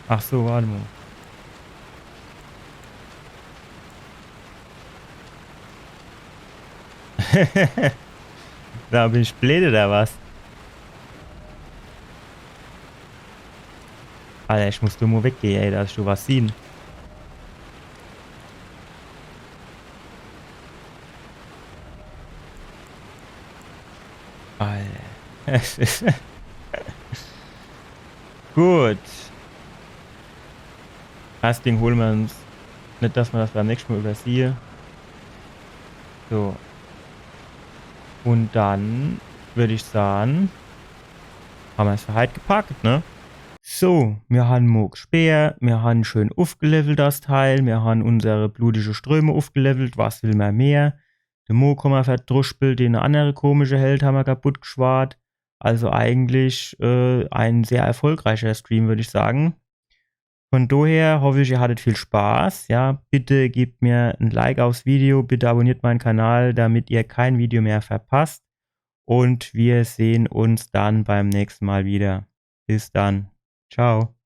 Ach so, wart mo. Do bin ich bleed oder was? Alter, ich muss do mo weggehe, ey, dass ich do was sieh. Alter. Gut. Das Ding hole mer uns. Net, dass mer das beim nächste Mo übersiehe. So. Un dann würd ich saan, hammer's für heit gepackt, ne? So, mir han Mohgs Speer, mir han schön ufgelevelt das Teil, mir han unsere blutige Ströme ufgelevelt, was will mer mehr? De Mohg hammer verdruspelt, den annere komische Held hammer kaputt geschwart. Also eigentlich äh, ein sehr erfolgreicher Stream, würd ich sagen. Von doher hoff ich, ihr hattet viel Spaß. Ja, bitte gebt mir ein Like aufs Video, bitte abonniert meinen Kanal, damit ihr kein Video mehr verpasst. Und wir sehen uns dann beim nächsten Mal wieder. Bis dann. Ciao.